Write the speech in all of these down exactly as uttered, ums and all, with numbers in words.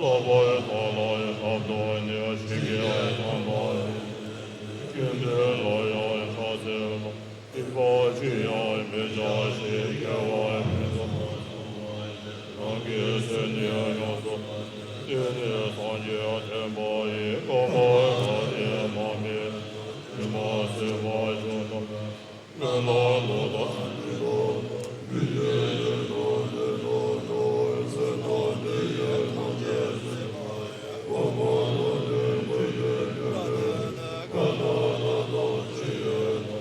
ལྷག་པར་བདག་ལ་ཞབས་ཏོག་ནི་ཞིང་གི་ཐོག་མ་ཡིན། ཀུན་ཏུ་ལ་ཡང་ཕྱག་འཚལ་ལོ། སྡིག་པ་ཅི་ཡང་མི་བྱ་ཞིང་། དགེ་བ་ཕུན་སུམ་ཚོགས་པ་ཡི། རང་གི་སེམས་ནི་ཡོངས་སུ་དེ་ནི་སངས་རྒྱས་བསྟན་པ་ཡི། གོང་མ་ཐ་དད་མ་སྨིན་དུས་མ་ཟིན་པ་བྱུང་ན། སྔོན་ལ་ལོ་ཟླ་ཉི་ཤུ་མི་སྐྱེ་ཡི་ལོ་ལོ་ལོ་ཟེར་ན་འདི་ཡི་ཐམས་ཅད་སྲིད་པ་ཡི། གོང་མ་ཐ་དད་མ་སྨིན་དུས་མ་ཟིན་པ་ཡི། ག་ན་ན་ལོ་ཅི་ཡོད་ན།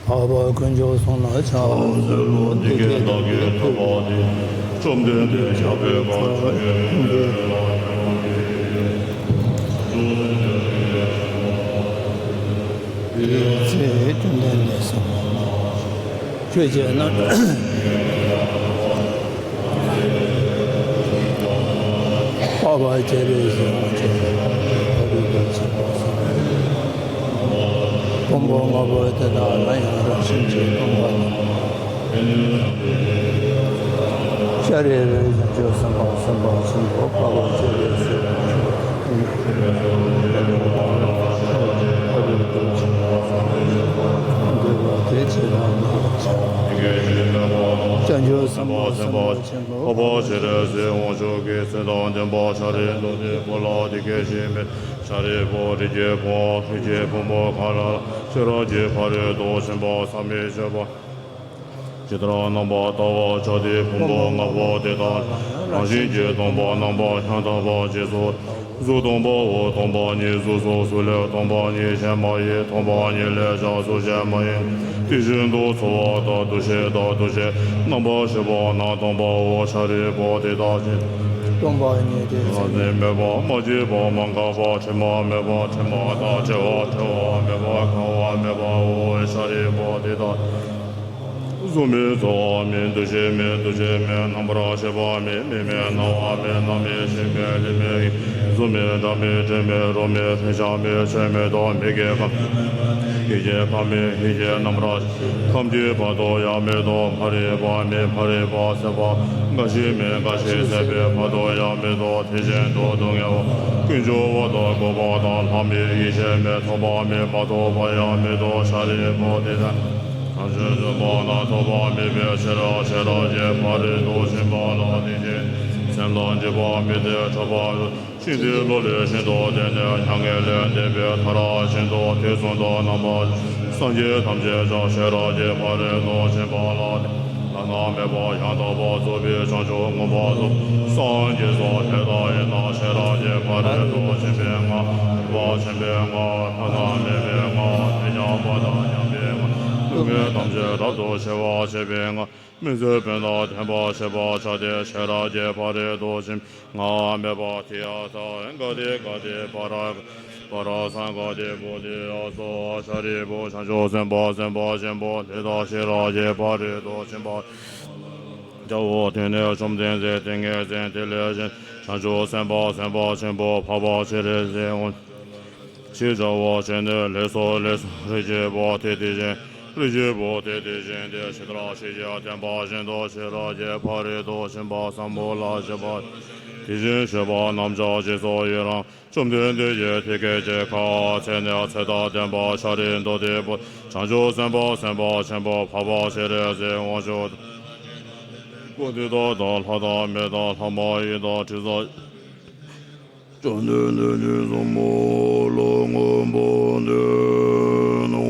འཕགས་པ་དཀོན་མཆོག་གསུམ་ལ་ཕྱག་འཚལ་ལོ། འདི་སྐད་བདག་གིས་ཐོས་པ་འདི། བཅོམ་ལྡན་འདས་ཞབས་པད་བར་ཆད་མེད་པའི་དེའི་ཚེ་བཅོམ་ལྡན་འདས་གསུངས། ཆོས་བྱས་ན། འཕགས་པ་སྤྱན་རས་གཟིགས་དབང་ཕྱུག་ལ་ཕ་རོལ་ཏུ་ཕྱིན་པ་གསུངས། ཕུང་པོ་ལྔ་པོ་དེ་དག་ལ་ཡང་རང་བཞིན་གྱིས་སྟོང་པ་དང་། ཤཱ་ར་རིའི་བྱང་ཆུབ་སེམས་དཔའ་སེམས་དཔའ་ཆེན་པོ་འཕགས་པ་སྤྱན་རས་གཟིགས་དབང་ཕྱུག་ལ་ཕ་རོལ་ཏུ་ཕྱིན་པ་གསུངས། འདོད་པ་དེ་ཇི་ལྟར་མེད་པར་བྱ། བྱང་ཆུབ་སེམས་དཔའ་ འཕགས་པ་སྤྱན་རས་གཟིགས་དབང་ཕྱུག་གིས་ཚེ་དང་ལྡན་པ་ཤཱ་རིའི་མདོ་སྡེ་པོ་ལ་འདི་སྐད་ཅེས་སྨྲས། ཤཱ་རིའི་བུ། རིགས་ཀྱི་བུའམ་རིགས་ཀྱི་བུ་མོ་གང་ལ་ཤེས་རབ་ཀྱི་ཕ་རོལ་ཏུ་ཕྱིན་པ་ཟག་མེད་སྤྱོད་པ་ཇི་ལྟར་རྣམ་པར་བལྟ་བར་བྱ་སྟེ། ཕུང་པོ་ལྔ་པོ་དེ་དག་རང་བཞིན་གྱིས་སྟོང་པར་རྣམ་པར་ཡང་དག་པར་རྗེས་སུ། གཟུགས་སྟོང་པའོ། སྟོང་པ་ཉིད་གཟུགས་སོ། གཟུགས་ལས་སྟོང་པ་ཉིད་གཞན་མ་ཡིན། སྟོང་པ་ཉིད་ལས་ཀྱང་གཟུགས་གཞན་མ་ཡིན། དེ་བཞིན་དུ་ཚོར་བ་དང་། འདུ་ཤེས་དང་། འདུ་བྱེད་རྣམ་པར་ཤེས་པ་རྣམས་སྟོང་པའོ། ཤཱ་རིའི་བུ། དེ་དག་ཇི་སྟོང་པ་ཉིད་དེ། ལ་ནི་མེད་པ། མ་སྐྱེས་པ། མ་འགགས་པ། དྲི་མ་མེད་པ། དྲི་མ་དང་བྲལ་བ། བྲི་བ་མེད་པ། གང་བ་མེད་པའོ། ཤཱ་རིའི་བུ། དེ་དག་གཟུགས་མེད། ཚོར་བ་མེད། འདུ་ཤེས་མེད། འདུ་བྱེད་མེད། རྣམ་པར་ཤེས་པ་མེད། མིག་མེད། རྣ་བ་མེད། སྣ་མེད། ཞིང་མེད། ལུས་མེད། གཟུགས་མེད། སྒྲ་མེད། དྲི་མེད། རོ་མེད། རེག་བྱ་མེད། ཆོས་མེད་དོ། མིག་གི་ཁམས་མེད། ཡིད་ཀྱི་ཁམས་མེད། ཡིད་ཀྱི་རྣམ་པར་ཤེས་ཁམས་ཀྱི་བར་དུ་ཡང་མེད་དོ། ཕ་རོལ་པོ་མེད། ཕ་རོལ་པོ་ཟད་པ་འགའ་ཞིག་མེད། འགའ་ཞིག་ཟད་པའི་བར་དུ་ཡང་མེད་དོ། དེ་བཞིན་དུ་སྡུག་བསྔལ་བ། ཀུན་འབྱུང་བ་དང་། འགོག་པ་དང་། ལྷག་མེད། ཡེ་ཤེས་མེད། ཐོབ་པ་མེད། མ་ཐོབ་པ་ཡང་མེད་དོ། ཤཱ་རིའི་བུ། དེ་ལྟར་ཐམས་ཅད་སྟོང་པ་རྣམས་ཐོབ་པ་མེད་པའི་ཕྱིར། ཤེས་རབ་ཀྱི་ཕ་རོལ་ཏུ་ཕྱིན་པ་ལ་དེ་བཞིན་གཤེགས་པ་དང་འདྲེས་པ་མེད་དེ། ཕྲག་པ་ཤིང་རྟའི་ལོ་ལས་ཤིན་ཏུ་འདས་ནས། མྱ་ངན་ལས་འདས་པའི་མཐར་ཕྱིན་ཏོ། དུས་གསུམ་དུ་རྣམ་པར་སངས་རྒྱས་ཐམས་ཅད་ཀྱང་ཤེས་རབ་ཀྱི་ཕ་རོལ་ཏུ་ཕྱིན་པ་ལ་བླ་ན་མེད་པ་ཡང་དག་པར་རྫོགས་པའི་བྱང་ཆུབ་མངོན་པར་རྫོགས་པའི་སངས་རྒྱས་སོ། དེ་ལྟ་ཡིན་ན་ཤེས་རབ་ཀྱི་ཕ་རོལ་ཏུ་ཕྱིན་པའི་སྔགས། མངོན་པར་ཕྱིན་པའི་སྔགས། བླ་ན་མེད་པའི་སྔགས། མི་མཉམ་པ་དང་མཉམ་པའི་སྔགས། སྡུག་བསྔལ་ཐམས་ཅད་རབ་ཏུ་ཞི་བར་བྱེད་པའི་སྔགས། མི་བཟོད་པ་དང་ལྡན་པར་བྱེད་པར་བྱ་སྟེ། ཤེས་རབ་ཀྱི་ཕ་རོལ་ཏུ་ཕྱིན་པའི་སྔགས་སྨྲས་པ། ཏདྱ་ཐཱ། ག་ཏེ་ག་ཏེ་པཱ་ར་ག་ཏེ་པཱ་ར་སཾ་ག་ཏེ་བོ་དྷི་ཡ་སྭ། ཤཱ་རིའི་བུ། བྱང་ཆུབ་སེམས་དཔའ་སེམས་དཔའ་ཆེན་པོ་འདི་དག་ཤེས་རབ་ཀྱི་ཕ་རོལ་ཏུ་ཕྱིན་པ་ལ་བྱའོ། དེ་ནས་བཅོམ་ལྡན་འདས་ཏིང་ངེ་འཛིན་ཏེ་ལས་བཞེངས་ཏེ། བྱང་ཆུབ་སེམས་དཔའ་སེམས་དཔའ་ཆེན་པོ་འཕགས་པ་སྤྱན་རས་གཟིགས་དབང་ཕྱུག་ཅེས་བྱ་བ་ཅན་ནི། ལེགས་སོ་ལེགས་སོ། རིགས་ཀྱི་བུ་དེ་དེ་བཞིན། རིགས་ཀྱི་བུ་དེ་དེ་བཞིན་ཏེ། ཇི་ལྟར་ཆོས་ཀྱི་བསྟན་པ་བཞིན་དུ་ཤེས་རབ་ཀྱི་ཕ་རོལ་ཏུ་ཕྱིན་པ་ཟབ་མོ་ལ་སྤྱད་པ། དེ་བཞིན་གཤེགས་པ་རྣམས་ཀྱང་རྗེས་སུ་ཡི་རང་བཅོམ་ལྡན་འདས་ཀྱིས་དེ་སྐད་ཅེས་བཀའ་སྩལ་ནས། ཚེ་དང་ལྡན་པ་ཤཱ་རིའི་མདོ་སྡེ་པོ་བྱང་ཆུབ་སེམས་དཔའ་སེམས་དཔའ་ཆེན་པོ་འཕགས་པ་སྤྱན་རས་གཟིགས་དབང་ཕྱུག་དེ་དག་དང་ལྷ་དང་མི་དང་ལྷ་མ་ཡིན་དང་དྲི་ཟ་བཅོམ་ལྡན་འདས་ཀྱིས་ཟབ་མོ་ལ་མངོན་པར་བསྟན་ནོ།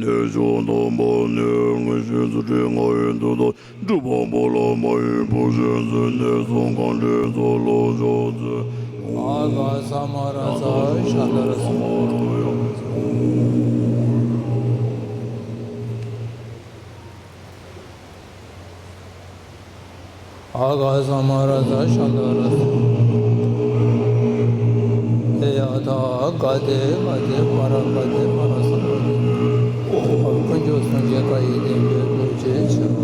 གནས་མཆོག་དམ་པ་ནི། མངོན་ཤེས་རྫུ་འཕྲུལ་ལྔ་ཡི་མཐུ་དང་། སྒྲུབ་པ་པོ་ལ་མ་ཡིན་བུ་བཞིན་བརྩོན་ནས་སོ། གང་དྲན་ཚོགས་ལ་ཕྱག་འཚལ་ལོ། ཨ་ག་ས་མ་ར་ས་ཤ་ད་ར་ས། ཨ་ག་ས་མ་ར་ས་ཤ་ད་ར་ས། ཏདྱ་ཐཱ། ག་ཏེ་ག་ཏེ་པཱ་ར་ག་ཏེ་པཱ་ར་སཾ་ག་ཏེ། འཁོར་དཀོན་མཆོག་སངས་རྒྱས་བཀའ་ཡི་བསྟན་པའི་རྡོ་རྗེ་འཆང་།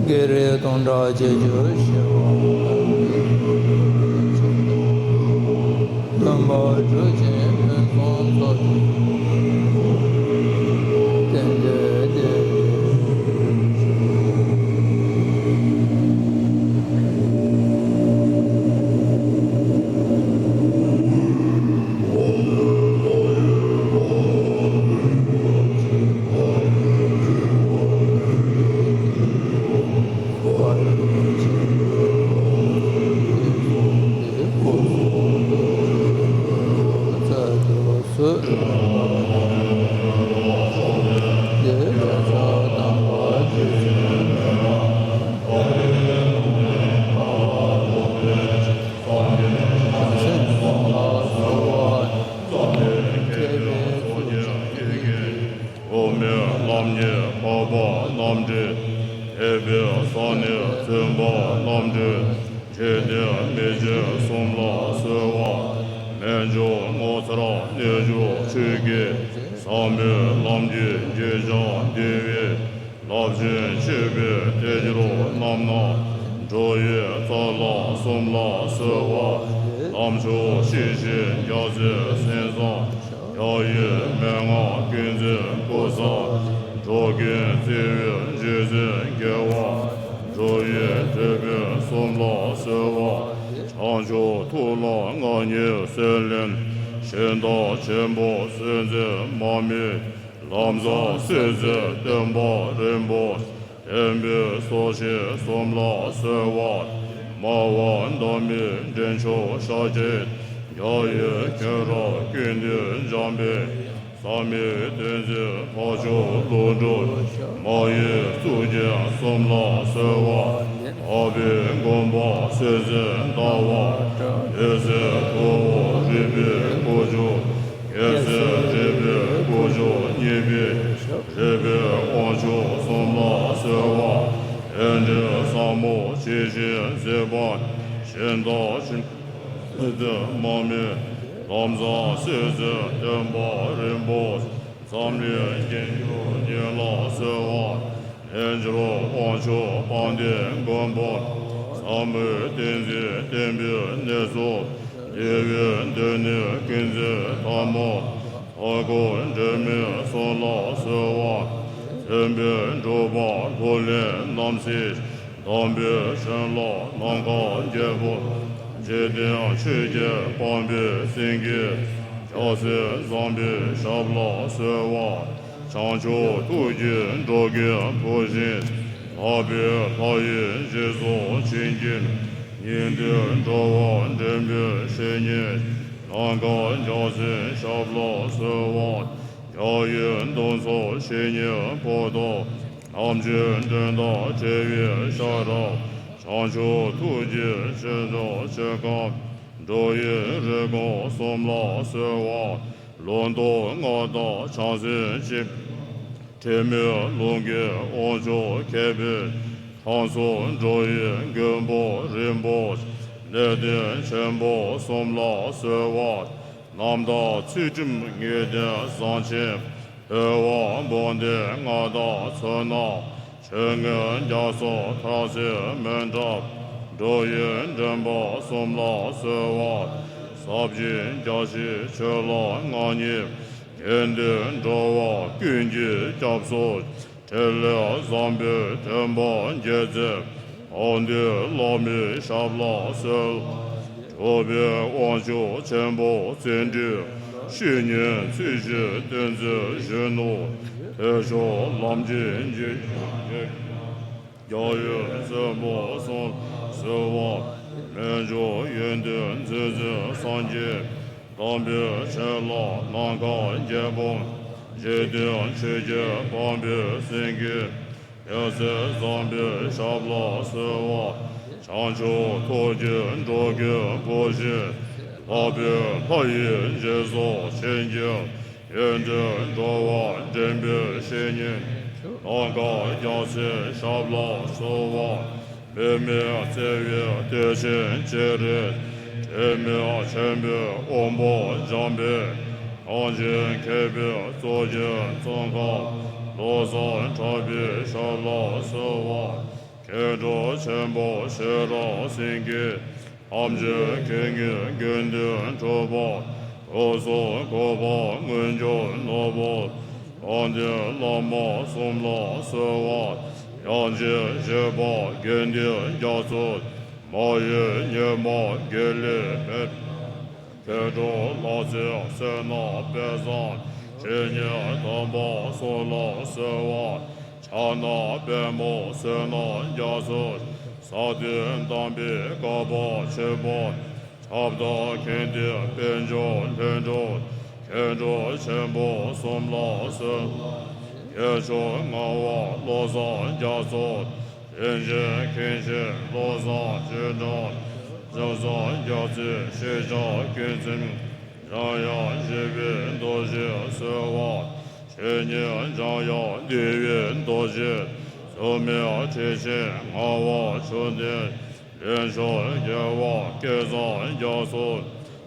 བགེགས་རིགས་སྟོང་ཕྲག་བརྒྱད་ཅུ་ཞི་བ། སྟོན་པ་གྲུབ་ཆེན་ཕུན་སུམ་ཚོགས་ཀྱི་རྟེན་འབྲེལ་ཏེ། འོག་མིན་ལམ་གཉིས་འཕགས་པ་རྣམ་འདྲེན། ཕྱེད་པའི་ས་ནི་བཙུན་པ་རྣམ་འདྲེན། འབྲས་ལྡན་མི་ཆེན་གསུམ་ལ་གསོལ་བ། རྨད་བྱུང་ངོ་མཚར་རྣལ་འབྱོར་ཆོས་ཀྱི། ཟབ་མོའི་ལམ་གྱི་རྒྱུད་སྦྱངས་འདུལ་བའི། རླབས་ཆེན་ཆོས་པའི་གཏེར་གྱུར་རྣམ་སྣང་། འགྲོ་བའི་རྩ་བ་གསུམ་ལ་གསོལ་བ། ལམ་མཆོག་ཤེས་བཞིན་རྒྱལ་སྲས་སེང་བཟང་། རྒྱལ་བའི་མན་ངག་ཀུན་འཛིན་ཀུན་བཟང་། འགྲོ་ཀུན་བརྩེ་བའི་རྗེ་བཙུན་རྒྱལ་བ། འགྲོ་བའི་དོན་ཕུན་ ལ་ང་ཉིད་སེམས་ལེན། ཞིང་བདག་ཆེན་པོ་སེམས་འཛིན་མ་རྨོས། ལམ་བཟང་སེམས་འཛིན་སྟོན་པ་རིན་པོ་ཆེ། བསྟན་པའི་སྲོག་ཆགས་གསུམ་ལ་གསོལ་བ། སྨྲ་བ་མདོ་སྨྲའི་འདྲེན་མཆོག་ཤཱཀྱའི། རྒྱལ་བའི་ཁྱོད་རང་ཀུན་འདུས་འཇམ་པའི། ཟབ་མོའི་གདེང་འཛིན་འཕགས་མཆོག་ཀླུ་སྒྲུབ། མ་ཡི་གཙུག་རྒྱན་གསུམ་ལ་གསོལ་བ། དག་པའི་དགོངས་པ་སེམས་འཛིན་ཟླ་བ། འོད་གསལ་ཐུབ་པ་རིག་པའི་ཁུ་བྱུག་རྒྱལ་སྲས་རིག་པའི་ཁུ་བྱུག་བརྙེས་པའི། རིག་པའི་དབང་ཕྱུག་གསུམ་ལ་གསོལ་བ། དེ་འདྲའི་ཟབ་མོ་ཇི་བཞིན་གཟིགས་པ། ཞིང་བདག་ཆེན་པོ་སེམས་འཛིན་མ་རྨོས། ལམ་བཟང་སེམས་འཛིན་སྟོན་པ་རིན་པོ་ཆེ། འཛམ་གླིང་རྒྱན་གྱུར་ཉིད་ལ་གསོལ་བ། རྣལ་འབྱོར་དབང་ཕྱུག་དཔལ་ལྡན་མགོན་པོ། ཟབ་མོའི་གདེང་འཛིན་བསྟན་པའི་གནས་སུ། འདུལ་བའི་མདོ་ནི་ཀུན་མཛོད་ཐལ་མོ། ལྷ་སྐུ་འབྲལ་མེད་གསུམ་ལ་གསོལ་བ། མཚན་དཔལ་འབྲུག་པ་ལྷུར་ལེན་རྣམ་སྲས། དམ་པའི་ཆོས་ལ་ནམ་མཁའ་རྒྱལ་པོ། འཇིག་རྟེན་ཆོས་ཀྱི་དཔལ་འབེབས་སེང་གེ། རྒྱལ་སྲས་བཟང་པོའི་ཞབས་ལ་གསོལ་བ། བྱང་ཆུབ་ཐུགས་ཀྱི་འགྲོ་ཀུན་འཕུར་ཞིང་། ལག་པའི་ལྷ་ཡི་རྗེས་སུ་བྱིན་གྱིས། སྙིགས་དུས་འགྲོ་བ་འདྲེན་པའི་བཤེས་གཉེན། ནམ་མཁའ་རྒྱལ་སྲས་ཞབས་ལ་གསོལ་བ། རྒྱལ་བའི་གདུང་འཚོབ་བཤེས་གཉེན་པོ་དང་། རྣམ་དཔྱོད་འགྲན་ཟླ་བྲལ་བའི་ཤེས་རབ། བྱང་ཆུབ་ཐུགས་ཀྱི་ཆོས་སྐྱོང་ཆེ་ཁམས། འགྲོ་བའི་རིགས་ཀུན་གསུམ་ལ་གསོལ་བ། ལུང་རྟོགས་མངའ་བདག་བྱང་སེམས་སྤྱི། ཁྲེལ་མེད་ལུང་གི་དབང་ཕྱུག་མཁས་པའི། ཁམས་གསུམ་འགྲོ་བའི་མགོན་པོ་རིན་པོ་ཆེ། གནས་བརྟན་ཆེན་པོ་གསུམ་ལ་གསོལ་བ། རྣམ་དག་ཚུལ་ཁྲིམས་ངེས་ལྡན་བཟང་ཆེན། འོལ་བ་འབུམ་ལྡན་མངའ་བདག་མཚོ་སྣ། ཆོས་མངོན་རྒྱ་མཚོ་ཐར་རྩེ་མོན་གྲུ། འགྲོ་བའི་འདྲེན་པ་གསུམ་ལ་གསོལ་བ། ཟབ་ཅིང་རྒྱ་ཆེའི་ཆོས་ལ་མངའ་བརྙེས། དགེ་འདུན་འགྲོ་བ་ཀུན་གྱི་སྐྱབས་སུ། ཕྲིན་ལས་བཟང་པོའི་སྟོན་པ་རྗེ་བཙུན། དབང་སྡུད་བླ་མའི་ཞབས་ལ་གསོལ། གྲུབ་པའི་དབང་ཕྱུག་ཆེན་པོ་བརྩོན་འགྲུས། བཤེས་གཉེན་ཚུལ་བཞིན་བསྟེན་མཛད་གཞོན་ནུ། ཐེག་མཆོག་ལམ་གྱི་འཇིགས་བྱེད་མཁས། རྒྱལ་བའི་བཙུན་མོ་གསུམ་གསོལ་བ། མི་འགྱུར་ཡོན་ཏན་མཛོད་འཛིན་སངས་རྒྱས། དམ་པའི་ཆོས་ལ་ནམ་མཁའ་རྒྱལ་པོ། འཇིག་རྟེན་ཆོས་ཀྱི་དཔལ་འབེབས་སེང་གེ། རྒྱལ་སྲས་བཟང་པོའི་ཞབས་ལ་གསོལ་བ། བྱང་ཆུབ་ཐུགས་ཀྱི་འགྲོ་ཀུན་འཕུར་ཞིང་། ལག་པའི་ལྷ་ཡི་རྗེས་སུ་བྱིན་གྱིས། ཡོན་ཏན་འགྲོ་བ་འདྲེན་པའི་བཤེས་གཉེན། ནམ་མཁའ་རྒྱལ་སྲས་ཞབས་ལ་གསོལ་བ། འབད་མེད་བརྩེ་བའི་གཏེར་ཆེན་སྤྱན་རས་གཟིགས། དྲི་མེད་ཆེན་པོའི་དབང་པོ་འཇམ་དཔལ། ཐམས་ཅད་མཁས་པའི་གཙུག་རྒྱན་ཙོང་ཁ་པ། བློ་བཟང་གྲགས་པའི་ཞབས་ལ་གསོལ་བ། མཁས་གྲུབ་ཆེན་པོ་ཤེས་རབ་སེང་གེ། ཐམས་ཅད་མཁས་དབྱིངས་དགེ་འདུན་གྲུབ་པ། སྐུ་གསུང་ཐུགས་དཔལ་མངོན་གྱུར་ནོར་བུ། དཔལ་ལྡན་བླ་མ་གསུམ་ལ་གསོལ་བ། ཡང་ཅིག་བཞད་པ་དགེ་འདུན་རྒྱ་མཚོ། མ་གཡོས་ཉི་མ་དགེ་ལེགས་མེ། མཁས་གྲུབ་ལྷ་རྩེ་བསོད་ནམས་དཔལ་བཟང་། བཤེས་གཉེན་དམ་པ་གསུམ་ལ་གསོལ་བ། ཕྱག་ན་པདྨོ་བསོད་ནམས་རྒྱ་མཚོ། ས་སྟེང་བསྟན་པའི་བསྐལ་པ་ཆེན་པོ། ཁྱབ་བདག་མཁྱེན་ལྡན་དཔལ་འབྱོར་ལྷུན་གྲུབ། མཁས་གྲུབ་ཆེན་པོ་གསུམ་ལ་གསོལ། དཀོན་མཆོག་ལྔ་པ་བློ་བཟང་རྒྱ་མཚོ། དྲིན་ཅན་མཁན་ཆེན་བློ་བཟང་སྤྱན་སྒྲོན། འཇམ་དབྱངས་རྒྱལ་སྲས་ཤེས་བྱ་ཀུན་ཚང་། འཇམ་དབྱངས་བཞད་པའི་རྡོ་རྗེ་གསོལ་བ། ཆོས་ཉིད་འཇམ་དབྱངས་འདུལ་བའི་རྡོ་རྗེ། མཚུངས་མེད་ཁྲི་ཆེན་ངག་དབང་ཆོས་ལྡན། ལེགས་མཆོག་རྒྱལ་བ་སྐལ་བཟང་རྒྱ་མཚོ།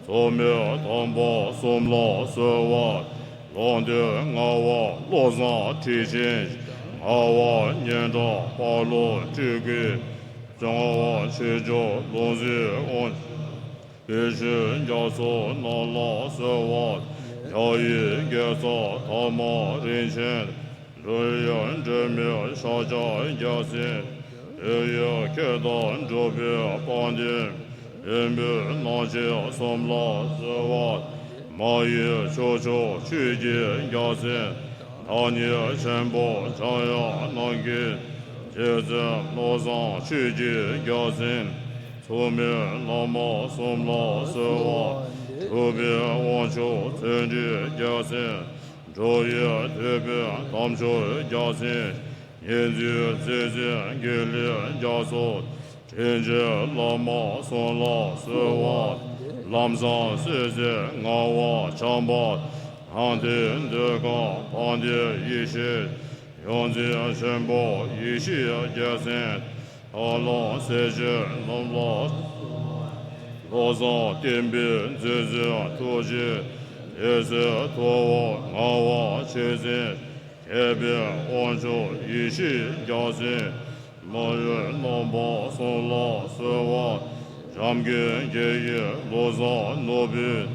མཚུངས་མེད་དམ་པ་གསུམ་ལ་གསོལ་བ། ལུང་སྟོན་ངག་དབང་བློ་བཟང་ཁྲི་ཆེན། ངག་དབང་སྙན་གྲགས་དཔལ་ལོ་སྤྲུལ་སྐུ། སྐྱོབ་དབང་ཆོས་སྐྱོང་ལོངས་སྤྱོད་དབང་། བི་ཤུ་རྒྱ་མཚོ་རྣམས་ལ་གསོལ་བ། རྒྱ་ཡི་རྒྱལ་ཚབ་ཐ་མ་རིན་ཆེན། འགྲོ་ཡི་འབྲལ་མེད་ཤཱཀྱ་རྒྱལ་མཚན། འདུལ་བའི་མཁས་དང་གྲུབ་པའི་དཔལ་ལྡན། བོན་པོའི་སྣང་མཆེད་གསུམ་ལ་གསོལ་བ། མ་ཡི་ཕྱོགས་བཅུ་ཆོས་ཀྱི་རྒྱལ་མཚན། བདག་ཉིད་ཆེན་པོ་འཇམ་དབྱངས་རྣམ་རྒྱལ། རྗེ་བཙུན་བློ་བཟང་ཆོས་ཀྱི་རྒྱལ་མཚན། མཚུངས་མེད་བླ་མ་གསུམ་ལ་གསོལ་བ། གྲུབ་པའི་དབང་ཕྱུག་ཚུལ་ཁྲིམས་རྒྱལ་མཚན། འགྲོ་བའི་དོན་ཕུན་དམ་ཆོས་རྒྱལ་མཚན། ཉེར་འཛིན་རྩེ་གཅིག་དགེ་ལེགས་རྒྱ་མཚོ། དྲིན་ཅན་བླ་མ་གསུམ་ལ་གསོལ་བ། ལམ་བཟང་སྲིད་རྩེའི་ངག་དབང་བྱམས་པ། ནང་རྟེན་འདོད་ཁམས་དཔལ་ལྡན་ཡེ་ཤེས། ཡོངས་འཛིན་ཆེན་པོ་ཡེ་ཤེས་རྒྱལ་མཚན། ཐར་ལམ་སེམས་ཅན་རྣམས་ལ། བློ་བཟང་བསྟན་པའི་མཛོད་འཛིན་ཐུགས་རྗེ། དེ་སྲས་ཐུབ་དབང་ངག་དབང་ཆོས་འཛིན། མཁས་པའི་དབང་ཕྱུག་ཡེ་ཤེས་རྒྱལ་མཚན། མ་ཡུམ་རྣམ་པ་གསུམ་ལ་གསོལ་བ། འཇམ་མགོན་དགེ་བའི་བློ་བཟང་ནོར་བུའི།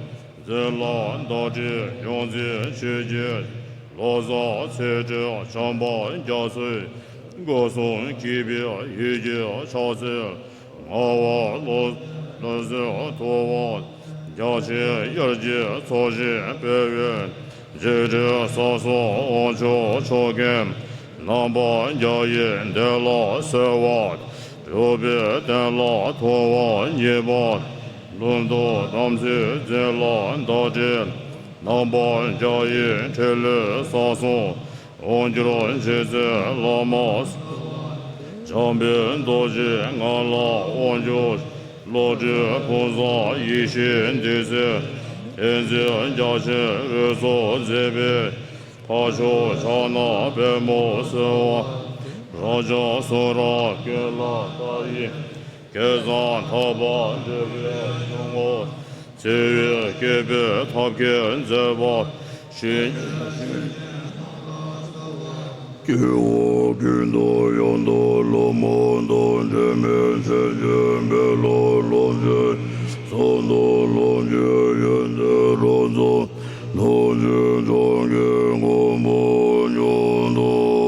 མཛད་ལ་བདག་སྒྲའི་ཡོངས་འཛིན་ཆོས་ཀྱི། བློ་བཟང་ཚུལ་ཁྲིམས་བྱམས་པ་རྒྱ་མཚོའི། སྒོ་གསུམ་དགྱེས་པའི་འོད་ཀྱི་ཕྱག་འཚལ། ངག་དབང་བློ་བཟང་ཐུབ་དབང་རྒྱ་ཆེན་དབྱར་གྱི་ཚོགས་ཞིང་སྤེལ་བའི། རྗེ་དྲིན་གསང་གསུམ་དབང་ཕྱུག་མཆོག་མཁན། རྣམ་པར་རྒྱལ་བའི་བདེ་ལ་གསོལ་བ། གྲུབ་པའི་བརྟན་ལ་ཐུབ་དབང་བརྙེས་པ། ལུང་དང་དམ་ཚིག་འཛིན་ལ་བདག་སྒྲའི། རྣམ་པར་རྒྱལ་བའི་ཕྲིན་ལས་གསང་གསུམ། དབང་སྒྱུར་རྗེ་བཙུན་བླ་མ། འཇམ་དཔལ་རྡོ་རྗེ་ང་ལ་དབང་བསྒྱུར། བློ་གྲོས་ཕུན་སུམ་ཡེ་ཤེས་ཏིང་འཛིན། ཏིང་འཛིན་རྒྱ་ཆེན་འོད་སྲུང་མཛད་པའི། འཕགས་མཆོག་ཕྱག་ན་པདྨོ་གསོལ་བ། རབ་འབྱམས་གསུང་རབ་ཀུན་ལ་ལྟ་བའི། སྐལ་བཟང་ཐར་པ་འབྲེལ་བའི་སྐྱེ་བོ། བརྩེ་བའི་བསྐལ་པའི་ཐབས་མཁས་མཛད་པ། ཞི་སྐྱེ་བོ་ཀུན་ཏུ་ཡོངས་དང་ལྷ་མོ་དང་། འབྲལ་མེད་ཆོས་ཀྱི་འབེལ་ལོ་ལོངས་སྤྱོད། ཚོགས་དང་ལོངས་སྤྱོད་ཡོན་ཏན་རབ་རྫོགས། ལོངས་སྤྱོད་འབྱུང་གི་གོ་འཕང་མྱུར་དུ་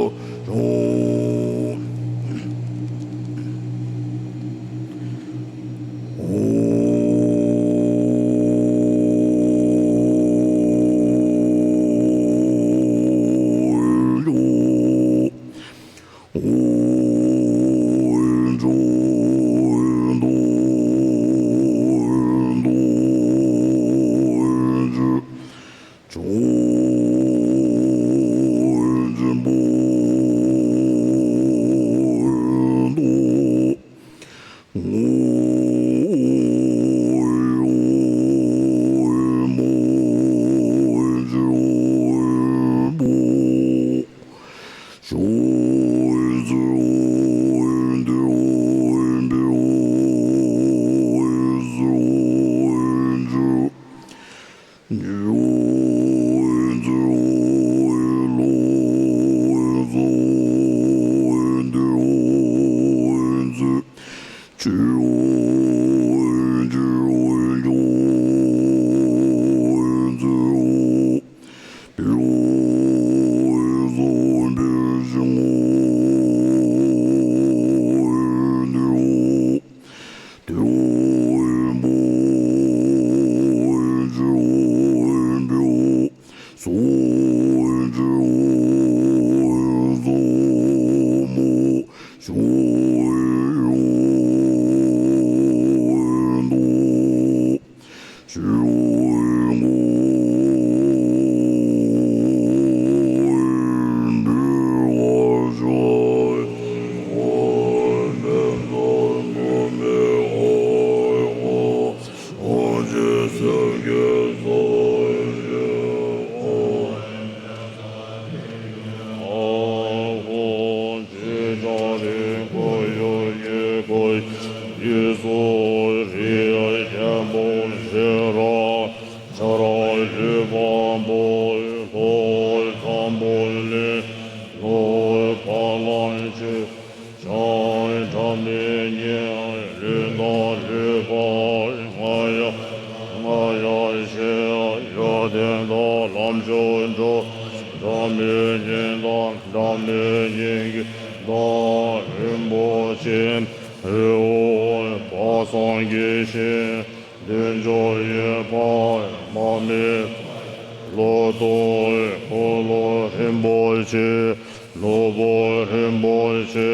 བྱུང་། ཨེ་ཧོ། དཔལ་སངས་རྒྱས་ཞིང་། བདེ་མཆོག་ཡོད་པར་མ་དམིགས་པ། ལོ་ཏོག་འཁོར་ལོ་རིན་པོ་ཆེ། ནོར་བུ་རིན་པོ་ཆེ།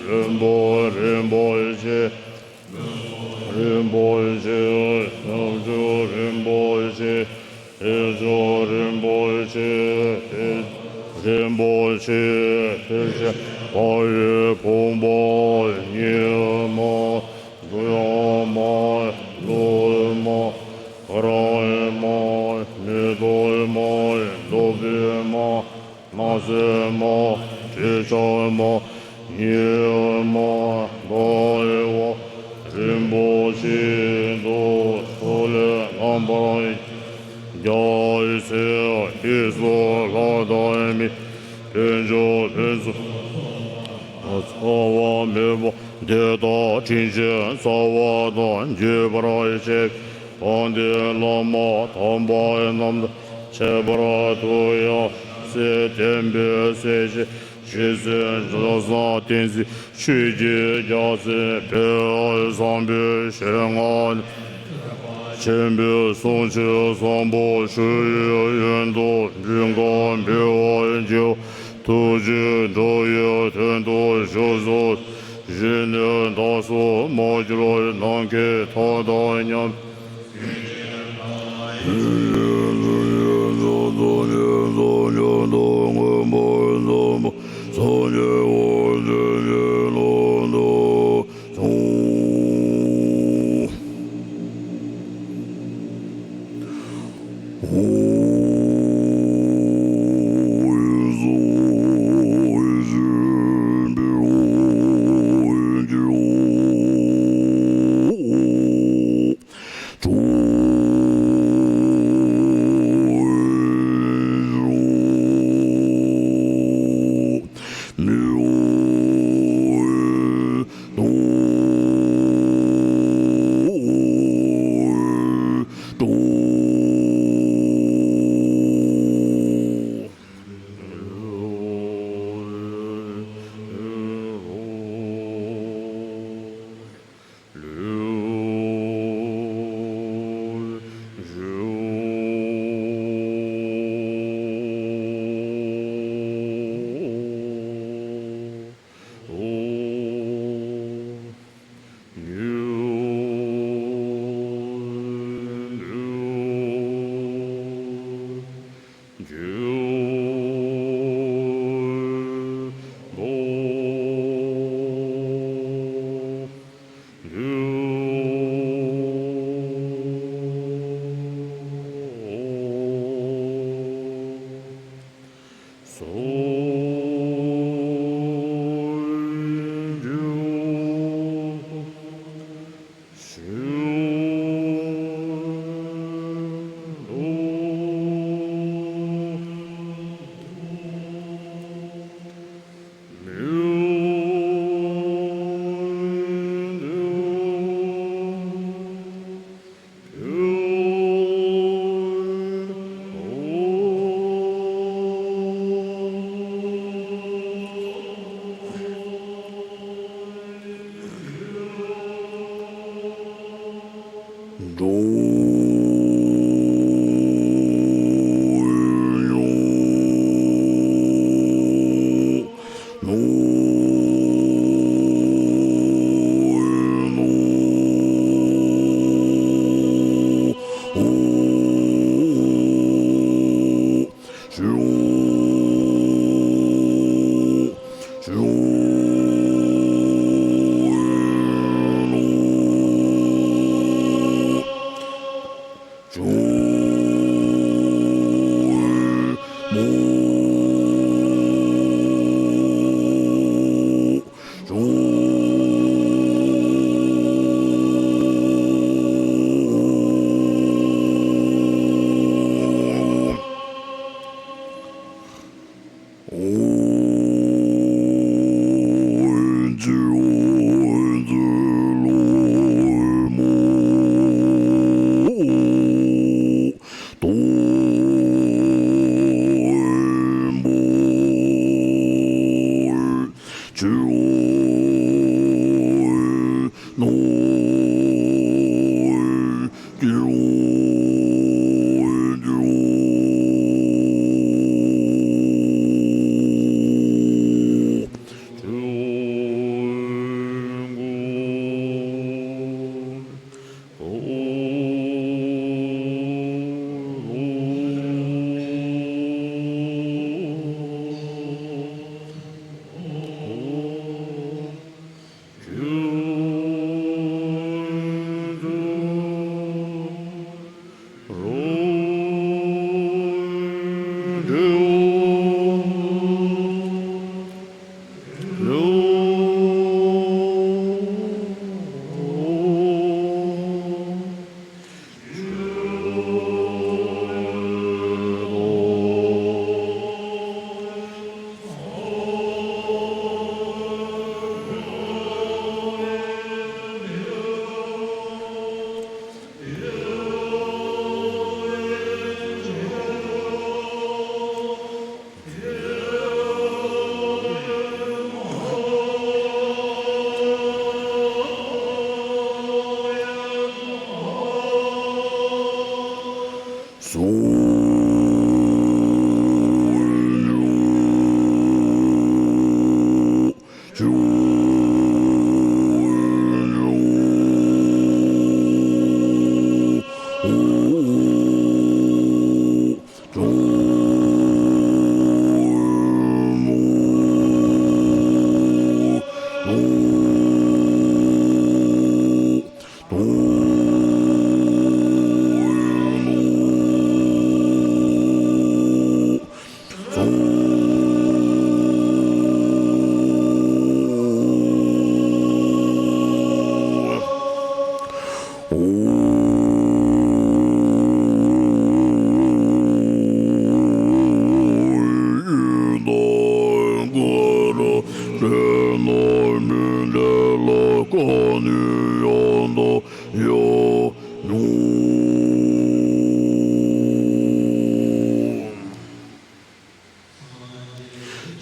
ལྷུན་པོ་རིན་པོ་ཆེ། རིན་པོ་ཆེ། ཁྱབ་འཇུག་རིན་པོ་ཆེ། ཐེག་མཆོག་རིན་པོ་ཆེ། ཐེག་རིན་པོ་ཆེ། ཐེག་ཆེན་དཔལ་ཡུལ་ཕུང་པོ་ཉིད་མ། འགྲོ་བའི་མ། འགྲོ་བའི་མ། འཁོར་བའི་མ། མི་རྟག་པའི་མ། ལྟ་བུའི་མ། སྣང་སྲིད་མ། དྲི་ཆབ་མ། ཉེ་བའི་མ། ལྟ་བའི་མ། རིན་པོ་ཆེ་དང་ཕྱོགས་ལས་རྣམ་པར་རྒྱལ་བའི་ཚེ། གཤེགས་སུ་ལྷ་དང་མིའི་དཀོན་མཆོག་ཕུན་སུམ་ཚོགས་པ་མོས་པ། དེ་དག་དྲིན་ཅན་རྩ་བ་དང་བརྒྱུད་པར་བཅས་པའི་དཔལ་ལྡན་བླ་མ་དམ་པ་རྣམས་དང་ཁྱད་པར་དུ་ཡང་སྲས་བསྟན་པའི་སྲས་ཆེན་རྗེ་བཙུན་འཇམ་དབྱངས་བསྟན་འཛིན་ཆོས་ཀྱི་རྒྱལ་མཚན་དཔལ་བཟང་པོའི་ཞལ་སྔ་ནས། ཆེན་པོའི་གསུང་ཆོས་བཟང་པོ་ཞུ་བའི་ཡོན་དུ་འབྲིང་གང་འབུལ་བར་བགྱིའོ། ཐུགས་རྗེས་འགྲོ་བའི་དོན་དུ་བཞུགས་སུ་གཞོལ་ནས་བདག་སོགས་མ་གྱུར་ནམ་མཁའི་མཐའ་དང་མཉམ།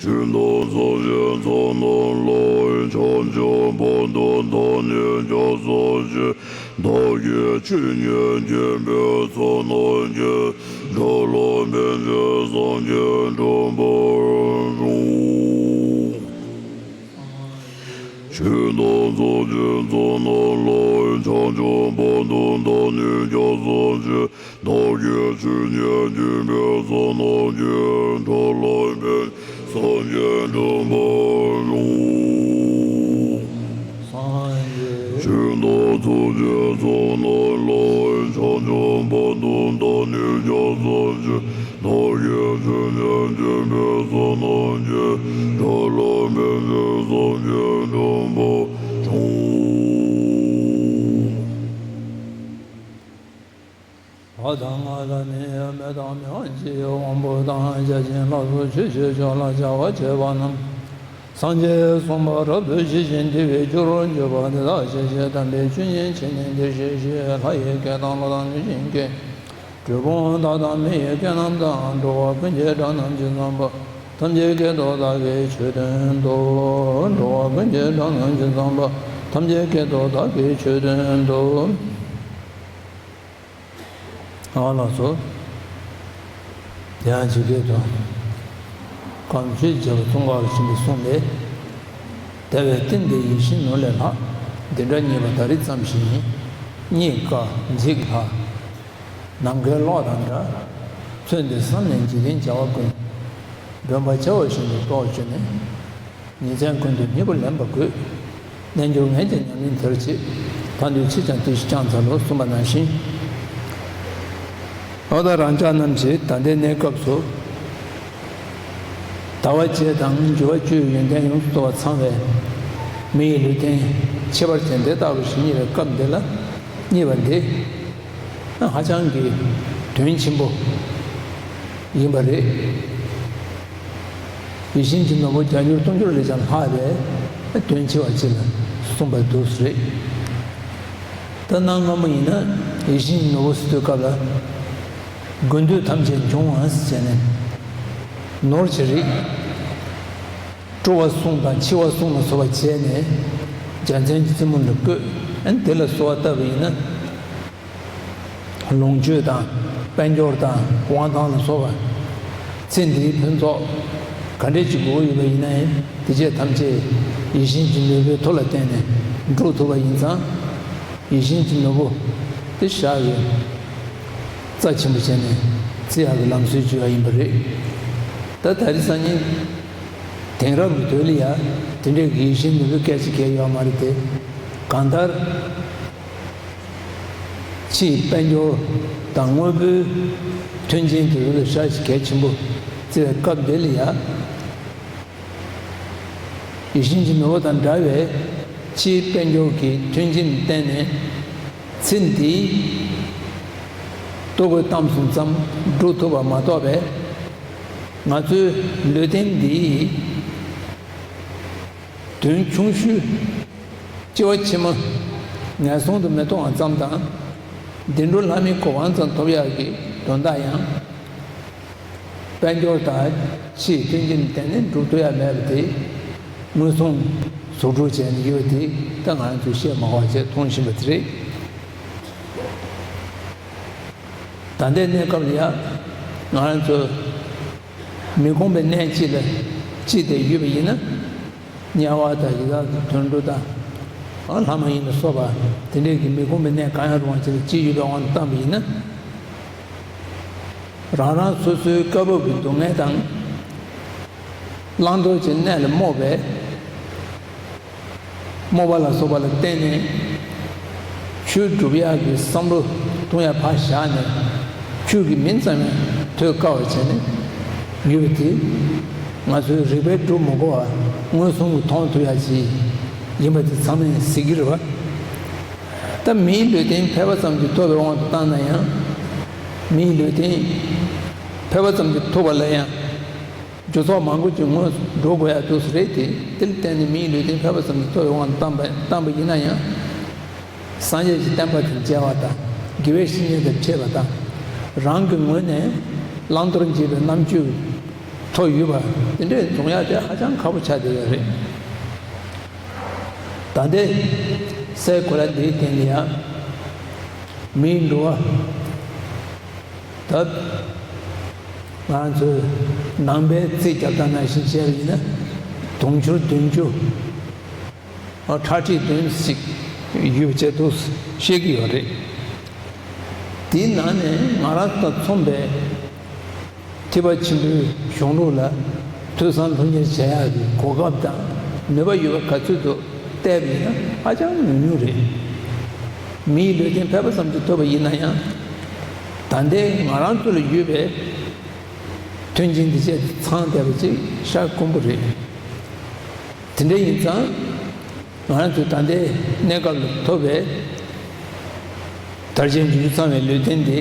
ཆོས་དང་ཚོགས་ཀྱི་ཚོགས་རྣམས་ལ། བྱང་ཆུབ་བར་དུ་བདག་ནི་སྐྱབས་སུ་མཆི། བདག་གིས་ཆོས་ཉིད་ཀྱི་མཐུན་པའི་ཚོགས་རྣམས་ཀྱིས། འགྲོ་ལ་ཕན་ཕྱིར་སངས་རྒྱས་འགྲུབ་པར་ཤོག། ཆོས་དང་ཚོགས་ཀྱི་ཚོགས་རྣམས་ལ། བྱང་ཆུབ་བར་དུ་བདག་ནི་སྐྱབས་སུ་མཆི། བདག་གིས་ཆོས་ཉིད་ཀྱི་མཐུན་པའི་ཚོགས་རྣམས་ཀྱིས། འགྲོ་ལ་ཕན་སངས་རྒྱས་འགྲུབ་པར་ཤོག། ཆོས་དང་ཚོགས་ཀྱི་ཚོགས་རྣམས་ལ། བྱང་ཆུབ་བར་དུ་བདག་ནི་སྐྱབས་སུ་མཆི། བདག་གིས་ཆོས་ཉིད་ཀྱི་མཐུན་པའི་ཚོགས་རྣམས་ཀྱིས། འགྲོ་ལ་ཕན་ཕྱིར་སངས་རྒྱས་འགྲུབ་པར་ཤོག། བ་དང་ང་དང་ནི་མེ་དང་མི་དབང་ཆེ་དབང་པོ་དང་བརྒྱ་བྱིན་ལ་སོགས་ཆོས་ཀྱི་མཆོག་ལ་བྱ་བ་བྱེད་པ་རྣམས། སངས་རྒྱས་གསུངས་པ་རབ་ཏུ་ཞི་ཞིང་བདེ་བའི་རྒྱུར་གྱུར་པ་འདི་དག་ཤེས་བྱའི་དམ་པའི་ཆོས་ཉིད་ཆེ་ནི་འདིར་ཤེས་ཤིག། ལྷ་ཡི་སྐད་དང་ཀླུ་དང་གནོད་སྦྱིན་སྐད། གྲུལ་བུམ་དག་དང་མི་ཡི་སྐད་རྣམས་དང་། འགྲོ་བ་ཀུན་གྱི་སྒྲ་རྣམས་ཀྱིས་མཚོན་པ། ཐམས་ཅད་སྐད་དུ་བདག་གིས་ཆོས་བསྟན་ཏོ། འགྲོ་བ་ཀུན་གྱི་སྒྲ་རྣམས་ཀྱིས་མཚོན་པ། ཐམས་ཅད་སྐད་དུ་བདག་གིས་ཆོས་བསྟན་ཏོ། ཨ་ལགས་སོ། དེ་ཡང་ཇི་སྐད་དུ། གངས་ཆེན་རྒྱལ་པོ་ཙོང་ཁ་པ་ཆེན་པོས་གསུངས་ཏེ། དེ་བས་བསྟན་འདི་ཡིད་བཞིན་ནོར་ལས་ལྷག། འདི་འདྲ་རྙེད་པ་ད་རེས་ཙམ་ཞིག་ཡིན། རྙེད་དཀའ་འཇིག་སླ། ནམ་མཁའི་གློག་དང་འདྲ། ཚུལ་འདི་བསམ་ནས་འཇིག་རྟེན་བྱ་བ་ཀུན། སྦོམ་པ་བྱ་བ་བཞིན་དུ་རྟོགས་བྱས་ནས། ཉིན་མཚན་ཀུན་ཏུ་སྙིང་པོ་ལེན་པ་དགོས། རྣལ་འབྱོར་ངས་ཀྱང་ཉམས་ལེན་དེར་བྱེད། ཕན་འདོད་ཅིས་ཀྱང་དེ་བཞིན་བསྐྱང་འཚལ་ལོ་གསུངས་པ་ནང་བཞིན། འོ་ད་རང་ཅག་རྣམས་ཀྱིས་ད་ལྟའི་གནས་སྐབས་སུ། ཟླ་བ་བརྒྱད་དང་འགྱུར་བ་བཅུའི་ཡོན་ཏན་ཡོངས་སུ་རྫོགས་པ་ཚང་བའི་མི་ཡི་ལུས་རྟེན་ཁྱད་པར་ཅན་དེ་ལྟ་བུ་ཞིག་རྙེད་པའི་སྐབས་འདི་ལ་རྙེད་པ་འདི། ཧ་ཅང་གི་དོན་ཆེན་པོ་ཡིན་པ་རེད། ཡིད་བཞིན་གྱི་ནོར་བུ་བརྒྱ་འགྱུར་སྟོང་འགྱུར་ལས་ཀྱང་ལྷག་པའི་དོན་ཆེ་བ་ཅིག་ལ་གསུངས་པ་འདུག་རེད། ད་གནའ་སྔ་མོ་ཡིན་ན་ཡིད་བཞིན་གྱི་ནོར་བུ་ཟེར་དུས་སྐབས་ལ། དགོས་འདོད་ཐམས་ཅད་འབྱུང་བ་ཟེར་ནས། ནོར་གྱི་རིགས། སྤྲོ་བ་གསུམ་དང་འཆི་བ་གསུམ་ལ་སོགས་པ་བྱས་ནས། རྒྱལ་མཚན་གྱི་རྩེ་མོ་ལ་བཀོད། ཨ་ནི་དེ་ལ་གསོལ་བ་བཏབ་པ་ཡིན་ན། ལོངས་སྤྱོད་དང་། དཔལ་འབྱོར་དང་། དབང་ཐང་ལ་སོགས་པ། ཚེ་འདིའི་ཕུན་ཚོགས། ག་འདྲས་ཅིག་དགོས་ཡོད་པ་ཡིན་ན་ཡང་། དེ་ཆ་ཐམས་ཅད་ཡིད་བཞིན་གྱི་ནོར་བུའི་མཐུ་ལ་བརྟེན་ནས་འགྲུབ་ཐུབ་པ་ཡིན་ཙང་། ཡིད་བཞིན་གྱི་ནོར་བུ་དེ་བཞག་ཡོད། རྩ་ཆེན་པོ་བྱས་ནས་བརྩི་ཡག་གི་ལམ་སྲོལ་བྱུང་བ་ཡིན་པ་རེད། ད་ད་རེས་སང་ཉིན་དེང་རབས་ཀྱི་དུས་ལ་ཡ་དེ་འདྲའི་གི་ཡིད་བཞིན་ནོར་བུའི་སྐད་ཆ་གང་ཡང་ཡོད་མ་རེད་དེ། གང་ལྟར་ཕྱིའི་དཔལ་འབྱོར་དང་དངོས་པོའི་མཐུན་རྐྱེན་དེ་ཚོ་ལ་ཞེ་གལ་ཆེན་པོ་བརྩི་བའི་སྐབས་འདི་ལ་ཡ། ཡིད་བཞིན་གྱི་ནོར་བུ་དང་འདྲ་བའི་ཕྱིའི་དཔལ་འབྱོར་གྱི་མཐུན་རྐྱེན་བརྟེན་ནས་ཚེ་འདིའི་ལྟོ་གོས་གཏམ་གསུམ་ཙམ་སྒྲུབ་ཐུབ་པ་མ་གཏོགས་པའི། ང་ཚོའི་ལུས་རྟེན་འདིའི་དོན་ཆུང་ཤོས། སྐྱེ་བ་ཕྱི་མ་ངན་སོང་དུ་མི་ལྟུང་བ་ཙམ་དང་། བདེ་འགྲོ་ལྷ་མིའི་གོ་འཕང་ཙམ་ཐོབ་ཡག་གི་དོན་དག་ཡང་། དཔལ་འབྱོར་དང་ཕྱིའི་མཐུན་རྐྱེན་བརྟེན་ནས་འགྲུབ་ཐུབ་ཡ་མེད་པ་དེ། མངོན་སུམ་གཟུགས་སྒྲུབ་བྱས་ནས་ཡོད་དེ་ད་ང་ཚོས་བཤད་མ་དགོས་པ་བྱས་མཐོང་བཞིན་པ་དེ་རེད། ད་ལྟའི་གནས་སྐབས་ལ་ཡ་ང་རང་ཚོ་མི་ཁོམ་པའི་གནས་གཅིག་ལ་གཅིག་བསྡད་ཡོད་པ་ཡིན་ན། དམྱལ་བ་དང་ཡི་དྭགས་ཀྱི་དུད་འགྲོ་དང་། ཨ་ལྷ་མ་ཡིན་ལ་སོགས་པ་དེ་འདྲའི་གི་མི་ཁོམ་པའི་གནས་གང་ཡང་རུང་བ་ཅིག་ལ་སྐྱེས་ཡོད་པའི་དབང་དུ་བཏང་པ་ཡིན་ན། རང་རང་སོ་སོའི་སྐབས་བབ་ཀྱི་སྡུག་བསྔལ་དང་། བླང་དོར་གྱི་གནས་ལ་རྨོངས་པའི་རྨོངས་པ་ལ་སོགས་པ་ལ་བརྟེན་ནས། ཆོས་སྒྲུབ་ཡག་གི་བསམ་བློ་གཏོང་ཡག་ཕར་བཞག་ནས། ཆོས་ཀྱི་མིང་ཙམ་ཡང་ཐོས་དཀའ་བར་བྱས་ནས་ཡོད་པ་དེ། ང་ཚོས་རིགས་པས་སྒྲུབ་མི་དགོས་པ་མངོན་སུམ་གྱིས་མཐོང་ཐུབ་ཡག་ཅིག་ཡིན་པ་དེ་ཚང་མས་གཟིགས་ཀྱི་རེད་བ། ད་མིའི་ལུས་རྟེན་ཕལ་པ་ཙམ་གྱིས་ཐོབ་པའི་དབང་དུ་བཏང་ན་ཡང་། མིའི་ལུས་རྟེན་ཕལ་པ་ཙམ་གྱིས་ཐོབ་པ་ལ་ཡང་། རྒྱུ་ཚོགས་མང་པོ་ཅིག་སྔོན་འགྲོ་དགོས་ཡ་འདུག་སེ་རེད་དེ། དེ་ལ་བརྟེན་ནས་མིའི་ལུས་རྟེན་ཕལ་པ་ཙམ་གྱིས་ཐོབ་པའི་དབང་དུ་བཏང་པ་བཏང་པ་ཡིན་ན་ཡང་། སངས་རྒྱས་ཀྱི་བསྟན་པ་དང་མཇལ་བ་དང་། དགེ་བའི་བཤེས་གཉེན་དང་འཕྲད་པ་དང་། རང་གི་ངོས་ནས་བླང་དོར་འབྱེད་པའི་རྣམ་དཔྱོད་ ཐོབ་ཡོད་པ་དེ་འདྲས་འཛོམས་ཡག་དེ་ཧ་ཅང་ཁག་པོ་ཆགས་བསྡད་ཡོད་རེད། ད་ལྟའི་སའི་གོ་ལ་འདིའི་སྟེང་ལ་ཡང་མིའི་འགྲོ་བ། ད་ང་ཚོའི་ནང་པའི་རྩིས་རྒྱབ་སྟངས་ནང་བཞིན་བྱས་པ་ཡིན་ན་དུང་ཕྱུར་བདུན་ཅུ། ཨ། ཁྲག་ཁྲིག་བདུན་ཞིག་ཡོད་ཅེས་འདུག་བཤད་ཀྱི་ཡོད་རེད། དེའི་ནང་ནས་ང་རང་དང་མཚུངས་པའི་ཐེག་པ་ཆེན་པོའི་གཞུང་ལུགས་ལ་ཐོས་བསམ་སློབ་གཉེར་བྱེད་ཡག་གི་གོ་སྐབས་དང་ནུས་པ་ཡོད་པ་ག་ཚོད་འདུག་བལྟས་པ་ཡིན་ན་ཧ་ཅང་ཉུང་ཉུང་རེད། མིའི་ལུས་རྟེན་ཕལ་པ་ཙམ་ཅིག་ཐོབ་པ་ཡིན་ན་ཡང་། ད་ལྟའི་ང་རང་ཚོ་ལ་ཡོད་པའི་མཐུན་རྐྱེན་འདི་བཅས་ཚང་བསྡད་པ་ཅིག་ཤར་དཀོན་པོ་རེད། དེ་འདྲ་ཡིན་ཙང་། ང་རང་ཚོའི་ད་ལྟའི་གནས་སྐབས་ལ་ཐོབ་པའི་དར་ཆེན་འབྱུང་འགྱུར་ཚང་བའི་ལུས་རྟེན་འདི་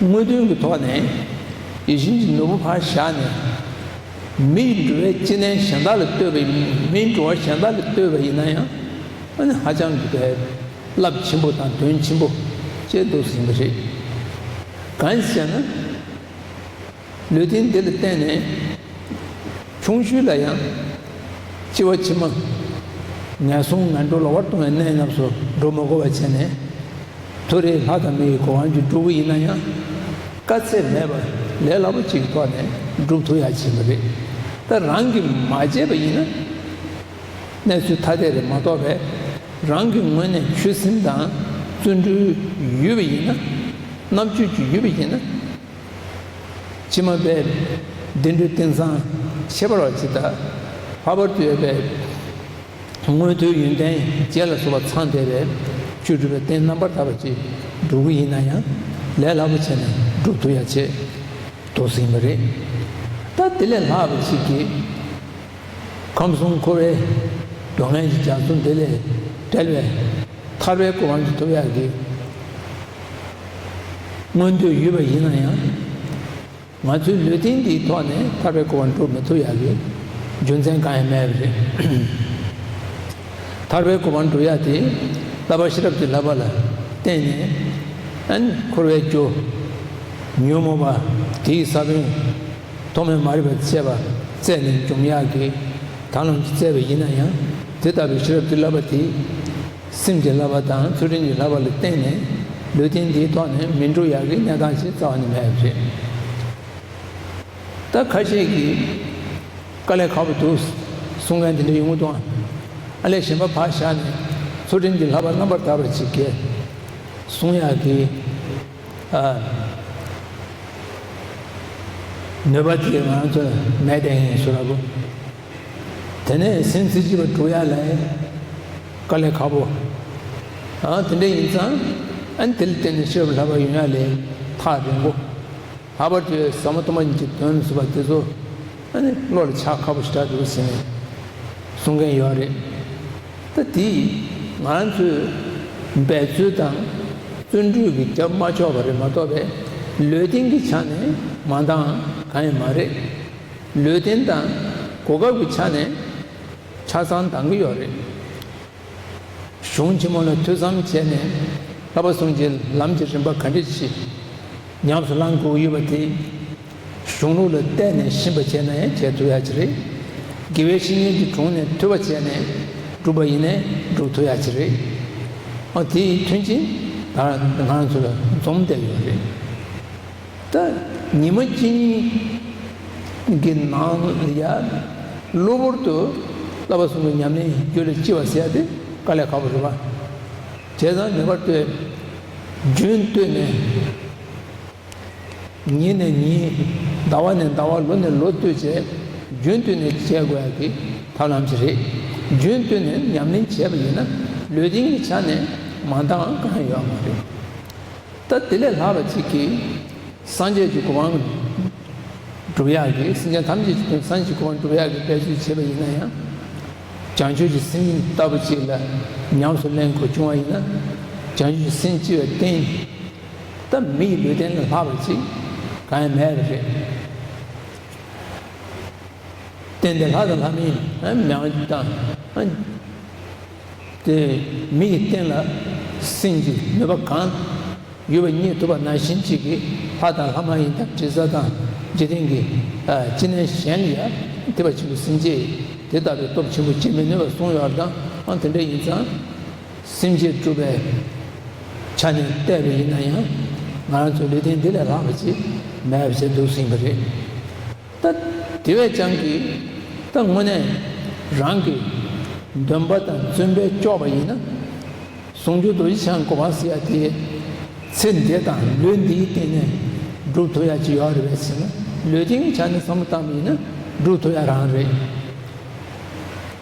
དངོས་དོན་གྱི་ཐོག་ནས་ཡིད་བཞིན་གྱི་ནོར་བུ་ཕར་བཞག་ནས། མིའི་འགྲོ་བའི་སྐྱེ་གནས་གཞན་དག་ལ་ལྟོས་པའི། མིའི་འགྲོ་བ་གཞན་དག་ལ་ལྟོས་པ་ཡིན་ན་ཡང་། ཨ་ནི་ཧ་ཅང་གི་རླབས་ཆེན་པོ་དང་དོན་ཆེན་པོ་ཅེས་འདུག་ཟིན་པ་རེད། གང་ཞེ་ན། ལུས་རྟེན་འདི་ལ་བརྟེན་ནས་ཆུང་ཤོས་ལ་ཡང་འཆི་བ་ཕྱི་མ་ངན་སོང་ངན་འགྲོ་ལ་བར་ལྟུང་བའི་གནས་སྐབས་སུ་འགྲོ་མི་དགོས་པ་བྱས་ནས། ཐོ་རེ་ལྷ་དང་མི་ཡི་གོ་འཕང་ཅིག་སྒྲུབ་ཀྱི་ཡིན་ན་ཡང་། དཀའ་ཚེགས་མེད་པར་ལས་སླ་པོ་ཅིག་གི་ཐོག་ནས་སྒྲུབ་ཐུབ་ཡག་ཅིག་ཡིན་པ་རེད། ད་རང་གིས་མ་བྱས་པ་ཡིན་ན། གནས་ཚུལ་ཐ་དད་རེད་མ་གཏོགས་པས། རང་གི་ངོས་ནས་ཆོད་སེམས་དང་བརྩོན་འགྲུས་ཡོད་པ་ཡིན་ན། རྣམ་དཔྱོད་ཅིག་ཡོད་པ་ཡིན་ན། ཕྱི་མ་པའི་བདེ་འགྲོའི་རྟེན་བཟང་ཁྱད་པར་བ་ཅིག་དང་། ལྷག་པར་དུ་ཡོད་པའི་མངོན་མཐོའི་ཡོན་ཏན་བརྒྱད་ལ་སོགས་པ་ཚང་བསྡད་པའི་ཆོས་སྒྲུབ་པའི་རྟེན་རྣམ་པར་དག་པ་ཅིག་སྒྲུབ་ཀྱི་ཡིན་ན་ཡང་། ལས་སླ་པོ་བྱས་ནས་སྒྲུབ་ཐུབ་ཡག་ཆེད་དུ་ཟིན་པ་རེད། ད་དེ་ལས་ལྷག་པ་ཅིག་གིས། ཁམས་གསུམ་འཁོར་བའི་སྡུག་བསྔལ་གྱི་རྒྱ་མཚོ་འདི་ལས་བསྒྲལ་བའི་ཐར་པའི་གོ་འཕང་དེ་ཐོབ་ཡག་གི་མངོན་འདོད་ཡོད་པ་ཡིན་ན་ཡང་། ང་ཚོའི་ལུས་རྟེན་འདིའི་ཐོག་ནས་ཐར་པའི་གོ་འཕང་སྒྲུབ་མི་ཐུབ་ཡག་གི་རྒྱུ་མཚན་གང་ཡང་མེད་པ་རེད། ཐར་པའི་གོ་འཕང་སྒྲུབ་ཡག་དེ་བསླབ་པ་ཤེས་རབ་ཀྱི་བསླབ་པ་ལ་བརྟེན་ནས། ཨ་ནི་འཁོར་བའི་རྒྱུ་ཉོན་མོངས་པ་དེའི་ས་བོན་ཐོག་མའི་མ་རིག་པ་བཅས་པ་རྩད་ནས་འཇོམས་ཡག་གི་དང་བླངས་ཀྱིས་རྩད་པ་ཡིན་ན་ཡང་། དེ་ལྟ་བུའི་ཤེས་རབ་ཀྱི་བསླབ་པ་དེ་སེམས་ཀྱི་བསླབ་པ་དང་ཚུལ་ཁྲིམས་ཀྱི་བསླབ་པ་ལ་བརྟེན་ནས་ལུས་རྟེན་འདིའི་ཐོག་ནས་མི་འགྲུབ་ཡག་གི་གནས་སྟངས་ཤིག་རྩ་བ་ནས་མེད་པ་རེད། ད་ཁ་ཤས་ཀྱིས་དཀའ་ལས་ཁག་པོ་འདུག་གསུང་མཁན་དེ་འདྲ་ཡོང་གི་འདུག་ཨ། ཨ་ལས་གཞན་པ་ཕར་བཞག་ནས་ཚུལ་ཁྲིམས་ཀྱི་བསླབ་པ་རྣམ་པར་དག་པ་ཅིག་གིས་གསུང་ཡག་གི། ཨ། ནུས་པ་དེ་ང་ཚོ་མེད་དེ་ཡིན་ཟེར་བ་གོ། དེ་ནས་སེམས་རྩེ་གཅིག་པ་སྒྲུབ་ཡག་ལ་དཀའ་ལས་ཁག་པོ། ཨ། དེ་འདྲ་ཡིན་ཙང་། ཨ་ནི་དེ་ལ་བརྟེན་ནས་ཤེས་རབ་བསླབ་པ་ཡོང་ཡག་ལས་ཐག་རིང་པོ། ལྷག་པར་དུ་ཟབ་མོ་སྟོང་པ་ཉིད་ཀྱི་དོན་ཟེར་བ་དེ་ཚོ། ཨ་ནི་བློ་ལ་འཆར་ཁག་པོ་ཞེ་དྲག་འདུག་ཟེར་ནས་གསུང་མཁན་ཡོད་རེད། ད་དེས་ང་ཚོའི་འབད་རྩོལ་དང་བརྩོན་འགྲུས་ཀྱིས་རྒྱབ་མ་ཆོག་པ་རེད་མ་གཏོགས་པས། ལུས་རྟེན་གྱི་ཆ་ནས་མ་འདང་གང་ཡང་མ་རེད། ལུས་རྟེན་དང་གོ་སྐབས་ཀྱི་ཆ་ནས་ཆ་ཚང་འདང་གི་ཡོད་རེད། གཞུང་ཆེན་མོ་ལ་ཐོས་བསམ་བྱས་ནས་བསླབ་པ་གསུམ་གྱི་ལམ་གྱི་རིམ་པ་ག་འདྲ་ཞིག་ཉམས་སུ་བླང་དགོས་ཡོད་པ་དེ། གཞུང་ལུགས་ལ་བལྟས་ནས་ཤེས་པ་བྱས་ན་ཡང་བྱེད་ཐུབ་ཡག་ཅིག་རེད། དགེ་བའི་བཤེས་གཉེན་གྱི་དྲུང་ནས་ཐོས་པ་བྱས་ནས་བསྒྲུབས་པ་ཡིན་ནའི་སྒྲུབ་ཐུབ་ཡག་ཅིག་རེད། ཨ། དེའི་མཐུན་རྐྱེན་ད་ང་རང་ཚོ་ལ་འཛོམས་བསྡད་ཡོད་རེད། ད་ཉི་མ་གཅིག་གཉིས་ཀྱི་ནང་ལ་ཡ་གློ་བུར་དུ་བསླབ་པ་གསུམ་གྱི་ཉམས་ལེན་རྒྱུད་ལ་སྐྱེ་བ་ཟེར་ཡ་དེ་དཀའ་ལས་ཁག་པོ་རེད་པ། བྱས་ཙང་ངེས་པར་དུ་རྒྱུན་བཏོད་ནས། ཉིན་ནས་ཉིན། ཟླ་བ་ནས་ཟླ་བ། ལོ་ནས་ལོ་བཏོད་བྱས། རྒྱུན་བཏོད་ནས་བྱེད་དགོས་ཡག་གི་ཐབས་ལམ་ཞིག་རེད། རྒྱུན་བཏོད་ནས་ཉམས་ལེན་བྱས་པ་ཡིན་ན་ལུས་རྟེན་གྱི་ཆ་ནས་མ་འདང་གང་ཡང་ཡོད་མ་རེད། ད་དེ་ལས་ལྷག་པ་ཅིག་གིས་སངས་རྒྱས་ཀྱི་གོ་འཕང་སྒྲུབ་ཡག་གི། སེམས་ཅན་ཐམས་ཅད་ཀྱི་དོན་སངས་རྒྱས་ཀྱི་གོ་འཕང་སྒྲུབ་ཡག་གི་འབད་རྩོལ་བྱས་པ་ཡིན་ན་ཡང་། བྱང་ཆུབ་ཀྱི་སེམས་ལྟ་བུ་ཅིག་ལ་ཉམས་སུ་ལེན་དགོས་བྱུང་བ་ཡིན་ན། བྱང་ཆུབ་ཀྱི་སེམས་སྐྱེ་བའི་རྟེན་ད་མི་ཡི་ལུས་རྟེན་ལས་ལྷག་པ་ཅིག་གང་ཡང་མེད་པ་རེད། རྟེན་འདི་ལྷ་དང་ལྷ་མིན་མྱ་ངན་དང་། དེ་མི་ཡི་རྟེན་ལ་སེམས་ཀྱི་ནུས་པ་གང་ཡོད་པ་རྙེད་ཐུབ་པ་ནང་བཞིན་ཅིག་གིས་ལྷ་དང་ལྷ་མ་ཡིན་དང་དྲི་ཟ་དང་ འཇིག་རྟེན་གྱི་ཨ་ཅི་ནས་གཞན་ལ་ཡང་ཐེག་པ་ཆེན་པོའི་སེམས་བསྐྱེད་དེ་ལྟ་བུའི་སྟོབས་ཆེན་པོ་སྐྱེ་མི་ནུས་པར་གསུངས་ཡོད་པ་དང་། ཨ་དེ་འདྲ་ཡིན་ཙང་། སེམས་བསྐྱེད་སྒྲུབ་པའི་ཆ་ནས་བལྟས་པ་ཡིན་ན་ཡང་། ང་རང་ཚོའི་ལུས་རྟེན་འདི་ལས་ལྷག་པ་ཅིག་མེད་པ་ཞིག་འདུག་ཟིན་པ་རེད། ད་དེ་བས་ཀྱང་གི་ད་དངོས་གནས་རང་གི་འདུན་པ་དང་བརྩོན་པས་ལྕོགས་པ་ཡིན་ན། ཟུང་འཇུག་རྡོ་རྗེ་འཆང་གོ་འཕང་ཟེར་ཡ་དེ་ཚེ་འདི་དང་ལུས་འདིའི་སྟེང་ནས་སྒྲུབ་ཐུབ་ཡ་ཅིག་ཡོད་རེད་པས་ཟེར་ན། ལུས་རྟེན་གྱི་ཆ་ནས་བསམ་བློ་བཏང་བ་ཡིན་ན་སྒྲུབ་ཐུབ་ཡ་རང་རེད།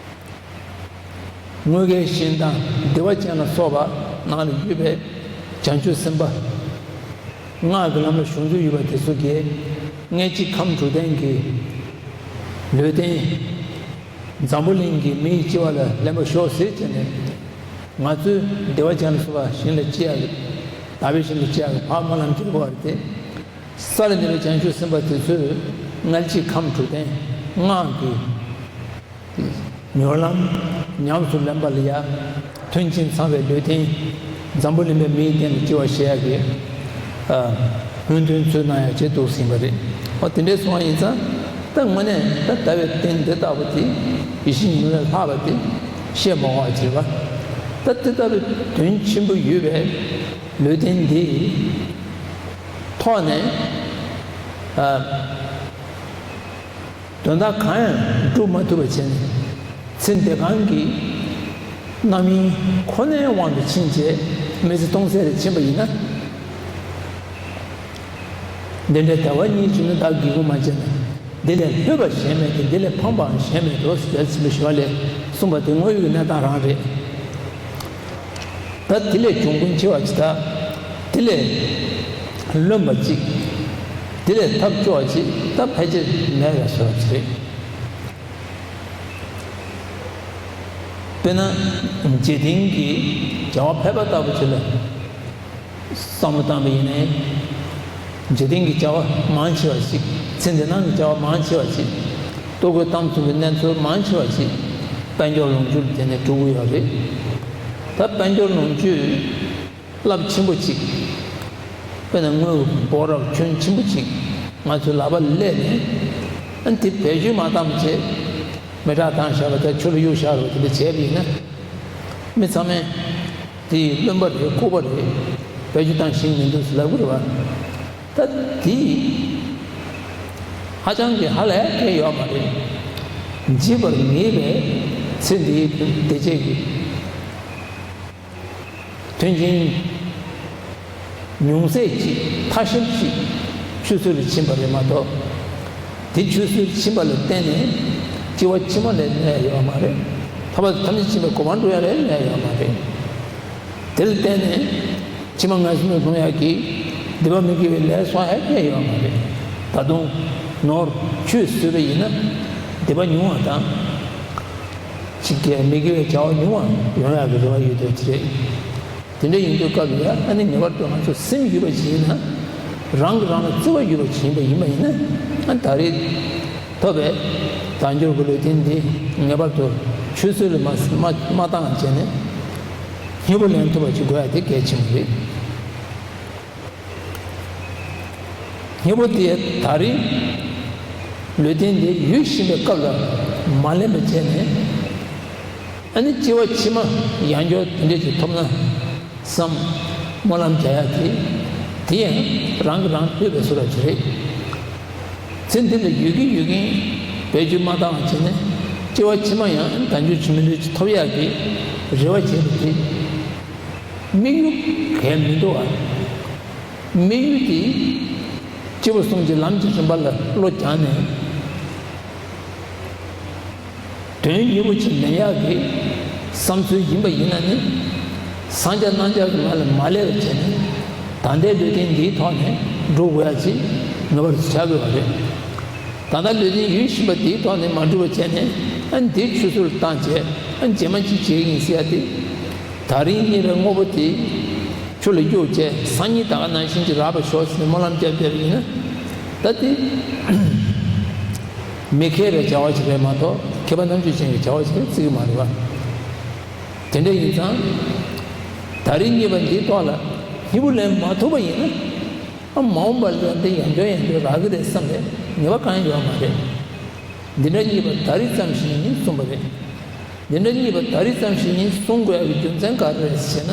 དངོས་འགལ་གཞན་དང་བདེ་བ་ཅན་ལ་སོགས་པ་ནང་ལ་ཡོད་པའི་བྱང་ཆུབ་སེམས་དཔའ། སྔགས་ཀྱི་ལམ་ལ་གཞུང་ཚུལ་ཡོད་པ་དེ་ཚོ་གིས་མངལ་སྐྱེས་ཁམས་དྲུག་ལྡན་གྱི་ལུས་རྟེན། འཛམ་བུ་གླིང་གི་མིའི་སྐྱེ་བ་ལ་ལེན་པར་ཤོག་ཟེར་བྱས་ནས། ང་ཚོས་བདེ་བ་ཅན་ལ་སོགས་པ་ཞིང་ལ་སྐྱེ་ཡག་གི། དག་པའི་ཞིང་ལ་སྐྱེ་ཡག་གི་ཕར་སྨོན་ལམ་རྒྱག་དགོས་པ་རེད་དེ། ས་ལ་གནས་པའི་བྱང་ཆུབ་སེམས་དཔའ་དེ་ཚོས་མངལ་སྐྱེས་ཁམས་དྲུག་ལྡན་སྔགས་ཀྱི་མྱུར་ལམ་ཉམས་སུ་ལེན་པ་ལ་ཡ། མཐུན་རྐྱེན་ཚང་བའི་ལུས་རྟེན། འཛམ་བུ་གླིང་པའི་མིའི་སྟེང་དུ་སྐྱེ་བ་བཞེས་ཡག་གི་ཨ་སྨོན་འདུན་ཚུལ་གནང་ཡག་བྱེད་འདུག་ཟིན་པ་རེད། འོ་དེ་འདྲའི་སོང་བ་ཡིན་ཙང་། ད་དངོས་གནས་ད་ལྟ་བའི་རྟེན་འདི་ལྟ་བུ་དེ་ཡིད་བཞིན་ནོར་བུ་ལས་ལྷག་པ་དེ་བཤད་མ་དགོས་པ་བྱེད་པ། ད་དེ་ལྟ་བུའི་དོན་ཆེན་པོ་ཡོད་པའི་ལུས་རྟེན་འདི་ཐོག་ནས་ཨ། དོན་དག་གང་ཡང་སྒྲུབ་མ་ཐུབ་པ་བྱས་ནས། ཚེ་འདས་གང་གི་རྣམ་གཡེང་ཁོ་ནའི་དབང་དུ་ཕྱིན་བྱས་མི་ཚེ་སྟོང་ཟད་རེ་ཕྱིན་པ་ཡིན་ན། འདི་འདྲའི་དལ་བ་གཉིས་ཀྱིས་ནི་བདག་སྒེའུ་ཁུང་མ་བྱས་ན། འདི་ལས་ལྷོད་པ་གཞན་མེད་དེ། འདི་ལས་ཕངས་པའང་གཞན་མེད་དོ་ཟེར་ཚུལ་ཞུ་བ་ལས་གསུངས་པ་དེ་དངོས་ཡོད་ཀྱི་གནས་སྟངས་རང་རེད། ད་དེ་ལས་གྱོང་གུན་ཆེ་བ་ཅིག་ད་དེ་ལས་རློན་པ་ཅིག་དེ་ལས་ཐབས་སྐྱོ་བ་ཅིག་ད་ཕལ་ཆེར་མེད་པའི་བཟོ་འདྲ་ཅིག་རེད། དཔེར་ན་འཇིག་རྟེན་གྱི་བྱ་བ་ཕལ་པ་ལྟ་བུ་ཅིག་ལ་བསམ་བློ་བཏང་བ་ཡིན་ན། འཇིག་རྟེན་གྱི་བྱ་བ་མང་ཆེ་བ་ཞིག་ཚེ་འདི་སྣང་གི་བྱ་བ་མང་ཆེ་བ་ཞིག་ལྟོ་གོས་གཏམ་གསུམ་གྱི་གནས་ཚུལ་མང་ཆེ་བ་ཞིག་དཔལ་འབྱོར་ལོངས་སྤྱོད་ལ་བརྟེན་ནས་འགྲོ་གི་ཡོད་རེད། ད་དཔལ་འབྱོར་ལོངས་སྤྱོད་རླབས་ཆེན་པོ་ཅིག་དཔེར་ན་དངུལ་འབོར་རབ་ཁྱོན་ཆེན་པོ་ཅིག་ང་ཚོའི་ལག་པ་ལ་སླེབས་ནས། ཨ་ནི་དེ་བེད་སྤྱོད་མ་བཏང་བྱས་མེ་སྲེག་བཏང་བཞག་པ་དང་ཆུ་ལ་གཡུགས་བཞག་པ་དེ་འདྲ་བྱས་པ་ཡིན་ན། མི་ཚང་མས་དེ་རློན་པ་རེད། ལྐུགས་པ་རེད། བེད་སྤྱོད་བཏང་ཤེས་མི་འདུག་ཟེར་ལབ་ཀྱི་རེད་པ། ད་དེ་ཧ་ཅང་གི་ཧ་ལས་གལ་ཡོད་མ་རེད། འཇིག་པར་ངེས་པའི་ཚེ་འདིའི་བདེ་སྐྱིད་ཀྱི་མཐུན་རྐྱེན་ཉུང་ཟད་ཅིག་ཐ་ཤལ་ཅིག་ཆུད་ཟོས་ལ་ཕྱིན་པ་རེད་མ་གཏོགས། དེ་ཆུད་ཟོས་ཕྱིན་པ་ལ་བརྟེན་ནས་སྐྱེ་བ་ཕྱི་མ་ལ་གནས་ཡོད་མ་རེད། ཐར་པ་ཐམས་ཅད་མཁྱེན་པའི་གོ་འཕང་འགྲོ་ཡ་ལ་གནས་ཡོད་མ་རེད། དེ་ལ་བརྟེན་ནས་ཕྱི་མ་ངན་སོང་དུ་ལྷུང་ཡ་གི་སྡིག་པ་མི་དགེ་བའི་ལས་བསགས་ཡ་གནས་ཡོད་མ་རེད། ད་དུང་ནོར་ཆུད་ཟོས་པ་ཡིན་ན་སྡིག་པ་ཉུང་བ་དང་། ཅིག་གི་མི་དགེ་བའི་བྱ་བ་ཉུང་བ་ཡོང་ཡ་གི་རེ་བ་ཡོད་དོ་ཅི་རེད། དེ་འདྲ་ཡིན་དུས་སྐབས་ལ་ཡ་ཨ་ནི་ངེས་པར་དུ་ང་ཚོ་སེམས་ཡོད་པ་ཞིག་ཡིན་ན། རང་གིས་རང་ལ་བརྩེ་བ་ཡོད་པ་ཞིག་ཡིན་པ་ཡིན་པ་ཡིན་ན། ཨ་ད་རེས་ཐོབ་པའི་དལ་འབྱོར་གྱི་ལུས་རྟེན་འདི་ངེས་པར་དུ་ཆུད་ཟོས་ལ་མ་མ་མ་བཏང་བྱས་ནས་སྙིང་པོ་ལེན་ཐུབ་པ་ཞིག་དགོས་ཡ་དེ་གལ་ཆེན་པོ་རེད། སྙིང་པོ་དེ་ད་རེས་ལུས་རྟེན་འདི་ཡོད་བཞིན་པའི་སྐབས་ལ་མ་ལེན་པ་བྱས་ནས། ཨ་ནི་སྐྱེ་བ་ཕྱི་མ་ཡང་བསྐྱར་དེ་འདྲ་ཅིག་ཐོབ་ན་བསམ་སྨོན་ལམ་རྒྱག་ཡ་དེ། དེ་ཡང་རང་གིས་རང་ལྷོད་པའི་བཟོ་འདྲ་ཅིག་རེད། ཚེ་འདི་ལ་ཡོད་ཀྱིན་ཡོད་ཀྱིན་བེད་སྤྱོད་མ་བཏང་བ་བྱས་ནས་སྐྱེ་བ་ཕྱི་མ་ཡང་དལ་འབྱོར་ཆེ་མི་འདྲ་ཅིག་ཐོབ་ཡག་གི་རེ་བ་བྱས་པ་དེ། དམིགས་ཡུལ་གལ་མི་འདུག་ཨ། དམིགས་ཡུལ་དེ་སྐྱེས་བུ་གསུམ་གྱི་ལམ་གྱི་རིམ་པ་ལ་བློ་སྦྱངས་ནས། དོན་སྙིང་པོ་ཅིག་ལེན་ཡག་གི་བསམ་ཚུལ་ཡིན་པ་ཡིན་ན་ནི། སངས་རྒྱས་རྣམ་ཐར་གྱི་ངང་ལ་མ་སླེབས་པ་བྱས་ནས་ད་ལྟའི་ལུས་རྟེན་འདིའི་ཐོག་ནས་འགྲོ་དགོས་ཡ་ཅིག་ངེས་པར་དུ་ཆགས་དགོས་པ་རེད། ད་ལྟ་ལུས་རྟེན་ཡོད་བཞིན་པ་འདིའི་ཐོག་ནས་མ་འགྲུབ་པ་བྱས་ནས། ཨ་འདི་ཆུད་ཟོས་ལ་བཏང་བྱས། ཨ་རྗེས་མ་ཅིག་བྱེད་ཀྱི་ཡིན་ཟེར་ཡ་དེ། ད་རིང་རྙེད་པའི་དངོས་པོ་དེ་ཆུ་ལ་གཡུགས་བྱས་སང་ཉིན་ད་ག་ནང་བཞིན་ཅིག་རག་པར་ཤོག་ཟེར་ནས་སྨོན་ལམ་བརྒྱབ་བསྡད་པ་ཡིན་ན། ད་དེ་མི་མཁས་པའི་བྱ་བ་ཞིག་རེད་མ་གཏོགས་མཁས་པ་རྣམ་དཔྱོད་ཅན་གྱི་བྱ་བ་ཞིག་རེད་བརྩི་གི་མ་རེད་པ། དེ་འདྲ་ཡིན་ཙང་། ད་རིང་རྙེད་པ་འདིའི་ཐོག་ལ་སྙིང་པོ་ལེན་མ་ཐུབ་པ་ཡིན་ན། ཨ་མ་འོངས་པ་ལ་འདི་ཡང་བསྐྱར་ཡང་བསྐྱར་རག་གི་རེད་བསམ་པའི་ ངེས་པ་གང་ཡང་ཡོད་མ་རེད། འདི་འདྲ་གཉིས་པ་ད་རེས་ཙམ་ཞིག་ཡིན་གསུངས་པ་རེད། འདི་འདྲ་གཉིས་པ་ད་རེས་ཙམ་ཞིག་ཡིན་གསུང་དགོས་ཡག་གི་རྒྱུ་མཚན་ག་རེ་རེད་ཟེར་ན།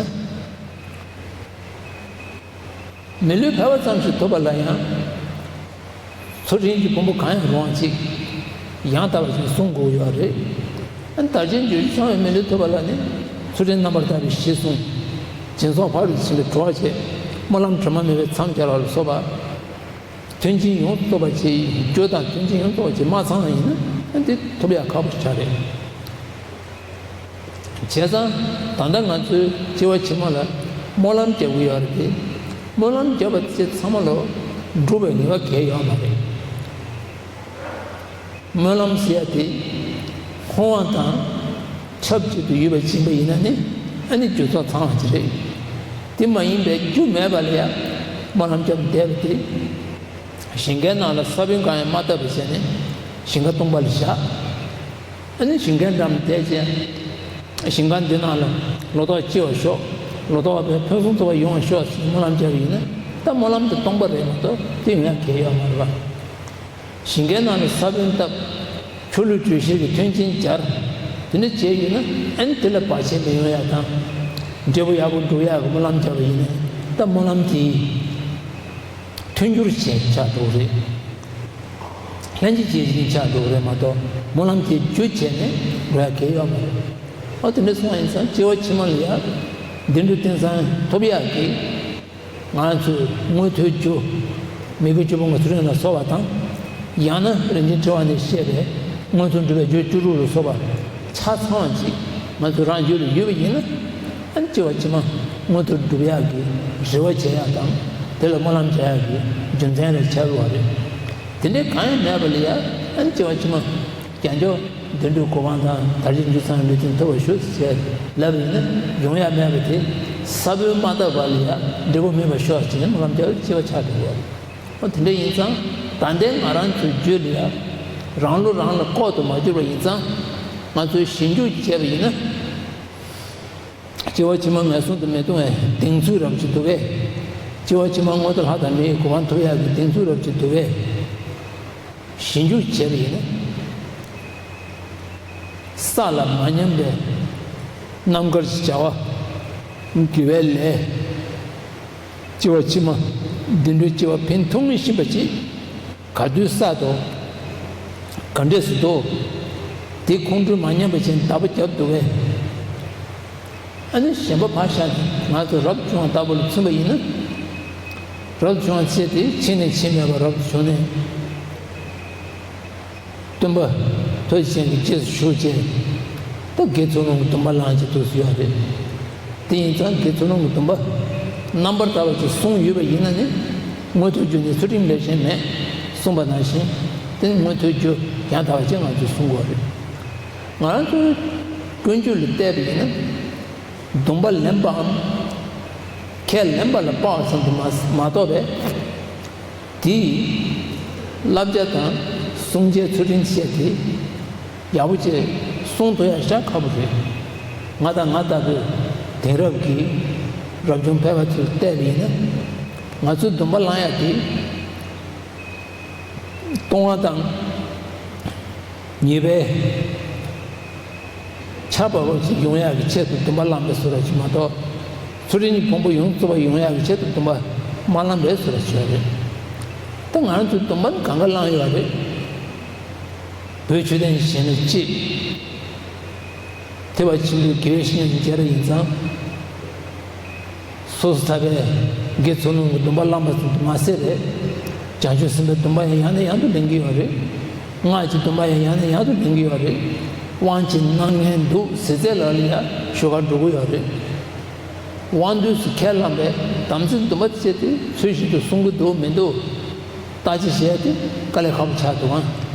མི་ལུས་ཕལ་པ་ཙམ་ཞིག་ཐོབ་པ་ལ་ཡང་། ཚུལ་ཁྲིམས་ཀྱི་ཕུང་པོ་གང་ཡང་རུང་བ་ཅིག་ཡང་དག་པ་ཞིག་གསུང་དགོས་ཡོད་རེད། ཨ་ནི་དར་ཆེན་བརྗོད་བྱ་ཚང་བའི་མི་ལུས་ཐོབ་པ་ལ་ནི་ཚུལ་ཁྲིམས་རྣམ་པར་དག་པའི་གཞི་བཟུང་། སྦྱིན་སོགས་ཕ་རོལ་ཏུ་ཕྱིན་པའི་གྲོགས་བྱས། སྨོན་ལམ་དྲི་མ་མེད་པའི་མཚམས་སྦྱར་བ་ལ་སོགས་པ། མཐུན་རྐྱེན་ཡོངས་སུ་རྫོགས་པ་ཅིག་རྒྱུ་དང་མཐུན་རྐྱེན་ཡོངས་སུ་རྫོགས་པ་ཅིག་མ་ཚང་བ་ཡིན་ན་ཨ་ནི་དེ་ཐོབ་ཡག་ཁག་པོ་ཆགས་རེད། བྱས་ཙང་ད་ལྟ་ང་ཚོས་སྐྱེ་བ་ཕྱི་མ་ལ་སྨོན་ལམ་རྒྱག་གི་ཡོད་རེད་དེ། སྨོན་ལམ་བརྒྱབ་པ་དེ་ཚང་མ་ལ་འགྲུབ་པའི་ངེས་པ་གང་ཡང་ཡོད་མ་རེད། སྨོན་ལམ་ཟེར་ཡ་དེ་ཧོན་དབང་དང་ཆབས་ཅིག་ཏུ་ཡོད་པ་ཕྱིན་པ་ཡིན་ན་ནི་ཨ་ནི་རྒྱུ་ཚོགས་ཚང་བ་ཅིག་རེད། དེ་མ་ཡིན་པའི་རྒྱུ་མེད་པ་ལ་ཡ་སྨོན་ལམ་བརྒྱབ་བསྡད་པ་དེ། ཞིང་ཁའི་ནང་ལ་ས་བོན་གང་ཡང་མ་བཏབ་པ་བྱས་ནས་ཞིང་ཁ་སྟོང་པ་ལ་བཞག་ཨ་ནི་ཞིང་ཁའི་འགྲམ་བསྡད་བྱས། ཞིང་ཁ་འདི་ནང་ལ་ལོ་ཏོག་སྐྱེ་བར་ཤོག་ལོ་ཏོག་བས་ཕུན་སུམ་ཚོགས་པ་ཡོང་བར་ཤོག་ཟེར་སྨོན་ལམ་བརྒྱབ་པ་ཡིན་ན་ད་སྨོན་ལམ་དེ་སྟོང་པ་རེད་མ་གཏོགས་དེ་ཡོང་ཡ་གང་ཡང་ཡོད་མ་རེད་པ། ཞིང་ཁའི་ནང་ལ་ས་བོན་བཏབ། ཆུ་ལུད་དྲོད་གཤེར་གྱི་མཐུན་རྐྱེན་སྦྱར། དེ་འདྲ་བྱས་ཡོད་ན་ཨ་ནི་དེ་ལ་བར་ཆད་མི་ཡོང་ཡ་དང་། འབྲས་བུ་ཡག་པོ་འགྲུབ་ཡག་གི་སྨོན་ལམ་བརྒྱབ་པ་ཡིན་ན་ད་སྨོན་ལམ་དེ། མཐུན་འགྱུར་བྱས་ཆགས་འགྲོ་གི་རེད། ལྷན་ཅིག་བྱེད་བཞིན་ཆགས་འགྲོ་གི་རེད་མ་གཏོགས་སྨོན་ལམ་དེ་རྒྱུ་བྱས་ནས་འགྲོ་ཡ་གང་ཡང་ཡོད་མ་རེད། ཨ་དེ་འདྲ་སོང་བ་ཡིན་ཙང་སྐྱེ་བ་ཕྱི་མ་ལ་ཡ། བདེ་འགྲོ་རྟེན་བཟང་ཐོབ་ཡག་གི། ང་ཚོས་མངོན་མཐོའི་རྒྱུ། མི་དགེ་བཅུ་སྤོང་གི་ཚུལ་ཁྲིམས་ལ་སོགས་པ་དང་། ཡང་ན་རིན་ཆེན་ཕྲེང་བ་ནས་བཤད་པའི་མངོན་མཐོ་སྒྲུབ་པའི་རྒྱུ་བཅུ་དྲུག་ལ་སོགས་པ་ཆ་ཚང་བ་ཅིག་ང་ཚོ་རང་རྒྱུད་ལ་ཡོད་པ་ཡིན་ན། ཨ་ནི་སྐྱེ་བ་ཕྱི་མ་མངོན་མཐོ་སྒྲུབ་ཡག་གི་རེ་བ་བྱེད་ཡག་དང་དེ་ལ་སྨོན་ལམ་རྒྱག་ཡག་གི་རྒྱུ་མཚན་ལ་ཆགས་པ་རེད། དེ་འདྲའི་གང་ཡང་མེད་པ་ལ་ཡ་ཨ་ནི་སྐྱེ་བ་ཕྱི་མ། རྒྱལ་མཆོག་བདེ་འགྲོའི་གོ་འཕང་དང་དར་ཞིང་རྒྱུ་ཚང་བའི་ལུས་རྟེན་ཐོབ་པར་ཤོག་ཅེས་ལབ་ཡིན་ན་ཡོང་ཡ་མེད་པ་དེ་ས་བོན་མ་བཏབ་པ་ལ་ཡ་འབྲས་བུ་སྨིན་པར་ཤོག་ཅེས་སྨོན་ལམ་རྒྱག་པའི་སྐྱེ་བ་ཆགས་འགྲོ་བ་རེད། འོ་དེ་འདྲ་ཡིན་ཙང་ད་ལྟའི་ང་རང་ཚོའི་རྒྱུད་ལ་ཡ་རང་བློ་རང་ལ་ལྐོག་ཏུ་མ་གྱུར་པ་ཡིན་ཙང་ང་ཚོས་ཞིབ་འཇུག་བྱས་པ་ཡིན་ན། སྐྱེ་བ་ཕྱི་མ་ངན་སོང་དུ་མི་ལྟུང་བའི་གདེང་ཚོད་རབ་ཅིག་འདུག་གས། སྐྱེ་བ་ཕྱི་མ་མངོན་མཐོ་ལྷ་དང་མིའི་གོ་འཕང་ཐོབ་ཡག་གི་གདེང་ཚོད་རབ་ཅིག་འདུག་གས། ཞིབ་འཇུག་བྱས་པ་ཡིན་ན། ས་ལ་མ་ཉམས་པའི་རྣམ་དཀར་གྱི་བྱ་བ། དགེ་བའི་ལས། སྐྱེ་བ་ཕྱི་མ་བདེ་འགྲོའི་སྐྱེ་བ་ཕན་ཐོགས་ངེས་བཞིན་པ་ཅིག་ག་དུས་བསགས་འདུག་ག་འདྲས་སུ་འདུག་དེ་ཁོང་ཁྲོ་མ་ཉམས་པ་བྱས་བདག་པོ་རྒྱབ་འདུག་གས། ཨ་ནི་གཞན་པ་ཕར་བཞག་ནས་ང་ཚོ་རབ་བྱུང་བ་ལྟ་བུ་ལ་མཚོན་པ་ཡིན་ན། རབ་བྱུང་བ་ཅེས་དེ་ཕྱི་ནས་ཕྱི་མེད་པར་རབ་བྱུང་ནས། སྟོན་པ་ཐུགས་རྗེ་ཅན་གྱི་རྗེས་སུ་ཞུགས་བྱས། ད་དགེ་ཚུལ་སློང་གི་སྡོམ་པ་བླངས་བྱས་འདུག་སེ་ཡོད་རེད། དེ་ཡིན་ཙང་དགེ་ཚུལ་སློང་གི་སྡོམ་པ་རྣམ་པར་དག་པ་ཅིག་བསྲུངས་ཡོད་པ་ཡིན་ན་ནི་མངོན་མཐོའི་རྒྱུ་ནི་ཚུལ་ཁྲིམས་ལས་གཞན་མེད་གསུངས་པ་ནང་བཞིན་དེ་ནི་མངོན་མཐོའི་རྒྱུ་ཡང་དག་པ་ཅིག་ང་ཚོས་བསྲུང་དགོས་རེད། ང་རང་ཚོའི་ཀུན་སྤྱོད་ལ་བལྟས་པ་ཡིན་ན། སྡོམ་པ་ལེན་པའམ། ཁས་ལེན་པ་ལ་དཔག་ཙམ་དུ་མ་མ་གཏོགས་པའི། དེའི་བསླབ་བྱ་དང་བསྲུང་བྱའི་ཚུལ་ཁྲིམས་བཤད་དེ། ཡག་པོ་བྱས་བསྲུང་ཐུབ་ཡ་ཞེ་དྲག་ཁག་པོ་རེད། ང་དང་ང་ལྟ་བུའི་དེང་རབས་ཀྱི་རབ་བྱུང་ཕལ་པ་ཚོས་བལྟས་པ་ཡིན་ན། ང་ཚོའི་སྡོམ་པ་བླང་ཡ་དེ། ལྟུང་བ་དང་། ཉེས་པའི་ཆར་འབབ་པ་ཞིག་ཡོང་ཡག་གི་ཆེད་དུ་སྡོམ་པ་བླངས་པའི་བཟོ་འདྲ་ཞིག་མ་གཏོགས། ཚུལ་ཁྲིམས་ཀྱི་ཕུང་པོ་ཡོངས་རྫོགས་པ་ཡོང་ཡག་གི་ཆེད་དུ་སྡོམ་པ་མ་བླངས་པའི་བཟོ་འདྲ་ཞིག་རེད། ད་ང་རང་ཚོའི་སྡོམ་པ་ནི་གང་ག་བླངས་ཡོད་རེད། བོད་ཆོས་ལྡན་གྱི་ཞིང་ལ་གཅིག་ཐེག་པ་ཆེན་པོའི་དགེ་བའི་བཤེས་གཉེན་གྱི་སྦྱིན་བདག་ཡིན་ཙང་། སོ་སོ་ཐར་པའི་དགེ་ཚུལ་སློང་གི་སྡོམ་པ་བླངས་པ་ཙམ་དུ་མ་ཟད་པས། བྱང་ཆུབ་སེམས་དཔའི་སྡོམ་པ་ཡང་ཡང་ནས་ཡང་དུ་ལེན་གྱི་ཡོད་རེད། སྔགས་ཀྱི་སྡོམ་པ་ཡང་ཡང་ནས་ཡང་དུ་ལེན་གྱི་ཡོད་རེད། དབང་ཅིག་གནང་མཁན་འདུག་ཟེར་ཚད་ལ་ལ་ཡང་ཞུ་གར་འགྲོ་གི་ཡོད་རེད། དབང་དུས་སུ་ཁས་བླངས་པའི་དམ་ཚིག་སྡོམ་པ་བཅས་དེ་ཚུལ་བཞིན་དུ་སྲུང་གི་འདུག་མི་འདུག་བརྟག་དཔྱད་བྱས་ཏེ་དཀའ་ལས་ཁག་པོ་ཆགས་འདུག་ཨང་།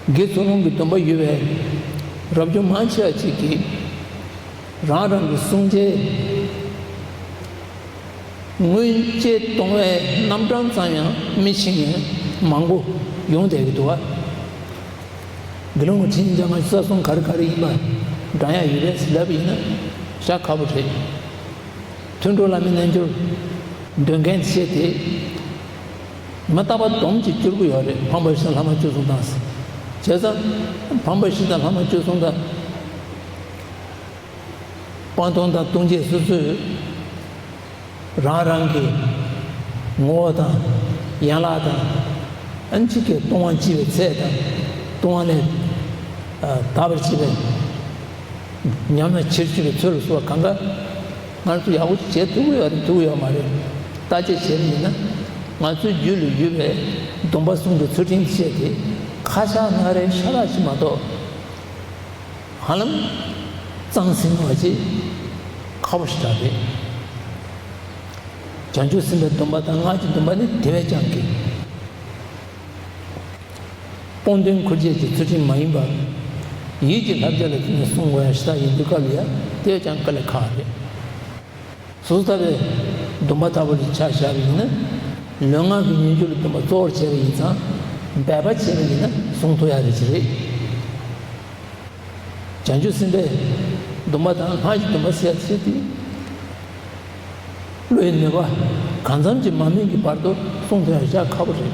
དགེ་ཚུལ་སློང་གི་སྡོམ་པ་ཡོད་པའི་རབ་བྱུང་མང་ཆེ་བ་ཅིག་གིས་རང་རང་གི་བསྲུང་བྱའི་སྔོན་སྐྱེལ་གཏོང་བའི་རྣམ་གྲངས་ཙམ་ཡང་མི་ཤེས་མཁན་མང་པོ་ཡོང་བསྡད་ཀྱི་འདུག་བ། དགེ་སློང་གི་ཁྲིམས་འཇམ་དབྱངས་ས་གསུམ་ག་རེ་ག་རེ་ཡིན་པ་བགྲང་ཡ་ཡོད་པས་ལབ་ཡིན་ན་ཞེ་དྲག་ཁག་པོ་རེད། ཐུན་གྲོལ་བླ་མའི་རྣལ་འབྱོར། འདོན་མཁན་བཤད་དེ། མ་རྟག་པ་སྡོམ་གཅིག་བསྐྱུར་གྱི་ཡོད་རེད། ཕངས་པ་བཞི་དང་ལྷག་མ་བཅུ་གསུམ་དང་། བྱས་ཙང་ཕངས་པ་བཞི་དང་ལྷག་མ་བཅུ་གསུམ་དང་། སྤངས་རྟོགས་དང་ལྟུང་བྱེད་སོ་སོའི་རང་རང་གི་ངོ་བོ་དང་ཡན་ལག་དང་། ཨ་ནི་གཅིག་གི་ལྟུང་བ་སྤྱི་བའི་ཚད་དང་། ལྟུང་བ་ལས་ཨ་དག་པར་བྱེད་པའི་ཉམས་ལེན་ཕྱིར་བཅོས་པའི་ཚུལ་ལ་སོགས་པ་གང་ག་ང་ཚོ་ཡག་པོ་བྱེད་ཐུབ་ཀྱི་ཡོད་རེད། ཐུབ་ཀྱི་ཡོད་མ་རེད། བརྟག་དཔྱད་བྱས་པ་ཡིན་ན། ང་ཚོའི་རྒྱུད་ལ་ཡོད་པའི་སྡོམ་པ་གསུམ་གྱི་ཚུལ་ཁྲིམས་བཅས་དེ་ཁ་ཤས་སྣ་རལ་ཤ་སྟག་ཞིག་མ་གཏོགས། ཧ་ལམ་གཙང་སིང་བ་ཅིག་ཁག་པོ་ཞིག་རེད། བྱང་ཆུབ་སེམས་དཔའི་སྡོམ་པ་དང་སྔགས་ཀྱི་སྡོམ་པ་ནི་དེ་བས་ཀྱང་གི། སྤོང་དོན་ཁུར་བྱེད་ཀྱི་ཚུལ་ཁྲིམས་མ་ཡིན་པ། ཡིད་ཀྱི་བསླབ་བྱ་ལ་བརྟེན་ནས་བསྲུང་དགོས་ཡ་ཞིག་ད་ཡིན་དུས་སྐབས་ལ་ཡ་དེ་བས་ཀྱང་དཀའ་ལས་ཁག་རེད། སོ་སོ་ལྟ་བུའི་སྡོམ་པ་ལྟ་བུ་ལ་ཆ་བཞག་པ་ཡིན་ན། ལུས་ངག་གི་ཉོན་ཅུང་ལ་སྡོམ་པ་གཙོ་བོར་བྱས་པ་ཡིན་ཙང་འབད་པ་བྱས་པ་ཡིན་ན་བསྲུང་ཐུབ་ཡ་རེད་ཅི་རེད། བྱང་ཆུབ་སེམས་དཔའི་སྡོམ་པ་དང་སྔགས་ཀྱི་སྡོམ་པ་ཟེར་ཡ་ཆེ་སྟེ། བློའི་ནུས་པ་གང་འཚམ་གྱིས་མ་སྨིན་གྱི་བར་དུ་བསྲུང་ཐུབ་ཡ་ཞེ་དྲག་ཁག་པོ་རེད།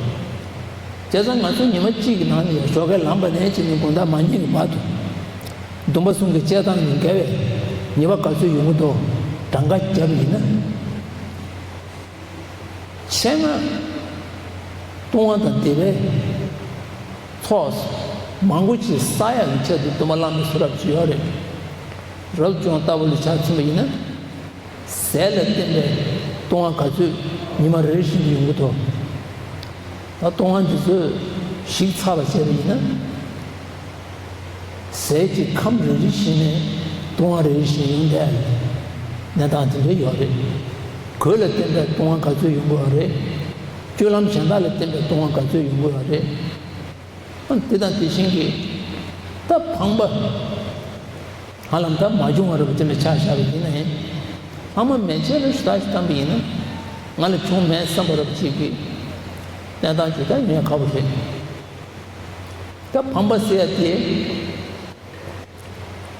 བྱས་ཙང་ང་ཚོ་ཉི་མ་གཅིག་གི་ནང་ནས་ཞོགས་ཀས་ལངས་པ་ནས་བྱས་ནས་དགོང་དག་མ་ཉལ་གྱི་བར་དུ། སྡོམ་པ་གསུམ་གྱི་བཅད་སྟངས་ནི་འགལ་བའི་ཉེས་པ་ག་ཚོད་ཡོང་གི་འདུག་གྲངས་ཀ་བརྒྱབ་ཡིན་ན། ཆེད་མངགས་ལྟུང་བ་དང་སྡིག་པའི་ཚོགས་མང་པོ་ཅིག་བསགས་ཡག་གི་ཆེད་དུ་སྡོམ་པ་བླངས་པའི་བཟོ་འདྲ་ཅིག་ཡོད་རེད། རབ་བྱུང་ལྟ་བུ་ལ་ཆ་མཚོན་པ་ཡིན་ན། ཟས་ལ་བརྟེན་པའི་ལྟུང་བ་ག་ཚོད་ཉི་མ་རེ་རེ་བཞིན་དུ་ཡོང་གི་འདུག་ད་ལྟུང་བ་འདི་ཚོ་ཞིག་ཚར་བ་བྱས་པ་ཡིན་ན། ཟས་ཀྱི་ཁམས་རེ་རེ་བཞིན་ནས་ལྟུང་བ་རེ་རེ་བཞིན་ཡོང་བསྡད་གནས་སྟངས་དེ་འདྲ་ཡོད་རེད། གོས་ལ་བརྟེན་པའི་ལྟུང་བ་ག་ཚོད་ཡོང་གི་ཡོད་རེད། སྤྱོད་ལམ་གཞན་དག་ལ་བརྟེན་པའི་ལྟུང་བ་ག་ཚོད་ཡོང་གི་ཡོད་རེད། ཨ་དེ་དང་དེ་བཞིན་གྱི་ད་ཕངས་པ་ཧ་ལམ་ད་མ་བྱུང་བ་རེད་པ། དེ་འདྲ་ཆ་བཞག་པ་ཡིན་ན་ཡང་། ཨ་མ་མན་ཆད་ལ་ཞུ་དག་ཅིག་བཏང་པ་ཡིན་ན། ང་ལ་བྱུང་མེད་བསམ་པ་རེད་པ་ཅིག་གི་གནས་སྟངས་ཅིག་ད་ཡོང་ཡ་ཁག་པོ་རེད། ད་ཕངས་པ་ཟེར་ཡ་དེ་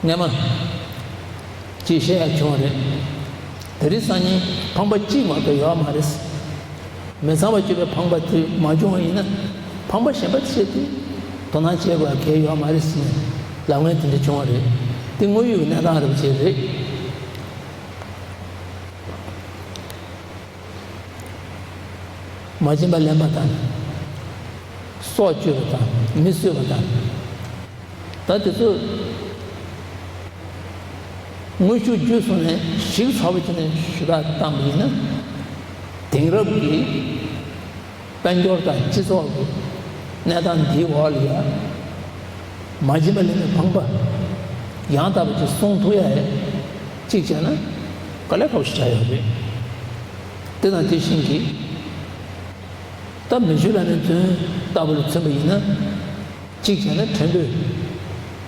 སྔས་མ་ཅིག་བཤད་ཡ་བྱུང་བ་རེད། དེ་རིང་སང་ཉིན་ཕངས་པ་གཅིག་མ་གཏོགས་ཡོད་མ་རེད། མི་ཚངས་པར་སྤྱོད་པའི་ཕངས་པ་དེ་མ་བྱུང་བ་ཡིན་ན། ཕངས་པ་གཞན་པ་བྱས་ཏེ་དོ་སྣང་བྱེད་དགོས་ཡ་གལ་ཡོད་མ་རེད་ཟེར་ནས་ལབ་མཁན་དེ་འདྲ་བྱུང་བ་རེད། དེ་དངོས་ཡོད་ཀྱི་གནས་སྟངས་རེད་པ་ཅིག་རེད། མ་བྱིན་པ་ལེན་པ་དང་། སྲོག་གཅོད་པ་དང་། མི་གསོད་པ་དང་། ད་དེ་ཚོ་དངོས་ཤུགས་བརྒྱུད་སོང་ནས་ཞིབ་ཚགས་པོ་བྱས་ནས་ཞུ་དག་བཏང་བ་ཡིན་ན། དེང་རབས་ཀྱི་དཔལ་འབྱོར་དང་སྤྱི་ཚོགས་ཀྱི་གནས་སྟངས་འདིའི་འོག་ལ་ཡང་། མ་བྱིན་པ་ལེན་པའི་ཕངས་པ་ཡང་དག་པ་ཅིག་སྲུང་ཐུབ་ཡ་ཡ་གཅིག་བྱས་ན་དཀའ་ལས་ཁག་པོ་ཞིག་ཆགས་ཡོད་རེད། དེ་དང་དེ་བཞིན་གྱི། ད་མི་ཆོས་བླ་མའི་མཚོན་ལྟ་བུ་ལ་མཚོན་པ་ཡིན་ན། གཅིག་བྱས་ན་ཕྲན་བུ་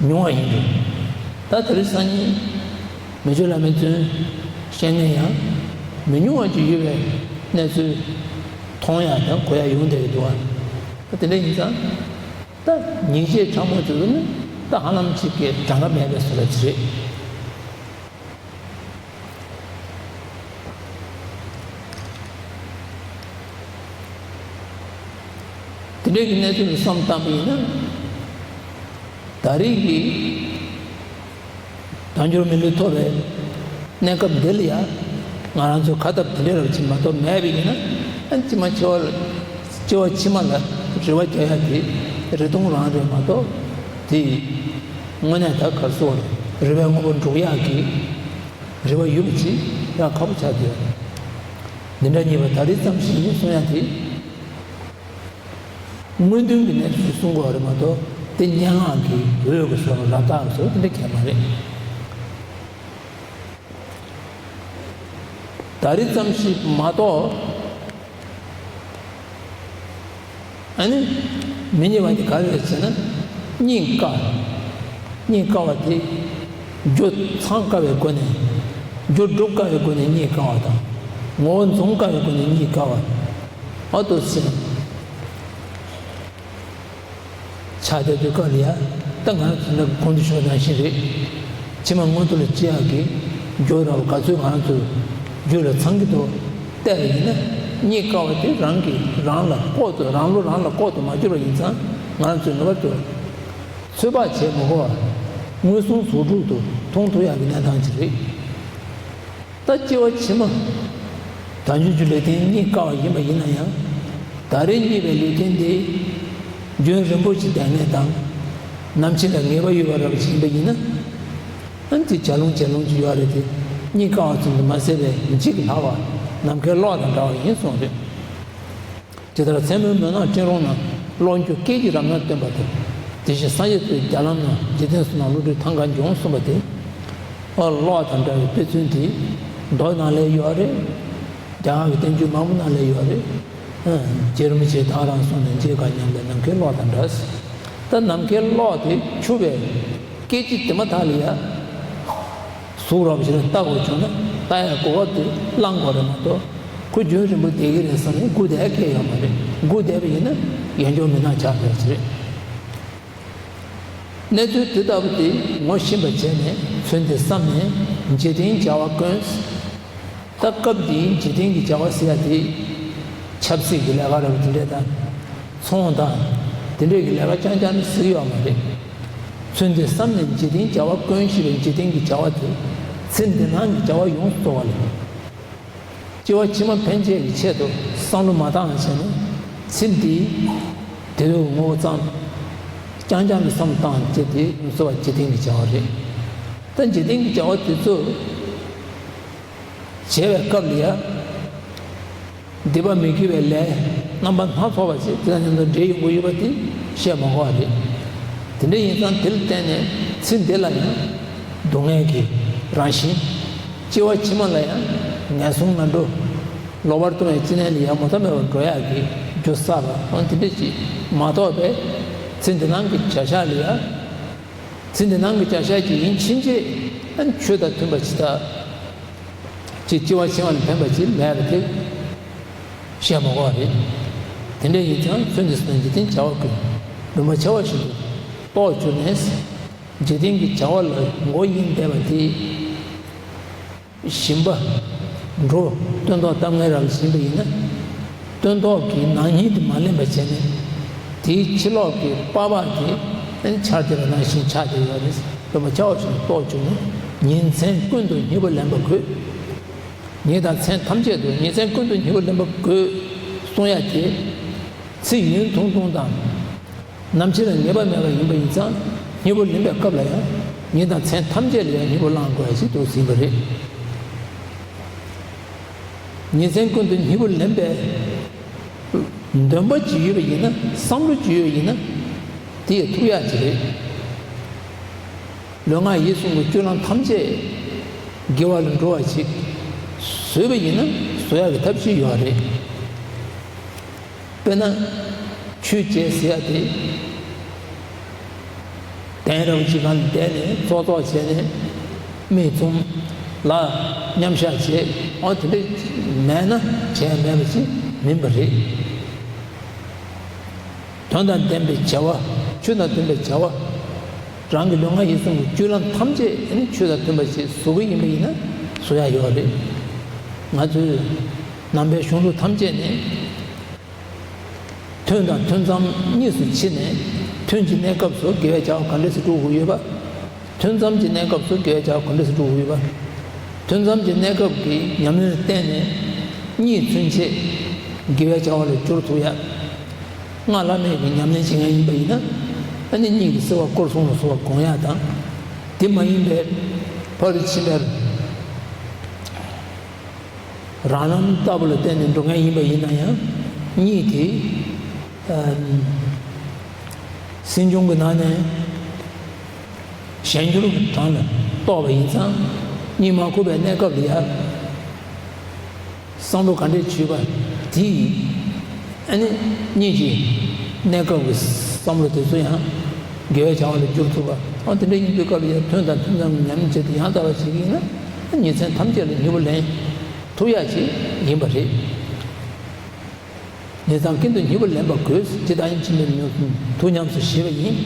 ཉུང་བ་ཡིན་འདུག་ད་དེ་རིང་སང་ཉིན་མི་ཆོས་བླ་མའི་མཚོན་བཤད་མཁན་ཡང་མི་ཉུང་བ་ཅིག་ཡོད་པའི་གནས་ཚུལ་མཐོང་ཡ་དང་གོ་ཡ་ཡོང་བསྡད་ཡོད་འདུག་ད་དེ་འདྲ་ཡིན་ཙང་། ད་ཉིན་བྱེད་ཕྲ་མོ་དེ་ཚོ་ནི་ད་ཧ་ལམ་གཅིག་གི་གྲངས་ཀ་མེད་པའི་བཟོ་འདྲ་ཅིག་རེད། དེ་འདྲའི་གི་གནས་ཚུལ་ལ་བསམ་བཏང་པ་ཡིན་ན། ད་རེས་ཀྱི་དལ་འབྱོར་མི་ལུས་ཐོབ་པའི་གནས་སྐབས་འདི་ལ་ཡང་ང་རང་ཚོ་ཁ་འཐབ་དེ་འདྲའི་རབ་ཅིག་མ་གཏོགས་མེད་པ་ཡིན་ན། ཨ་ཕྱི་མ་འཆི་བ་ལ་སྐྱེ་བ་ཕྱི་མ་ལ་རེ་བ་རྒྱག་ཡ་དེ་རེ་སྟོང་རང་རེད་མ་གཏོགས། དེ་དངོས་གནས་ད་ག་རེ་ཟེར་དགོས་རེད། རེ་བའི་དངོས་པོ་འགྲུབ་ཡག་གི་རེ་བ་ཡོད་པ་ཅིག་ཡང་ཁག་པོ་ཆགས་བསྡད་ཡོད་རེད། འདི་འདྲ་ཉེས་པ་ད་རེས་ཙམ་ཞིག་ཡིན་གསུང་ཡ་དེ། དངོས་དོན་གྱི་གནས་ཚུལ་གསུང་དགོས་རེད་མ་གཏོགས། དེ་སྙན་ངག་གི་འོད་ཀྱི་བཟོ་འདྲ་ལབ་རྟགས་བཟོ་འདྲ་དེ་འདྲ་གང་ཡང་མ་རེད། ད་རེས་ཙམ་ཞིག་མ་གཏོགས། ཨ་ནི། མི་ཉེས་པ་དེ་ག་རེ་རེད་ཟེར་ན། རྙེད་དཀའ། རྙེད་དཀའ་བ་དེ། རྒྱུ་ཚང་དཀའ་བའི་སྒོ་ནས། རྒྱུ་སྒྲུབ་དཀའ་བའི་སྒོ་ནས་རྙེད་དཀའ་བ་དང་། ངོ་བོ་འཛོམས་དཀའ་བའི་སྒོ་ནས་རྙེད་དཀའ་བ། ཨ་ཏོ་ཟེར། ཆགས་བསྡད་དུས་སྐབས་ལ་ཡ། ད་ང་རང་ཚོ་ནི་གོང་དུ་ཞུས་པ་ནང་བཞིན་རེད། ཕྱི་མ་མངོན་མཐོ་ལ་སྐྱེ་ཡག་གི་རྒྱུ་ར་བ་ག་ཚོད་ང་རང་ཚོ་རྒྱུད་ལ་ཚང་གི་འདུག་བལྟས་པ་ཡིན་ན། རྙེད་དཀའ་བ་དེ་རང་གིས་རང་ལ་ལྐོག་ཏུ་རང་བློ་རང་ལ་ལྐོག་ཏུ་མ་གྱུར་པ་ཡིན་ཙང་། ང་རང་ཚོས་ངེས་པར་དུ་ཚོད་དཔག་བྱེད་མི་དགོས་པར་མངོན་སུམ་གཟུགས་སྒྲུབ་ཏུ་མཐོང་ཐུབ་ཡག་གི་གནས་སྟངས་ཅིག་རེད། ད་སྐྱེ་བ་ཕྱི་མ་དལ་འབྱོར་གྱི་ལུས་རྟེན་རྙེད་དཀའ་བ་ཡིན་པ་ཡིན་ན་ཡང་། ད་རེས་རྙེད་པའི་ལུས་རྟེན་དེ་རྒྱུན་རིང་པོ་ཞིག་བསྡད་མཁན་དང་། ནམ་འཆི་ལ་ངེས་པ་ཡོད་པ་འདྲ་པོ་ཞིག་ཡིན་པ་ཡིན་ན། ཨ་ནི་དེ་བྱ་ལོང་བྱེད་ལོང་ཅིག་ཡོད་རེད་དེ། རྙེད་དཀའ་བ་ཙམ་དུ་མ་ཟད་པའི་འཇིག་སླ་བ། ནམ་མཁའི་གློག་དང་འདྲ་བ་ཡིན་གསུངས་རེད། ཇི་ལྟར་མཚན་མོའི་མུན་ནག་སྤྲིན་རོང་ན། གློག་འཁྱུག་སྐད་ཀྱི་རབ་སྣང་སྟོན་པ་དེ། དེ་བཞིན་སངས་རྒྱས་ཚུལ་རྒྱ་ལམ་ན། འཇིག་རྟེན་གསུམ་ན་བློ་གྲོས་ཐང་ག་འབྱུང་། གསུངས་པ་དེ། ཨ། གློག་དང་འདྲ་བའི་དཔེ་མཚོན་དེ་མདོ་ནང་ལ་ཡོད་རེད། རྒྱ་གར་གྱི་བསྟན་བཅོས་མང་པོ་ནང་ལ་ཡོད་རེད། ཨ། རྗེ་རིན་པོ་ཆེས་ད་རང་གསུངས་ནས། འཇིག་དཀའ་སྙམ་པའི་ནམ་མཁའི་གློག་དང་འདྲ། ད་ནམ་མཁའི་གློག་དེ་འཁྱུག་པའི་སྐད་ཅིག་དེ་མ་ཐག་ལ་ཡ། གཟུགས་རོབ་ཞིག་ལ་ལྟ་དགོས་བྱུང་ན། ལྟ་ཡ་གོ་སྐབས་དེ་བླང་དགོས་རེད་མ་གཏོགས། ཁོ་རྒྱུན་རིང་པོ་བསྡད་ཀྱི་རེད་བསམ་ནས་སྒུག་བསྡད་ཀྱི་ཡོད་མ་རེད། སྒུག་བསྡད་པ་ཡིན་ན་ཡང་བསྐྱར་མུན་ནག་ཆགས་ཡོད་ཀྱི་རེད། གནས་ཚུལ་དེ་ལྟ་བུ་དེ་ངོ་ཤེས་པ་བྱས་ནས། ཚུལ་འདི་བསམ་ནས་འཇིག་རྟེན་བྱ་བ་ཀུན། ད་སྐབས་འདིའི་འཇིག་རྟེན་གྱི་བྱ་བ་ཟེར་ཡ་དེ། ཆབ་སྲིད་ཀྱི་ལས་ཀ་རབ་དེ་འདྲས་དང་། ཚོང་དང་། དེ་འདྲས་ཀྱི་ལས་ཀ་རྐྱང་རྐྱང་ནི་ཟེར་གྱི་ཡོད་མ་རེད། ཚུལ་འདི་བསམ་ནས་འཇིག་རྟེན་བྱ་བ་ཀུན་ཞེས་པའི་འཇིག་རྟེན་གྱི་བྱ་བ་དེ། ཚེ་འདི་སྣང་གི་བྱ་བ་ཡོངས་སུ་རྫོགས་པ་ལས། སྐྱེ་བ་ཕྱི་མ་ཕན་ཆད་ཀྱི་ཆེད་དུ་བསམ་བློ་མ་བཏང་བ་བྱས་ནས། ཚེ་འདིའི་དེ་དུས་ངོ་བོ་ཙམ་རྐྱང་རྐྱང་གི་བསམ་བློ་བཏང་བྱས་ཏེ་ཡོངས་སུ་རྫོགས་པ་འཇིག་རྟེན་གྱི་བྱ་བ་རེད། ད་འཇིག་རྟེན་གྱི་བྱ་བ་དེ་ཚོ་བྱེད་པའི་སྐབས་ལ་ཡ། སྡིག་པ་མི་དགེ་བའི་ལས་རྣམ་པ་སྣ་ཚོགས་པ་ཞིག་དེ་དང་མཉམ་དུ་འབྲེལ་ཡོང་གི་ཡོད་པ་དེ་བཤད་མ་དགོས་པ་རེད། དེ་འདྲ་ཡིན་ཙང་། དེ་ལ་བརྟེན་ནས་ཚེ་འདི་ལ་ཡང་སྡུག་བསྔལ་གྱི་རང་བཞིན། སྐྱེ་བ་ཕྱི་མ་ལ་ཡང་ངན་སོང་ངན་འགྲོ། ལོག་པར་ལྟུང་བའི་སྤྱི་གནས་ལ་ཡང་མུ་མཐའ་མེད་པར་འགྲོ་ཡག་གི་རྒྱུ་བསགས་པ། འོ་དེ་འདྲ་ཅིག་མ་གཏོགས་པའི། ཚེ་འདི་སྣང་གི་བྱ་བཞག་ལ་ཡང་། ཚེ་འདི་སྣང་གི་བྱ་བཞག་ཅིག་ཡིན་ཕྱིན་ཆད། ཨ་ནི་ཆོས་དང་མཐུན་པ་ཅིག་དང་། ཅིག་སྐྱེ་བ་ཕྱི་མ་ལ་ཕན་པ་ཅིག་མེད་པ་དེ་བཤད་མ་དགོས་པ་རེད། དེ་འདྲ་ཡིན་ཙང་། ཚུལ་འདི་བསམ་ནས་འཇིག་རྟེན་བྱ་བ་ཀུན། ལུང་པ་ཆེ་བ་བཞིན་དུ་རྟོགས་གྱུར་ནས། འཇིག་རྟེན་གྱི་བྱ་བ་ལ་མགོ་གཡེང་བསྡད་པ་དེ། ཞིམ་པ། འགྲོ། སྟོན་ཐོག་གཏམ་ངན་རབ་བྱིན་པ་ཡིན་ན། སྟོན་ཐོག་གི་ནག་ཉེས་དེ་མ་ལེན་པ་བྱས་ནས། དེའི་ཕྱི་ལོགས་ཀྱི་པགས་པ་དེ་ཆགས་བསྡད་པ་ནང་བཞིན་ཆགས་བསྡད་ཡོད་རེད། ལུང་པ་ཆེ་བ་བཞིན་རྟོགས་བྱུང་ནས། ཉིན་མཚན་ཀུན་ཏུ་སྙིང་པོ་ལེན་པ་དགོས། ཉིན་དང་མཚན་ཐམས་ཅད་དུ། ཉིན་མཚན་ཀུན་ཏུ་སྙིང་པོ་ལེན་པ་དགོས་གསུང་ཡ་དེ། ཚེ་ཡུན་ཐུང་ཐུང་དང་། ནམ་འཆི་ལ་ངེས་པ་མེད་པ་ཡིན་པ་ཡིན་ཙང་། སྙིང་པོ་ལེན་པའི་སྐབས་ལ་ཡང་ཉིན་དང་མཚན་ཐམས་ཅད་ལ་ཡང་སྙིང་པོ་བླང་དགོས་ཡ་ཞིག་འདུག་ཟིན་པ་རེད། ཉིན་མཚན་ཀུན་ཏུ་སྙིང་པོ་ལེན་པའི་འདུན་པ་ཅིག་ཡོད་པ་ཡིན་ན། བསམ་བློ་ཅིག་ཡོད་པ་ཡིན་ན། དེ་ཡང་ཐུབ་ཡག་ཅིག་རེད། ལུས་ངག་ཡིད་གསུམ་གྱི་སྤྱོད་ལམ་ཐམས་ཅད་དགེ་བ་ལ་འགྲོ་བ་ཅིག་བཟོས་པ་ཡིན་ན། བཟོ་ཡག་གི་ཐབས་ཤེས་ཡོད་རེད། དཔེར་ན། ཆོས་བྱེད་ཟེར་ཡ་དེ། གདན་རབ་ཅིག་སྒང་ལ་བསྡད་ནས་ཙོག་ཙོག་བྱས་ནས་མིག་བཙུམ། ལག་མཉམ་བཞག་བྱས། འོ་དེ་འདྲ་མེད་ན་བྱས་མེད་པ་ཅིག་མིན་པ་རེད། དོན་དང་ལྡན་པའི་བྱ་བ། ཆོས་དང་ལྡན་པའི་བྱ་བ། རང་གི་ལུས་ངག་ཡིད་གསུམ་གྱི་སྤྱོད་ལམ་ཐམས་ཅད་ནི་ཆོས་དང་མཐུན་པ་ཞིག་བཟོ་གི་ཡིན་པ་ཡིན་ན། བཟོ་ཡ་ཡོད་རེད། ང་ཚོའི་ནང་པའི་གཞུང་ལུགས་ཐམས་ཅད་ནི། ཐུན་དང་ཐུན་མཚམས་གཉིས་སུ་ཕྱེ་ནས། ཐུན་གྱི་གནས་སྐབས་སུ་དགེ་བའི་བྱ་བ་ག་འདྲས་སེ་སྒྲུབ་དགོས་ཡོད་པ། ཐུན་མཚམས་ཀྱི་གནས་སྐབས་སུ་དགེ་བའི་བྱ་བ་ག་འདྲས་སེ་སྒྲུབ་དགོས་ཡོད་པ། ཐུན་མཚམས་ཀྱི་གནས་སྐབས་ཀྱི་ཉམས་ལེན་ལ་བརྟེན་ནས་གཉིད་ཚུན་ཆད་དགེ་བའི་བྱ་བ་ལ་སྦྱོར་ཐུབ་ཡ། སྔགས་བླ་མེད་ཀྱི་ཉམས་ལེན་བྱེད་མཁན་ཡིན་པ་ཡིན་ན། ཨ་ནི་གཉིད་ཀྱི་སེལ་བ་སྐོར་གསུམ་ལ་སོགས་པ་སྒོམ་ཡ་དང་། དེ་མ་ཡིན་པའི་ཕར་ཕྱིན་པའི་རང་ལམ་ལྟ་བུ་ལ་བརྟེན་ནས་འགྲོ་མཁན་ཡིན་པ་ཡིན་ན་ཡང་། གཉིད་དེ། ཨ། སེམས་བྱུང་གི་ནང་ནས་གཞན་འགྱུར་གྱི་གྲངས་ལ་གཏོགས་པ་ཡིན་ཙང་། གཉིད་མ་ཁུག་པའི་གནས་སྐབས་ལ་ཡ། བསམ་བློ་ག་འདྲས་བྱེད་པ་དེས། ཨ་ནི་གཉིད་ཀྱི་གནས་སྐབས་ཀྱི་བསམ་བློ་དེ་ཚོ་ཡང་དགེ་བའི་བྱ་བ་ལ་བསྒྱུར་ཐུབ་པ། ཨ། དེ་འདྲ་ཡིན་པའི་སྐབས་ལ་ཡང་ཐུན་དང་ཐུན་མཚམས་ཀྱི་ཉམས་ལེན་བྱེད་དུ་ཡང་དག་པ་བྱེད་ཀྱི་ཡིན་ན། ཉིན་མཚན་ཐམས་ཅད་ལ་སྙིང་པོ་ལེན་ཐུབ་ཡག་ཅིག་ཡིན་པ་རེད། ཉིན་མཚན་ཀུན་ཏུ་སྙིང་པོ་ལེན་པ་དགོས། ཇི་ལྟར་ཡིན་ཕྱིན་པའི་ཉོན་མོངས་དུག་ཉམས་སུ་བཞེས་པ་ཡིན།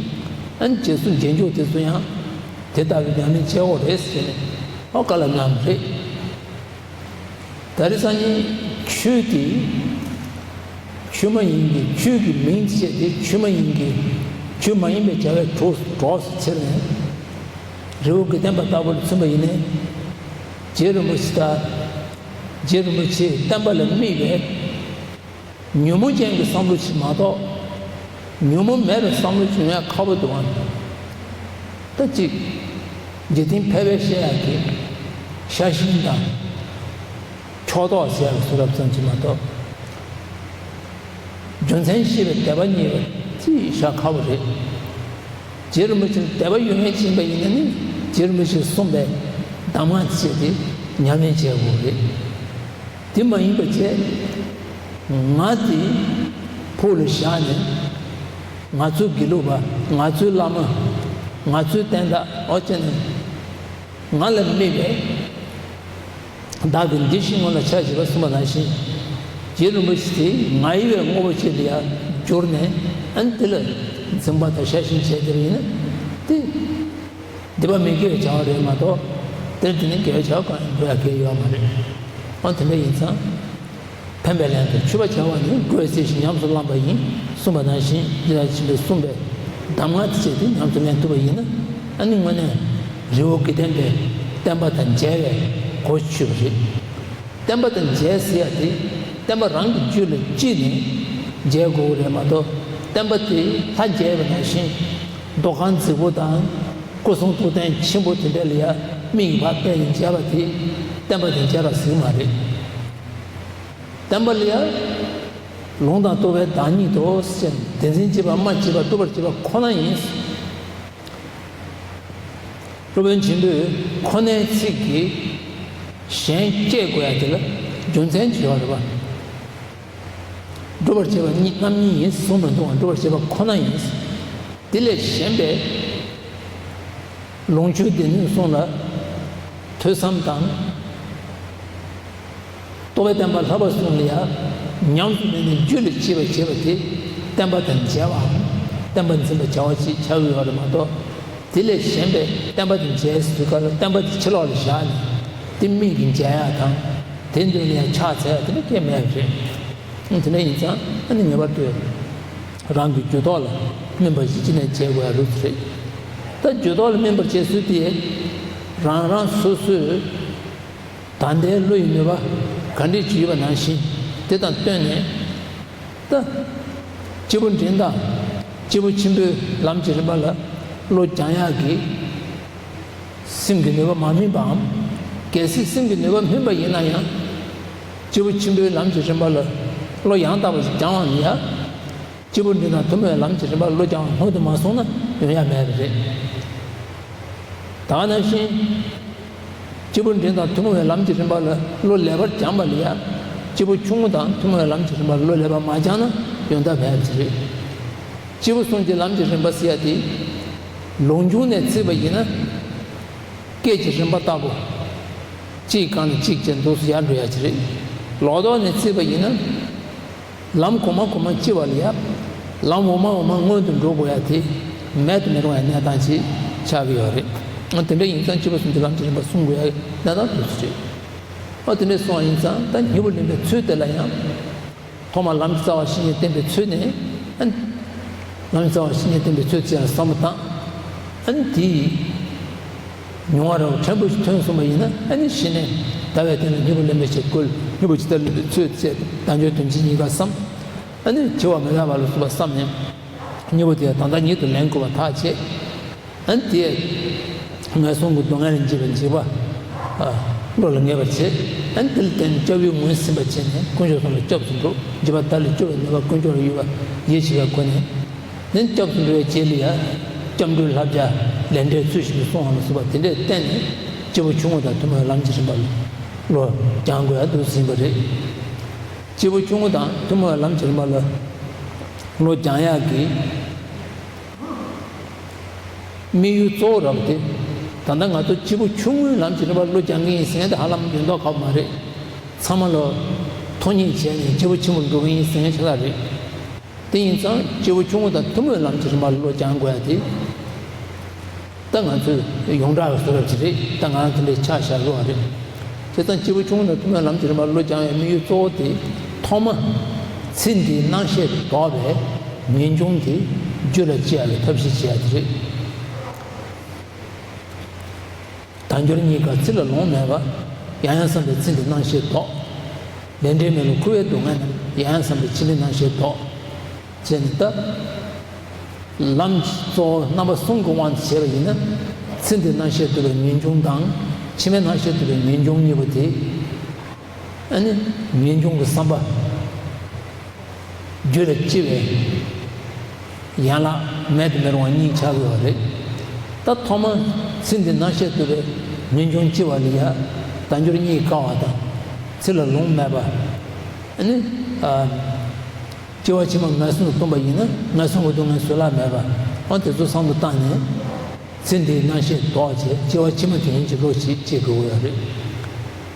ཨ་ནི་རྗེས་སུ་རྗེས་འཇུག་དེ་ཚོ་ཡང་དེ་ལྟ་བུའི་ཉམས་ལེན་བྱེད་དགོས་རེད་ཟེར་ནས། ཨོ། བཀའ་སློབ་གནང་བ་རེད། ད་རེས་སང་ཉིན་ ཆོས་དེ་ཆོས་མ་ཡིན་གྱི། ཆོས་ཀྱི་མིང་བྱས་ཏེ་ཆོས་མ་ཡིན་གྱི། ཆོས་མ་ཡིན་པའི་བྱ་བའི་གྲོགས་གྲོགས་སུ་ཁྱེར་ནས། རི་བོ་དགེ་ལྡན་པ་ལྟ་བུར་མཚོན་པ་ཡིན་ན། རྗེ་རིན་པོ་ཆེ་དང་། རྗེ་རིན་པོ་ཆེའི་བསྟན་པ་ལ་དམིགས་པའི་ཉོན་མོངས་ཅན་གྱི་བསམ་བློ་ཞིག་མ་གཏོགས། ཉོན་མོངས་མེད་པའི་བསམ་བློ་ཅིག་ཡོང་ཡ་ཁག་པོ་འདུག་ཨང་། ད་ཅིག་འཇིག་རྟེན་ཕལ་པའི་བཤད་ཡག་གི་ཤ་ཞེན་དང་ཕྱོགས་གཏོགས་ཟེར་ཡག་གི་བཟོ་འདྲ་ཙམ་ཅིག་མ་གཏོགས། རྒྱུ་མཚན་ཤེས་པའི་དད་པ་རྙེད་པ་ཅིག་ཤ་ཁག་པོ་རེད། རྗེ་རིན་པོ་ཆེར་དད་པ་ཡོད་མཁན་ཅིག་ཡིན་པ་ཡིན་ན་ནི། རྗེ་རིན་པོ་ཆེས་གསུངས་པའི་གདམས་ངག་ཅིག་དེ་ཉམས་ལེན་བྱེད་དགོས་རེད། དེ་མ་ཡིན་པ་བྱས། ང་དེ་ཕུགས་ལ་བཞག་ནས། ང་ཚོའི་དགེ་ལུགས་པ། ང་ཚོའི་བླ་མ། ང་ཚོའི་བསྟན་བདག་འོ་བྱས་ནས། ང་ལ་དམིགས་པའི་བདག་གིས་འདི་ཞིག་སྔོན་ལ་ཕྱག་བྱས་པ་གསུངས་པ་ནང་བཞིན། རྗེ་རིན་པོ་ཆེ་དེ་ང་ཡི་བའི་དངོས་པོ་ཅིག་ལ་ཡང་བསྒྱུར་ནས། ཨ་ནི་དེ་ལ་འཛིན་པ་དང་ཤ་ཞེན་བྱས་བསྡད་པ་ཡིན་ན། དེ་སྡིག་པ་མི་དགེ་བའི་བྱ་བ་རེད་མ་གཏོགས། དེར་དེ་ནི་དགེ་བའི་བྱ་བ་གང་ཡང་དགོས་ཡ་གལ་ཡོད་མ་རེད། འོ་དེ་འདྲ་ཡིན་ཙང་། ཕན་པའི་ལན་དུ་མཆོད་པ་བྱ་བ་ནི། དགོས་ཟེར་ཞིང་ཉམས་སུ་བླངས་པ་ཡིན། གསུངས་པ་ནང་བཞིན། འདི་ལྟར་ཕྱིན་པས་གསུངས་པའི་གདམས་ངག་དེ་བྱས་ཏེ་ཉམས་སུ་ལེན་ཐུབ་པ་ཡིན་ན། ཨ་ནི་དངོས་གནས་རི་བོ་དགེ་ལྡན་པའི་བསྟན་པ་དང་མཇལ་བའི་གོ་ཆོད་པ་རེད། བསྟན་པ་དང་མཇལ་ཟེར་ཡ་དེ། བསྟན་པ་རང་གི་རྒྱུད་ལ་སྐྱེས་ནས་མཇལ་དགོས་རེད་མ་གཏོགས། བསྟན་པ་དེ་ལྷ་མཇལ་བ་ནང་བཞིན། མདོ་ཁམས་རྫིག་པོ་དང་། སྐུ་གསུང་ཐུགས་རྟེན་ཆེན་པོ་དེ་འདྲ་ལ་ཡ་མིག་ཕར་གཏད་ནས་མཇལ་བ་དེ་བསྟན་པ་དང་མཇལ་བ་ཟེར་གྱི་མ་རེད། བསྟན་པ་ལ་ཡ། ལུང་དང་རྟོགས་པའི་བདག་ཉིད་དོ་ཟེར། བདེན་འཛིན་བྱེད་པ། སྨྲ་བྱེད་པ། སྒྲུབ་པར་བྱེད་པ་ཁོ་ན་ཡིན། སློབ་དཔོན་ཆེན་པོས་ཁོ་ནའི་ཚིག་གིས་གཞན་གཅེས་དགོས་ཡ་དེ་ལ་རྒྱུ་མཚན་ཅིག་ཡོད་རེད་པ། སྒྲུབ་པར་བྱེད་པ་གཉིས་རྣམ་གཉིས་ཡིན་གསུངས་མི་འདུག་ག་སྒྲུབ་པར་བྱེད་པ་ཁོ་ན་ཡིན། དེ་ལས་གཞན་པའི་ལོངས་སྤྱོད་སྡེ་སྣོད་གསུམ་ལ་ཐོས་བསམ་དང་། རྟོགས་པའི་བསྟན་པ་བསླབ་པ་གསུམ་ལ་ཡང་ཉམས་སུ་ལེན་ནས་རྒྱུད་ལ་སྐྱེས་པར་བྱེད་པ་དེ་བསྟན་པ་དང་མཇལ་བའམ། བསྟན་པ་འཛིན་པར་བྱ་བ་ཅིག་ཆགས་ཀྱི་ཡོད་རེད་མ་གཏོགས། དེ་ལས་གཞན་པའི་བསྟན་པ་དང་མཇལ་ཟེར་དུས་སྐབས་ལ་བསྟན་པ་དེ་ཕྱི་ལོགས་ལ་བཞག་ནས་དེ་མིག་གིས་མཇལ་ཡ་དང་། དེ་མདུན་ལ་ཡང་ཕྱག་འཚལ་ཡ་དེ་འདྲ་སྐད་མེད་པ་རེད། དེ་འདྲ་ཡིན་ཙང་ཨ་ནི་ངེས་པར་དུ་རང་གི་རྒྱུད་ཐོག་ལ་སྨིན་པ་ཞིག་ཅི་ནས་བྱེད་དགོས་ཡ་ལུགས་རེད། ད་རྒྱུད་ཐོག་ལ་སྨིན་པར་བྱེད་ཚུལ་དེ་རང་རང་སོ་སོའི་ད་ལྟའི་བློ་ཡི་ནུས་པ་ག་འདྲས་ཅིག་ཡོད་པ་ནང་བཞིན་དེ་དང་བསྟུན་ནས། ད་སྐྱེས་བུ་འབྲིང་དང་སྐྱེས་བུ་ཆེན་པོའི་ལམ་གྱི་རིམ་པ་ལ་བློ་སྦྱང་ཡག་གི་སེམས་ཀྱི་ནུས་པ་མ་སྨིན་པའམ། གལ་སྲིད་སེམས་ཀྱི་ནུས་པ་སྨིན་པ་ཡིན་ན་ཡང་། སྐྱེས་བུ་ཆེན་པོའི་ལམ་གྱི་རིམ་པ་ལ་བློ་ཡང་དག་པ་ཞིག་སྦྱང་བ་ཡིན་ཡང་། སྐྱེས་བུ་འབྲིང་དང་ཐུན་མོང་བའི་ལམ་གྱི་རིམ་པ་ལ་བློ་སྦྱང་བ་སྔོན་དུ་མ་སོང་ན་ཡོང་ཡ་མེད་པ་རེད། ད་ག་ནང་བཞིན། སྐྱེས་བུ་འབྲིང་དང་ཐུན་མོང་བའི་ལམ་གྱི་རིམ་པ་ལ་བློ་ལེགས་པར་སྦྱངས་པ་ལ་ཡང་། སྐྱེས་བུ་ཆུང་ངུ་དང་ཐུན་མོང་བའི་ལམ་གྱི་རིམ་པ་ལ་བློ་ལེགས་པར་མ་སྦྱངས་ན་ཡོང་ཐབས་མེད་པ་རེད། སྐྱེས་བུ་གསུམ་གྱི་ལམ་གྱི་རིམ་པ་ཟེར་ཡ་དེ། ལུགས་འབྱུང་ནས་བརྩིས་པ་ཡིན་ན། སྐད་ཀྱི་རིམ་པ་ལྟ་བུ། གཅིག་གམ་གཅིག་བྱས་འདུག་སེ་ཡར་འགྲོ་ཡ་ཅིག་རེད། ལོག་རྟོག་ནས་བརྩིས་པ་ཡིན་ན། ལམ་གོང་མ་གོང་མ་ལྕི་བ་ལ་ཡ། ལམ་འོག་མ་འོག་མ་སྔོན་དུ་འགྲོ་དགོས་ཡ་དེ། མེད་དུ་མི་རུང་བའི་གནས་སྟངས་ཅིག་ཆགས་ཀྱི་ཡོད་རེད། དེ་འདྲ་ཡིན་ཙང་སྐྱེས་བུ་གསུམ་གྱི་ལམ་གྱི་རིམ་པ་བསྲུང་དགོས་ཡ་གནས་སྟངས་དེ་ཚོ་རེད། ཨ་དེ་འདྲ་སོང་བ་ཡིན་ཙང་ད་སྙིང་པོ་ལེན་པའི་ཚུལ་དེ་ལ་ཡང་། ཐོག་མར་ལམ་གྱི་རྩ་བ་བཤེས་གཉེན་བསྟེན་པའི་ཚུལ་ནས། ཨ་ནི། ལམ་གྱི་རྩ་བ་བཤེས་གཉེན་བསྟེན་པའི་ཚུལ་བཅས་ལ་བསམ་བློ་བཏང་། ཨ་ནི་དེའི་མྱོང་བ་རབ་ཕྲན་བུ་ཞིག་ཐོན་སོང་བ་ཡིན་ན། ཨ་ནི་གཞི་ནས་ཟླ་བའི་སྟེང་ལ་སྙིང་པོ་ལེན་པའི་ཕྱིར་བསྐུལ། སྙིང་པོ་ཇི་ལྟར་ལེན་པའི་ཚུལ་བཅས་དང་བརྗོད་དོན་བྱེད་གཉིས་ཀ་བསམ། ཨ་ནི་བྱེ་བ་མི་ལྷག་པ་ལ་སོགས་པ་བསམ་ནས། སྙིང་པོ་དེ་ཡང་ད་ལྟ་ཉིད་དུ་ལེན་དགོས་པ་ཐག་བཅད། ཨ་ནི་དེས་ངན་སོང་གི་སྡུག་བསྔལ་ལས་འབྱེད་པའི་འཇིགས་པ། ཨ། བློ་ལ་ངེས་པར་བྱེད། ཨ་ནི་དེ་ལ་བརྟེན་ནས་སྐྱབས་ཡུལ་ངོས་ཟིན་པར་བྱས་ནས་དཀོན་མཆོག་གསུམ་ལ་སྐྱབས་སུ་འགྲོ། འཇིགས་པ་དག་ལས་སྐྱོབ་པའི་ནུས་པ་དཀོན་མཆོག་ལ་ཡོད་པ་ཡིད་ཆེས་པའི་སྒོ་ནས། ཨ་ནི་སྐྱབས་སུ་འགྲོ་བའི་རྗེས་ལ་ཡང་སྐྱབས་འགྲོའི་བསླབ་བྱ་ལས་འབྲས་ཚུལ་བཞིན་དུ་སྲུང་བ་ལ་སོགས་པ་དེ་འདྲས་བསྟེན་ནས། སྐྱེས་བུ་ཆུང་ངུ་དང་ཐུན་མོང་བའི་ལམ་གྱི་རིམ་པ་ལ་བློ་སྦྱང་དགོས་ཡ་འདུག་ཟིན་པ་རེད། སྐྱེས་བུ་ཆུང་ངུ་དང་ཐུན་མོང་བའི་ལམ་གྱི་རིམ་པ་ལ་བློ་སྦྱང་ཡག་གི་དམིགས་ཡུལ་གཙོ་བོ་རབ་སྟེ། ད་ལྟ་ང་ཚོ་སྐྱེས་བུ་ཆུང་ངུའི་ལམ་གྱི་རིམ་པར་བློ་སྦྱང་གི་ཡིན་ཟེར་མཁན་དེ་ཧ་ལམ་ཡོད་མདོག་ཁ་པོ་མ་རེད། ཚང་མ་ལོ་ཐོག་གཉིས་བྱས་ནས་སྐྱེས་བུ་ཆེན་པོར་འགྲོ་གི་ཡིན་ཟེར་མཁན་ཤ་སྟག་རེད། དེ་ཡིན་ཙང་སྐྱེས་བུ་ཆུང་ངུ་དང་ཐུན་མོང་ལམ་གྱི་རིམ་པར་བློ་སྦྱང་དགོས་ཡ་དེ། ད་ང་ཚོས་ཡོངས་གྲགས་ཀྱི་བཟོ་འདྲ་ཅིག་རེད། ད་ང་རང་དེ་འདྲའི་ཆ་བཞག་དགོས་པ་རེད། བྱས་ཙང་སྐྱེས་བུ་ཆུང་ངུ་དང་ཐུན་མོང་བའི་ལམ་གྱི་རིམ་པར་བློ་སྦྱང་བའི་དམིགས་ཡུལ་གཙོ་བོ་དེ་ཐོག་མ་ཚེ་འདིའི་སྣང་ཤས་ལྡོག་པའི་ངེས་འབྱུང་དེ་རྒྱུད་ལ་སྐྱེ་ཡག་གི་ཐབས་ཤེས་བྱེད་ཡག་དེ་རེད། དལ་འབྱོར་རྙེད་དཀའ་ཚེ་ལ་ལོང་མེད་པ། ཡང་ཡང་བསམ་པའི་ཚེ་འདིའི་སྣང་ཤས་ལྡོག་ལས་འབྲས་མེད་པའི་འཁོར་བའི་སྡུག་བསྔལ་རྣམས། ཡང་ཡང་བསམ་པའི་ཕྱི་མའི་སྣང་ཤས་ལྡོག་བྱས་ནས་ད། ལམ་གྱི་གཙོ་བོ་རྣམ་པ་གསུམ་གྱི་དབང་དུ་བྱས་པ་ཡིན་ན། ཚེ་འདིའི་སྣང་ཤས་ལྡོག་པའི་ངེས་འབྱུང་དང་། ཕྱི་མའི་སྣང་ཤས་ལྡོག་པའི་ངེས་འབྱུང་གཉིས་པོ་དེ། ཨ་ནི་ངེས་འབྱུང་གི་བསམ་པ། རྒྱུད་ལ་སྐྱེ་བའི་ཡན་ལག་མེད་དུ་མི་རུང་བ་གཉིས་ཆགས་ཡོད་རེད། ད་ཐོག་མར་ཚེ་འདིའི་སྣང་ཤས་ལྡོག་པའི་ངེས་འབྱུང་སྐྱེ་བ་ལ་ཡ། དལ་འབྱོར་རྙེད་དཀའ་བ་དང་། ཚེ་ལ་ལོང་མེད་པ། ཨ་ནི། ཨ། སྐྱེ་བ་ཕྱི་མ་ངན་སོང་དུ་ལྟུང་བ་ཡིན་ན་ངན་སོང་གི་སྡུག་བསྔལ་བཟོད་གླགས་མེད་པ། འོ་དེ་ཚོ་བསམ་བློ་བཏང་ནས། ཚེ་འདིའི་སྣང་ཤས་ལྡོག་བྱས་སྐྱེ་བ་ཕྱི་མ་དེ་ཉིད་ཀྱི་བློ་ཞིག་སྐྱེ་དགོས་ཀྱི་ཡོད་རེད།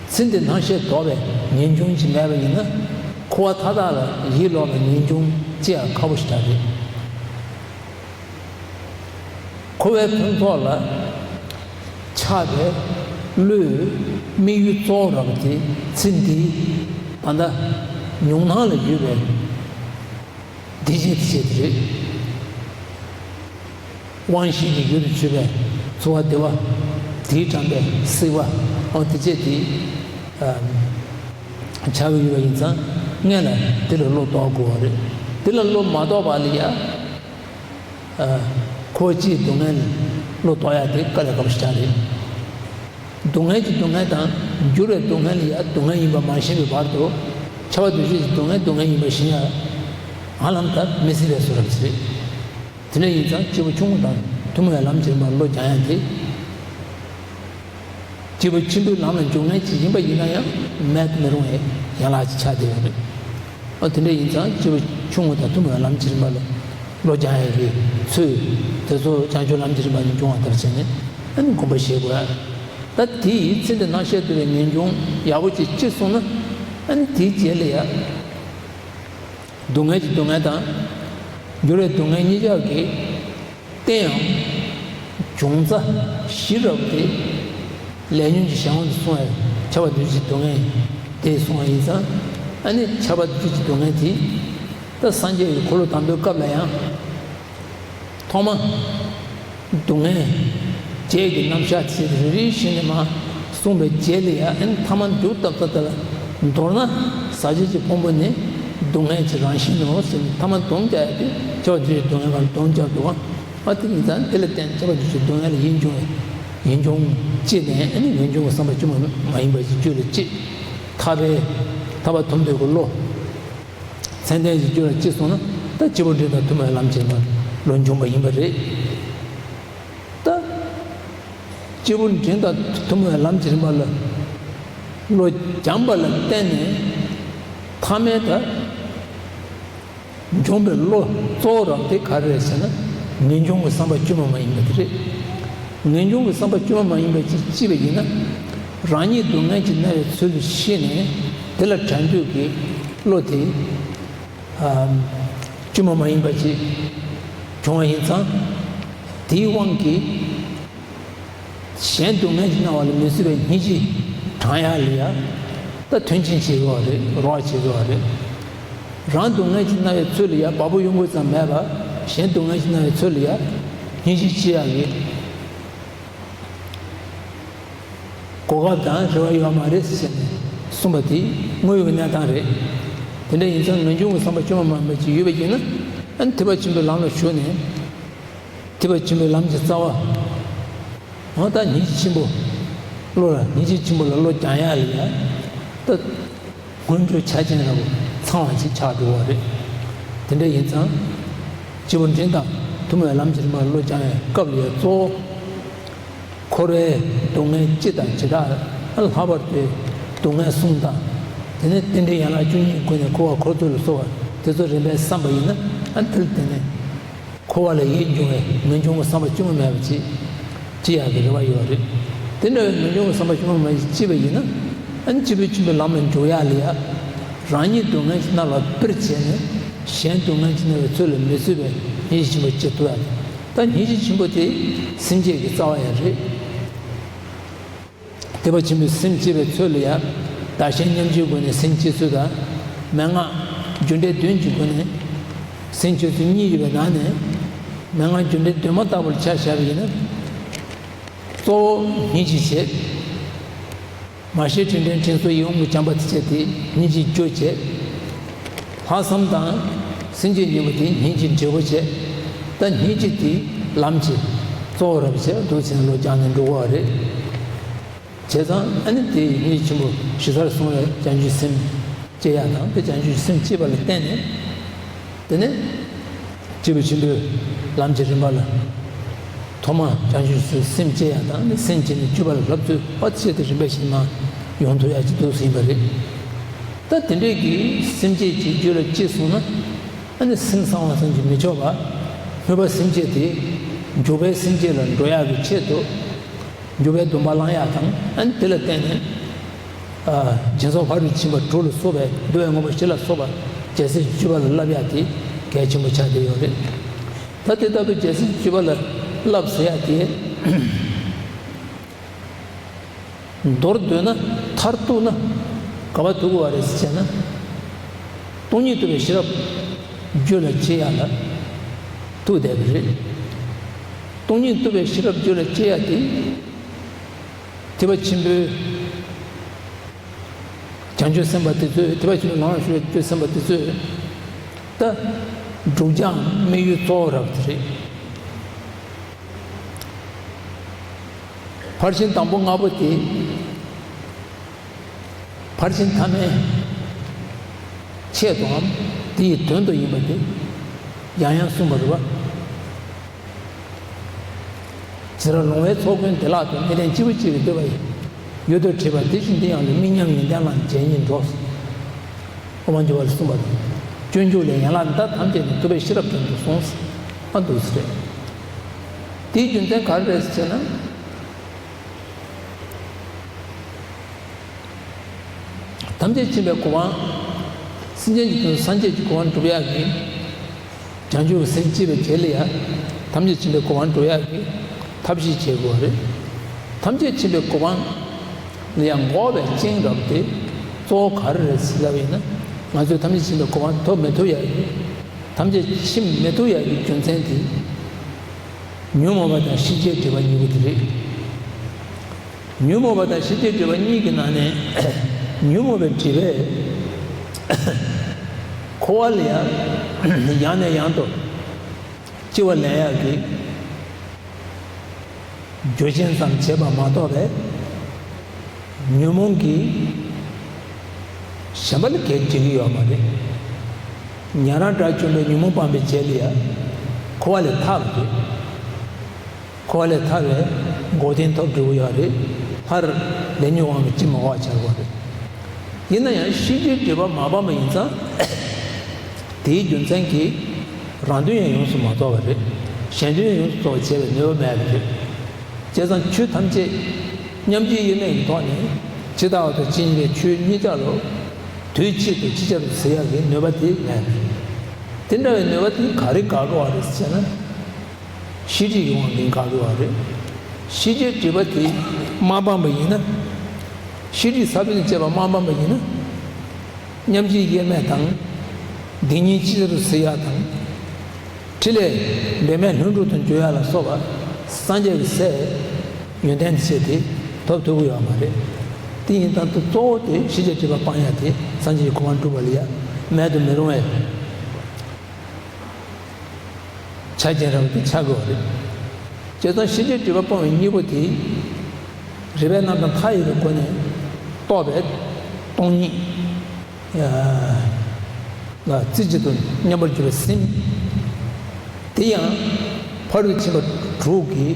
ཚེ་འདིའི་སྣང་ཤས་ལྡོག་པའི་ངེས་འབྱུང་ཅིག་མེད་པ་ཡིན་ན། འཁོར་བ་མཐའ་དག་ལ་ཡིད་ལོག་པའི་ངེས་འབྱུང་སྐྱེ་ཡག་ཁག་པོ་ཞིག་རེད། འཁོར་བའི་ཕུང་ཚོགས་ལ་ཆགས་པའི་བློའི་དམིགས་ཡུལ་གཙོ་བོ་ར་བ་དེ་ཚེ་འདིའི་ད་ལྟ་མྱོང་སྣང་ལ་ཡོད་པའི་བདེ་སྐྱིད་དེ་བྱས་དེ་རེད། དབང་ཤེས་ཀྱི་ཡུལ་དུ་གྱུར་པའི་ཚོར་བ་བདེ་བ། དེའི་དྲངས་པའི་སྲེད་པ། འོ་དེ་བྱས་དེ་ཆགས་ཀྱི་ཡོད་པ་ཡིན་ཙང་སྔོན་ལ་དེ་ལ་བློ་ལྡོག་དགོས་པ་རེད། དེ་ལ་བློ་མ་ལྡོག་པ་ལ་ཡ། ཨ། འཁོར་བ་སྤྱིའི་སྡུག་བསྔལ་བློ་ལྡོག་ཡག་དེ་དཀའ་ལས་ཁག་པོ་ཞིག་རེད། སྡུག་བསྔལ་གྱི་སྡུག་བསྔལ་དང་འགྱུར་བའི་སྡུག་བསྔལ་ལ་ཡང་སྡུག་བསྔལ་ཡིན་པ་མ་ཤེས་པའི་བར་དུ། ཁྱབ་པ་འདུ་བྱེད་ཀྱི་སྡུག་བསྔལ་སྡུག་བསྔལ་ཡིན་པ་ཤེས་ཡག་ཧ་ལམ་ད་མི་སྲིད་པའི་བཟོ་འདྲ་ཞིག་རེད། དེ་འདྲ་ཡིན་ཙང་སྐྱེས་བུ་ཆུང་ངུ་དང་ཐུན་མོང་བའི་ལམ་གྱི་རིམ་པར་བློ་སྦྱང་ཡག་དེ། སྐྱེས་བུ་ཆེན་པོའི་ལམ་ལ་འཇུག་མཁན་ཅིག་ཡིན་པ་ཡིན་ན་ཡང་མེད་དུ་མི་རུང་བའི་ཡན་ལག་ཅིག་ཆགས་བསྡད་ཡོད་རེད། ཨ། དེ་འདྲ་ཡིན་ཙང་སྐྱེས་བུ་ཆུང་ངུ་དང་ཐུན་མོང་བའི་ལམ་གྱི་རིམ་པ་ལ་བློ་སྦྱང་ཡག་གི་ཚུལ་དེ་ཚོ་བྱང་ཆུབ་ལམ་གྱི་རིམ་པ་ནས་འབྱུང་བ་ལྟར་བྱས་ནས། ཨ་ནི་སྒོམ་པ་བྱེད་དགོས། ད་དེ་ཡི་ཚེ་འདི་སྣང་ཤས་ལྡོག་པའི་ངེས་འབྱུང་ཡག་པོ་ཅིག་སྐྱེས་སོང་ན། ཨ་ནི་དེའི་རྗེས་ལ་ཡ། སྡུག་བསྔལ་གྱི་སྡུག་བསྔལ་དང་། འགྱུར་བའི་སྡུག་བསྔལ་གཉིས་ཆར་གྱི་རྟེན་ཡང་འབྱུང་རྩ་བཞི་རབ་སྟེ། ལས་ཉོན་གྱི་གཞན་དབང་དུ་སོང་བས་ཁྱབ་པ་འདུ་བྱེད་ཀྱི་སྡུག་བསྔལ་དེ་གསུངས་པ་ཡིན་ཙང་། ཨ་ནི་ཁྱབ་པ་འདུ་བྱེད་ཀྱི་སྡུག་བསྔལ་དེ། ད་སངས་རྒྱས་ཀྱི་འཁོར་ལོ་དང་པོའི་སྐབས་ལ་ཡང་། ཐོག་མ་སྡུག་བསྔལ་བརྒྱད་ཀྱི་རྣམ་གཞག་དེ་རེ་རེ་བཞིན་ནས་མར་གསུངས་པའི་རྗེས་ལ་ཡང་། ཨ་ནི་ཐ་མ་མཇུག་བཏབ་ད་ལྟ་ལ། མདོར་ན་ཟག་བཅས་ཀྱི་ཕུང་པོ་ནི་སྡུག་བསྔལ་གྱི་རང་བཞིན་ནོ་ཟེར་ནས་ཐ་མ་སྡོམ་རྒྱག་ཡག་དེ་ཁྱབ་པ་འདུ་བྱེད་སྡུག་བསྔལ་བར་སྡོམ་རྒྱག་འདུག་ག། ཨ། དེ་ཡིན་ཙང་དེ་ལ་བརྟེན་ཁྱབ་པ་འདུ་བྱེད་སྡུག་བསྔལ་ལ་ཡིད་འབྱུང་བའི་ངེས་འབྱུང་སྐྱེས་ནས། ཨ་ནི་ངེས་འབྱུང་གི་བསམ་པ་བཅོས་མ་མ་ཡིན་པ་ཞིག་རྒྱུད་ལ་སྐྱེས། ཐར་པའི་ཐར་པ་ཐོབ་འདོད་ཀྱི་བློ། མཚན་ལྡན་གྱི་རྒྱུད་ལ་སྐྱེས་སོང་ན། ད་སྐྱེས་བུ་འབྲིང་དང་ཐུན་མོང་བའི་ལམ་གྱི་རིམ་པར་བློ་འབྱོངས་པ་ཡིན་པ་རེད། ད་སྐྱེས་བུ་འབྲིང་དང་ཐུན་མོང་བའི་ལམ་གྱི་རིམ་པ་ལ་བློ་སྦྱངས་པ་ལ་བརྟེན་ནས། ཐ་མའི་ད་འབྱོངས་པའི་བློ་གཙོ་བོ་རང་དེ་ག་རེ་རེད་ཟེར་ན། ངེས་འབྱུང་གི་བསམ་པ་བཅོས་མ་མ་ཡིན་པ་དེ་རེད། ངེས་འབྱུང་གི་བསམ་པ་བཅོས་མ་མ་ཡིན་པ་ཅིག་སྐྱེས་པ་ཡིན་ན། རང་ཉིད་སྡུག་བསྔལ་གྱིས་མནར་བའི་ཚུལ་དུ་ཤེས་ནས། དེ་ལ་བྲལ་འདོད་ཀྱི་བློ་དེ། ཨ། བཅོས་མ་མ་ཡིན་པ་ཅིག་བྱུང་བ་ཡིན་ཙང་། དེའི་དབང་གིས་གཞན་སྡུག་བསྔལ་གྱིས་མནར་བ་ལ་མི་བཟོད་པའི་སྙིང་རྗེ་དྲང་ཡག་ལ་ཡ། ད་མཐུན་རྐྱེན་བྱེད་དགོས་པ་རེད། རོགས་བྱེད་དགོས་པ་རེད། རང་སྡུག་བསྔལ་གྱིས་མནར་བའི་ཚུལ་ལ་ཡ་བ་སྤུ་གཡོ་འགུལ་ཙམ་མེད་པར། གཞན་སྡུག་བསྔལ་གྱིས་མནར་བའི་ཚུལ་ལ་ཡ་སྙིང་རྗེ་སྐྱེ་ཡག་གི་གོ་སྐབས་དང་རེ་བ་ཡོད་མ་རེད་ཟེར་ནས་གསུངས་པ་དེ་དངོས་ཡོད་ཀྱི་གནས་སྟངས་རེད། དེ་འདྲ་ཡིན་ཙང་ངེས་འབྱུང་གི་བསམ་པ་བཅོས་མ་མ་ཡིན་པ་ཅིག་ཡོད་པ་ཡིན་ན། ཨ་ནི་ཐེག་པ་ཆེན་པོའི་ལམ་ལ་ཞུགས་ནས། ཐེག་པ་ཆེན་པོའི་ལམ་གྱི་རྩ་བ། འོ་ད་སྙིང་རྗེ་ཆེན་པོ། བློ་ལ་སྙིང་རྗེ་ཆེན་པོ་ལ་བློ་སྦྱང་ཡག་ལ་ཡ། ད་སྔོན་འགྲོའི་ཆ་རྐྱེན་འདྲ་པོ་ཚང་བ་ཅིག་ཆགས་འགྲོ་བ་རེད། དེ་འདྲ་ཡིན་ཙང་། སྐྱེས་བུ་འབྲིང་དང་ཐུན་མོང་བའི་ལམ་གྱི་རིམ་པར་བློ་སྦྱང་བའི་སྐབས་ལ་ཡ་གཙོ་བོ། འཁོར་བའི་སྡུག་བསྔལ་སྤྱི་དང་བྱེ་བྲག་ལྷག་པར་དུ་སྡུག་བསྔལ་གསུམ་དང་། དེ་ནས་རྟེན་འབྲེལ་ཡན་ལག་བཅུ་གཉིས་སྒོ་ནས་འཁོར་བ་འཁོར་ཚུལ་ལ་སོགས་པ་དེ་ཚོ་རིམ་པས་བསམ་པ་ཡིན་ན། ཨ། དེ་ལ་བརྟེན་ནས། འཁོར་བ་ལ་ཡིད་འབྱུང་བའི་ངེས་འབྱུང་གི་བསམ་པ་བཅོས་མ་མེད་པ་ཅིག་སྐྱེ་ཡག་གི་རེ་བ་ཡོད་རེད། དེ་འདྲ་བའི་ངེས་འབྱུང་གི་བསམ་པ་བཅོས་མ་མེད་པ་ཅིག་སྐྱེས་པ་ཡིན་ན། ཨ་ནི་སྐྱེས་བུ་ཆེན་པོའི་ལམ་ལ་འཇུག་ཡག་ལ་ཡ། རང་ཉིད་སྡུག་བསྔལ་གྱིས་མནར་བ་དཔེར་བྱས་ནས། གཞན་སྡུག་བསྔལ་གྱིས་མནར་བའི་ཚུལ་ལ་མི་བཟོད་པའི་སྙིང་རྗེ་ཆེན་པོ་སྐྱེ་ཐུབ་ཡག། ད་སྙིང་རྗེ་ཆེན་པོ་དེ་སེམས་བསྐྱེད་ཀྱི་རྩ་བ་ཡང་རེད། ཐེག་པ་ཆེན་པོའི་སེམས་བསྐྱེད་པའི་ཚུལ་ལ་ཡང་བདག་གཞན་མཉམ་བརྗེའི་སྒོ་ནས་སེམས་བསྐྱེད་ཚུལ་དང་། མན་ངག་རྒྱུ་འབྲས་བདུན་གྱི་སྒོ་ནས་སེམས་བསྐྱེད་ཚུལ་གཉིས་ཡོད་པའི་ནང་ནས། མན་ངག་རྒྱུ་འབྲས་བདུན་མ་ལྟ་བུར་ཆ་བཞག་པ་ཡིན་ན། གཙོ་བོ་སྙིང་རྗེ་བྱེད། མ་ཤེས་དྲིན་དྲན་དྲིན་གཟོ་ཡིད་འོང་གི་བྱམས་པ་དེ་བྱས་ཏེ་སྙིང་རྗེ་རྒྱུ་བྱེད། ལྷག་བསམ་དང་སེམས་བསྐྱེད་གཉིས་པོ་དེ་སྙིང་རྗེ་འབྲས་བུ་བྱེད། ད་སྙིང་རྗེ་དེ་ལམ་གྱི་གཙོ་བོ་རབ་བྱེད་འདུག་ཟེར་ནས་བློ་སྦྱངས་ནས་འགྲོ་དགོས་པ་རེད། བྱས་ཙང་ཨ་ནི་དེ་སྙིང་རྗེ་ཆེན་པོ་གཞི་རྩར་བཟུང་བའི་བྱང་ཆུབ་སེམས་བསྐྱེད་ཡག་དང་། དེ་བྱང་ཆུབ་སེམས་བསྐྱེད་པ་ལ་བརྟེན་ནས། དེ་ནས་སྐྱེས་བུ་ཆེན་པོའི་ལམ་གྱི་རིམ་པ་ལ། ཐོག་མར་བྱང་ཆུབ་སེམས་བསྐྱེད་ཡག་དང་། ཨ་ནི་སེམས་བསྐྱེད་ནས་སྤྱོད་པ་ལ་བསླབ་ཚུལ་བ་བྱས་ཏེ་རིམ་པ་བཞིན་མར་ཡོང་ཐུབ་ཡག་ཅིག་འདུག་ཟེར་ཡིན་པ་རེད། ད་དེ་འདྲས་ཀྱི་སེམས་བསྐྱེད་ཅིག་རྒྱུད་ལ་སྐྱེས་སོང་ན། ཨ་ནི་སེམས་གསང་བ་ཙམ་གྱིས་མི་ཆོག་པ། སྨོན་པ་སེམས་བསྐྱེད་དེ་འཇུག་པའི་སེམས་བསྐྱེད་ལ་འགྲོ་ཡག་གི་ཆེད་དུ། འཇུག་པའི་སྡོམ་པ་བླང་ཡག་དང་། ཨ་ནི་དེ་ལ་བརྟེན་ནས། ཨ། སྦྱིན་སོགས་ཕ་རོལ་ཕྱིན་པ་དྲུག་ལ་སོགས་པའི་བསྡུ་བའི་དངོས་པོ་བཞི་ལ་སོགས་པ་རྒྱལ་སྲིད་སྤྱོད་པ་ལ་བསླབ་ཡག་དེ་གལ་ཆེན་པོ་ཆགས་བསྡད་ཡོད་རེད། ད་དེ་ལྟ་བུའི་རྒྱལ་སྲིད་སྤྱོད་པ་ལ་བསླབ་ཟེར་ཡག་དེ། མདོར་བསྡུས་ན། མཐར་གཏུགས་ན་ག་པར་ཐུག་དགོས་པ་རེད་ཟེར་བྱས་ན། སྟོང་ཉིད་རྟོགས་པའི་ཤེས་རབ་རྒྱུད་ལ་སྐྱེ་ཡག་ལ་ཐུག་བསྡད་པ་རེད། སྟོང་ཉིད་རྟོགས་པའི་ཤེས་རབ་རྒྱུད་ལ་སྐྱེ་ཡག་དེ། ཐེག་པ་ཆེན་པོའི་བྱང་ཆུབ་སེམས་དཔའ་དེ་ཚོས། ཐེག་པ་ཆེན་པོའི་ལམ་ལ་ཞུགས་པའི་སེམས་དཔའ་དེ་ཚོས། ད་སྒྲུབ་སྦྱང་དམིགས་ཡུལ་གཙོ་བོ་རབ་དེ་རེད། ཕར་ཕྱིན་དང་པོ་ལྔ་པོ་དེ། ཕར་ཕྱིན་ཐ་མའི་ཆེད་དུའམ་དེ་ཡི་དོན་དུ་ཡིན་པ་དེ་ཡང་ཡང་གསུངས་པ་རེད་པ། ཟེར་ར། ལོང་བའི་ཚོགས་ཀུན་བདེ་བླག་ཏུ། དམིགས་རྟེན་གཅིག་པུ་གཅིག་གིས་བསྡུས་པ་ཡི། ཡུལ་དུ་བྲིས་པ་དེ་བཞིན་དེ་ཡང་ལུས། དམིགས་མཉམ་ཡོན་ཏན་ལའང་བརྗེད་སྙིང་འགྲོ། དབུ་མ་འཇུག་པ་ལས་གསུངས་པ་དང་། སྤྱོད་འཇུག་ལས། ཡན་ལག་འདི་དག་ཐམས་ཅད་ནི། ཐུབ་པས་ཤེས་རབ་དོན་དུ་གསུངས། ཨ། འདུག་ཟེར། དེའི་རྒྱུ་མཚན་ག་རེ་རེད་ཟེར་ན། ཐམས་ཅད་མཁྱེན་པའི་གོ་འཕང་། སེམས་ཅན་གྱི་དོན་དུ་སངས་རྒྱས་ཀྱི་གོ་འཕང་སྒྲུབ་ཡག་གི། བྱང་ཆུབ་སེམས་བསྐྱེད་པའི་རྗེས་ལ་ཡང་ཐམས་ཅད་མཁྱེན་པའི་གོ་འཕང་སྒྲུབ་ཡག་གི་ཐབས་ཤེས་བྱེད་དགོས་པ་རེད། ཐམས་ཅད་མཁྱེན་པའི་གོ་འཕང་ལ་ཡང་འགོག་པའི་རྐྱེན་རབ་དེ་གཙོ་བོ་ག་རེ་རེད་ཟེར་ལབ་ཡིན་ན། ང་ཚོས་ཐམས་ཅད་མཁྱེན་པའི་གོ་འཕང་ཐོབ་མི་ཐུབ་ཡག་གི། ཐམས་ཅད་མཁྱེན་མི་ཐུབ་ཡག་གི་རྒྱུ་མཚན་དེ། ཉོན་མོངས་པ་དང་ཤེས་བྱའི་སྒྲིབ་པ་གཉིས་པོ་དེ་རེད། ཉོན་མོངས་པ་དང་ཤེས་བྱའི་སྒྲིབ་པ་གཉིས་ཀྱི་ནང་ནས། ཉོན་མོངས་པའི་སྒྲིབ་པས་འཁོར་བ་ལ་ཡང་ཡང་ནས་ཡང་དུ་སྐྱེ་བ་ལེན་ཡག་གི་རྒྱུ་རྐྱེན་ཙམ་བྱེད་པ་མ་གཏོགས་པའི། ཉོན་མོངས་ཀྱིས་གཞན་པ་ལ་གེགས་བྱེད་ཀྱི་ཡོད་མ་རེད། ཉན་རང་དགྲ་བཅོམ་པས་ཉོན་མོངས་སྤངས་པའི་རྗེས་ལ་ཡང་འཁོར་བ་ལས་ཐར་བ་རེད། འཁོར་བ་ལས་ཐར་བའི་འགོག་བདེན་ཐོབ་འགྲོ་གི་ཡོད་རེད། སླར་ལས་ཉོན་དབང་གིས་ཅི་མ་འགོག་བྱ་དགོས་རེད། ཡིན་ན་ཡང་ཤེས་བྱའི་སྒྲིབ་པ་མ་སྤངས་པ་ཡིན་ཙང་། དེའི་རྒྱུ་མཚན་གྱིས་རང་དོན་ཡང་ཡོངས་སུ་མ་རྫོགས་པ་རེད། གཞན་དོན་ཡང་ཡོངས་སུ་རྫོགས་པ་བྱེད་པའི་ནུས་པ་མེད་པ་རེད། བྱས་ཙང་ཆོས་ཐམས་ཅད་མཉམ་རྗེས་དབྱེར་མེད་ཀྱི་ཐོག་ནས་ཇི་ལྟ་བ་དང་ཇི་སྙེད་པའི་ཆོས་གཉིས་ཆར་ལ་དུས་གཅིག་ཏུ་ཅིག་ཅར་དུ་ཟེར་ཡག་གི་ནུས་པ་དེ་མེད་པ་རེད། དེ་འདྲ་བའི་ནུས་པ་དེ་ག་རེ་བཀག་འགྲོ་བ་རེད་ཟེར་ན། ཤེས་སྒྲིབ་ཀྱི་དབང་གིས་བཀག་འགྲོ་བ་རེད། ཤེས་བྱའི་སྒྲིབ་པ་དེ་མ་སྤངས་པ་ཡིན་ན། ཤེས་སྒྲིབ་ས་བོན་དང་བཅས་པ་མ་སྤངས་པ་ཡིན་ན། མཉམ་རྗེས་དབྱེར་མེད་དང་། སྡིག་ཉེས་ཅི་རུ་སེལ་ཡག་དང་། ཕྲིན་ལས་འབད་མེད་ལྷུན་གྲུབ་ཏུ་འགྱུར་ཡག་ལ་སོགས་པ་སངས་རྒྱས་ཀྱི་སའི་ཡོན་ཏན་དེ་ཆེ་དེ་ཐོབ་ཐུབ་ཀྱི་ཡོད་མ་རེད། དེ་ཡིན་དང་དུ་གཙོ་བོ་དེ་ཤེས་བྱའི་སྒྲིབ་པ་སྤང་ཡག་དེ་སངས་རྒྱས་ཀྱི་གོ་འཕང་སྒྲུབ་པ་ལ་ཡང་མེད་དུ་མི་རུང་བའི་ཆ་རྐྱེན་རབ་ཏུ་ཆགས་དགོས་པ་རེད། བྱས་ཙང་ཤེས་བྱའི་སྒྲིབ་པ་སྤོང་བའི་གཉིས་པོ་དེ། རིགས་པའི་རྣམ་གྲངས་མཐའ་ཡས་པའི་སྒོ་ནས་རྟོགས་པའི་སྟོང་ཉིད་ལ་རྩེ་གཅིག་ཏུ་མཉམ་པར་གྱུར་པའི་སེམས། དེ་ཡང་ཕ་རོལ་ཕྱིན་པ་དྲུག་གི་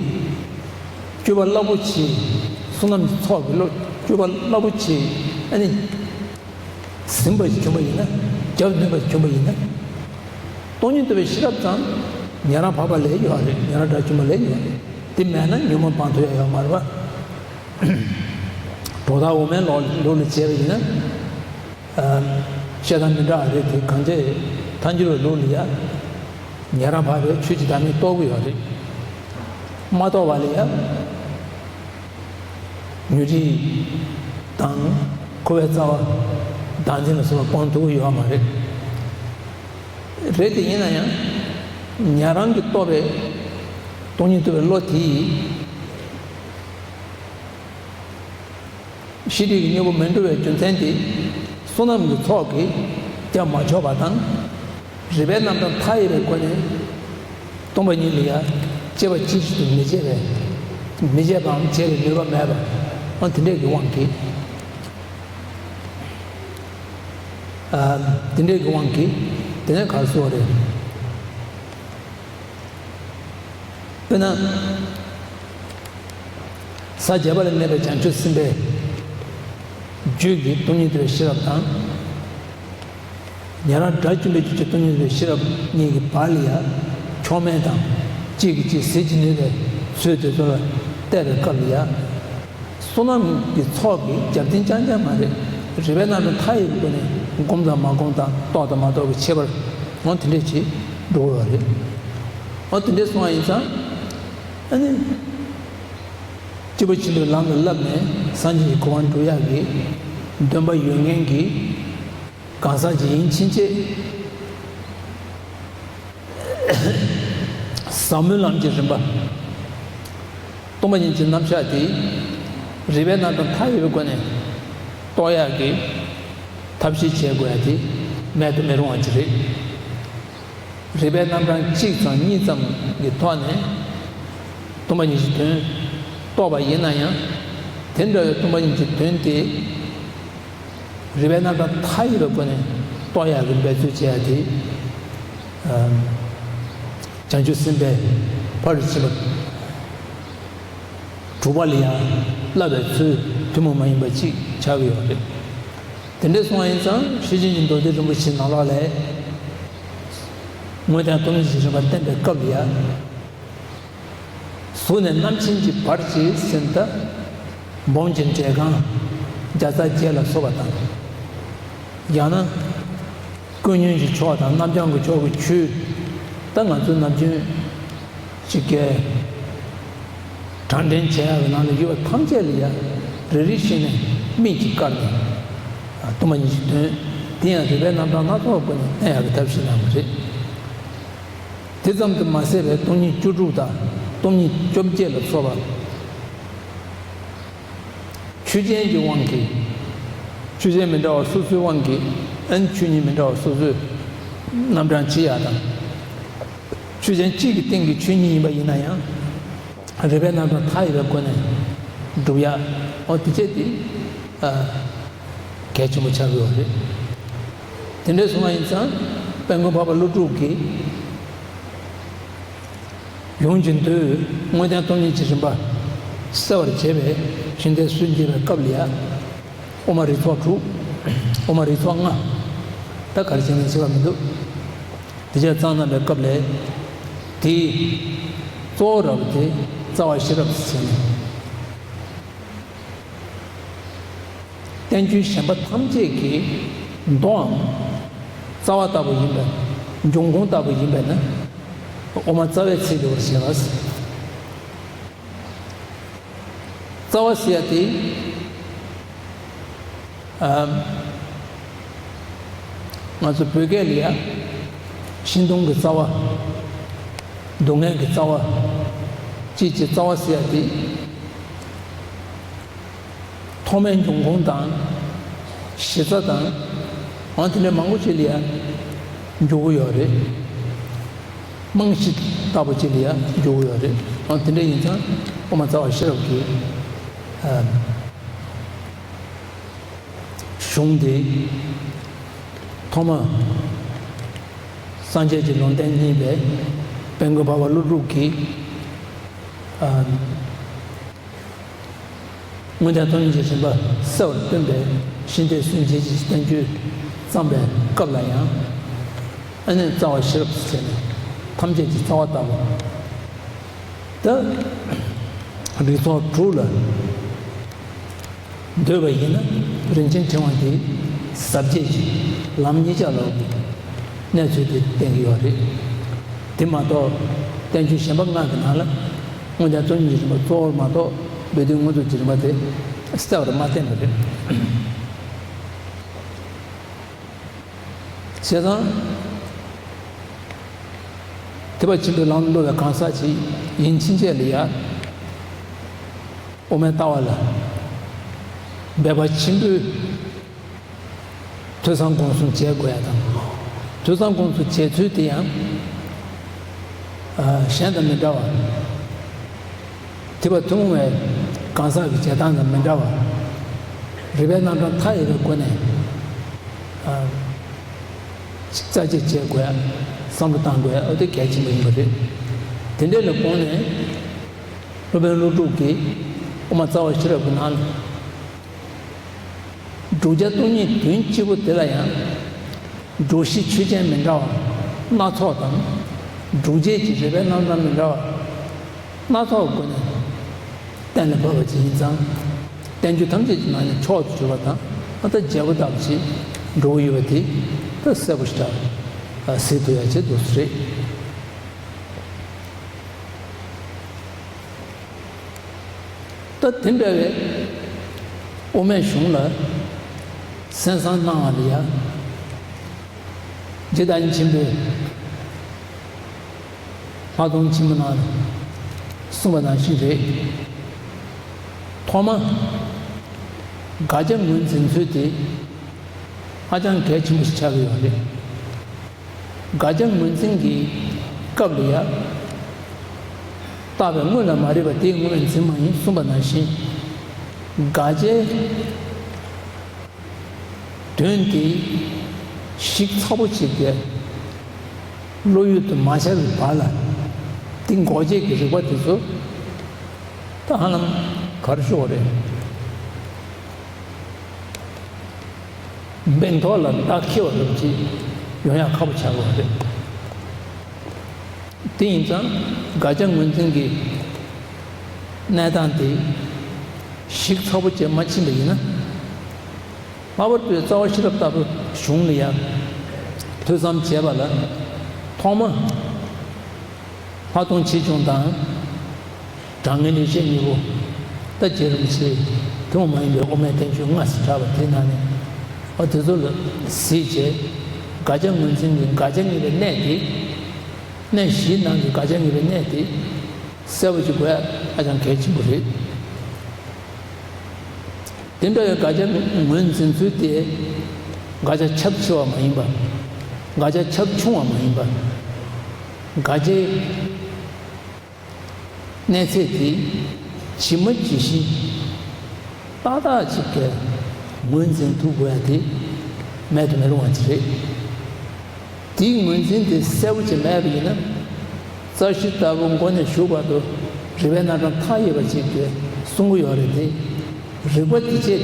སྤྱོད་པ་རླབས་པོ་ཆེའི་བསོད་ནམས་ཀྱི་ཚོགས་ཀྱི་བློ། སྤྱོད་པ་རླབས་པོ་ཆེའི་ཨ་ནི། ཟིན་པ་ཞིག་བྱུང་བ་ཡིན་ན། རྒྱབ་ནུས་པ་ཞིག་བྱུང་བ་ཡིན་ན། སྟོང་ཉིད་རྟོགས་པའི་ཤེས་རབ་ཙམ་ཉན་རང་འཕགས་པ་ལས་ཡོད་རེད། ཉན་རང་དགྲ་བཅོམ་པ་ལས་ཡོད་རེད། དེ་མེད་ན་ཉོན་མོངས་སྤང་ཐུབ་ཡ་ཡོད་མ་རེད་པ། གྲོགས་དག་འོག་མའི་ལུགས་ལུགས་ལ་བྱས་པ་ཡིན་ན། ཨ། བཤད་སྟངས་མི་འདྲ་རེད་དེ། གང་ཅི་ཐལ་འགྱུར་བའི་ལུགས་ལ་ཡ། ཉན་རང་འཕགས་པས་ཆོས་ཀྱི་བདག་མེད་རྟོགས་ཀྱི་ཡོད་རེད། མ་རྟོགས་པ་ལ་ཡ། ཉོན་སྒྲིབ་དང་འཁོར་བའི་རྩ་བ་བདག་འཛིན་ལ་སོགས་པ་སྤང་ཐུབ་ཀྱི་ཡོད་མ་རེད། རེད་དེ་ཡིན་ན་ཡང་ཉན་རང་གིས་རྟོགས་པའི་སྟོང་ཉིད་རྟོགས་པའི་བློ་དེ་ཡིས། ཤེས་སྒྲིབ་ཀྱི་གཉེན་པོ་མི་འགྲོ་བའི་རྒྱུ་མཚན་དེ་བསོད་ནམས་ཀྱི་ཚོགས་ཀྱིས་རྒྱབ་མ་ཆོག་པ་དང་། རིགས་པའི་རྣམ་གྲངས་མཐའ་ཡས་པའི་སྒོ་ནས་སྟོང་པ་ཉིད་ལ་ཡང་དཔྱད་པ་ཅི་ཞིག་ཏུ་མི་བྱེད་པས། མི་བྱེད་པའམ་བྱེད་པའི་ནུས་པ་མེད་པ། འོ་དེ་འདྲས་ཀྱི་དབང་གིས། ཨ། དེ་འདྲས་ཀྱི་དབང་གིས་དེ་ནས་ག་རེ་ཟེར་བ་རེད། དཔེར་ན། ས་བརྒྱད་པ་ལ་གནས་པའི་བྱང་ཆུབ་སེམས་དཔའི་རྒྱུད་ཀྱི་སྟོང་ཉིད་རྟོགས་པའི་ཤེས་རབ་དང་། ཉན་རང་དགྲ་བཅོམ་པའི་རྒྱུད་ཀྱི་སྟོང་ཉིད་རྟོགས་པའི་ཤེས་རབ་གཉིས་ཀྱི་བར་ལ་ཡང་མཆོག་དམན་དང་གཅིག་གིས་གཅིག་ཟིལ་གྱིས་གནོན་པའི་ཚུལ་དེ་ཚོ་ལ་བལྟས་པའི་སྐབས་ལ་ཡང་། བསོད་ནམས་ཀྱི་ཚོགས་ཀྱི་རྒྱབ་རྟེན་རྐྱང་རྐྱང་མ་རེད། རིགས་པའི་རྣམ་གྲངས་མཐའ་ཡས་ཀྱི་སྒོ་ནས་སྒོམ་དང་མ་སྒོམ་དང་རྟོགས་དང་མ་རྟོགས་ཀྱི་ཁྱད་པར་འོ་དེ་འདྲས་ཅིག་འགྲོ་གི་ཡོད་རེད། འོ་དེ་འདྲས་སོང་བ་ཡིན་ཙང་། ཨ་ནི། སྐྱེས་བུ་ཆེན་པོའི་ལམ་ལ་བསླབས་ནས་སངས་རྒྱས་ཀྱི་གོ་འཕང་སྒྲུབ་ཡག་གི་འདུན་པ་ཡོད་མཁན་གྱི་གང་ཟག་ཅིག་ཡིན་ཕྱིན་ཆད། ཟབ་མོའི་ལམ་གྱི་རིམ་པ། སྟོང་པ་ཉིད་ཀྱི་རྣམ་གཞག་དེ་རིགས་པའི་རྣམ་གྲངས་མཐའ་ཡས་པའི་སྒོ་ནས་རྟོགས་ཡག་གི་ཐབས་ཤེས་བྱེད་དགོས་ཡ་དེ་མེད་དུ་མི་རུང་བ་ཅིག་རེད། རིགས་པའི་རྣམ་གྲངས་གཅིག་ཙམ་གཉིས་ཙམ་གྱི་ཐོག་ནས་སྟོང་པ་ཉིད་ཀྱི་དོན་རྟོགས་པ་ཡིན་ན་ཡང་། དེ་འདྲ་བའི་སྟོང་པ་ཉིད་ཀྱི་དོན་དེ་རིགས་པའི་རྣམ་གྲངས་མཐའ་ཡས་པའི་སྒོ་ནས་རྟོགས་ཡག་གི་འབད་རྩོལ་བྱེད་ཡ་དེ། ཨམ། བྱང་ཆུབ་སེམས་དཔའི་ཕ་རོལ་ཕྱིན་པ་དྲུག་པ་ལ་ཡང་བསླབ་པའི་ཚུལ་ཐུན་མོང་མ་ཡིན་པ་ཅིག་ཆགས་ཀྱི་ཡོད་རེད། དེ་འདྲ་སོང་བ་ཡིན་ཙང་ཤེར་ཕྱིན་གྱི་མདོ་སྡེ་རིན་པོ་ཆེའི་ནང་ལོགས་ལ། དངོས་བསྟན་སྟོང་ཉིད་ཀྱི་རིམ་པ་བསྟན་པའི་སྐབས་ལ་ཡང་། གཟུགས་ནས་རྣམ་མཁྱེན་གྱི་བར་གྱི་ཟེར་ད། སྦོམ་གྱི་འབྲས་གང་། བརྒྱ་རྩ་བརྒྱད་ལ་སོགས་པ་དང་། ཡང་ན། ཀུན་ཉོན་གྱི་ཕྱོགས་དང་རྣམ་བྱང་གི་ཕྱོགས་ཀྱི་ཆོས། ད་ང་ཚོའི་ནམ་རྒྱུན་ཅིག་གིས་གྲངས་འདྲེན་བྱེད་ཡག་གི་ནང་ལ་ཡོད་པ་ཐམས་ཅད་ལ་ཡང་རེ་རེ་བཞིན་ནས་དམིགས་ཀྱིས་བཀར་ནས། སྟོང་པ་ཉིད་ཀྱི་དོན་དེ་ཡང་རིགས་པའི་རྣམ་གྲངས་སྣ་ཚོགས་སྒོ་ནས་བསྟན་ཡག་གི་ཐབས་ཤེས་གནང་བ་རེད། དེ་ཙམ་དུ་མ་ཟད་པའི་སྟོང་ཉིད་བཅུ་དྲུག་དང་སྟོང་ཉིད་བཅོ་བརྒྱད་ལ་སོགས་པ། ཆོས་ཅན་གྱི་དབང་གིས། ཆོས་ཅན་མི་འདྲ་བ་སོ་སོའི་དབང་གིས་ཨན་ཆོས་ཉིད་མི་འདྲ་བ་སོ་སོའི་རྣམ་གྲངས་ཇི་ཡག་དང་། ཆོས་ཅན་གཅིག་གི་སྟེང་གི་ཆོས་ཉིད་ཡིན་པ་ཡིན་ན་ཡང་། རིགས་པའི་རྣམ་གྲངས་མཐའ་ཡས་པའི་སྒོ་ནས་སྒྲུབ་ཡ། འོ་དེ་བྱས་ཏེ། ཨ། གལ་ཆེན་པོ་ཆགས་ཀྱི་ཡོད་རེད། དེ་འདྲ་སོང་བ་ཡིན་ཙང་དཔལ་མགོན་འཕགས་པ་ཀླུ་སྒྲུབ་ཀྱིས། ཡོངས་ཀྱི་མདོའི་དངོས་བསྟན་སྟོང་ཉིད་ཀྱི་རིམ་པ་གསལ་བར་བྱེད་པའི་ཤིང་རྟའི་སྲོལ་འབྱེད་པའི་སྐབས་ལ་ཡང་། དབུ་མ་རིགས་ཚོགས་དྲུག་དབུ་མ་རིགས་ཚོགས་ལྔ། ད་ག་རེ་བྱས་ནས་བྱེད་པ་མི་འདུག་དེ་བྱས་ཙང་གནང་བའི་སྐབས་ལ། དེའི་གཙོ་བོ་ར་བ་དེ་རྩ་བ་ཤེས་རབ་ཟེར་ནས། བསྟན་བཅོས་གཞན་པ་ཐམས་ཅད་ཀྱི་མདོའམ་རྩ་བ་ལྟ་བུ་ཡིན་པས། འབྱུང་ཁུངས་ལྟ་བུ་ཡིན་པས་ན། དབུ་མ་རྩ་བའི་ཚིག་འདི་བར་བཞེད་པ། རྩ་བ་ཟེར་ཡ་དེ། ཨ། ང་ཚོ་བོད་སྐད་ལ་ཡ། ཤིང་སྡོང་གི་རྩ་བ། སྡུག་བསྔལ་གྱི་རྩ་བ། ཅེས་ཀྱི་རྩ་བ་ཟེར་ཡ་དེ། ཐོག་མའི་འབྱུང་ཁུངས་དང་། གཞི་རྩ་དང་། འོ་དེ་འདྲ་མང་པོ་ཅིག་ལ་ཡ་འཇུག་གི་ཡོད་རེད། རྨང་གཞི་ལྟ་བུ་ཅིག་ལ་ཡ་འཇུག་གི་ཡོད་རེད། འོ་དེ་འདྲ་ཡིན་ཙང་དབུ་མ་རྩ་བ་ཤེས་རབ་ཀྱི། ཨ། གཞུང་དེ་ཐོག་མ་སངས་རྒྱས་ཀྱི་ལུང་བསྟན་རྙེད་པའི་དཔལ་མགོན་འཕགས་པ་ཀླུ་སྒྲུབ་ཀྱིས། ཨ། དངོས་བསྟན་སྟོང་ཉིད་ཀྱི་རིམ་པ་གསལ་བར་སྟོན་པའི་ཤིང་རྟའི་སྲོལ་འབྱེད་ཀྱི་བསྟན་བཅོས་བརྩམས་པའི་སྐབས་ལ་ཡང་། ཨ་ནི་རྩ་བ་ཤེས་རབ་ཟེར་ནས་ཐམས་ཅད་ཀྱི་རྩ་བ་ལྟ་བུ། ད་རིགས་ཚོགས་དྲུག་ལ་འདོད་པ་ཡིན་ན་རིན་ཆེན་ཕྲེང་བ་འདིའི་ཟབ་རྒྱས་ཀྱི་ལམ་གཉིས་ཆ་ལ་གནས་ཚུལ་དེ་བསྟན་གྱི་ཡོད་རེད། དེ་མ་གཏོགས་བསྟན་བཅོས་གཞན་པ་ལྔ་གི་ནང་ལ་དངོས་བསྟན་སྟོང་ཉིད་ཀྱི་རིམ་པ་གཙོ་བོར་མ་གཏོགས་སྦས་དོན་མངོན་རྫོགས་ཀྱི་རིམ་པ་དེ་ གསལ་བར་མ་བསྟན་པ་རེད། བྱས་ཙང་། ཐེག་པ་ཆེན་པོའི་ལམ་སློབ་པའི་གང་ཟག་ཅིག་ཡིན་ཕྱིན་ཆད་ལ་ཡ། དབུ་མའི་ལྟ་བ་ལ་འབད་པ་ཆེན་པོས་ཐོས་བསམ་སྒོམ་གསུམ་བྱེད་དགོས་ཡ་དང་། ཐོས་བསམ་སྒོམ་གསུམ་བྱེད་ཚུལ་དེ་ཡང་། ཨ། གཞན་དང་མི་འདྲ་བ། ཐེག་པ་ཐུན་མོང་བའི་གང་ཟག་གི་བྱེད་སྟངས་དང་མི་འདྲ་བ། རིགས་པའི་རྣམ་གྲངས་མཐའ་ཡས་པའི་སྒོ་ནས། ཨ། རྩ་འགེངས་བྱེད་དགོས། བསམ་བློ་བཏང་དགོས། འོ་དེ་གལ་ཆེན་པོ་ཡིན་པ་རེད། དེ་འདྲ་ལ་དགོངས་ནས། སློབ་དཔོན་ཀླུ་སྒྲུབ་ཀྱིས་དབུ་མ་རྩ་བ་ཤེས་རབ་ཀྱི་ནང་ལ། བསྒྲུབ་བྱ་སྟོང་ཉིད་དོན་གཅིག་པུ་དེ་ལ་ཡང་། སྒྲུབ་གཞི་ཆོས་ཅན་མི་འདྲ་བ་སྣ་ཚོགས་དང་། སྒྲུབ་བྱེད་ཀྱི་རིགས་པའི་རྣམ་གྲངས་མི་འདྲ་བ་སྣ་ཚོགས་སྒོ་ནས་གཏན་ལ་ཕབ་པ་ཅིག་ཡིན་ཙང་། བསྟན་བཅོས་ཐམས་ཅད་ཀྱི་ནང་ནས་མཆོག་ཏུ་གྱུར་པ་དང་། ཨ། ད་རྒྱལ་པོ་ལྟ་བུ་ཅིག་འགྲོ་གི་ཡོད་པ་དེ་ད་གསལ་པོ་ཞེ་དྲག་གཟིགས་ཐུབ་ཡ་ཅིག་འདུག་སེ་རེད། ད་དེ་འདྲ་བའི་དབུ་མའི་གཞུང་ལ་གསན་བསམ་གནང་བ་ལ་ཡ། རྗེ་བདག་ཉིད་ཆེན་པོས་ལྷག་མཐོང་ཆེན་མོ་ནང་གསུངས་པ་ནང་བཞིན་རེད། ཐོག་མ་དགག་བྱ་ངོས་འཛིན་ཚུལ་དེ་ཧ་ཅང་གལ་ཆེན་པོ་ཞིག་ཆགས་ཀྱི་ཡོད་རེད། དགག་བྱ་ངོས་འཛིན་གྱི་སྐབས་ལ་ཡ། བཏགས་པའི་དངོས་ལ་མ་རིག་པ་དེའི་ངོས་འཛིན་མ་ཡིན་གསུངས་པ་ནང་བཞིན། དགག་བྱའི་དོན་དེ་ཞིབ་ཚགས་པོ་བྱས་ཏེ་བློ་ཡུལ་དུ་མ་ཤར་བའི་བར་ལ། དེ་འགོག་བྱེད་ཀྱི་རིགས་པ་དེ་ཚོ་ད་ཧ་ལམ་ག་རེ་ཞུ་དགོས་རེད། འབེན་ཐོག་ལ་རྟ་འཁྱེར་བ་རབ་ཅིག་ཡོང་ཡག་ཁག་པོ་ཆགས་ཡོད་རེད། དེ་ཡིན་ཙང་དགག་བྱ་ངོས་འཛིན་གྱི་གནས་སྟངས་དེ་ཞིབ་ཚགས་པོ་བྱས་མ་ཕྱིན་པ་ཡིན་ན། ལྷག་པར་དུ་རྩ་བ་ཤེས་རབ་ལྟ་བུ་གཞུང་ལ་ཡང་ཐོས་བསམ་བྱས་པ་ལ། ཐོག་མ་ལྷག་མཐོང་ཆེ་ཆུང་དང་། གྲངས་ངེས་ལེགས་བཤད་གཉིས་པོ། ད་རྗེ་རིན་པོ་ཆེ་ཐུན་མོང་མ་ཡིན་པའི་དབུ་མའི་བསྟན་བཅོས་ལྔ་ཟེར་གྲགས་པ་དེའི་ནང་ནས། ཨ། དེ་ཚོ་ལ་གཟིགས་བྱས། དགག་བྱ་ངོས་འཛིན་གྱི་དགག་བྱ་ངེས་པའི་གནས་དེ། གནས་བཞིའི་ནང་གི་དགག་བྱ་ངེས་པའི་གནས་དེ་གསལ་པོ་ཅིག་དགོས་ཡ་ཧ་ཅང་གལ་ཆེན་པོ་རེད། དེ་འདྲ་བའི་དགག་བྱ་ངོས་འཛིན་ཚུལ་དེ་དགག་བྱ་ཁྱབ་ཆེ་བ་མ་ཡིན་པ། དགག་བྱ་ཁྱབ་ཆུང་བ་མ་ཡིན་པ། དགག་བྱའི་གནས་ཚད་དེ་ཇི་མ་ཇི་བཞིན་ཏག་ཏག་ཅིག་གིས་ངོས་འཛིན་ཐུབ་དགོས་ཡ་དེ་མེད་དུ་མི་རུང་བ་ཅིག་རེད། དེའི་ངོས་འཛིན་དེ་གསལ་པོ་ཅིག་མེད་པ་ཡིན་ན། རྩ་ཤེ་ལྟ་བུ་མགོ་ནས་མཇུག་བར་དུ་རིགས་པའི་རྣམ་གྲངས་མཐའ་ཡས་པ་ཅིག་གིས་གསུང་གི་ཡོད་རེད་དེ། རིགས་པ་དེ་བྱས་ཏེ་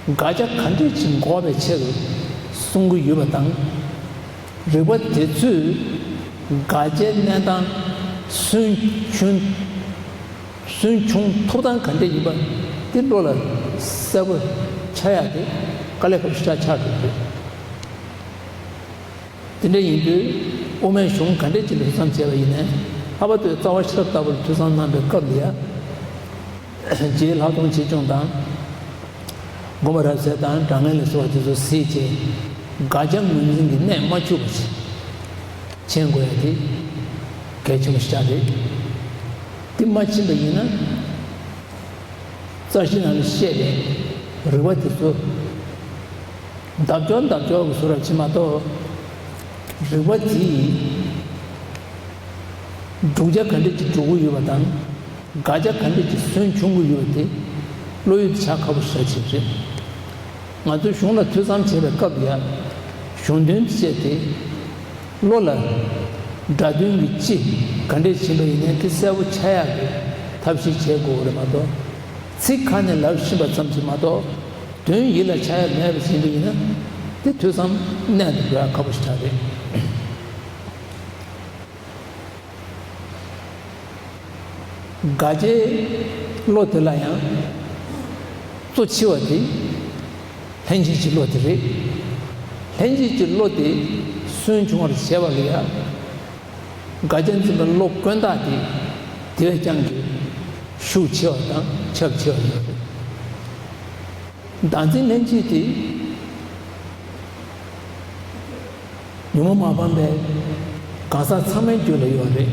དགག་བྱ་ག་འདྲས་ཅིག་འགོག་པའི་ཆེད་དུ་གསུང་གི་ཡོད་པ་དང་། རིགས་པ་དེ་ཚོས་དགག་བྱའི་གནས་སྟངས་སུན་ཆུང་། སུན་ཆུང་ཐུབ་སྟངས་ག་འདྲས་ཡིན་པ་དེ་བློ་ལ་གསལ་པོ་འཆར་ཡག་དེ་དཀའ་ལས་ཁག་པོ་ཞེ་དྲག་ཆགས་འགྲོ་གི་རེད། དེ་འདྲ་ཡིན་དུས་དབུ་མའི་གཞུང་ག་འདྲས་ཅིག་ལ་ཐོས་བསམ་བྱས་པ་ཡིན་ནའི། ལྷག་པར་དུ་རྩ་བ་ཤེས་རབ་ལྟ་བུར་ཐོས་བསམ་གནང་པའི་སྐབས་ལ་ཡ། རྗེའི་ལྷག་མཐོང་ཆེ་ཆུང་དང་། དགོངས་པ་རབ་གསལ་དང་གྲངས་ངེས་ལ་སོགས་པ་དེ་ཚོ་གཟིགས་བྱས། དགག་བྱ་ངོས་འཛིན་གྱི་གནད་མ་འཆུགས་པ་ཞིག་མཁྱེན་དགོས་ཡ་དེ་གལ་ཆེན་པོ་ཞིག་རེད། དེ་མ་མཁྱེན་པ་ཡིན་ན། རྩ་ཤེ་ནང་ལ་བཤད་པའི་རིགས་པ་དེ་ཚོ་ལྡབ་འགྱུར་ལྡབ་འགྱུར་གྱི་བཟོ་འདྲ་བྱེད་མ་གཏོགས། རིགས་པ་དེ་ཡིས་བསྒྲུབ་བྱ་ག་འདྲས་ཅིག་སྒྲུབ་ཀྱི་ཡོད་པ་དང་། དགག་བྱ་ག་འདྲས་ཅིག་སུན་ཕྱུང་གི་ཡོད་པ་དེ་བློ་ཡུལ་དུ་བྱ་ཁག་པོ་ཞེ་དྲག་ཅིག་རེད། ང་ཚོས་གཞུང་ལ་ཐོས་བསམ་བྱེད་པའི་སྐབས་ལ་ཡང་གཞུང་དོན་དུ་བྱས་ཏེ། བློ་ལ་སྒྲ་དོན་གྱི་སྤྱི་ག་འདྲས་ཕྱིན་པ་ཡིན་ནའི་དེ་གསལ་པོ་འཆར་ཡག་གི་ཐབས་ཤེས་བྱེད་དགོས་རེད་མ་གཏོགས། ཚིག་ཁ་ནས་ལབ་བཞིན་པ་ཙམ་ཞིག་མ་གཏོགས། དོན་ཡིད་ལ་འཆར་ཡག་མེད་པ་ཞིག་ཡིན་པ་ཡིན་ན། དེ་ཐོས་བསམ་གནད་དུ་འགྲོ་ཡག་ཁག་པོ་ཞིག་ཆགས་རེད། དགག་བྱའི་བློ་དེ་ལ་ཡང་གཙོ་ཆེ་བ་དེ་ལྷན་སྐྱེས་ཀྱི་བློ་དེ་རེད། ལྷན་སྐྱེས་ཀྱི་བློ་དེ་སུན་ཕྱུང་བར་བྱེད་པ་ལ་ཡང་དགག་བྱ་འཛིན་པའི་བློ་ཀུན་བརྟགས་དེ་དེ་བས་ཀྱང་གི་ཤུགས་ཆེ་བ་དང་ཁྱབ་ཆེ་བ་ཡོད་རེད། བདག་འཛིན་ལྷན་སྐྱེས་དེ་ཉོན་མོངས་མ་སྤངས་པའི་གང་ཟག་ཚང་མའི་རྒྱུད་ལ་ཡོད་རེད།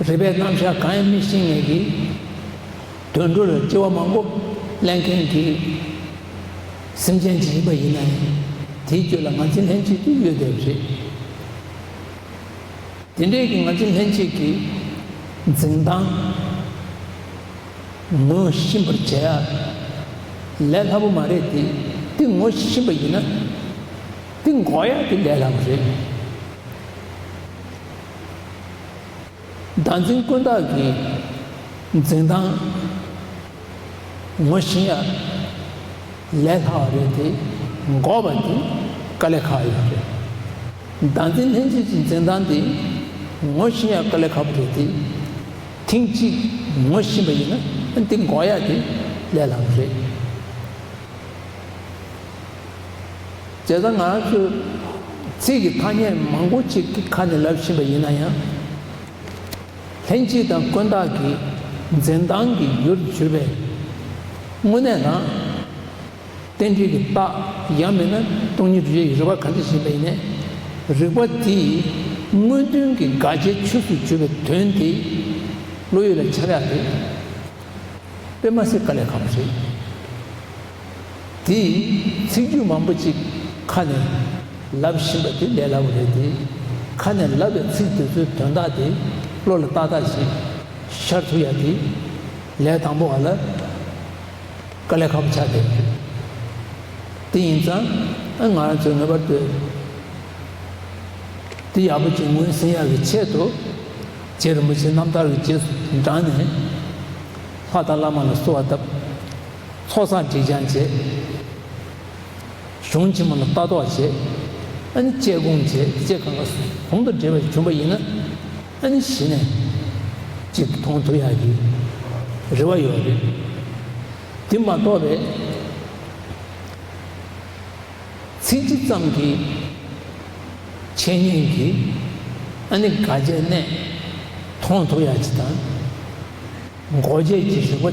རིག་པའི་རྣམ་གཞག་གང་ཡང་མི་ཤེས་མཁན་གྱི་དུད་འགྲོ་ལ་སྐྱེ་བ་མང་པོ་ལེན་མཁན་གྱི་སེམས་ཅན་ཅིག་ཡིན་པ་ཡིན་ན་ཡང་དེའི་རྒྱུད་ལ་ང་འཛིན་ལྷན་སྐྱེས་དེ་ཡོད་བསྡད་པ་རེད། དེ་འདྲའི་གི་ང་ཚོའི་ལྷན་སྐྱེས་ཀྱི་འཛིན་སྟངས་ངོ་ཤེས་པར་བྱེད་ཡ་ལས་སླ་པོ་མ་རེད་དེ། དེ་ངོ་ཤེས་པ་ཡིན་ན་དེ་འགོག་ཡ་དེ་ལས་སླ་པོ་རེད། བདག་འཛིན་ཀུན་བརྟགས་ཀྱི་འཛིན་སྟངས་ངོ་ཤེས་ཡ་ལས་སླ་བ་རེད་དེ། འགོག་པ་དེ་དཀའ་ལས་ཁག་ཡོད་རེད། བདག་འཛིན་ལྷན་སྐྱེས་ཀྱི་འཛིན་སྟངས་དེ་ངོ་ཤེས་ཡ་དཀའ་ལས་ཁག་པོ་རེད་དེ། ཐེངས་གཅིག་ངོ་ཤེས་པ་ཡིན་ན་དེ་འགོག་ཡ་དེ་ལས་སླ་པོ་རེད། བྱས་ཙང་ང་རང་ཚོས་ཚིག་གི་ཐ་སྙད་མང་པོ་ཅིག་གི་ཁ་ནས་ལབ་བཞིན་པ་ཡིན་ན་ཡང་། ལྷན་སྐྱེས་དང་ཀུན་བརྟགས་ཀྱི་འཛིན་སྟངས་ཀྱི་རྒྱུར་གྱུར་པའི་དངོས་གནས་རང་རྟེན་འབྲེལ་གྱི་རྟགས། ཡང་མིན་ན་སྟོང་ཉིད་སྒྲུབ་བྱེད་ཀྱི་རིགས་པ་ག་འདྲ་ཞིག་ཡིན་པ་ཡིན་ནའི། རིགས་པ་དེའི་དངོས་བསྟན་གྱི་དགག་བྱའི་ཆོས་སུ་གྱུར་པའི་དོན་དེ་བློ་ཡུལ་ལ་འཆར་ཡག་དེ་དཔེ་མ་སྲིད་དཀའ་ལས་ཁག་པོ་རེད། དེས་ཚིག་རྒྱུད་མང་པོ་ཅིག་ཁ་ནས་ལབ་བཞིན་པ་དེ་ལས་སླ་པོ་རེད་དེ། ཁ་ནས་ལབ་པའི་ཚིག་དེ་ཚོའི་དོན་དག་དེ་བློ་ལ་ཏག་ཏག་ཅིག་ཤར་ཐུབ་ཡ་དེ་ལས་དང་པོ་བ་ལ་དཀའ་ལས་ཁག་པོ་ཆགས་བསྡད་ཡོད་རེད། དེ་ཡིན་ཙང་ང་རང་ཚོས་ངེས་པར་དུ་དེ་ཡག་པོ་ཅིག་ངོས་ཟིན་ཡག་གི་ཆེད་དུ། རྗེ་རིན་པོ་ཆེ་རྣམ་ཐར་གྱི་རྗེས་སུ་འབྲངས་ནས་ལྷ་དང་བླ་མ་ལ་གསོལ་བ་བཏབ། ཚོགས་བསགས་སྒྲིབ་སྦྱང་བྱས། གཞུང་ཆེན་མོ་ལ་ལྟ་རྟོག་བྱས། ཨ་ནི་དཔྱད་སྒོམ་བྱས། དཔྱད་གང་ག་ཟུང་དུ་འབྲེལ་བ་བྱུང་བ་ཡིན་ན། ཨ་ནི་གཞི་ནས་ཅིག་མཐོང་ཐུབ་ཡག་གི་རེ་བ་ཡོད་རེད། དེ་མ་གཏོགས་པའི་ཚིག་གཅིག་ཙམ་གྱི་འཆད་ཉན་གྱིས་ཨ་ནི་དགག་བྱའི་གནས་མཐོང་ཐུབ་ཡག་ཅིག་དང་། འགོག་བྱེད་ཀྱི་རིགས་པ་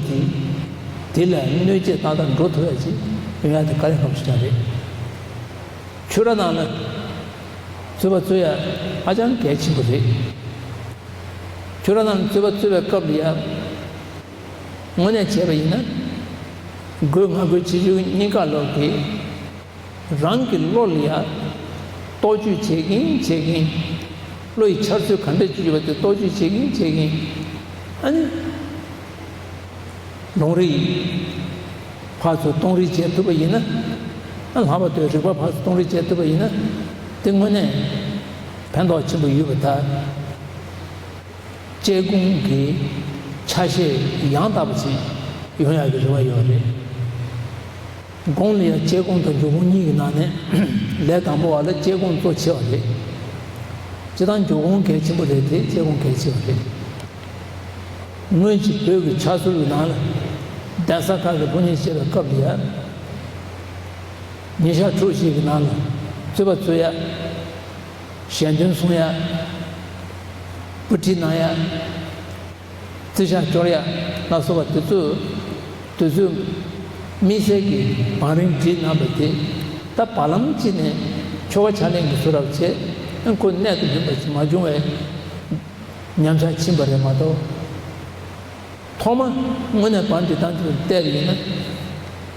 དེ། དེ་ལ་གནོད་བྱེད་ཏག་ཏག་འགྲོ་ཐུབ་ཡག་ཅིག་ཡོང་ཡག་དེ་དཀའ་ལས་ཁག་པོ་ཞིག་རེད། ཆོས་ར་ནང་ལ་རྩོད་པ་རྩོད་ཡག་ཧ་ཅང་གལ་ཆེན་པོ་རེད། ཆོས་ར་ནང་ལ་རྩོད་པ་རྩོད་པའི་སྐབས་ལ་ཡ། དངོས་གནས་བྱས་པ་ཡིན་ན། དགོས་ང་དགོས་ཆེ་ཆུང་གཉིས་ཀ་ལོག་གི། རང་གི་བློ་ལ་ཡ། རྟོག་དཔྱོད་བྱེད་ཀྱིན་བྱེད་ཀྱིན། བློ་ཡི་འཆར་ཚུལ་ག་འདྲ་ཅིག་ཡོད་པ་དེ་རྟོག་དཔྱོད་བྱེད་ཀྱིན་བྱེད་ཀྱིན། ཨ་ནི། ལུང་རིགས་ཕར་ཚུར་སྟོང་རེས་བྱེད་ཐུབ་པ་ཡིན་ན། ཨ་ལྷག་པར་དུ་རིགས་པ་ཕར་ཚུར་སྟོང་རེས་བྱེད་ཐུབ་པ་ཡིན་ན། དེ་དངོས་གནས་ཕན་ཐོགས་ཆེན་པོ་ཡོད་པ་དང་། དཔྱད་སྒོམ་གྱི་ཆ་ཤས་ཡང་དག་པ་ཞིག་ཡོང་ཡག་གི་རེ་བ་ཡོད་རེད། སྒོམ་ལ་ཡང་དཔྱད་སྒོམ་དང་འཇུག་སྒོམ་གཉིས་ཀྱི་ནང་ནས་ལས་དང་པོ་བ་ལ་དཔྱད་སྒོམ་གཙོ་ཆེ་བ་རེད། སྤྱིར་བཏང་འཇུག་སྒོམ་གལ་ཆེན་པོ་རེད་དེ་དཔྱད་སྒོམ་གལ་ཆེ་བ་རེད། སྔོན་གྱི་བོད་ཀྱི་ཕྱག་སྲོལ་གྱི་ནང་ལ་གདན་ས་ཁག་གི་ཕོ་ཉ་བཤད་པའི་སྐབས་ལ་ཡང་ཉིན་ཞག་དྲུག་ཅིག་གི་ནང་ལ་རྩོད་པ་རྩོད་ཡ། ཞལ་འདོན་གསུང་ཡ། པུ་ཁྲིད་གནང་ཡ། རྩིས་ཞག་སྐྱོར་ཡ་ལ་སོགས་པ་དེ་ཚོ། དུས་ཚོད་དམིགས་བསལ་གྱི་བང་རིམ་བསྒྲིགས་གནང་བ་དེ་ད་བར་ལམ་གཅིག་ནས་ཆོ་ག་ཕྱག་ལེན་གྱི་ཚུལ་རབ་བྱས། ཁོ་གནད་དུ་སྨིན་པ་ཞིག་མ་བྱུང་བས་ཉམས་ཆག་ཕྱིན་པ་རེད་མ་གཏོགས། ཐོག་མ་དངོས་གནས་བར་འདི་དང་དུ་བལྟས་པ་ཡིན་ན།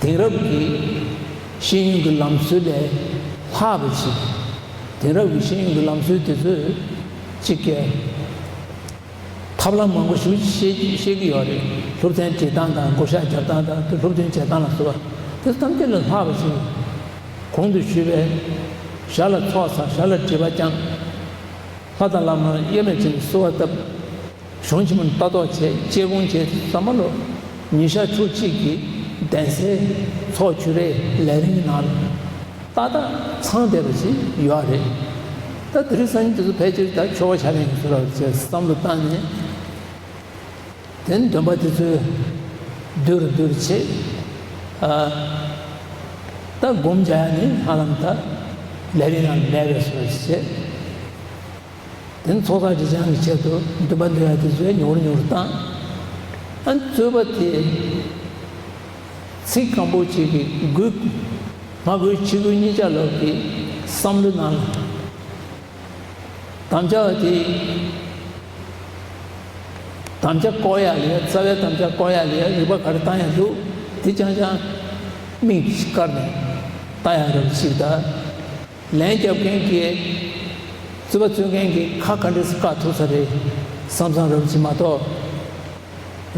དེང་རབས་ཀྱི་ཤེས་ཡོན་གྱི་ལམ་སྲོལ་ལས་ལྷག་པ་ཞིག་དེང་རབས་ཀྱི་ཤེས་ཡོན་གྱི་ལམ་སྲོལ་དེ་ཚོས་གཅིག་གི་ཐབས་ལམ་མང་པོ་ཞིག་ཤེས་ཤེས་ཀྱི་ཡོད་རེད། སློབ་ཚན་སྒྲིག་སྟངས་དང་བགོ་བཤའ་རྒྱབ་སྟངས་དང་དེ་སློབ་སྟོན་བྱེད་སྟངས་ལ་སོགས་པ་དེ་ཐམས་ཅད་ལས་ལྷག་པ་ཞིག་གོང་དུ་ཞུས་པའི་ཞར་ལ་ཚོགས་བསགས། ཞར་ལ་སྒྲིབ་པ་སྦྱང་། ལྷ་དང་བླ་མ་དབྱེར་མེད་ཅན་གྱི་གསོལ་བ་བཏབ། གཞུང་ཆེན་མོ་ལ་ལྟ་རྟོག་བྱས། དཔྱད་སྒོམ་བྱས། ཚང་མ་ལོ་ཉིན་ཞག་ཕྲུགས་གཅིག་གི་གདན་སའི་ཚོགས་ཆུ་རའི་ལས་རིམ་ནང་ལ་ཏག་ཏག་ཚང་བསྡད་པ་ཞིག་ཡོད་རེད། ད་དེ་རིང་སང་ཉིན་དེ་ཚོ་ཕལ་ཆེར་ད་ཆོ་ག་ཕྱག་ལེན་གྱི་ཚུལ་རབ་བྱས་བསམ་བློ་བཏང་ནས། དེ་ནས་འདོན་པ་དེ་ཚོས་བསྡུས་རུ་བསྡུས་རུ་བྱས། ཨ། ད་སྒོམ་རྒྱག་ཡ་ནི་ཧ་ལམ་ད་ལས་རིམ་ནང་མེད་པའི་བཟོ་ཞིག་བྱས། དེ་ནས་ཚོགས་བསགས་སྒྲིབ་སྦྱང་གི་ཆེད་དུ་འདོན་པ་འདོན་ཡ་དེ་ཚོས་ཉུང་རུ་ཉུང་རུ་བཏང་། ཨ་ནི་རྩོད་པ་དེ་ ཚིག་སྐམ་པོ་གཅིག་གིས་དགོས། ང་དགོས་ཕྱི་དགོས་གཉིས་ཆ་ལོག་གི་བསམ་བློའི་ནང་ལ། དམ་བཅའ་དེ། དམ་བཅའ་བསྐོར་ཡག་ལ་ཡ། རྩ་བའི་དམ་བཅའ་བསྐོར་ཡག་ལ་ཡ་རིག་པ་ག་རེ་བཏང་ཡག་འདུག་དེ་རྐྱང་རྐྱང་མིག་དཀར་ནས་བལྟ་ཡག་རབ་ཞིག་དང་། ལན་རྒྱབ་མཁན་གྱིས། རྩོད་པ་རྩོད་མཁན་གྱིས་ཁ་ག་འདྲས་སེ་བཀག་ཐུབ་ས་རེད་བསམ་བསམ་རབ་ཅིག་མ་གཏོགས།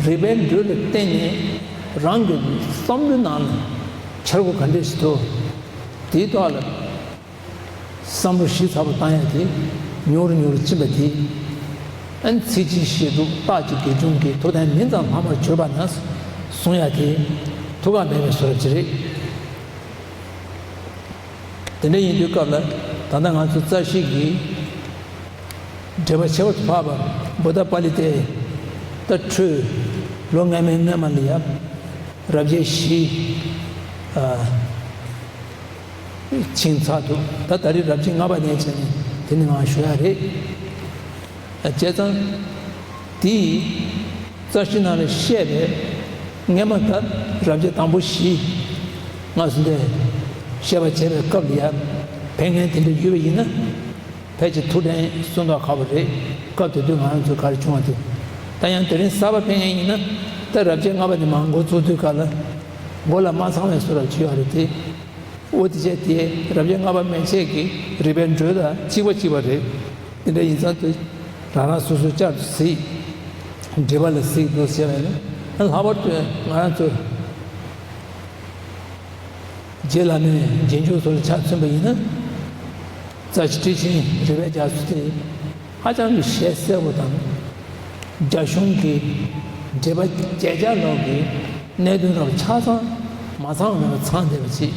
རིག་པའི་འགྲོས་ལ་བརྟེན་ནས་རང་གི་བསམ་བློའི་ནང་ལ་འཆར་སྒོ་ག་འདྲས་ཤིག་འདུག་དེའི་ཐོག་ལ་བསམ་བློ་ཞིབ་ཚགས་པོ་བཏང་ཡག་དེ་ཉུང་རུ་ཉུང་རུ་ཕྱིན་པ་དེ། ཨན་ཚིག་གཅིག་ཤེས་ལྡོག་རྟགས་ཀྱི་དགེ་སྦྱོང་གི་ཐུགས་དམ་མིང་ཙམ་ལྷག་མར་གྱུར་པ་ན་གསུང་ཡག་དེ་ཐུགས་ཁག་མེད་པའི་བཟོ་འདྲ་ཅིག་རེད། དེ་འདྲ་ཡིན་དུས་སྐབས་ལ་ད་ལྟ་ང་ཚོ་རྩ་ཤེས་ཀྱི་འགྲེལ་པ་ཁྱད་པར་དུ་འཕགས་པ་བུདྡྷ་པཱ་ལི་ཏའི་ད་འཕྲོས་ལོ་སྔ་མའི་སྔ་མ་ལ་ཡང་རབ་བྱེད་བཞི་ཕྱིན་ཚར་འདུག་ད་ད་རེས་རབ་བྱེད་ལྔ་པ་ནས་བྱས་ནས་དེ་ནི་ང་ཞུ་ཡག་རེད། བྱས་ཙང་། དེ་ཡི་རྩ་ཤེ་ནང་ལ་བཤད་པའི་སྔས་མ་ད་རབ་བྱེད་དང་པོ་བཞི་སྔར་སོང་དེ་བཤད་པ་བྱས་པའི་སྐབས་ལ་ཡང་ཕན་ངན་དེ་འདྲ་ཡོད་པ་ཡིན་ན་ཕལ་ཆེར་ཐུགས་དྲན་གསོ་མདོག་ཁ་པོ་རེད། སྐབས་དེ་དུས་ང་རང་ཚོ་ག་རེ་བྱུང་བ་དེ། ད་ཡང་དེ་རིང་གསར་པ་ཕན་ངན་ཡིན་ན་ད་རབ་བྱེད་ལྔ་པ་དེ་མར་འགོ་བཙུགས་དུས་ག་ལ་མགོ་ལ་མ་ཚང་བའི་བཟོ་འདྲ་བྱུང་ཡོད་རེད་དེ། འོ་དེ་བྱས་དེ་རབ་བྱེད་ལྔ་པ་མན་ཆད་ཀྱི་རིག་པའི་འགྲོས་དང་གཅིག་པ་གཅིག་པ་རེད། དེ་འདྲ་ཡིན་ཙང་དུ་རང་རང་སོ་སོའི་བསྐྱར་དུ་གཟིགས། འགྲེལ་པ་ལ་གཟིགས་འདུག་ཟེར་བས་ན་ལྷག་པར་དུ་ང་རང་ཚོ་རྗེ་བླ་མའི་རྗེས་འཇུག་ཚོ་ལ་ཆ་མཚོན་པ་ཡིན་ན། རྩ་ཆེ་ཁྲིད་ཆེན་རིག་པའི་རྒྱ་མཚོ་དེ། ཧ་ཅང་གི་ཤེས་གསལ་པོ་དང་། རྒྱ་གཞུང་གི་འགྲེལ་པ་བརྒྱད་ཅུ་ལོག་གི་གནད་དོན་རབ་ཆ་ཚང་མ་ཚང་བ་མེད་པ་ཚང་བསྡད་པ་ཅིག་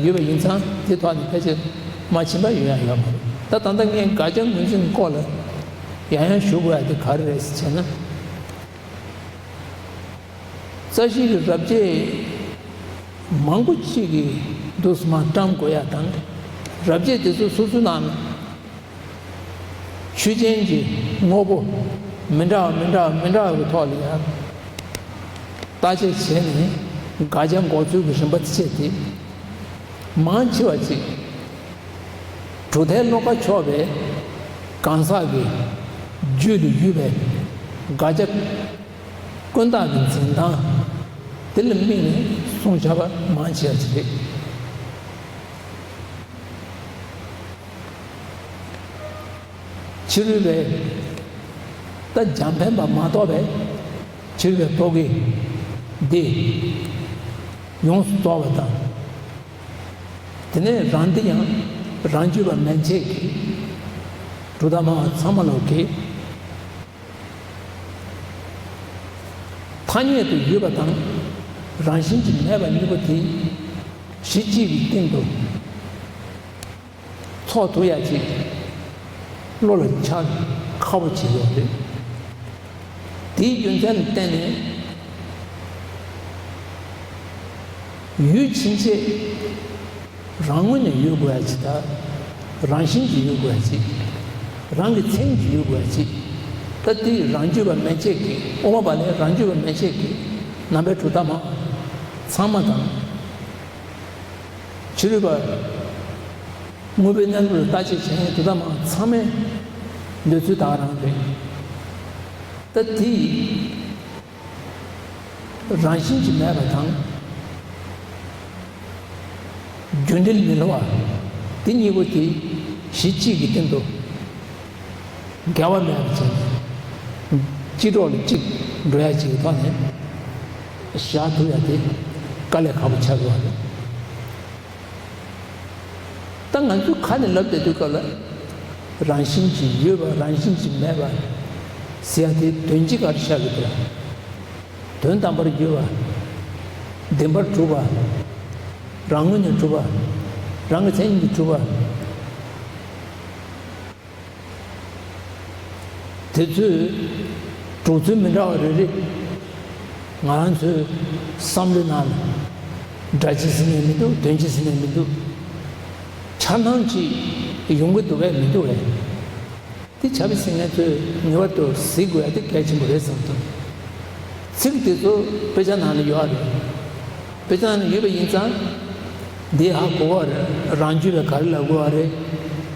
ཡོད་པ་ཡིན་ཙང་དེ་ཐོག་ནས་ཕལ་ཆེར་མ་ཕྱིན་པ་ཡོད་ཡང་ཡོད་མ་རེད། ད་ད་ལྟ་ངས་དགག་བྱ་ངོས་འཛིན་སྐོར་ལ་ཡང་ཡང་ཞུ་དགོས་ཡ་དེ་ག་རེ་རེད་ཟེར་བྱས་ན། རྩ་ཤེ་གི་རབ་བྱེད་མང་པོ་ཅིག་གི་འདུག་སེ་མར་བཀྲམ་དགོས་ཡ་དང་། རབ་བྱེད་དེ་ཚོ་སོ་སོའི་ནང་ན། ཆོས་ཅན་གྱི་དངོས་པོ་མི་འདྲ་བ་མི་འདྲ་བ་མི་འདྲ་བ་གི་ཐོག་ལ་ཡང་བརྟག་དཔྱད་བྱས་ནས་དགག་བྱ་འགོག་ཚུལ་གྱི་རིམ་པ་བྱས་ཏེ། མང་ཆེ་བ་ཅིག་གྲུབ་མཐའི་བློ་ཁ་ཕྱོགས་པའི་གང་ཟག་གི་རྒྱུད་ལ་ཡོད་པའི་དགག་བྱ་ཀུན་བཏགས་ཀྱི་འཛིན་སྟངས་དེ་ལ་དམིགས་ནས་གསུངས་བཞག་པ་མང་ཆེ་བ་ཅིག་རེད། ཕྱི་རོལ་པའི་ད་འཇམ་དཔལ་འབར་མ་གཏོགས་པའི་ཕྱི་རོལ་པའི་རྟོག་གེ་འདི་ཡོངས་སུ་རྫོགས་པ་དང་། དེ་ནས་རང་འདི་ཡང་རང་རྒྱུད་པ་མན་ཆད་ཀྱི་གྲུབ་མཐའ་སྨྲ་བ་ཚང་མ་ལོག་གི་ཐ་སྙད་དུ་ཡོད་པ་དང་རང་བཞིན་གྱིས་མེད་པ་གཉིས་པོ་དེ་གཞི་གཅིག་གི་སྟེང་དུ། ཚོགས་ཐུབ་ཡ་ཅིག་བློ་ལ་འཆར་ཁག་པོ་ཅིག་ཡོད་རེད། དེའི་རྒྱུ་མཚན་ལ་བརྟེན་ནས་ཡུལ་ཕྱིན་ཆད་རང་ངོས་ནས་ཡོད་དགོས་ཡ་ཅིག་དང་། རང་བཞིན་གྱིས་ཡོད་དགོས་ཡ་ཅིག་རང་གི་མཚན་གྱིས་ཡོད་དགོས་ཡ་ཅིག་ད་དེ་རང་རྒྱུད་པ་མན་ཆད་ཀྱི་དབུ་མ་པ་ལས་རང་རྒྱུད་པ་མན་ཆད་ཀྱི་རྣམ་པའི་གྲུབ་མཐའ་སྨྲ་བ་ཚང་མ་དང་། ཕྱི་རོལ་པ། དངོས་པོའི་གནས་ལུགས་ལ་བརྟག་དཔྱད་བྱེད་མཁན་དེ་དག་མང་ཚང་མའི་འདོད་ཚུལ་ད་ག་རང་རེད། ད་དེ་རང་བཞིན་གྱིས་མེད་པ་དང་། རྒྱུ་འབྲས་མི་སླུ་བ་དེ་གཉིས་པོ་དེ་གཞི་གཅིག་གི་སྟེང་དུ་འགལ་བ་མེད་པ་བྱས་ནས་གཅིག་གྲོགས་ལ་གཅིག་འགྲོ་ཡ་གཅིག་གི་ཐོག་ནས་བཞག་ཐུབ་ཡ་དེ་དཀའ་ལས་ཁག་པོ་ཆགས་ཀྱི་ཡོད་རེད། ད་ང་ཚོས་ཁ་ནས་ལབ་བསྡད་དུས་སྐབས་ལ་རང་བཞིན་གྱིས་ཡོད་པ་རང་བཞིན་གྱིས་མེད་པ་ཟེར་ཡ་དེ་དོན་སྤྱི་ག་རེ་ཆགས་ཀྱི་འདུག་དོན་དམ་པར་ཡོད་པ། བདེན་པར་གྲུབ་པ། རང་ངོས་ནས་གྲུབ་པ། རང་གི་མཚན་ཉིད་ཀྱིས་གྲུབ་པ། དེ་ཚོའི་གྲུབ་ཚུལ་མི་འདྲ་བ་རེ་རེ་ང་རང་ཚོའི་བསམ་བློའི་ནང་ལ་སྒྲ་སྤྱི་ཟེར་ནས་མི་འདུག་དོན་སྤྱི་ཟེར་ནས་མི་འདུག་འཆར་སྣང་ཅིག་ཡོང་གི་འདུག་གས་མི་འདུག་གས། དེ་བྱ་བའི་ཟིན་ངན་ཚོས་ངེས་པར་དུ་གཟིགས་དགོས་ཡ་དེ་གལ་ཆེན་པོ་རེད་བསམ་ཐུབ། ཚིག་དེ་ཚོ་དཔེ་ཆ་ནང་ལ་ཡོད་རེད། དཔེ་ཆ་ནང་ཡོད་པ་ཡིན་ཙང་། འདི་ཧ་གོ་བ་རེད། རང་རྒྱུད་པས་ག་རེ་ལབ་དགོས་པ་རེད།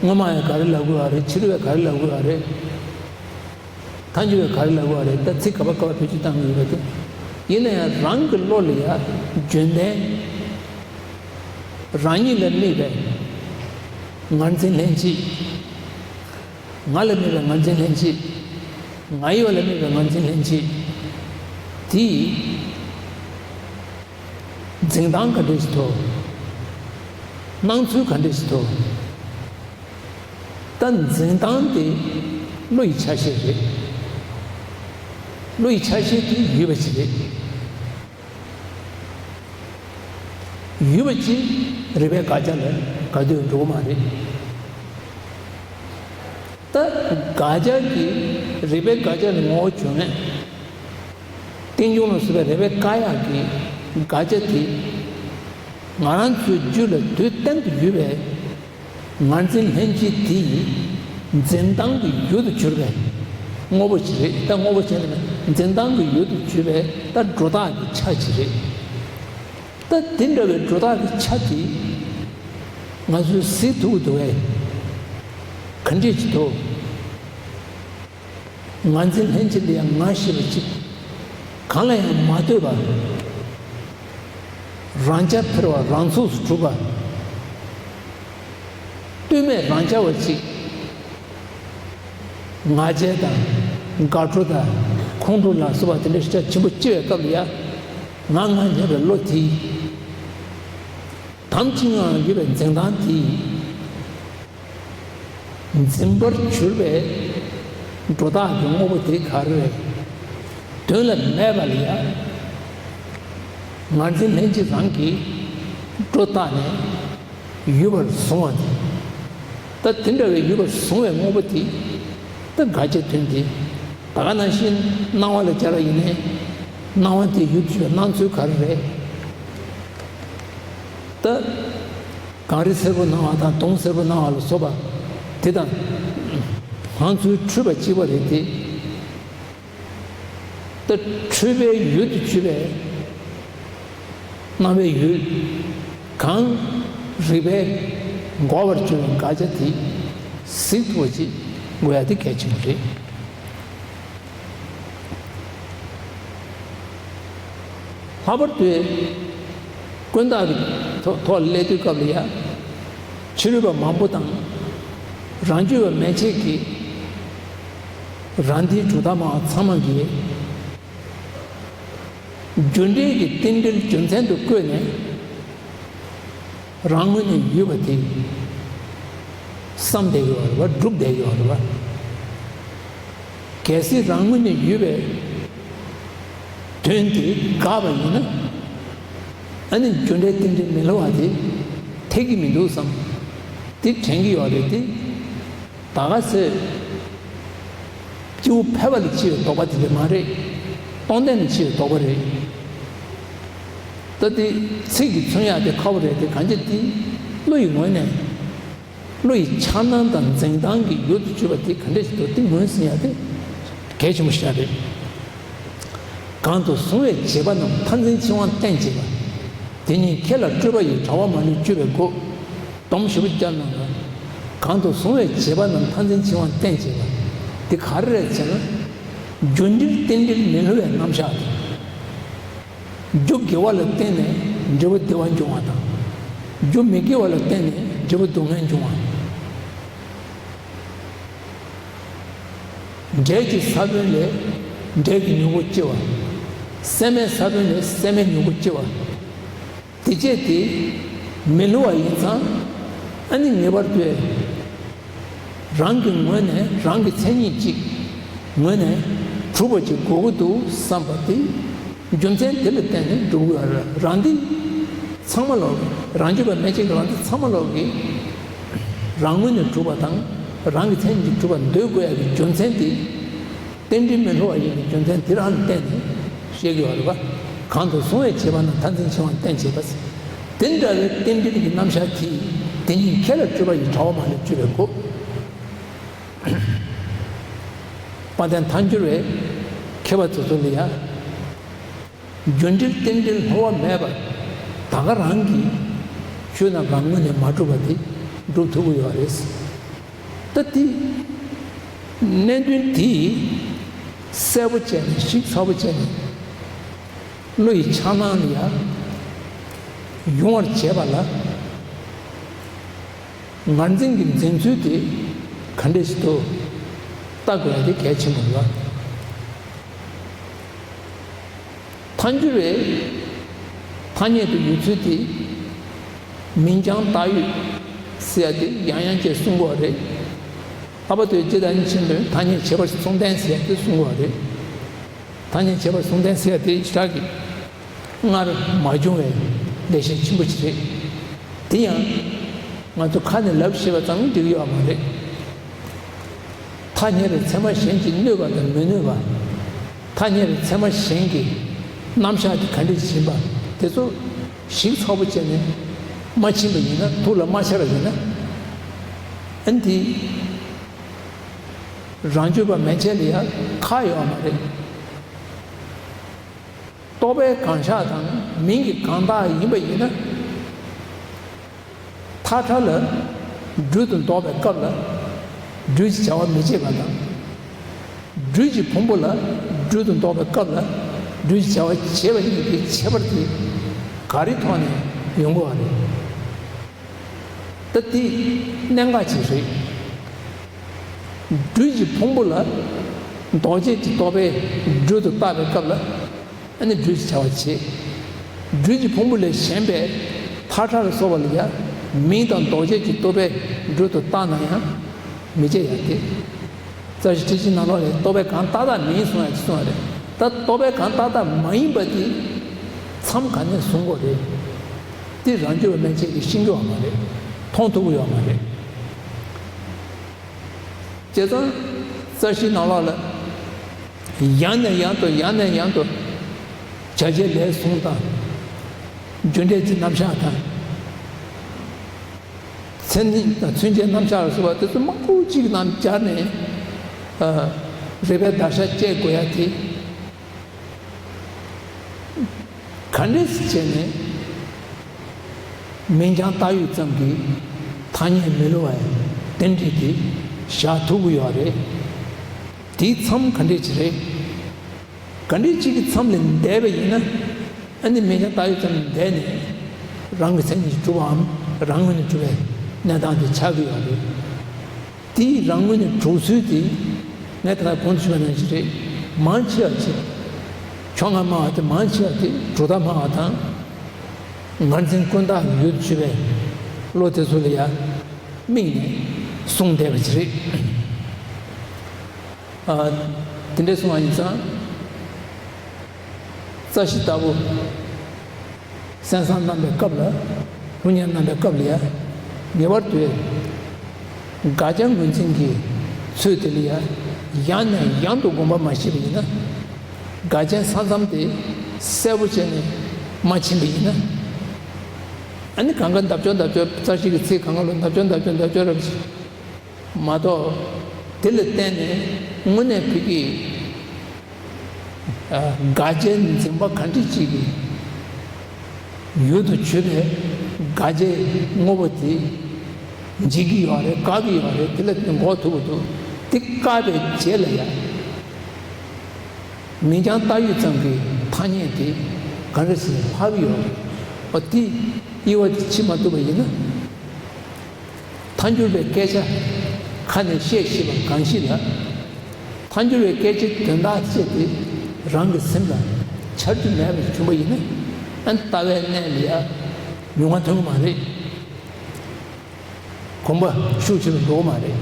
དངོས་མ་ཡང་ག་རེ་ལབ་དགོས་པ་རེད། ཕྱི་རོལ་པས་ག་རེ་ལབ་དགོས་པ་རེད། ཐལ་འགྱུར་བས་ག་རེ་ལབ་དགོས་པ་རེད། ད་ཚིག་ག་པ་ག་པ་བེད་སྤྱོད་བཏང་གི་ཡོད་པ་དེ། ཡིན་ན་ཡང་རང་གི་བློ་ལ་ཡ་རྒྱུན་ལྡན། རང་ཉིད་ལ་དམིགས་པའི་ངར་འཛིན་ལྷན་སྐྱེས། ང་ལ་དམིགས་པའི་ངར་འཛིན་ལྷན་སྐྱེས། ང་ཡི་བ་ལ་དམིགས་པའི་ངར་འཛིན་ལྷན་སྐྱེས། དེའི་འཛིན་སྟངས་ག་འདྲ་ཞིག་འདུག། སྣང་ཚུལ་ག་འདྲ་ཞིག་འདུག། ད་འཛིན་སྟངས་དེ་བློ་ཡི་ཆ་ཤས་རེད། བློ་ཡི་ཆ་ཤས་དེ་ཡུལ་བ་ཞིག་རེད། ཡུལ་བ་ཅིག་རིགས་པའི་དགག་བྱ་ལ་དགག་སྡུད་འགྲོ་གི་མ་རེད། ད་དགག་བྱ་གི་རིགས་པའི་དགག་བྱ་ལ་ངོ་བོ་བྱུང་ནས། རྟེན་འབྱུང་ལ་སོགས་པའི་རིགས་པས་བཀག་ཡག་གི་དགག་བྱ་དེ། ང་རང་ཚོའི་རྒྱུད་ལ་དུས་གཏན་དུ་ཡོད་པའི་ངར་འཛིན་ལྷན་སྐྱེས་དེ་ཡི་འཛིན་སྟངས་ཀྱི་ཡུལ་དུ་གྱུར་པའི་དངོས་པོ་ཞིག་རེད། ད་དངོས་པོ་ཞིག་ནི་འཛིན་སྟངས་ཀྱི་ཡུལ་དུ་གྱུར་པའི་ད་སྒྲོ་བཏགས་ཀྱི་ཆ་ཞིག་རེད། ད་དེ་འདྲ་བའི་སྒྲོ་བཏགས་ཀྱི་ཆ་དེ་ང་ཚོས་གཟིགས་ཐུབ་ཀྱི་འདུག་གས། ག་འདྲས་ཅིག་འདུག། ངར་འཛིན་ལྷན་སྐྱེས་ལ་ཡང་ང་ཞེས་པ་ཅིག། གང་ལ་ཡང་མ་ལྟོས་པ། རང་རྐྱ་འཕེར་བ་རང་ཚུགས་སུ་གྲུབ་པ། ལྟོས་མེད་རང་རྐྱ་བ་ཅིག། ང་རྒྱལ་དང་། དགའ་སྤྲོ་དང་། ཁོང་ཁྲོ་ལ་སོགས་པ་དེ་འདྲ་ཤ་ཆེན་པོ་སྐྱེ་བའི་སྐབས་ལ་ཡང་། ང་ང་སྙམ་པའི་བློ་དེ། དམ་གཅིག་ངང་ཡོད་པའི་འཛིན་སྟངས་དེ། འཛིན་པར་གྱུར་པའི་སྒྲོ་བཏགས་ཀྱི་དངོས་པོ་དེ་ག་རེ་རེད། དོན་ལ་མེད་པ་ལ་ཡང་། ངར་འཛིན་ལྷན་སྐྱེས་རང་གིས་སྒྲོ་བཏགས་ནས་ཡོད་པར་བཟུང་བ་དེ། ད་དེ་འདྲ་བའི་ཡོད་པར་བཟུང་བའི་དངོས་པོ་དེ། ད་དགག་བྱའི་དོན་དེ། ད་ག་ནང་བཞིན་སྣང་བ་ལ་སྦྱར་བ་ཡིན་ནའི། སྣང་བ་དེ་ཡུལ་དུ་གྱུར་པའི་སྣང་ཚུལ་ག་རེ་རེད། ད། གངས་རི་སེར་པོ་སྣང་བ་དང་དུང་སེར་པོ་སྣང་བ་ལ་སོགས་པ་དེ་དང་། སྣང་ཚུལ་འཁྲུལ་པ་གཅིག་པ་རེད་དེ། ད་འཁྲུལ་པའི་ཡུལ་དུ་གྱུར་པའི་སྣང་བའི་ཡུལ་གང་རིགས་པས་འགོག་པར་གྱུར་པའི་དགག་བྱ་དེ་གཟིགས་ཐུབ་པ་ཅིག་དགོས་ཡ་དེ་གལ་ཆེན་པོ་རེད། ལྷག་པར་དུ་ཀུན་བརྟགས་ཀྱི་ཐོག་ཐོག་སླེབས་དུས་སྐབས་ལ་ཡ། ཕྱི་རོལ་པ་མང་པོ་དང་། རང་རྒྱུད་པ་མན་ཆད་ཀྱིས་རང་སྡེའི་གྲུབ་མཐའ་མང་བ་ཚང་མ་གིས་རྒྱུ་འབྲས་ཀྱི་རྟེན་འབྲེལ་རྒྱུ་མཚན་དུ་བཀོད་ནས། རང་ངོས་ནས་ཡོད་པ་དེ་བསམ་བསྡད་ཡོད་རེད་བ། སྒྲུབ་བསྡད་ཡོད་རེད་བ། གལ་སྲིད་རང་ངོས་ནས་ཡོད་པའི་དོན་དེ་དགག་པ་ཡིན་ན། ཨ་ནི་རྒྱུ་འབྲས་རྟེན་འབྲེལ་མི་སླུ་བ་དེ་འཐད་ཀྱི་མི་འདུག་བསམ། དེ་དྲན་གྱི་ཡོད་རེད་དེ། ད་ག་ཚོད། སྐྱེ་བོ་ཕལ་པ་ལས་ཕྱི་བའི་དོགས་པ་དེ་འདྲ་མ་རེད། སྟོང་ལྡན་ལས་ཕྱི་བའི་དོགས་པ་རེད། ད་དེ་ཚིག་གིས་མཚོན་ཡག་དེ་ཁག་པོ་རེད་དེ། གང་ཅི་དེ་བློ་ཡི་ངོས་ནས། བློ་ཡི་འཆར་སྣང་དང་འཛིན་སྟངས་ཀྱི་ཡུལ་དུ་གྱུར་པ་དེ་ག་འདྲ་ཞིག་འདུག། དེ་ངོས་ཟིན་ཡག་དེ་གལ་ཆེན་པོ་ཞིག་རེད། གང་དུ་གཟུང་བའི་བྱེད་པ་རྣམས་མཐར་འཛིན་འཆིང་བ་བརྟེན་བྱེད་པ། དེ་ཉིད་ཁྱེད་ལ་སྤྲོས་པ་ཡི་དྲ་བ་མ་ལུས་གཅོད་པའི་སྒོ། སྡོམ་ཞིབ་པོ་བརྒྱབ་གནང་དང་། གང་དུ་གཟུང་བའི་བྱེད་པ་རྣམས་མཐར་འཛིན་འཆིང་བ་བརྟེན་བྱེད་པ། འདི་ག་རེ་རེད་ཟེར་ན། རྒྱུ་འབྲས་རྟེན་འབྲེལ་མི་སླུ་བའི་རྣམ་གཞག་དང་། རྒྱུ་དགེ་བ་ལ་བརྟེན་ནས་འབྲས་བུ་བདེ་བ་འབྱུང་བ་དང་། རྒྱུ་མི་དགེ་བ་ལ་བརྟེན་ནས་འབྲས་བུ་སྡུག་བསྔལ་འབྱུང་བ། འབྲས་ཀྱི་ས་བོན་ལས་འབྲས་ཀྱི་མྱུ་གུ་སྐྱེ་བ། སྲན་མའི་ས་བོན་ལས་སྲན་མའི་མྱུ་གུ་སྐྱེ་བ། དེ་བྱས་ཏེ་མི་སླུ་བ་ཡིན་ཙང་། ཨ་ནི་ངེས་པར་དུ་རང་གི་ངོས་ནས་རང་གི་མཚན་ཉིད་ཅིག་ངོས་ནས་གྲུབ་པ་ཅིག་དགོས་ཀྱི་འདུག་བསམ་པ་དེ། རྒྱུ་མཚན་དེ་ལ་བརྟེན་ནས་འགྲུབ་ཀྱི་ཡོད་རེད། རང་འདི་ཚང་མ་ལོག་གི། རང་རྒྱུད་པ་མན་ཆད་ཀྱི་རང་འདི་ཚང་མ་ལོག་གི། རང་ངོས་ནས་གྲུབ་པ་དང་རང་གི་མཚན་ཉིད་ཀྱིས་གྲུབ་པ་འདོད་དགོས་ཡ་གི་རྒྱུ་མཚན་དེ། རྟེན་འབྲེལ་མི་སླུ་བ་ཡིན་པའི་རྒྱུ་མཚན་དེ་རང་ལ་བརྟེན་ནས་བཤད་ཀྱི་ཡོད་རེད་པ། གང་དུ་གཟུང་བའི་བྱེད་པ་རྣམས་མཐར་འཛིན་འཆིང་བ་བརྟེན་བྱེད་པ། དེ་འདྲ་བའི་རྟེན་འབྲེལ་གྱི་རྣམ་གཞག་གིས་དེ་ཉིད་ཁྱེད་ལ་སྤྲོས་པ་ཡི་དྲ་བ་མ་ལུས་གཅོད་པའི་སྒོ། དཔལ་ལྡན་ཐལ་འགྱུར་བས་མཁས་པ་དེ་ཚོ་ལ་ཡང་། རྒྱུ་འབྲས་རྟེན་འབྲེལ་སླུ་བ་མེད་པར། ད་ག་རང་གི་ཆོས་རྣམས་རང་ངོས་ནས་མ་གྲུབ་པ་དེ་སྒྲུབ་ཐུབ་ཀྱི་ཡོད་རེད། ད་དེ་གནད་དོན་དེ་གསལ་པོ་བྱས་ནས་ཞིབ་ཚགས་པོ་བྱས་ནས་བློ་ཡི་འཆར་སྣང་ལ་ཡང་ཡོང་བར་བྱེད་པ་ལ། ངར་འཛིན་གྱི་འཛིན་ཚུལ་དེ་ག་འདྲ་ཞིག་ཏུ་ལྟ་དགོས་ཡ་དེ་གལ་ཆེན་པོ་རེད། ཐལ་འགྱུར་བའི་ཐ་སྙད་དུ་ཡོད་ཚུལ་དེ་མིང་རྐྱང་བཏགས་ཡོད་ཟེར་ཡ་དེ་ཡང་ཡང་བསྐྱར་གསུང་དགོས་རེད། ཨ་པ་ཏོའི་ཇི་ལྟར་ཡིན་ཕྱིན་དོན་ཐ་སྙད་བྱེད་པར་གསུངས་བསྟན་ཟེར་ཡ་དེ་གསུང་དགོས་རེད། ཐ་སྙད་བྱེད་པར་གསུངས་བསྟན་ཟེར་ཡ་དེ་ཞེ་དྲག་གི་སྔར་མ་བྱུང་བའི་ལེགས་བཤད་ཆེན་པོ་ཞིག་རེད། དེ་ཡང་ང་ཚོ་ཁ་ནས་ལབ་ཤེས་པ་ཙམ་གྱིས་འགྲིག་ཡོད་མ་རེད། ཐ་སྙད་པའི་ཚད་མ་གཞན་གྱིས་གནོད་པ་དང་མི་གནོད་པ། ཐ་སྙད་པའི་ཚད་མ་གཞན་གྱི་རྣམ་གཞག་དེ་ག་འདྲ་ཞིག་ཡིན་པ་དེ་ཚོ་ཞིབ་ཚགས་པོ་བྱས་ནས་མ་ཕྱིན་པ་ཡིན་ན། ཐུགས་ལ་མ་འཆར་བ་ཡིན་ན། ཨ་ནི་དེ་རང་རྒྱུད་པ་མན་ཆད་ལ་ཡང་ཁག་ཡོད་མ་རེད། རྟོག་པའི་གང་ཤར་དང་མིང་གི་གང་བཏགས་ཡིན་པ་ཡིན་ན། མཐའ་བྲལ་ལ་སྦྲུལ་དུ་འདོགས་པའི་སྐབས་ལ་སྦྲུལ་གྱི་བྱ་བ་མི་བྱེད་པ་དང་། སྦྲུལ་གྱི་ཕུང་པོ་ལ་སྦྲུལ་དུ་འདོགས་པའི་སྐབས་ལ་སྦྲུལ་གྱི་བྱ་བ་བྱེད་པ་གཉིས་ཀྱི་ཁྱད་པར་དེ་ག་རེའི་ཐོག་ནས་ཡོང་དགོས་པ་རེད། ད་དེ་གནད་འགག་ཅིག་རེད། སྦྲུལ་གྱི་ཕུང་པོ་ལ་འདོགས་བྱེད་ཀྱི་རྟོག་པས་སྦྲུལ་དུ་བཏགས་པའི་སྐབས་ལ། ཨ་ནི་སྦྲུལ་གྱི་བྱ་བ་བྱེད། སྦྲུལ་གྱི་ཕུང་པོ་ལས་གཞན་པའི་མཐའ་བྲལ་ལ་སོགས་པ་ལ་ཡང་མིང་དང་འདོགས་བྱེད་ཀྱི་རྟོག་པས་སྦྲུལ་དུ་བཏགས་ན་ཡང་མི་བྱེད་ཡ་དེ། རྩ་ཤེ་ཁྲིད་ཆེན་ནང་ལོགས་ལས་རྟོག་པའི་གང་རྟག་རྟག་མིན་གསུང་ཡ་ཅིག་གསུང་བ་རེད། ད་རྟོག་པའི་གང་རྟག་རྟག་མ་ཡིན་པ་དེ་མཚམས་ག་ནས་བཟུང་དགོས་རེད། དེ་རང་རྒྱུད་པ་མན་ཆད་ཀྱིས་ཤེས་ཀྱི་ཡོད་མ་རེད། མཐོང་ཐུབ་ཀྱི་ཡོད་མ་རེད། བྱས་ཙང་རྩ་ཤེའི་ནང་ལོགས་ལ་ཡང་ནས་ཡང་དུ་ཡང་ནས་ཡང་དུ་བྱ་བྱེད་ལས་གསུམ་དང་། རྒྱུ་འབྲས་ཀྱི་རྣམ་གཞག་དང་། མཚན་ཉིད་དང་མཚོན་བྱའི་རྣམ་གཞག་ལ་སོགས་པ་དེ་ཚོ་མང་པོ་གཅིག་ནང་སྦྱར་ནས། ཨ། རིགས་པའི་བརྡར་ཤ་བཅད་དགོས་ཡ་དེ། ག་འདྲས་སེ་བྱས་ནས་མིང་རྐྱང་བཏགས་ཡོད་ཙམ་གྱིས་ཐ་སྙད་མི་སླུ་བའི་རྟེན་འབྲེལ་དེ་བཞག་ཐུབ་ཀྱི་ཡོད་རེད། དེའི་མཚམས་ག་འདྲས་ཅིག་རེད། ག་འདྲས་ཅིག་གི་མཚམས་ལས་འདས་པ་ཡིན་ན། ཨ་ནི་མིང་རྐྱང་བཏགས་ཡོད་ཙམ་ལས་འདས་ནས་རང་གི་མཚན་ཉིད་ཀྱིས་གྲུབ་པའམ་རང་ངོས་ནས་གྲུབ་པའི་གནས་སྟངས་དེ་ཆགས་ཀྱི་ཡོད་རེད། དེའི་རང་ངོས་ནས་གྲུབ་ཚུལ་དེ་ངས་ད་ལྟ་གོང་དུ་ཞུས་པ་ནང་བཞིན་རེད། མང་ཆེ་བ་ཅིག་ཕྱོགས་སྔ་སྨྲ་བ་དེ་མང་ཆེ་བ་དེ་གྲུབ་མཐའ་སྨྲ་བ་དང་། ངར་འཛིན་ཀུན་བརྟགས་ཡུལ་དུ་ཆུད་པའི་བློ་དེ་ཚོ་ལ་ཡང་དམིགས་ནས་གསུངས་བསྡད་པ་ཅིག་རེད། ཨ། དེ་འདྲ་གསུངས་པ་ཡིན་ཙང་། རྩ་ཤེ་ལྟ་བུ་གསན་བསམ་གནང་པའི་སྐབས་ལ། སློབ་གཉེར་གནང་པའི་སྐབས་ལ་ཡང་། ངེས་པར་དུ་དགག་བྱ་ངོས་འཛིན་གྱི་ཚུལ་དེ་ལ་ཡང་ཡང་ནས་ཡང་དུ་དགོངས་པ་མ་བཞེས་པ་ཡིན་ན། དགག་བྱའི་ས་མཚམས་དེ་གསལ་པོ་བྱས་ནས་མ་ཕྱིན་པ་ཡིན་ན། ཨ་ནི་གང་ག་འདབ་ཆགས་འདབ་ཆགས། རྩ་ཤེ་གི་ཚིག་གང་ག་ལ་འདབ་ཆགས་འདབ་ཆགས་འདབ་ཆགས་རབ་ཅིག་མ་གཏོགས། དེ་ལ་བརྟེན་ནས་དངོས་གནས་བོད་ཀྱི་ཨ། དགག་བྱའི་འཛིན་པ་ག་འདྲ་ཅིག་གི་ཡུལ་དུ་ཆུད་པའི་དགག་བྱའི་དངོས་པོ་དེ་འཇིག་གི་ཡོད་རེད། བཀག་གི་ཡོད་རེད། དེ་ལ་བརྟེན་འགོག་ཐུབ་ཀྱི་འདུག་དེ་བཀག་པའི་རྗེས་ལ་ཡང་མིང་རྐྱང་བཏགས་ཡོད་ཙམ་གྱི་ཐ་སྙད་དེ་ག་འདྲ་ཞིག་ལྷག་གི་ཡོད་རེད། འོ་དེ་དབྱེ་བ་དེ་ཕྱེ་མ་ཐུབ་པ་ཡིན་ན། ཐལ་འགྱུར་བའི་སྐད་ཆ་ཁ་ནས་བཤད་ཤེས་པ་གང་ཞིག་ལ། ཐལ་འགྱུར་བའི་སྐད་ཆའི་དོན་དག་ཅིག་དེ་རང་གི་སེམས་ལ་འཆར་རྒྱུ་མེད་པར་བྱུང་བ་ཡིན་ན། ཨ། ལྟ་བའི་གནས་ལ་ཡང་མྱོང་བ་ཐོན་གྱི་མ་རེད། གོམས་པ་ཤུགས་ཆེ་རུ་འགྲོ་གི་མ་རེད།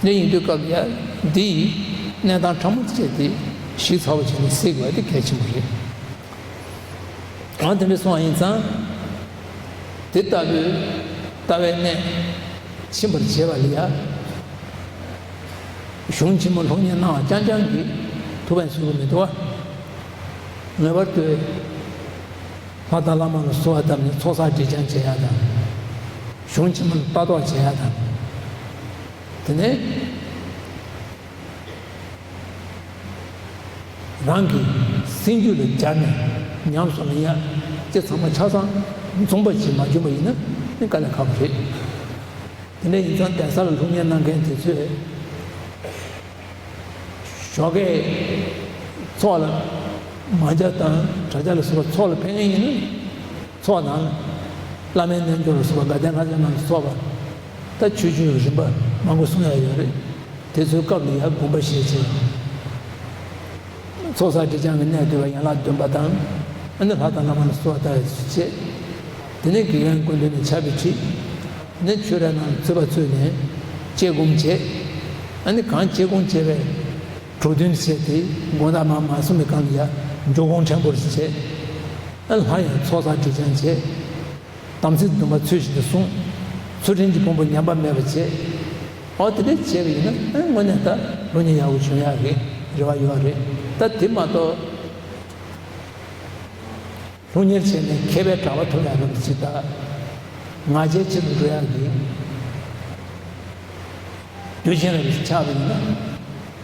དེ་ཡིན་དུས་སྐབས་ལ་ཡང་འདི་ཡི་གནས་སྟངས་ཕྲ་མོ་ཅིག་དེ་ཞིབ་ཚགས་པོ་བྱས་ནས་སེལ་དགོས་པ་དེ་གལ་ཆེན་པོ་རེད། ཨ། དེ་འདྲ་སོང་བ་ཡིན་ཙང་། དེ་ལྟ་བུའི་ལྟ་བའི་གནས་ཕྱིན་པར་བྱེད་པ་ལ་ཡང་གཞུང་ཆེན་མོ་སློབ་གཉེར་གནང་བ་རྐྱང་རྐྱང་གིས་ཐུབ་པ་བཟོ་གི་མི་འདུག་བ། ངེས་པར་དུ་ལྷ་དང་བླ་མ་ལ་གསོལ་བ་བཏབ་ནས་ཚོགས་བསགས་སྒྲིབ་སྦྱང་བྱེད་ཡ་དང་། གཞུང་ཆེན་མོ་ལ་ལྟ་རྟོག་བྱེད་ཡ་དང་། དེ་ནས། རང་གི་སེམས་རྒྱུད་ལ་སྦྱར་ནས་ཉམས་སུ་ལེན་ཡ། དེ་ཚང་མ་ཆ་ཚང་ མཚུངས་པ་ཅིག་མ་བྱུང་བ་ཡིན་ན་ནི་དཀའ་ལས་ཁག་པོ་རེད། དེ་འདྲ་ཡིན་ཙང་གདན་ས་ལ་སློབ་གཉེར་གནང་མཁན་དེ་ཚོས་ཞོགས་ཀས་ཚོགས་ལ་མ་ཇ་དང་གྲྭ་ཇ་ལ་སོགས་པ་ཚོགས་ལ་ཕེབས་མཁན་ཡིན་ན། ཚོགས་ནང་ལ་བླ་མའི་རྣལ་འབྱོར་ལ་སོགས་པ་དགའ་ལྡན་ལྷ་བཅས་རྣམས་ལ་སོགས་པ། ད་ཆོས་བརྒྱུད་རིམ་པ་མང་པོ་གསུང་ཡ་ཡོད་རེད། དེ་ཚོའི་སྐབས་ལ་ཡང་དགོངས་པ་བཞེས་བྱས། ཚོགས་བསགས་སྒྲིབ་སྦྱང་གི་གནད་བསྡུས་པ་ཡན་ལག་བདུན་པ་དང་། ཨ་ནི་ལྷ་དང་བླ་མ་ལ་གསོལ་བ་བཏབ་བྱས། དེ་ནས་དགེ་རྒན་སྐུ་མདུན་ནས་ཕྱག་དཔེ་ཁྲིད། ནས་ཆོས་ར་ནང་ཚུད་པ་ཚུད་ནས་དཔྱད་སྒོམ་བྱས། ཨ་ནི་གང་དཔྱད་སྒོམ་བྱས་པའི་གྲོས་མཐུན་བྱས་ཏེ་དགོངས་དག་མ་མ་གསུངས་པའི་སྒང་ལ་ཡང་འཇུག་སྒོམ་ཕྲན་བུ་རེ་བྱས། ཨ་ནི་སླར་ཡང་ཚོགས་བསགས་སྒྲིབ་སྦྱང་བྱས། དམ་ཚིག་སྡོམ་པ་ཚུལ་བཞིན་དུ་བསྲུང་། ཚུལ་ཁྲིམས་ཀྱི་ཕུང་པོ་ཉམས་པ་མེད་པར་བྱས། འོ་དེ་འདྲ་བྱས་པ་ཡིན་ན་ཨ་དངོས་གནས་ད་སློབ་གཉེར་ཡག་པོ་བྱུང་ཡག་གི་རེ་བ་ཡོད་རེད། ད་དེ་མ་གཏོགས་སློབ་གཉེར་བྱས་ནས་མཁས་པའི་གྲགས་པ་ཐོབ་ཡག་རེད་ཅེས་ད་ང་རྒྱལ་ཆེ་རུ་འགྲོ་ཡག་གི་རྒྱུ་རྐྱེན་རེ་ཆགས་པ་ཡིན་ན། ལྷ་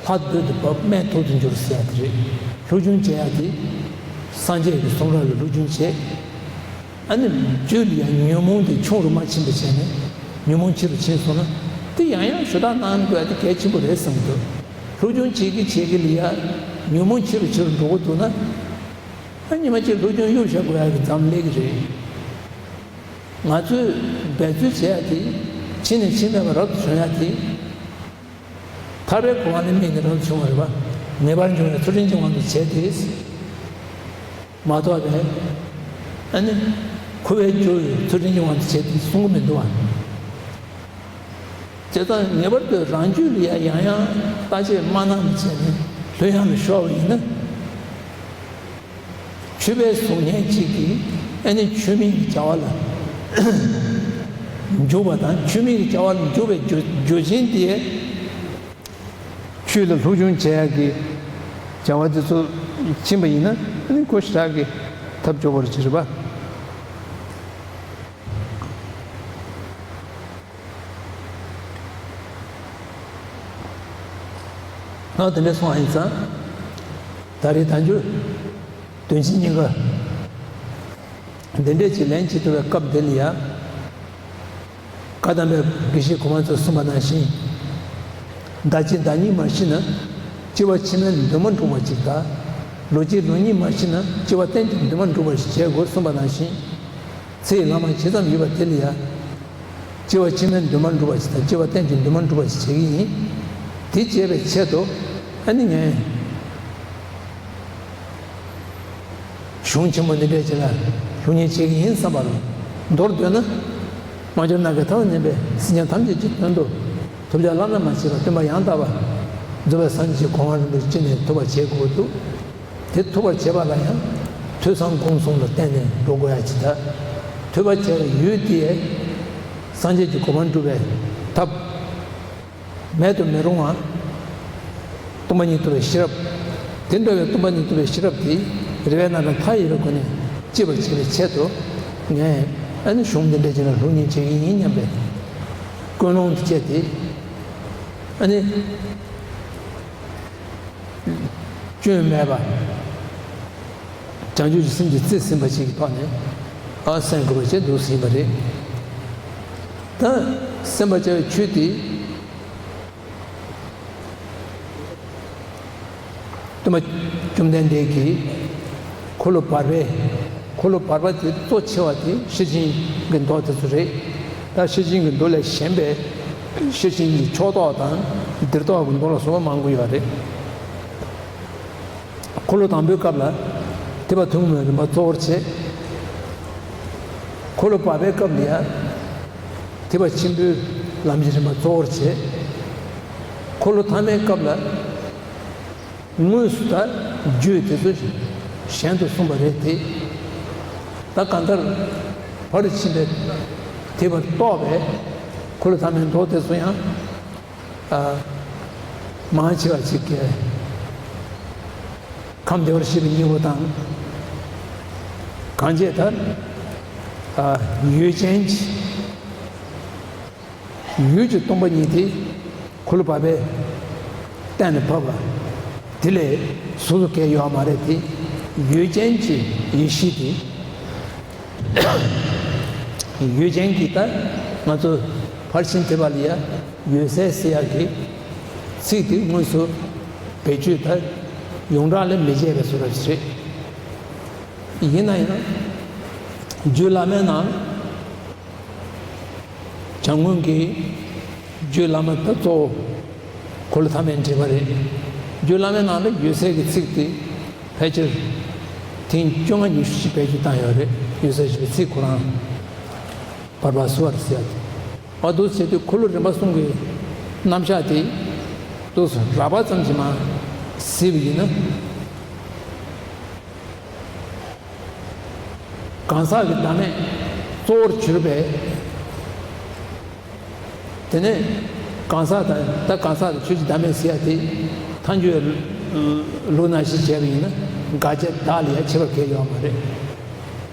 སྡོད་དུ་བབས་སྨན་ཐོག་ཏུ་འགྱུར་ཟེར་ཡ་དེ་རེད། སློབ་སྦྱོང་བྱེད་ཡ་དེ་སངས་རྒྱས་ཀྱི་གསུང་རབ་ལ་སློབ་སྦྱོང་བྱེད། ཨ་ནི་རྒྱུད་ལ་ཡང་ཉོན་མོངས་དེ་ཆུང་རུ་མ་ཕྱིན་པ་བྱས་ནས་ཉོན་མོངས་ཆེ་རུ་ཕྱིན་སོང་ན། དེ་ཡང་ཡང་ཞུ་དག་གནང་དགོས་ཡ་དེ་གལ་ཆེན་པོ་རེད་བསམ་གྱི་འདུག་སློབ་སྦྱོང་བྱེད་ཀྱི་བྱེད་ཀྱི་ལ་ཡ་ཉོན་མོངས་ཆེ་རུ་ཆེ་རུ་འགྲོ་གི་འདུག་ན། ཨ་ཉི་མ་གཅིག་སློབ་སྦྱོང་གཡུག་བཞག་དགོས་ཡ་གི་མཚམས་སླེབས་ཀྱི་རེད། ང་ཚོས་འབད་རྩོལ་བྱེད་ཡ་དེ་ཕྱི་ནས་ཕྱི་མེད་པ་རབ་ཏུ་བྱུང་ཡ་དེ། ཐར་པའི་གོ་འཕང་ལ་དམིགས་ནས་རབ་ཏུ་བྱུང་བ་རེད་པ། ངེས་པར་འབྱུང་བའི་ཚུལ་ཁྲིམས་ཀྱི་དབང་དུ་བྱས་ཏེ། མ་གཏོགས་པའི་ཨ་ནི་འཁོར་བའི་རྒྱུ་ཡི་ཚུལ་ཁྲིམས་ཀྱི་དབང་དུ་བྱས་ཏེ་གསུང་གི་མི་འདུག་བ། བྱས་ཙང་ངེས་པར་དུ་རང་རྒྱུད་ལ་ཡང་ཡང་ཡང་བརྟག་དཔྱད་མ་གནང་བ་བྱས་ནས་ལྷོད་ཡངས་ལ་ཤོར་བ་ཡིན་ན། ཆོས་པའི་གཟུགས་བརྙན་གཅིག་གིས་ཨ་ནི་ཆོས་མིན་གྱི་བྱ་བ་ལ་འཇུག་པ་དང་། ཆོས་མིན་གྱི་བྱ་བ་ལ་འཇུག་པའི་རྒྱུ་རྒྱུ་རྐྱེན་དེ། ཆོས་ལ་སློབ་སྦྱོང་བྱེད་ཡག་གི་བྱ་བ་དེ་ཚོ་ཕྱིན་པ་ཡིན་ན། ཨ་ནི་ཁོ་ཞེ་དྲག་གི་ཐབས་སྐྱོ་བོ་རེད་ཅེས་རེད་པ། ཨ་དེ་འདྲ་སོང་བ་ཡིན་ཙང་། ད་རེས་ད་འཇུ་དོན་ཆེན་གཉིས་ཀ་འདི་འདྲས་ཀྱི་ལན་བྱེད་ཐུབ་པའི་སྐབས་འདི་ལ་ཡ། བཀའ་གདམས་པའི་དགེ་བཤེས་གོང་མ་ཚོས་གསུངས་པ་ནང་བཞིན། བདག་གཅེས་བདག་ཉིད་མ་ཤི་ན། སྐྱེ་བ་ཕྱི་མའི་འདུན་མ་འགྲུབ་པ་ཅིག་དང་། ལོ་གཅིག་ལོ་གཉིས་མ་ཤི་ན། སྐྱེ་བ་གཏན་གྱི་འདུན་མ་འགྲུབ་པ་ཞིག་བྱེད་དགོས་གསུངས་པ་ནང་བཞིན། ཚེ་ཡི་ལམ་ཇི་ཙམ་ཡོད་པ་དེ་ལ་ཡ། སྐྱེ་བ་ཕྱི་མའི་འདུན་མ་འགྲུབ་པ་ཞིག་དང་། སྐྱེ་བ་གཏན་གྱི་འདུན་མ་འགྲུབ་པ་ཞིག་བྱེད་ཀྱི་ཡིན། དེ་བྱེད་པའི་ཆེད་དུ་ཨ་ནི་ངས་གཞུང་ཆེན་མོ་འདི་འདྲས་ཅིག་ལ་སློབ་གཉེར་བྱེད་ཀྱི་ཡིན་བསམ་པ་རེད། མདོར་བསྡུས་ན། རྣལ་འབྱོར་རྣམས་ཀྱི་ཐབས་ལ་མཉམ་པའི་སེམས་ཅན་ཐམས་ཅད་ཀྱི་དོན་དུ་ཐོབ་བྱ་བླ་ན་མ་མཆིས་པ་སྟོན་པ་ཡང་དག་པ་རྫོགས་པའི་སངས་རྒྱས་ཀྱི་གོ་འཕང་རིན་པོ་ཆེ་ཅི་ནས་ཐོབ་པར་བྱེད་དགོས་འདུག་དེ་ཐོབ་པར་བྱེད་པ་ལ་ཡང་ཐོས་བསམ་སྒོམ་གསུམ་ལ་བརྟེན་ནས་འགྲོ་དགོས་ཡ་ཅིག་དང་། ཐོས་པ་བྱས་པའི་ཡུལ་དེ་སངས་རྒྱས་ཀྱི་གོ་འཕང་སྒྲུབ་པའི་ཐབས། མེད་དུ་མི་རུང་བ། སྟོང་པ་ཉིད་རྟོགས་པའི་ཤེས་རབ། དེ་འདྲ་བའི་སྟོང་པ་ཉིད་རྟོགས་པའི་ཤེས་རབ་དེ་རེ་བའི་རྣམ་པར་མཐའ་ཡས་པའི་སྒོ་ནས་སྐྱེ་བར་བྱེད་པའི་ཆེད་དུ། ངས་ཨ་ནི་གཞུང་འདི་འདྲ་ཅིག་ལ་སློབ་གཉེར་བྱེད་ཀྱི་ཡིན་སྙམ་པའི་ཀུན་སློང་དུ་བསྐྱེད་དེ། ཨ་ནི། སྐྱོན་མེད་པ། བྱང་ཆུབ་ཀྱི་སེམས་ཀྱིས་རྩིས་ཟིན་པ་ཞིག་གི་ཐོག་ནས་ཨ་གསན་དགོས་པ་ཞིག་འདུག་ཟིན་པ་རེད། ད་གསན་པར་བྱ་བའི་ཆོས་དེ་སྟོན་པ་བཅོམ་ལྡན་འདས་ཀྱིས་འཁོར་ལོ་བར་པའི། འཁོར་ལོ་བར་པ་དེ་གཙོ་ཆེ་བ་དེ་ཤེར་ཕྱིན་གྱི་མདོ་དེ་ཚོ་རེད། ད་ཤེར་ཕྱིན་གྱི་མདོ་ལས་གཞན་པའི་ཤེར་ཕྱིན་གྱི་ཕྱོགས་རྟོགས་དང་འདིར་རྟོགས་ཀྱི་མདོ་ལ་སོགས་པ་མང་པོ་ཡོད་རེད། འཁོར་ལོ་དང་པོའི་སྐབས་ལ་ཐེག་པ་ཐུན་མོང་མའི་རིམ་པ་གཙོ་བོར་བྱས། འཁོར་ལོ་བར་པའི་སྐབས་ལ་ཡང་ཐེག་པ་ཆེན་པོའི་ལམ་གྱི་རིམ་པ་གཙོ་བོར་བྱས། འཁོར་ལོ་ཐ་མའི་སྐབས་ལ་དངོས་སུ་ད་རྒྱུད་དེ་ཚོ་གཞན་དུ་གསུངས་པ་རེད་དེ། ད་གང་ལྟར་ཕར་ཕྱིན་པའི་ཐེག་པ་རྟོགས་པའི་འཁོར་ལོ་ཐ་མའི་མདོ་དེ་ཚོ་ཡང་། ཨ། མང་ཆེ་བ་ཅིག་གིས་ཁམས་བདེ་བར་གཤེགས་པའི་སྙིང་པོ་དང་། གང་བྱས་ལྟར། ཨ། ཡུལ་ཅན་གྱི། ཡུལ་གྱི་སྟོང་པ་ཉིད་དེ་འཁོར་ལོ་བར་པས་གཏན་ནས་ཕབ་པ་དེ་ལས་སོ་སོ་གལ་ཡོད་མ་རེད་དེ། ཡུལ་ཅན་གྱི་ཡེ་ཤེས་དེ། ཡོད་ཅན་གྱི་ད་ང་ཚོ་ཕར་ཕྱིན་ཐེག་པ་ལ་ཡ་ཡོད་ཚད་ཟེར་ཡག་གི་ཚིག་དེ་དངོས་སུ་བེད་སྤྱོད་ད་ཡོངས་གྲགས་ལ་མི་བྱེད་པའི་བཟོ་འདྲ་ཞིག་རེད། ཡིན་ན་ཡང་རྒྱུད་བླ་མའི་ནང་བྱམས་མགོན་གྱི་རྒྱུད་བླ་མ་ད་གཙོ་བོ་འཁོར་ལོ་ཐ་མའི་འགྲེལ་པ་རེད། རྒྱུད་བླ་མའི་ནང་ལ་ཡོད་ཚད་ཀྱི་ཚིག་དེ་ཕལ་ཆེར་ཐེངས་བཅོ་ལྔ་ཉི་ཤུ་ཞིག་བེད་སྤྱོད་བཏང་ཡོད་རེད། ཡོད་ཚད་ཞེས་པའི་ཚིག་ཁོ་རང་བར་པ་སུ་བར་ཟེར་ཡ་དེ། འོ་འདུག་བྱས་དུས་འཁོར་ལོ་རིམ་པ་གསུམ་གྱི་རྣམ་གཞག་དེ་འདུག་སེ་རགས་པ་ཙམ་གྱིས་མར་གཟིགས་པ་ཡིན་ན། གང་ཟག་གི་བདག་མེད་གཙོ་བོར་གྱུར་པའི། དེ་ནས་གང་ཟག་དང་ད་གང་ཟག་དང་ཆོས་ཀྱི་བདག་མེད་ཟེར་ཡ་དེ་ཐལ་འགྱུར་ལུགས་ནང་བཞིན་བྱས་པ་ཡིན་ན་དགག་བྱ་བདག་ལ་ཡང་བྱེད་པ་གང་ཡང་ཡོད་མ་རེད།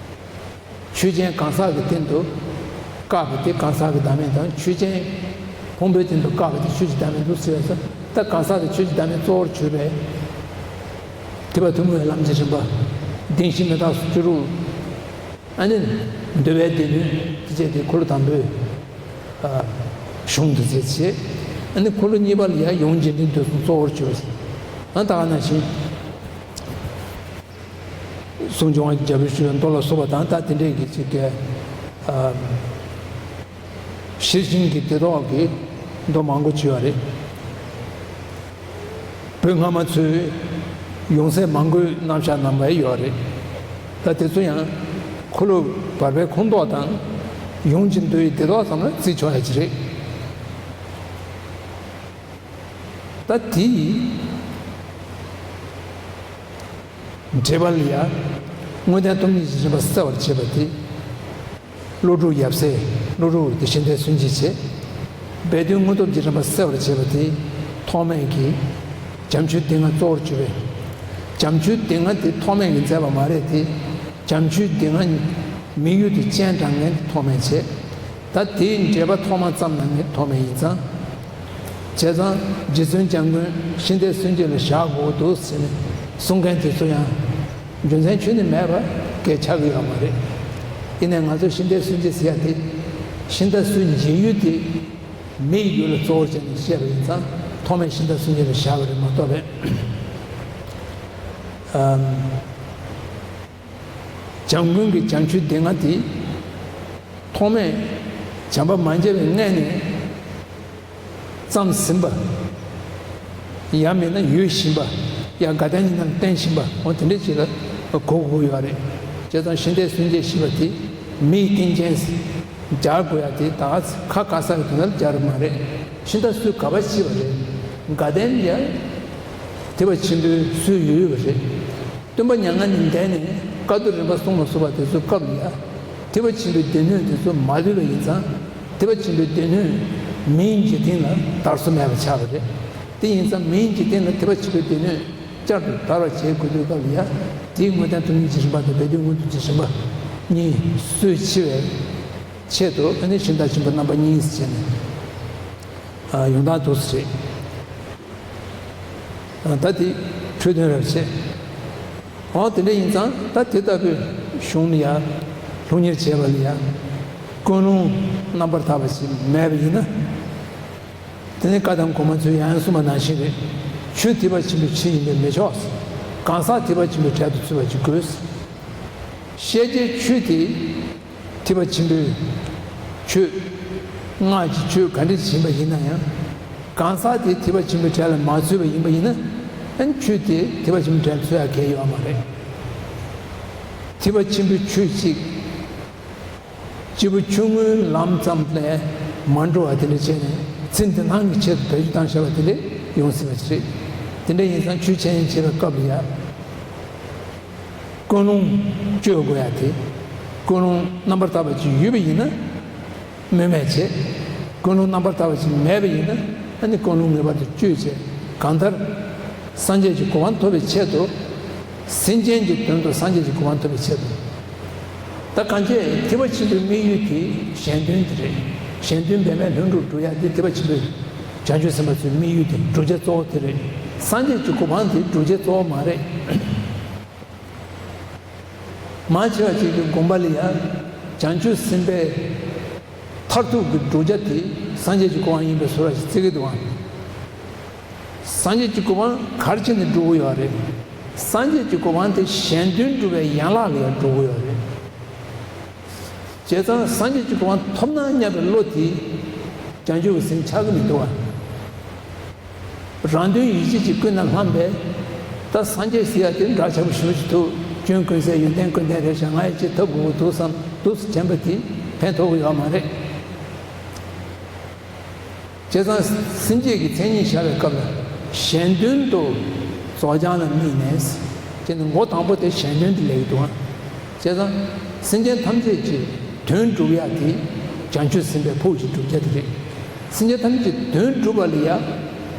ཆོས་ཅན་གང་ཟག་གི་སྟེང་དུ་བཀག་པ་དེ་གང་ཟག་གི་བདག་མེད་དང་། ཆོས་ཅན་ཕུང་པོའི་སྟེང་དུ་བཀག་པ་དེ་ཆོས་ཀྱི་བདག་མེད་དུ་ཟེར་བས་སོ། ད་གང་ཟག་དང་ཆོས་ཀྱི་བདག་མེད་གཙོ་བོར་གྱུར་པའི་ཐེག་པ་ཐུན་མོང་བའི་ལམ་གྱི་རིམ་པ་བདེན་བཞི་མི་རྟག་སོགས་བཅུ་དྲུག་ཨ་ནི་འདུལ་བའི་སྡེ་སྣོད་དེ་བཅས་ཏེ་འཁོར་ལོ་དང་པོའི་ཨ་གཞུང་དུ་མཛད་བྱས། ཨ་ནི་འཁོར་ལོ་གཉིས་པ་ལ་ཡང་ཡུམ་རྒྱས་འབྲིང་བསྡུས་གསུམ་གཙོ་བོར་གྱུར་ཅིང་། ཨ་ད་ག་ནང་བཞིན་གསུང་བྱུང་བ་རྒྱལ་པོའི་ཞུས་པའི་མདོ་ལ་སོགས་པ་དང་། ད་དེ་འདྲས་ཀྱི་ཅིག་གི་ཨ་ཤེར་ཕྱིན་གྱི་སྡེ་ཐོག་གི་མདོ་མང་པོ་བྱུང་བ་རེད། བོད་སྔ་མ་ཚོའི་ཡོངས་གསལ་མང་པོའི་རྣམ་གཞག་གནང་བ་ཡོད་རེད། ད་དེ་ཚོ་ཡང་འཁོར་ལོ་བར་པའི་ཁོངས་གཏོགས་དང་ཡུམ་རྒྱས་འབྲིང་བསྡུས་སྡེ་ཐོག་ཙམ་ལ་བརྩི་ཆོག་ཡ་ཅིག་རེད། ད་དེའི་འགྲེལ་པ་ལ་ཡང་དངོས་བསྟན་སྟོང་ཉིད་ཀྱི་རིམ་པ་གསལ་བར་བྱེད་པ་དེ། ཀླུ་སྒྲུབ་ཡབ་སྲས། ཀླུ་སྒྲུབ་དེ་ཤིང་རྟའི་སྲོལ་འབྱེད་བྱས། སྦས་དོན་དངོས་སྟོབས་ཀྱི་རིམ་པ་གསལ་བར་བྱེད་པ་དེ་ཐོགས་མེད་ཀྱི་བྱམས་ཆོས་སྡེ་ལྔ་གཙོ་བོར་གྱུར་པའི། བྱམས་ཆོས་སྡེ་ལྔ་དེ་ཐོགས་མེད་ཀྱིས་མཛད་པ་མ་རེད་དེ། བྱམས་ཆོས་སྡེ་ལྔ་དམིགས་ཡུལ་དུ་སྤྱན་དྲངས་མཁན་དེ་ཐོགས་མེད་བྱས། ད་དེའི་འགྲེལ་པ་ཐོག་མ་བརྩམས་གནང་མཁན་ཐོགས་མེད་ཡིན་ཙང་། བྱས་ཙང་རྗེ་བཙུན་འཇམ་མགོན་ཤིང་རྟའི་སྲོལ་འབྱེད་ལ་བཞག་དགོས་འདུག་ཟེར་ནས་གསུང་མཁན་དེ་ཚོ་ཡང་རྒྱུ་མཚན་ཁྱོན་ནས་མེད་པ་སྐད་ཆགས་ཀྱི་ཡོད་མ་རེད། ཡིན་ནའི་ང་ཚོ་ཤིང་རྟའི་སྲོལ་འབྱེད་ཟེར་ཡ་དེ་ཤིང་རྟ་སྲོལ་འབྱེད་ཡུལ་དེ་མིའི་ཡུལ་ལ་གཙོ་བོར་བྱས་ནས་བཤད་པ་ཡིན་ཙང་ཐོགས་མེད་ཤིང་རྟ་སྲོལ་འབྱེད་ལ་བཞག་པ་རེད་མ་གཏོགས་པས། ཨམ། བྱམས་མགོན་གྱི་བྱམས་ཆོས་སྡེ་ལྔ་དེ་ཐོགས་མེད་བྱམས་པ་མ་བརྗེད་པའི་སྔས་ནས་བརྩམས་ཟིན་པ། ཡང་མིན་ན་ཡོད་བཞིན་པ། ཡང་དགའ་ལྡན་གྱི་ནང་བསྟན་བཞིན་པ། འོ་དེ་འདྲ་ཅིག་ལ་གོ་དགོས་ཡོད་རེད། བྱས་ཙང་ཤིང་རྟའི་སྲོལ་འབྱེད་ཞེས་པ་དེ་མིའི་རྟེན་ཅན་སྦྱར་དགོས་ཡ་དེ་ད་ཁ་ག་ས་གི་དོན་དག་སྦྱར་མ་རེད། ཤིང་རྟ་སྲོལ་ག་པར་ཕྱིན་པ་རེད། དགའ་ལྡན་ཡང་ཐེག་པ་ཆེན་པོའི་སྲོལ་ཡོད་ཡོད་པ་རེད། སྟོན་པ་མྱ་ངན་ལས་འདས་ནས་བཀའ་བསྡུ་རིམ་པ་གསུམ་ལ་སོགས་པ་དེ་ཚོའི་སྐབས་ལ་ཡང་ཐེག་པ་ཆེན་པོའི་སྡེ་སྣོད་དེ་ཚོ་མ་ལུས་པ་ཡིན་ཙང་། ཐེག་པ་ཆེན་པོའི་སྡེ་སྣོད་མིའི་འཇིག་རྟེན་ལ་དར་སྲོལ་མེད་པ་ཆགས་པ་རེད། དེ་ཡིན་ཙང་མིའི་འཇིག་རྟེན་ལ་ཐེག་པ་ཆེན་པོའི་སྡེ་སྣོད་བསྐྱར་དུ་དར་བར་བྱེད་དགོས་དུས་སྐབས་ལ་ཡང་དེའི་དངོས་བསྟན་སྟོང་ཉིད་ཀྱི་རིམ་པ་དང་སྦས་དོན་དངོས་གྲུབ་ཀྱི་རིམ་པ་གཉིས་སྲོལ་ཕྱེ་བའི་ཆེད་དུ། ཨ་ནི་ཤིང་རྟ་ཆེན་པོ་རྣམ་པ་གཉིས་ཟེར་བྱས་ནས་ཡོང་སྟངས་འདུག་སེ་རེད། ད་དེ་འཕྲོས་དོན་རེ་བྱས། འོ་དེ་འདྲ་ཡིན་ཙང་ད་དེ་ལྟ་བུའི་གཞུང་ལ་ཡང་སློབ་གཉེར་བྱས་པ་ལ་ཡང་ཀུན་སློང་རྣམ་པར་དག་པ་ཞིག་མེད་པ་ཡིན་ན། དེ་ནི་བཀའ་གདམས་གོང་མ་ཚོས་ཡང་ཡང་གསུངས་པ་ནང་བཞིན་རེད། ཆོས་ཐེག་པ་ཆེན་པོའི་ཆོས་ཡིན་པས་མི་ཆོག་གང་ཟག་ཐེག་པ་ཆེན་པོའི་གྲལ་དུ་ཚུད་པ་ཅིག་དགོས། ཤེས་བྱའི་ཆོས་དེ་ཐེག་པ་ཆེན་པོའི་ཆོས། སྔགས་ཀྱི་ཆོས་ག་འདྲ་ཞིག་ཡིན་པ་ཡིན་ན་ཡང་། གང་ཟག་དེ་ཐེག་པ་ཆེན་པོའི་གྲལ་ལ་མ་ཚུད་པ་ཡིན་པ་ཡིན་ན། ཨ་ནི་ཆོས་དེ་ཐེག་པ་ཆེན་པོའི་གྲལ་ཚུད་ཡ་གལ་ཡོད་མ་རེད། ཐེག་པ་ཆེན་པོའི་ཆོས་གཅིག་སྐྱེས་བུ་ཆུང་ངུའི་ལམ་ཙམ་ལས་མ་འགྲོ་བ་དེ་འདྲ་བྱས་ནས། ཚེ་འདི་སྣང་གི་ཆེད་དུ་བེད་སྤྱོད་བཏང་བཞག་པ་དེ་འདྲ་ཡོང་སྲིད་པ་ཞིག་རེད། དེ་འདྲ་ཡིན་ཙང་ཆོས་འཆད་ཉན་བྱེད་པའི་སྐབས་ལ་ཡང་། ཀུན་སློང་བཅོས་དགོས་ཡ་དེ། ཀུན་སློང་རྣམ་པར་དག་པ་ཅིག་ཡོད་པ་ཡིན་ན་སྨོས་མེད་བྱེད། ཀུན་སློང་རྣམ་པར་དག་པ་ཅིག་མེད་པ་ཡིན་ན། ཨ་ནི་ཀུན་སློང་ངེས་པར་དུ་བཅོས་བྱེད། གང་ལྟར་སངས་རྒྱས་ཀྱི་གོ་འཕང་ཐོབ་པའི་ཆེད་དུ། སེམས་ཅན་གྱི་དོན་དུ་སངས་རྒྱས་ཀྱི་གོ་འཕང་ཐོབ་པའི་ཆེད་དུ། ད་གང་བྱས་ཐེག་པ་ཆེན་པོའི་དམིགས་ཡུལ་དེ་གཞན་དོན་དེ་རེད། གཞན་དོན་འབད་མེད་ལྷུན་གྲུབ་སྒྲུབ་ཡ་དེ་ཐེག་པ་ཆེན་པོའི་བྱང་ཆུབ་སེམས་དཔའ་ཚོའི་དམིགས་ཡུལ་དེ། བསྒྲུབ་བྱ་གཙོ་བོ་དེ་རེད། སངས་རྒྱས་ཀྱི་གོ་འཕང་དེ་བསྒྲུབ་བྱ་གཙོ་བོ་མ་རེད། མང་ཆེ་བ་ཅིག་གི་དགོངས་པ་ལ་ཡང་ བྱང་ཆུབ་སེམས་དཔའི་མཐར་ཐུག་གི་བསྒྲུབ་བྱ་དེ་སངས་རྒྱས་ཀྱི་གོ་འཕང་ཡིན་པའི་བཟོ་འདྲ་ཞིག་བརྩི་གི་འདུག་ཨང་། སངས་རྒྱས་ཀྱི་གོ་འཕང་ག་རེ་བྱས་ནས་འགྲུབ་ཀྱི་ཡོད་རེད། སངས་རྒྱས་ཀྱི་གོ་འཕང་དེ་གཞན་དོན་སྒྲུབ་པའི་ཡན་ལག་ལ་ཡང་འགྲུབ་ཀྱི་ཡོད་རེད། བྱས་ཙང་སངས་རྒྱས་ཀྱི་གོ་འཕང་ཐོབ་ན་སྙམ་པའི་བློ་དེ་བྱང་ཆུབ་ཀྱི་སེམས་ཆགས་ཀྱི་མི་འདུག་ཨ། རང་དོན་ཡིད་བྱེད་ཀྱིས་ཀུན་ནས་བསླངས་པས། ད་སངས་རྒྱས་ཟེར་ཡ་དེ་འདྲ་ཆགས་པོ་ཞེ་པོ་ཅིག་འདུག། སྐྱོན་ཀུན་ཟད་ཡོན་ཏན་ཀུན་ལྡན་རེད་ཤག། ང་ཡི་ཆེད་ཐོབ་དགོས་ཀྱི་འདུག་བསམ་འདུག་སེ་དྲན་པ་དེ་ཕན་ཐོགས་ཀྱི་ཡོད་མ་རེད། བྱས་ཙང་སེམས་བསྐྱེད་ཀྱི་མཚན་ཉིད་བྱ་བའི་སྐབས་ལ་གཞན་དོན་དུ་རྫོགས་བྱང་ལ་དམིགས་ནས། དེ་ནི་མགོ་དང་པོ་དེ་གཞན་དོན་དུ་སླེབས་ཀྱི་འདུག་ཨ། བྱས་ཙང་སེམས་ཅན་ཐམས་ཅད་ཀྱི་དོན་སྒྲུབ་ཡ་དེ་བྱང་ཆུབ་སེམས་དཔའི་ཕུགས་ཀྱི་བསྒྲུབ་བྱ་དེ་རེད། སེམས་ཅན་ཐམས་ཅད་དོན་སྒྲུབ་པ་ལ་ཡ།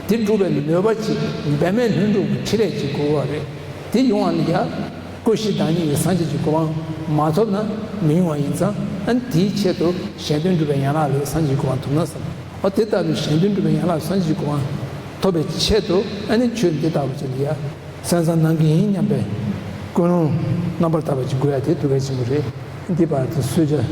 དེ་སྒྲུབ་པའི་ནུས་པ་ཅིག་འབད་མེད་ལྷུན་གྲུབ་ཀྱི་ཕྲིན་ལས་ཅིག་དགོས་པ་རེད། དེ་ཡོང་བ་ལ་ཡ། ཀུན་གཞི་བདག་ཉིད་ཀྱི་སངས་རྒྱས་ཀྱི་གོ་འཕང་མ་ཐོབ་ན་མི་ཡོང་བ་ཡིན་ཙང་། ཨ་ནི་དེའི་ཆེད་དུ་གཞན་དོན་སྒྲུབ་པའི་ཡན་ལག་ལས་སངས་རྒྱས་ཀྱི་གོ་འཕང་ཐོབ་ན་བསམ། ཨ་དེ་ལྟ་བུའི་གཞན་དོན་སྒྲུབ་པའི་ཡན་ལག་སངས་རྒྱས་ཀྱི་གོ་འཕང་ཐོབ་པའི་ཆེད་དུ། ཨ་ནི་ཆོས་འདི་ལྟ་བུ་ཅིག་ལ་ཡ། གསན་བསམ་གནང་གི་ཡིན་སྙམ་པའི་ཀུན་སློང་རྣམ་པར་དག་པ་ཅིག་དགོས་ཡ་དེ་ཐུགས་གལ་ཆེན་པོ་རེད། འདི་བར་དུ་གསོལ་ཇ།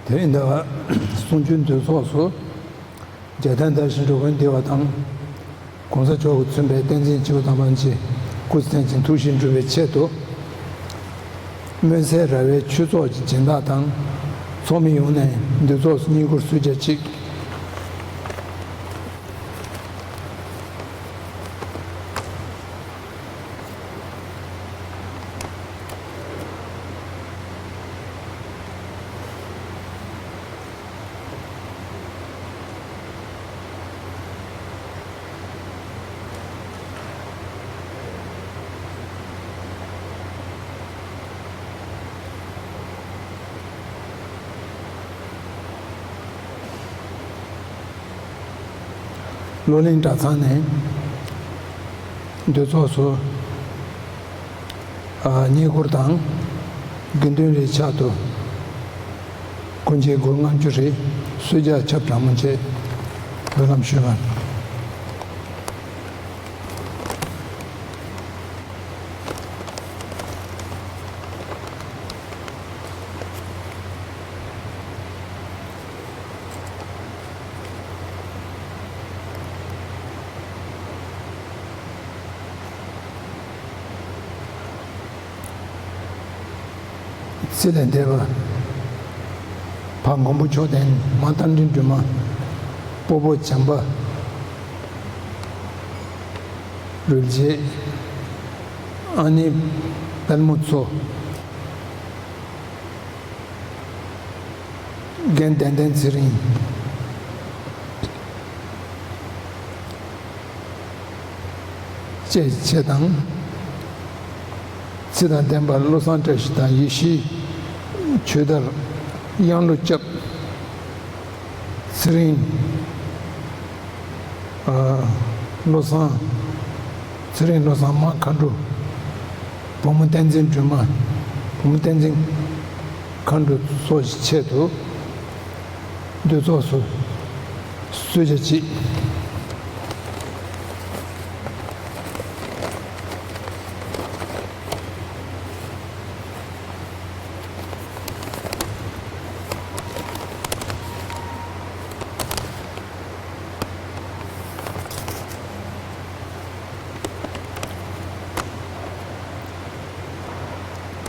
དེ་ཡིན་ད། གསུང་ཆོས་འདུས་ཚོགས་སུ། རྒྱལ་བསྟན་དར་ཞིང་འགྲོ་ཀུན་བདེ་བ་དང་། གོང་ས་མཆོག་གིས་མཚོན་པའི་བསྟན་འཛིན་སྐྱེས་བུ་དམ་པ་རྣམས་ཀྱི་སྐུ་ཚེ་བརྟན་ཅིང་ཐུགས་བཞེད་འགྲུབ་པའི་ཆེད་དུ། སྨོན་སའི་ར་བའི་ཆོས་ཚོགས་ཀྱི་སྦྱིན་བདག་དང་། ཚོགས་མི་ཡོངས་ནས་འདུས་ཚོགས་སུ་བསྙེན་བཀུར་གསོལ་ཇ་གཅིག། བློ་གླིང་གྲྭ་ཚང་ནས་འདུས་ཚོགས་སུ། ཨ། བསྙེན་བཀུར་དང་དགེ་འདུན་རེའི་ཕྱག་ཏུ་སྒོ་འབྱེད་སྒོར་ལྔ་བཅུ་རེ་གསོལ་ཇ་ཆབ་གྲང་མོ་བཅས་འབུལ་ལམ་ཞུས་པ། རྩིས་ལས་འདས་པ། ཕ་མགོན་པོ་མཆོག་ལྡན་མ་རྟ་མགྲིན་སྒྲོལ་མ། སྤོ་བོ་བྱམས་པ། རུས་རྗེ། ཨ་ནེ་དཔལ་མོ་མཚོ། རྒན་བདེ་ལྡན་ཚེ་རིང་བཅས་བཅས་དང་། ཚེ་དང་ལྡན་པ་བློ་བཟང་བཀྲ་ཤིས་དང་། ཡེ་ཤེས་ཆོས་དར། གཡང་ལོ་སྐྱབས། ཚེ་རིང་། ཨ། བློ་བཟང་། ཚེ་རིང་བློ་བཟང་། མ་མཁའ་འགྲོ། བུ་མོ་བསྟན་འཛིན་སྒྲོལ་མ། བུ་མོ་བསྟན་འཛིན་མཁའ་འགྲོ་སོགས་ཀྱི་ཆེད་དུ་འདུ་ཚོགས་སུ་གསོལ་ཇ་ཅིག་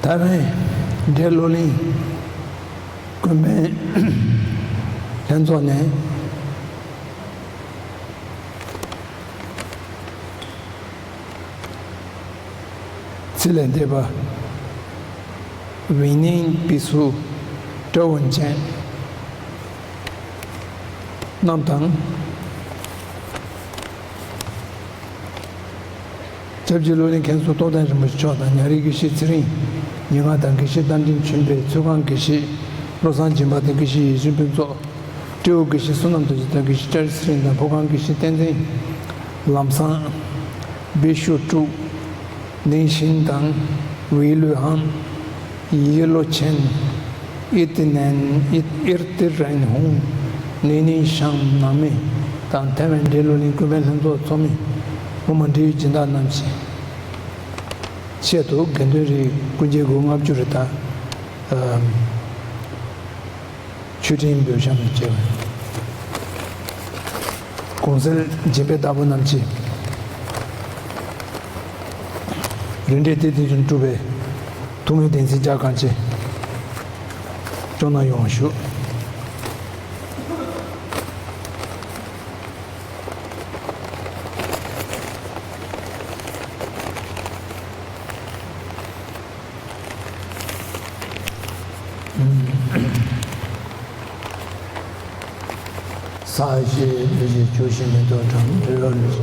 ད་རེས་འབྲས་བློ་གླིང་ཀུན་ཕན་ལྷན་ཚོགས་ནས། ཚེ་ལས་འདས་པ་ཝེ་ནིང་པི་སུ་ཀྲོ་ཝུན་ཅན་རྣམས་དང་། སྐྱབས་རྗེ་བློ་གླིང་མཁན་ཟུར་རྟོགས་ལྡན་རིན་པོ་ཆེ་མཆོག་དང་། ཉང་རལ་དགེ་བཤེས་ཚེ་རིང་ཉེར་ལྔ་དང་། དགེ་བཤེས་རྟ་མགྲིན་ཆོས་འཕེལ། ཚོས་ཁང་དགེ་བཤེས་བློ་བཟང་སྦྱིན་པ་དང་། དགེ་བཤེས་ཡིད་བཞིན་ཕུན་ཚོགས། སྤྲེའུ་དགེ་བཤེས་བསོད་ནམས་རྡོ་རྗེ་དང་། དགེ་བཤེས་བཀྲ་ཤིས་ཚེ་རིང་དང་། ཕོ་ཁང་དགེ་བཤེས་བསྟན་འཛིན་ལམ་བཟང་། སྦས་ཤུ་ཀྲུག་ལིང་ཤིན་དང་། ཝེ་ལུའུ་ཧན། ཡེ་ལོ་ཆེན། ཨི་ཏི་ནན། ཨི་ཨིར་ཏི་རན་ཧུང་། ནི་ནིང་ཤང་། ནང་མི་དང་། ཐའེ་ཝན་འབྲས་བློ་གླིང་ཀུན་ཕན་ལྷན་ཚོགས་ཚོགས་མི་སློབ་མ་འབྲེལ་ཡོད་སྦྱིན་བདག་རྣམས་ཀྱི་ཆེད་དུ། དགེ་འདུན་རིགས་ཀུན་གྱི་སྒོ་ལྔ་བཅུ་རེ་དང་། ཨམ། མཆོད་སྤྲིན་འབུལ་བཤམས་བཅས་པ། གོང་གསལ་སྦྱིན་པའི་བདག་པོ་རྣམས་ཀྱིས་རིན་བྲལ་གཏེར་སྟོན་གྱིས་སྒྲུབ་པའི་ཐུགས་སྨོན་བདེན་ཚིག་རྒྱ་གང་ཆེ་སྐྱོང་གནང་ཡོང་བ་ཞུ། ས་གཞི་ལུས་ཀྱི་ཆུ་ཞིང་མེ་ཏོག་གྲང་འབྲས་རོ་ལུས།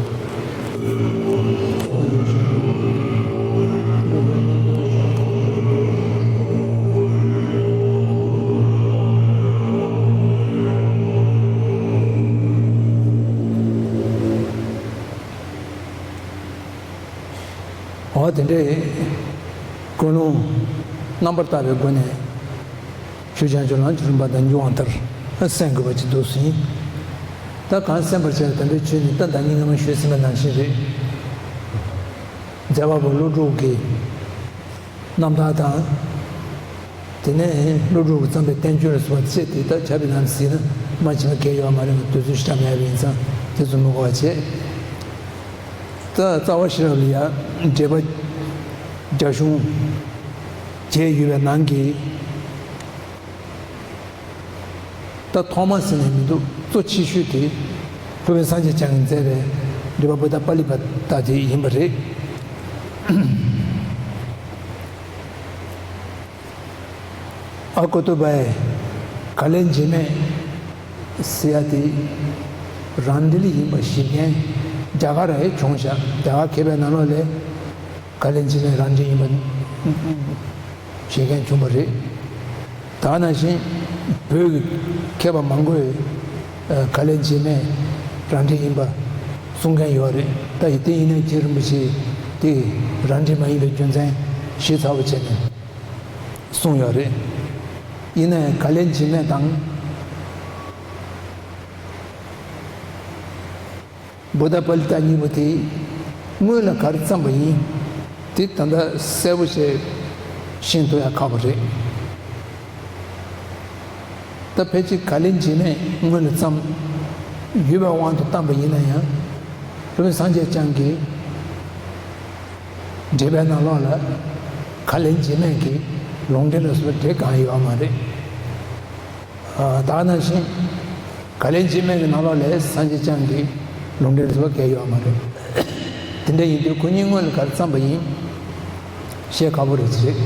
འོ་དེ་འདྲའི་ཀུན་སློང་རྣམ་པར་དག་པའི་སྒོ་ནས་ཆོས་བྱང་ཆུབ་ལམ་གྱི་རིམ་པ་དང་འགྱུར་བ་མཐར་གསན་དགོས་པ་ཅིག་འདུག་ཟིན། ད་གང་གསན་པར་བྱ་བའི་དམ་པའི་ཆོས་ནི། ད་ཟླ་ཉིན་སྔ་མ་ཞུས་ཟིན་པ་ནང་བཞིན་རེད། མཛད་པ་པོ་ཀླུ་སྒྲུབ་ཀྱི་རྣམ་ཐར་དང་། དེ་ནས་ཀླུ་སྒྲུབ་ཀྱིས་བརྩམས་པའི་བསྟན་བཅོས་ལ་སོགས་པ་ཚེ་དེ་དག་བྱ་བའི་ལམ་ཟིན་ན་མ་བྱིན་པ་གལ་ཡོད་མ་རེད་པ། དུས་ཚོད་ཞེ་དྲག་མེད་པ་ཡིན་ཙང་དེ་ཚོ་མི་གོ་བ་བྱས། ད་རྩ་བ་ཤེས་རབ་ལ་ཡང་འགྲེལ་པ་རྒྱ་གཞུང་བརྒྱད་ཡོད་པའི་ནང་གི། ད་ཐོག་མ་ཟེར་ནས་མི་འདུག་གཙོ་ཆེ་ཤོས་དེ་སློབ་དཔོན་སངས་རྒྱས་བསྐྱངས་ཀྱིས་མཛད་པའི་འགྲེལ་པ་བུདྡྷ་པཱ་ལི་པ་ཏ་དེ་ཡིན་པ་རེད། ཨ་ཀོ་ཏོ་བྷའི་ག་ལེ་འཇིགས་མེད་ཟེར་ཡ་དེ་རང་འགྲེལ་ཡིན་པ་ཞིག་མཁན་རྒྱ་གར་རེ་བྱུང་ཤག་རྒྱ་གར་མཁས་པའི་ནང་ལོགས་ལས། ག་ལེ་འཇིགས་མེད་རང་འགྲེལ་ཡིན་པ་བྱེད་མཁན་བྱུང་བ་རེད། ད་ནང་བཞིན་བོད་ཀྱི་མཁས་པ་མང་པོས་ག་ལེ་འཇིགས་མེད་རང་འགྲེལ་ཡིན་པ་གསུང་མཁན་ཡོད་རེད། ད་ཡིན་དེ་ཡིན་ནའི་རྗེ་རིན་པོ་ཆེས་དེ་རང་འགྲེལ་མ་ཡིན་པའི་རྒྱུ་མཚན་ཞིབ་ཚགས་པོ་བྱས་ནས་གསུངས་ཡོད་རེད། ཡིན་ནའི་ག་ལེ་འཇིགས་མེད་དང་། བུདྡྷ་པཱ་ལི་ཏ་གཉིས་པོ་དེ་སྔོན་ལ་ག་རེ་བརྩམས་པ་ཡིན། དེ་ད་ལྟ་གསལ་པོ་བྱས་ཤེས་ཐུབ་ཡ་ཁག་པོ་རེད། ད་ཕལ་ཆེར་ག་ལེ་འཇིགས་མེད་སྔོན་ལ་བརྩམས་ཡོད་པའི་དབང་དུ་བཏང་པ་ཡིན་ན་ཡང་། སློབ་དཔོན་སངས་རྒྱས་བསྐྱངས་ཀྱི་འགྲེལ་པའི་ནང་ལོགས་ལ་ག་ལེ་འཇིགས་མེད་ཀྱི་ལུང་འདྲེན་ལ་སོགས་པའི་འགྲེལ་གང་ཡོད་མ་རེད། ད་ག་ནང་བཞིན། ག་ལེ་འཇིགས་མེད་ཀྱི་ནང་ལོགས་ལས་སངས་རྒྱས་བསྐྱངས་ཀྱི་ལུང་འདྲེན་སོགས་གང་ཡོད་མ་རེད། དེ་འདྲ་ཡིན་དུས་ཁོ་གཉིས་སྔོན་ལ་ག་རེ་བརྩམས་པ་ཡིན། བཤད་ཁག་པོ་རེད་ཅེས།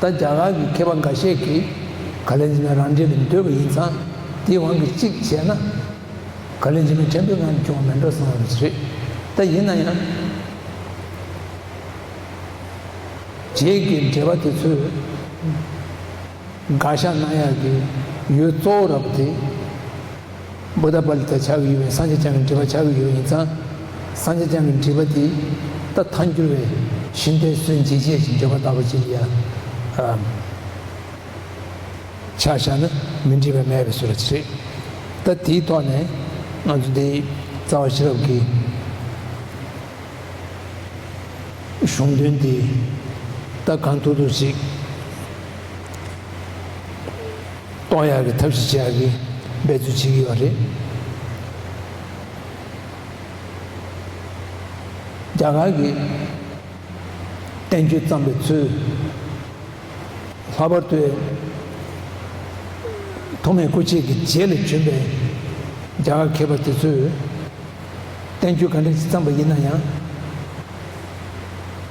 ད་རྒྱ་གར་གྱི་མཁས་པ་འགའ་ཤས་ཀྱིས་ག་ལེ་འཇིགས་མེད་རང་འགྲེལ་ལ་འདོད་པ་ཡིན་ཙང་། དེའི་དབང་གིས་གཅིག་བྱས་ན། ག་ལེ་འཇིགས་མེད་ཕྲན་བུའི་ངང་ནས་བྱུང་བ་མིན་འགྲོ་བསམ་པ་རེད། ད་ཡིན་ན་ཡང་། རྗེས་ཀྱི་འགྲེལ་པ་དེ་ཚོས་དགག་བཞག་གནང་ཡག་གི་ཡུལ་གཙོ་བོ་རབ་དེ་བུདྡྷ་པཱ་ལི་ཏ་ཆགས་ཀྱི་ཡོད་པས། སངས་རྒྱས་བསྐྱངས་ཀྱི་འགྲེལ་པ་ཆགས་ཀྱི་ཡོད་པ་ཡིན་ཙང་། སངས་རྒྱས་བསྐྱངས་ཀྱི་འགྲེལ་པ་དེ་ད་ཐལ་འགྱུར་བའི་ཤིང་རྟའི་སྲོལ་འབྱེད་བྱེད་ཀྱི་འགྲེལ་པ་ལྟ་བུ་ཅིག་ལ་ཡ་ཆ་བཞག་ན་མི་འགྲིག་པ་མེད་པའི་བཟོ་འདྲ་ཅིག་རེད། ད་དེའི་ཐོག་ནས་ང་ཚོ་འདི་རྩ་བ་ཤེས་རབ་ཀྱི་གཞུང་དོན་འདི་ད་གང་ཐུབ་ཐུབ་ཅིག་རྟོགས་ཡག་གི་ཐབས་ཤེས་བྱེད་ཡག་གི་འབད་རྩོལ་བྱེད་ཀྱི་ཡོད་རེད། རྒྱ་གར་གྱི་བསྟན་བཅོས་བརྩམས་པའི་ཚུལ། ལྷག་པར་དུ་ཐོགས་མེད་སྐུ་མཆེད་ཀྱི་རྗེས་ལ་བྱོན་པའི་རྒྱ་གར་མཁས་པ་དེ་ཚོས་བསྟན་བཅོས་ག་འདྲ་ཞིག་བརྩམས་པ་ཡིན་ན་ཡང་།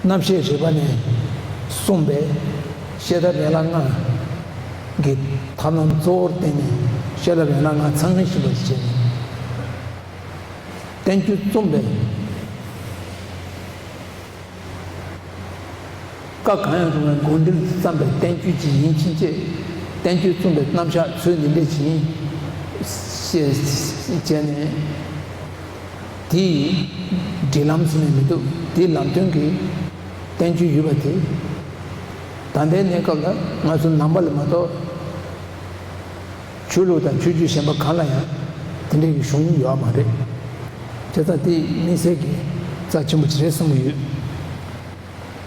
རྣམ་བཤད་རིག་པ་ནས་གསུངས་པའི་བཤད་ཐབས་ཡན་ལག་ལྔ་གི་ཐབས་ལམ་གཙོ་བོར་བརྟེན་ནས་བཤད་ཐབས་ཡན་ལག་ལྔ་ཚང་མ་ཤེས་པ་ཞིག་བྱས་ནས་བསྟན་བཅོས་རྩོམ་པའི་སྐབས་གང་ཡང་རུང་བའི་དགོངས་འགྲེལ་དུ་བརྩམས་པའི་བསྟན་བཅོས་ཅིག་ཡིན་ཕྱིན་ཆད། བསྟན་བཅོས་རྩོམ་པའི་རྣམ་གཞག་ཚུལ་འདི་འདྲ་ཞིག་ཡིན་ཞེས་བྱས་ནས། དེའི་སྒྲིག་ལམ་ཟེར་ནས་མི་འདུག་དེའི་ལམ་སྟོན་གྱི་བསྟན་བཅོས་ཡོད་པ་དེ། ད་ལྟའི་གནས་སྐབས་ལ་ང་ཚོ་ནང་པ་ལ་མ་གཏོགས། ཆོས་ལུགས་དང་ཆོས་བརྒྱུད་གཞན་པ་གང་ལ་ཡང་དེ་འདྲའི་གཞུང་ཡོད་མ་རེད། བྱས་ཙང་དེ་དམིགས་བསལ་གྱི་རྩ་ཆེན་པོ་ཅིག་རེད་བསམ་གྱི་ཡོད།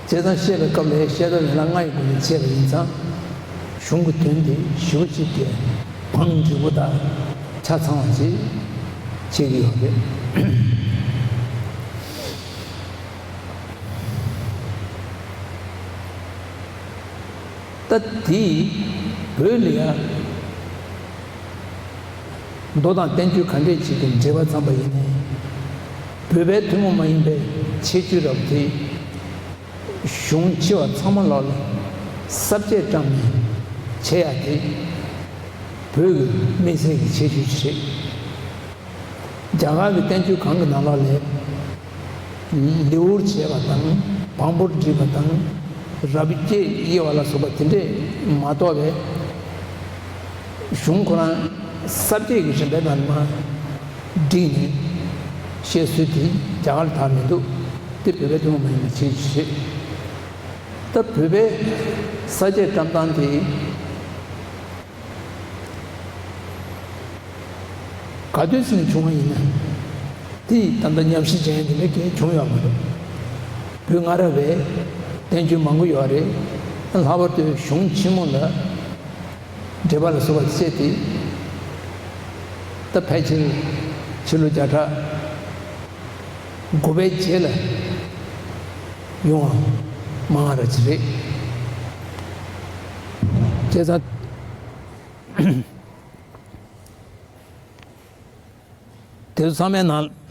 བྱས་ཙང་བཤད་པའི་སྐབས་ལ་བཤད་ཐབས་ཡན་ལག་ལྔ་ཡི་སྒོ་ནས་འཆད་པ་ཡིན་ཙང་། གཞུང་གི་དོན་དེ་ཞེ་པོ་ཅིག་གི་བང་འགྲིག་པོ་དང་ཆ་ཚང་བ་ཅིག་བྱེད་ཀྱི་ཡོད་རེད། ད་དེ་བོད་ལ་ཡ་མདོ་དང་བསྟན་བཅོས་ག་འདྲས་ཅིག་གི་འགྲེལ་པ་བརྩམས་པ་ཡིན་ནའི། བོད་པའི་ཐུན་མོང་མ་ཡིན་པའི་ཁྱད་ཆོས་རབ་དེ། གཞུང་ཆེ་བ་ཚང་མ་ལོག་ལ་ས་བཅད་བཀྲམ་ནས་འཆད་ཡ་དེ་བོད་ཀྱི་དམིགས་བསལ་གྱི་ཁྱད་ཆོས་ཤིག་རེད། རྒྱ་གར་གྱི་བསྟན་བཅོས་གང་གི་ནང་ལོགས་ལས། ལེའུར་བྱས་པ་དང་བང་པོར་བསྒྲིགས་པ་དང་། རབ་བྱེད་དབྱེ་བ་ལ་སོགས་པ་དེ་འདྲས་མ་གཏོགས་པའི། གཞུང་ཁོ་རང་ས་བཅད་ཀྱི་རིམ་པའི་ནང་ནས་བསྒྲིགས་ནས་བཤད་སྲོལ་དེ་རྒྱ་གར་ལ་དར་མི་འདུག་དེ་བོད་པའི་ཐུན་མོང་མ་ཡིན་པའི་ཁྱད་ཆོས་རེད། ད་བོད་པའི་ས་བཅད་བཀྲམ་སྟངས་དེ། ག་དུས་ཙམ་བྱུང་བ་ཡིན་ན། དེ་ད་ལྟ་ཉམས་ཞིབ་བྱས་ཡིན་དེ་འདྲ་གས་བྱུང་ཡོད་མ་རེད། བོད་སྔ་རབས་པའི་བསྟན་བཅོས་མང་པོ་ཡོད་རེད། ལྷག་པར་དུ་གཞུང་ཆེན་མོ་ལ་འགྲེལ་པ་ལ་སོགས་པ་བཤད་དེ། ད་ཕལ་ཆེར་ཕྱི་ལོ་བརྒྱ་ཕྲག་དགུ་པའི་རྗེས་ལ་ཡོང་བ་མང་བ་ར་ཅིག་རེད། བྱས་ཙང་། དེ་ཚོ་ཚང་མའི་ནང་།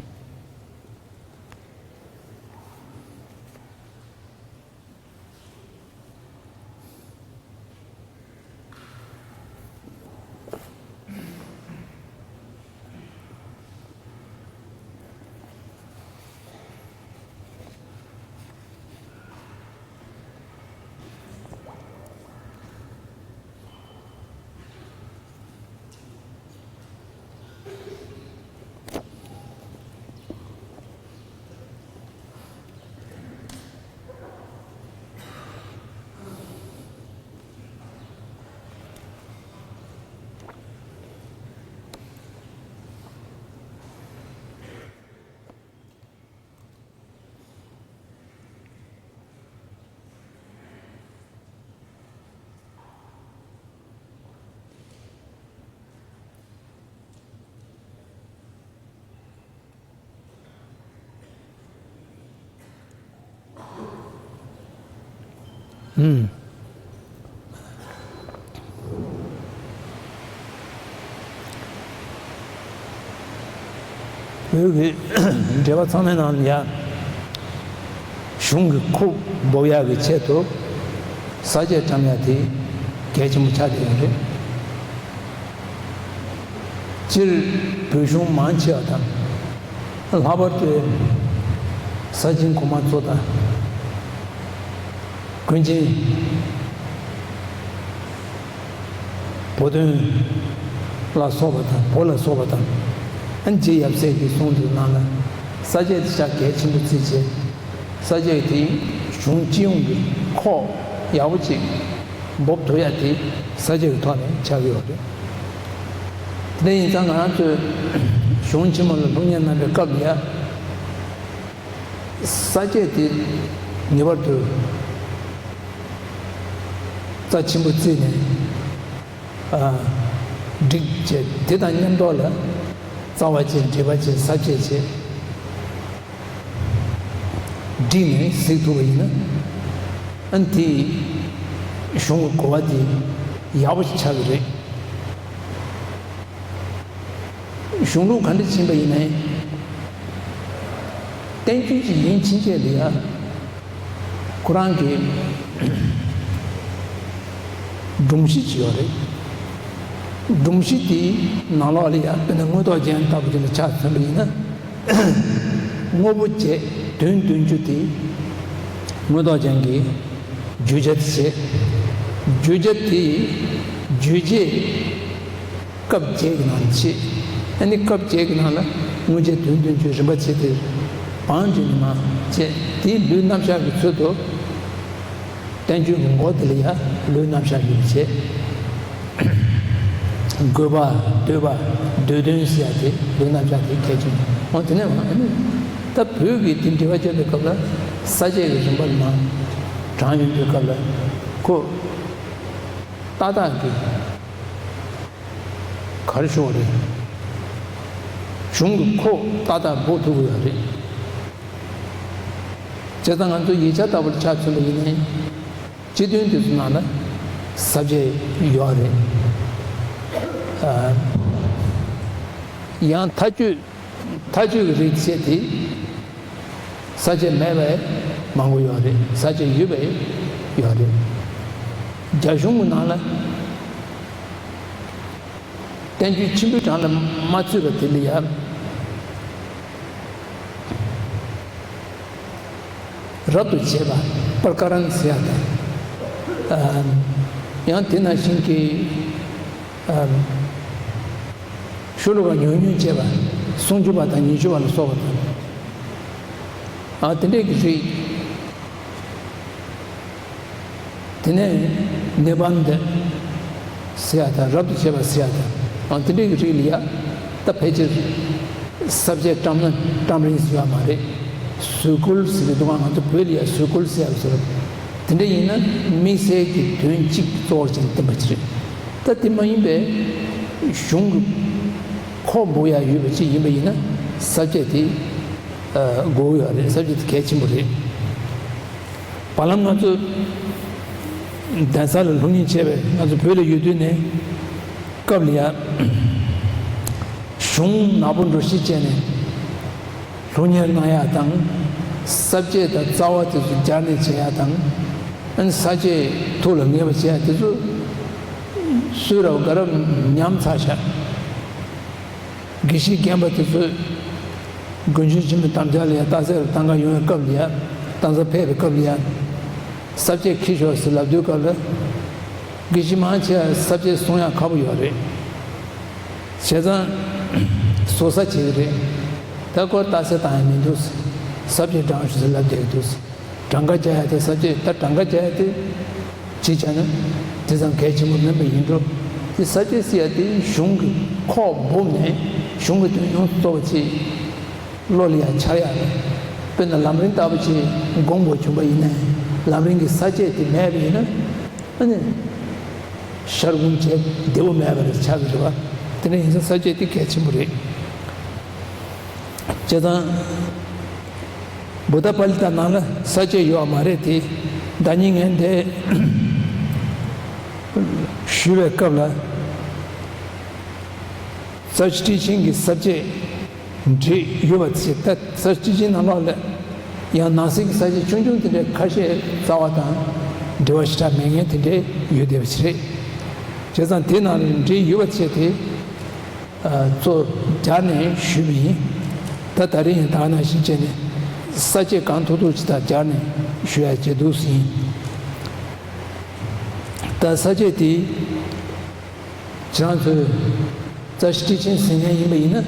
ཨུམ། བོད་ཀྱི་འགྲེལ་པ་ཚང་མའི་ནང་ལ་ཡ། གཞུང་གི་ཁུངས་སྦུབ་ཡག་གི་ཆེད་དུ་ས་བཅད་བཀྲམ་ཡག་དེ་གལ་ཆེན་པོ་ཆགས་བསྡད་ཡོད་རེད། སྤྱིར་བོད་གཞུང་མང་ཆེ་བ་དང་། ལྷག་པར་དུ་ས་ཆེན་གོང་མ་ཚོ་དང་ ཀུན་མཁྱེན་བུ་སྟོན་ལ་སོགས་པ་དང་བུ་ལ་སོགས་པ་དང་། ཨ་ནི་རྗེ་ཡབ་སྲས་ཀྱི་གསུང་དུ་ནང་ལ་ས་བཅད་དེ་ཆ་གལ་ཆེན་པོ་བརྩིས་བྱས། ས་བཅད་དེ་གཞུང་སྤྱི་ཡོངས་ཀྱི་ཁོག་ཡག་པོ་ཅིག་འབུབ་ཐུབ་ཡ་དེ་ས་བཅད་ཀྱི་ཐོག་ནས་ཆགས་ཀྱི་ཡོད་རེད། དེ་འདྲ་ཡིན་ཙང་ང་རང་ཚོས་གཞུང་ཆེན་མོ་ལ་སློབ་གཉེར་གནང་བའི་སྐབས་ལ་ཡ། ས་བཅད་དེ་ངེས་པར་དུ་རྩ་ཆེན་པོ་བརྩིས་ནས་ཨ་བསྒྲིགས་བྱས། དེ་དང་མཉམ་དུ་ལ་རྩ་བ་བྱས། འགྲེལ་པ་བྱས། ས་བཅད་བྱས། བསྒྲིགས་ནས་གཟིགས་ཐུབ་པ་ཡིན་ན། ཨ་ནི་དེ་གཞུང་གི་གོ་བ་དེ་ཡག་པོ་ཞིག་ཆགས་ཀྱི་རེད། གཞུང་ལུགས་ག་འདྲ་ཕྱིན་པ་ཡིན་ནའི། བསྟན་བཅོས་ཅིག་ཡིན་ཕྱིན་ཆད་ལ་ཡ། ཁོ་རང་གི་སྒྲོམ་གཞི་ཅིག་ཡོད་རེད། སྒྲོམ་གཞི་དེའི་ནང་ལོགས་ལ་ཡ། དཔེར་ན་མངོན་རྟོགས་རྒྱན་ལྟ་བུ་དེ་ལ་ཆ་མཚོན་པ་ཡིན་ན། དངོས་པོ་བྱས་དོན་སྟོན་རྒྱུ་དེ་མངོན་རྟོགས་རྒྱན་གྱི་བརྗོད་བྱ་དེ་བྱས། བརྗོད་བྱ་དེ་རྗོད་བྱེད་སྐབས་བརྒྱད་ཀྱི་ནང་བྱས། ཨ་ནི་སྐབས་བརྒྱད་ཀྱི་ནང་ལ་དངོས་བྱས་དོན་སྟོན་རྒྱུའི་རིམ་པ་བྱས་ཏེ། བང་སྒྲིག་ནས་མར་བྱས། དེའི་ལུས་རྣམ་གཞག་གི་ཚུལ་དུ་བསྟན་བཅོས་ཀྱི་མགོ་དེ་ལ་ཡ་ལུས་རྣམ་གཞག་ཡོད་པ་བྱས། དགོས་པ། འདོད་པ། འདོད་དོན་ཟེར་ཡ་དེ་ལུས་རྣམ་གཞག་དེ་གལ་ཆེན་པོ། འོ་དེ་ནས་མར་ཨ་ནི་ད་བོད་ཀྱི་དེ་འགྲེལ་པ་བརྒྱབ་པའི་སྐབས་ལ་ས་བཅད་ཀྱི་རིམ་པ་ལ་མར་དྲངས་ཡོང་དུས་སྐབས་ལ་ཁོ་ཏག་ཏག་གི་ག་རེ་ཞུ་དགོས་རེད། གཞུང་གི་ཁོག་ཏག་ཏག་འབུབ་ཐུབ་ཀྱི་ཡོད་རེད། བྱས་ཙང་ང་ཚོ་ཡིག་ཆ་ལྟ་བུར་ཆ་མཚོན་པ་ཡིན་ནའི། སྤྱི་དོན་དེ་ཚོ་ནང་ལ་ས་བཅད་ཡོད་རེད། ཨ། ཡང་མཐའ་དཔྱོད། མཐའ་དཔྱོད་ཀྱི་རིགས་བྱས་ཏེ། ས་བཅད་མེད་པའི་མང་པོ་ཡོད་རེད། ས་བཅད་ཡོད་པའི་ཡོད་རེད། རྒྱ་གཞུང་གི་ནང་ལ་བསྟན་བཅོས་ཆེན་པོའི་གྲངས་ལ་མ་ཚུད་པ་དེ་ལ་ཡང་རབ་ཏུ་བྱེད་པ། པར་ཀ་རན་ཟེར་ཡ་དང་། ཨ། ཡང་དེ་ནང་བཞིན་གྱི། ཨ། ཤོ་ལོ་ཀ་ཉུང་ཉུང་བྱེད་པ། སུམ་ཅུ་པ་དང་ཉི་ཤུ་པ་ལ་སོགས་པ་དང་། ཨ། དེ་འདྲས་ཀྱི་རིགས། དེ་ནས་ནི་བྷཱན་ཏ་ཟེར་ཡ་དང་། རབ་ཏུ་བྱེད་པ་ཟེར་ཡ་དང་། ཨ། དེ་འདྲས་ཀྱི་རིགས་ལ་ཡ། ད་ཕལ་ཆེར་ས་བཅད་བཀྲམ་ན་བཀྲམ་རིང་ཟེར་བ་མ་རེད། ཟུར་བཀོལ་ཟེར་གྱི་འདུག་ག་ང་ཚོ་བོད་ལ་ཡ་ཟུར་བཀོལ་ཟེར་ཡ་ཟེར། དེ་འདྲ་ཡིན་ན་དམིགས་བསལ་གྱི་དོན་གཅིག་གཙོ་བོར་བྱས་ནས་བསྟན་པ་ཅིག་རེད། ད་དེ་མ་ཡིན་པའི་གཞུང་གི་ཁོག་འབུབ་ཡ་ཡོད་པ་ཅིག་ཡིན་པ་ཡིན་ན། ས་བཅད་དེ་ཨ་དགོས་ཡོད་རེད། ས་བཅད་དེ་གལ་ཆེན་པོ་རེད། བར་ལམ་ང་ཚོ་གདན་ས་ལ་སློབ་གཉེར་བྱས་པའི། ང་ཚོ་བོད་ལ་ཡོད་དུས་ནས་སྐབས་ལ་ཡ་གཞུང་ནག་པོ་འགྲོ་གཞི་བྱས་ནས་སློབ་གཉེར་གནང་ཡ་དང་། ས་བཅད་དང་རྩ་བ་དེ་ཚོ་སྦྱར་ནས་བྱེད་ཡ་དང་། ཨ་ནི་ས་བཅད་ཐུགས་ལ་ངེས་པ་བྱེད་ཡ་དེ་ཚོ་སུས་རབ་ག་རབ་ཉམས་ཚར་ཤག་དགེ་བཤེས་རྒན་པ་དེ་ཚོས་དགོན་ཆེན་ཆེན་མོའི་དམ་བཅའ་ལ་ཡ་རྟགས་གསལ་རུ་གཏང་ག་ཡོང་བའི་སྐབས་ལ་ཡ། རྟགས་གསལ་ཕེབས་པའི་སྐབས་ལ་ཡ། ས་བཅད་འཁྱེར་ཤོག་ཟེར་ལབ་དུས་སྐབས་ལ། དགེ་བཤེས་མང་ཆེ་བ་ས་བཅད་གསུང་ཡག་ཁག་པོ་ཡོད་རེད། བྱས་ཙང་བཟོ་ས་བྱེད་ཀྱི་རེད། ད་ཁོ་རྟགས་གསལ་བཏང་ཡ་མི་འདུག་ས་བཅད་བགྲང་ཤོག་ཟེར་ལབ་བསྡད་ཀྱི་འདུག་གྲངས་ཀ་རྒྱག་ཡ་དེ། ས་བཅད་ད་གྲངས་ཀ་རྒྱག་ཡ་དེ་ཅིག་བྱས་ན་དེ་ཙམ་གལ་ཆེན་པོ་མིན་པ་ཡིན་འགྲོ། དེ་ས་བཅད་ཟེར་ཡ་དེ་གཞུང་གི་ཁོག་འབུབས་ནས་གཞུང་གི་དོན་ཡོངས་སུ་རྫོགས་པ་ཅིག་བློ་ལ་ཡ་འཆར་ཡ་རེད། དཔེར་ན་ལམ་རིམ་ལྟ་བུ་ཅིག་དགོངས་པ་བྱུང་པ་ཡིན་ནའི། ལམ་རིམ་གྱི་ས་བཅད་དེ་མེད་པ་ཡིན་ན། ཨ་ནི་ཤར་ཁུངས་བྱས་བདེ་པོ་མེད་པ་རེད་ཆགས་ཀྱི་རེད་བ། དེ་འདྲ་ཡིན་ཙང་ས་བཅད་དེ་གལ་ཆེན་པོ་རེད། བྱས་ཙང་བུདྡྷ་པཱ་ལི་ཏ་ནང་ལ་ས་བཅད་ཡོད་པ་མ་རེད་དེ། ཟླ་ཉིན་ངས་འདི་ཞུ་བའི་སྐབས་ལ། རྩ་བ་ཊཱིཀ་ཆེན་གྱི་ས་བཅད་བྲིས་ཡོད་པ་བྱས། ད་རྩ་བ་ཊཱིཀ་ཆེན་ནང་ལོགས་ལ་ཡང་ནང་གསེས་ཀྱི་ས་བཅད་ཆུང་ཆུང་དེ་འདྲའི་ཁ་ཤས་རྩ་བ་དང་འབྲེལ་བ་ཞེ་དྲག་མེད་མཁན་དེ་འདྲའི་ཡོད་བསྡད་པ་ཅིག་རེད། བྱས་ཙང་དེ་ནང་ལ་བྲིས་ཡོད་པ་བྱས་ཏེ། ཨ། གཙོ་སྦྱར་ནས་ཞུས་པ་ཡིན། ད་ད་རེས་ཡང་ད་ག་ནང་བཞིན་བྱས་ནས་ས་བཅད་གང་ཐུབ་ཐུབ་ཅིག་ད་སྦྱར་ནས་ཞུ་ཡ་བྱེད་འདུག་ཟིན། ད་ས་བཅད་དེ་ཁྱེད་རང་ཚོས་རྩ་ཤེ་ཊཱིཀ་ཆེན་ཟིན་མཁན་ཡིན་པ་ཡིན་ན།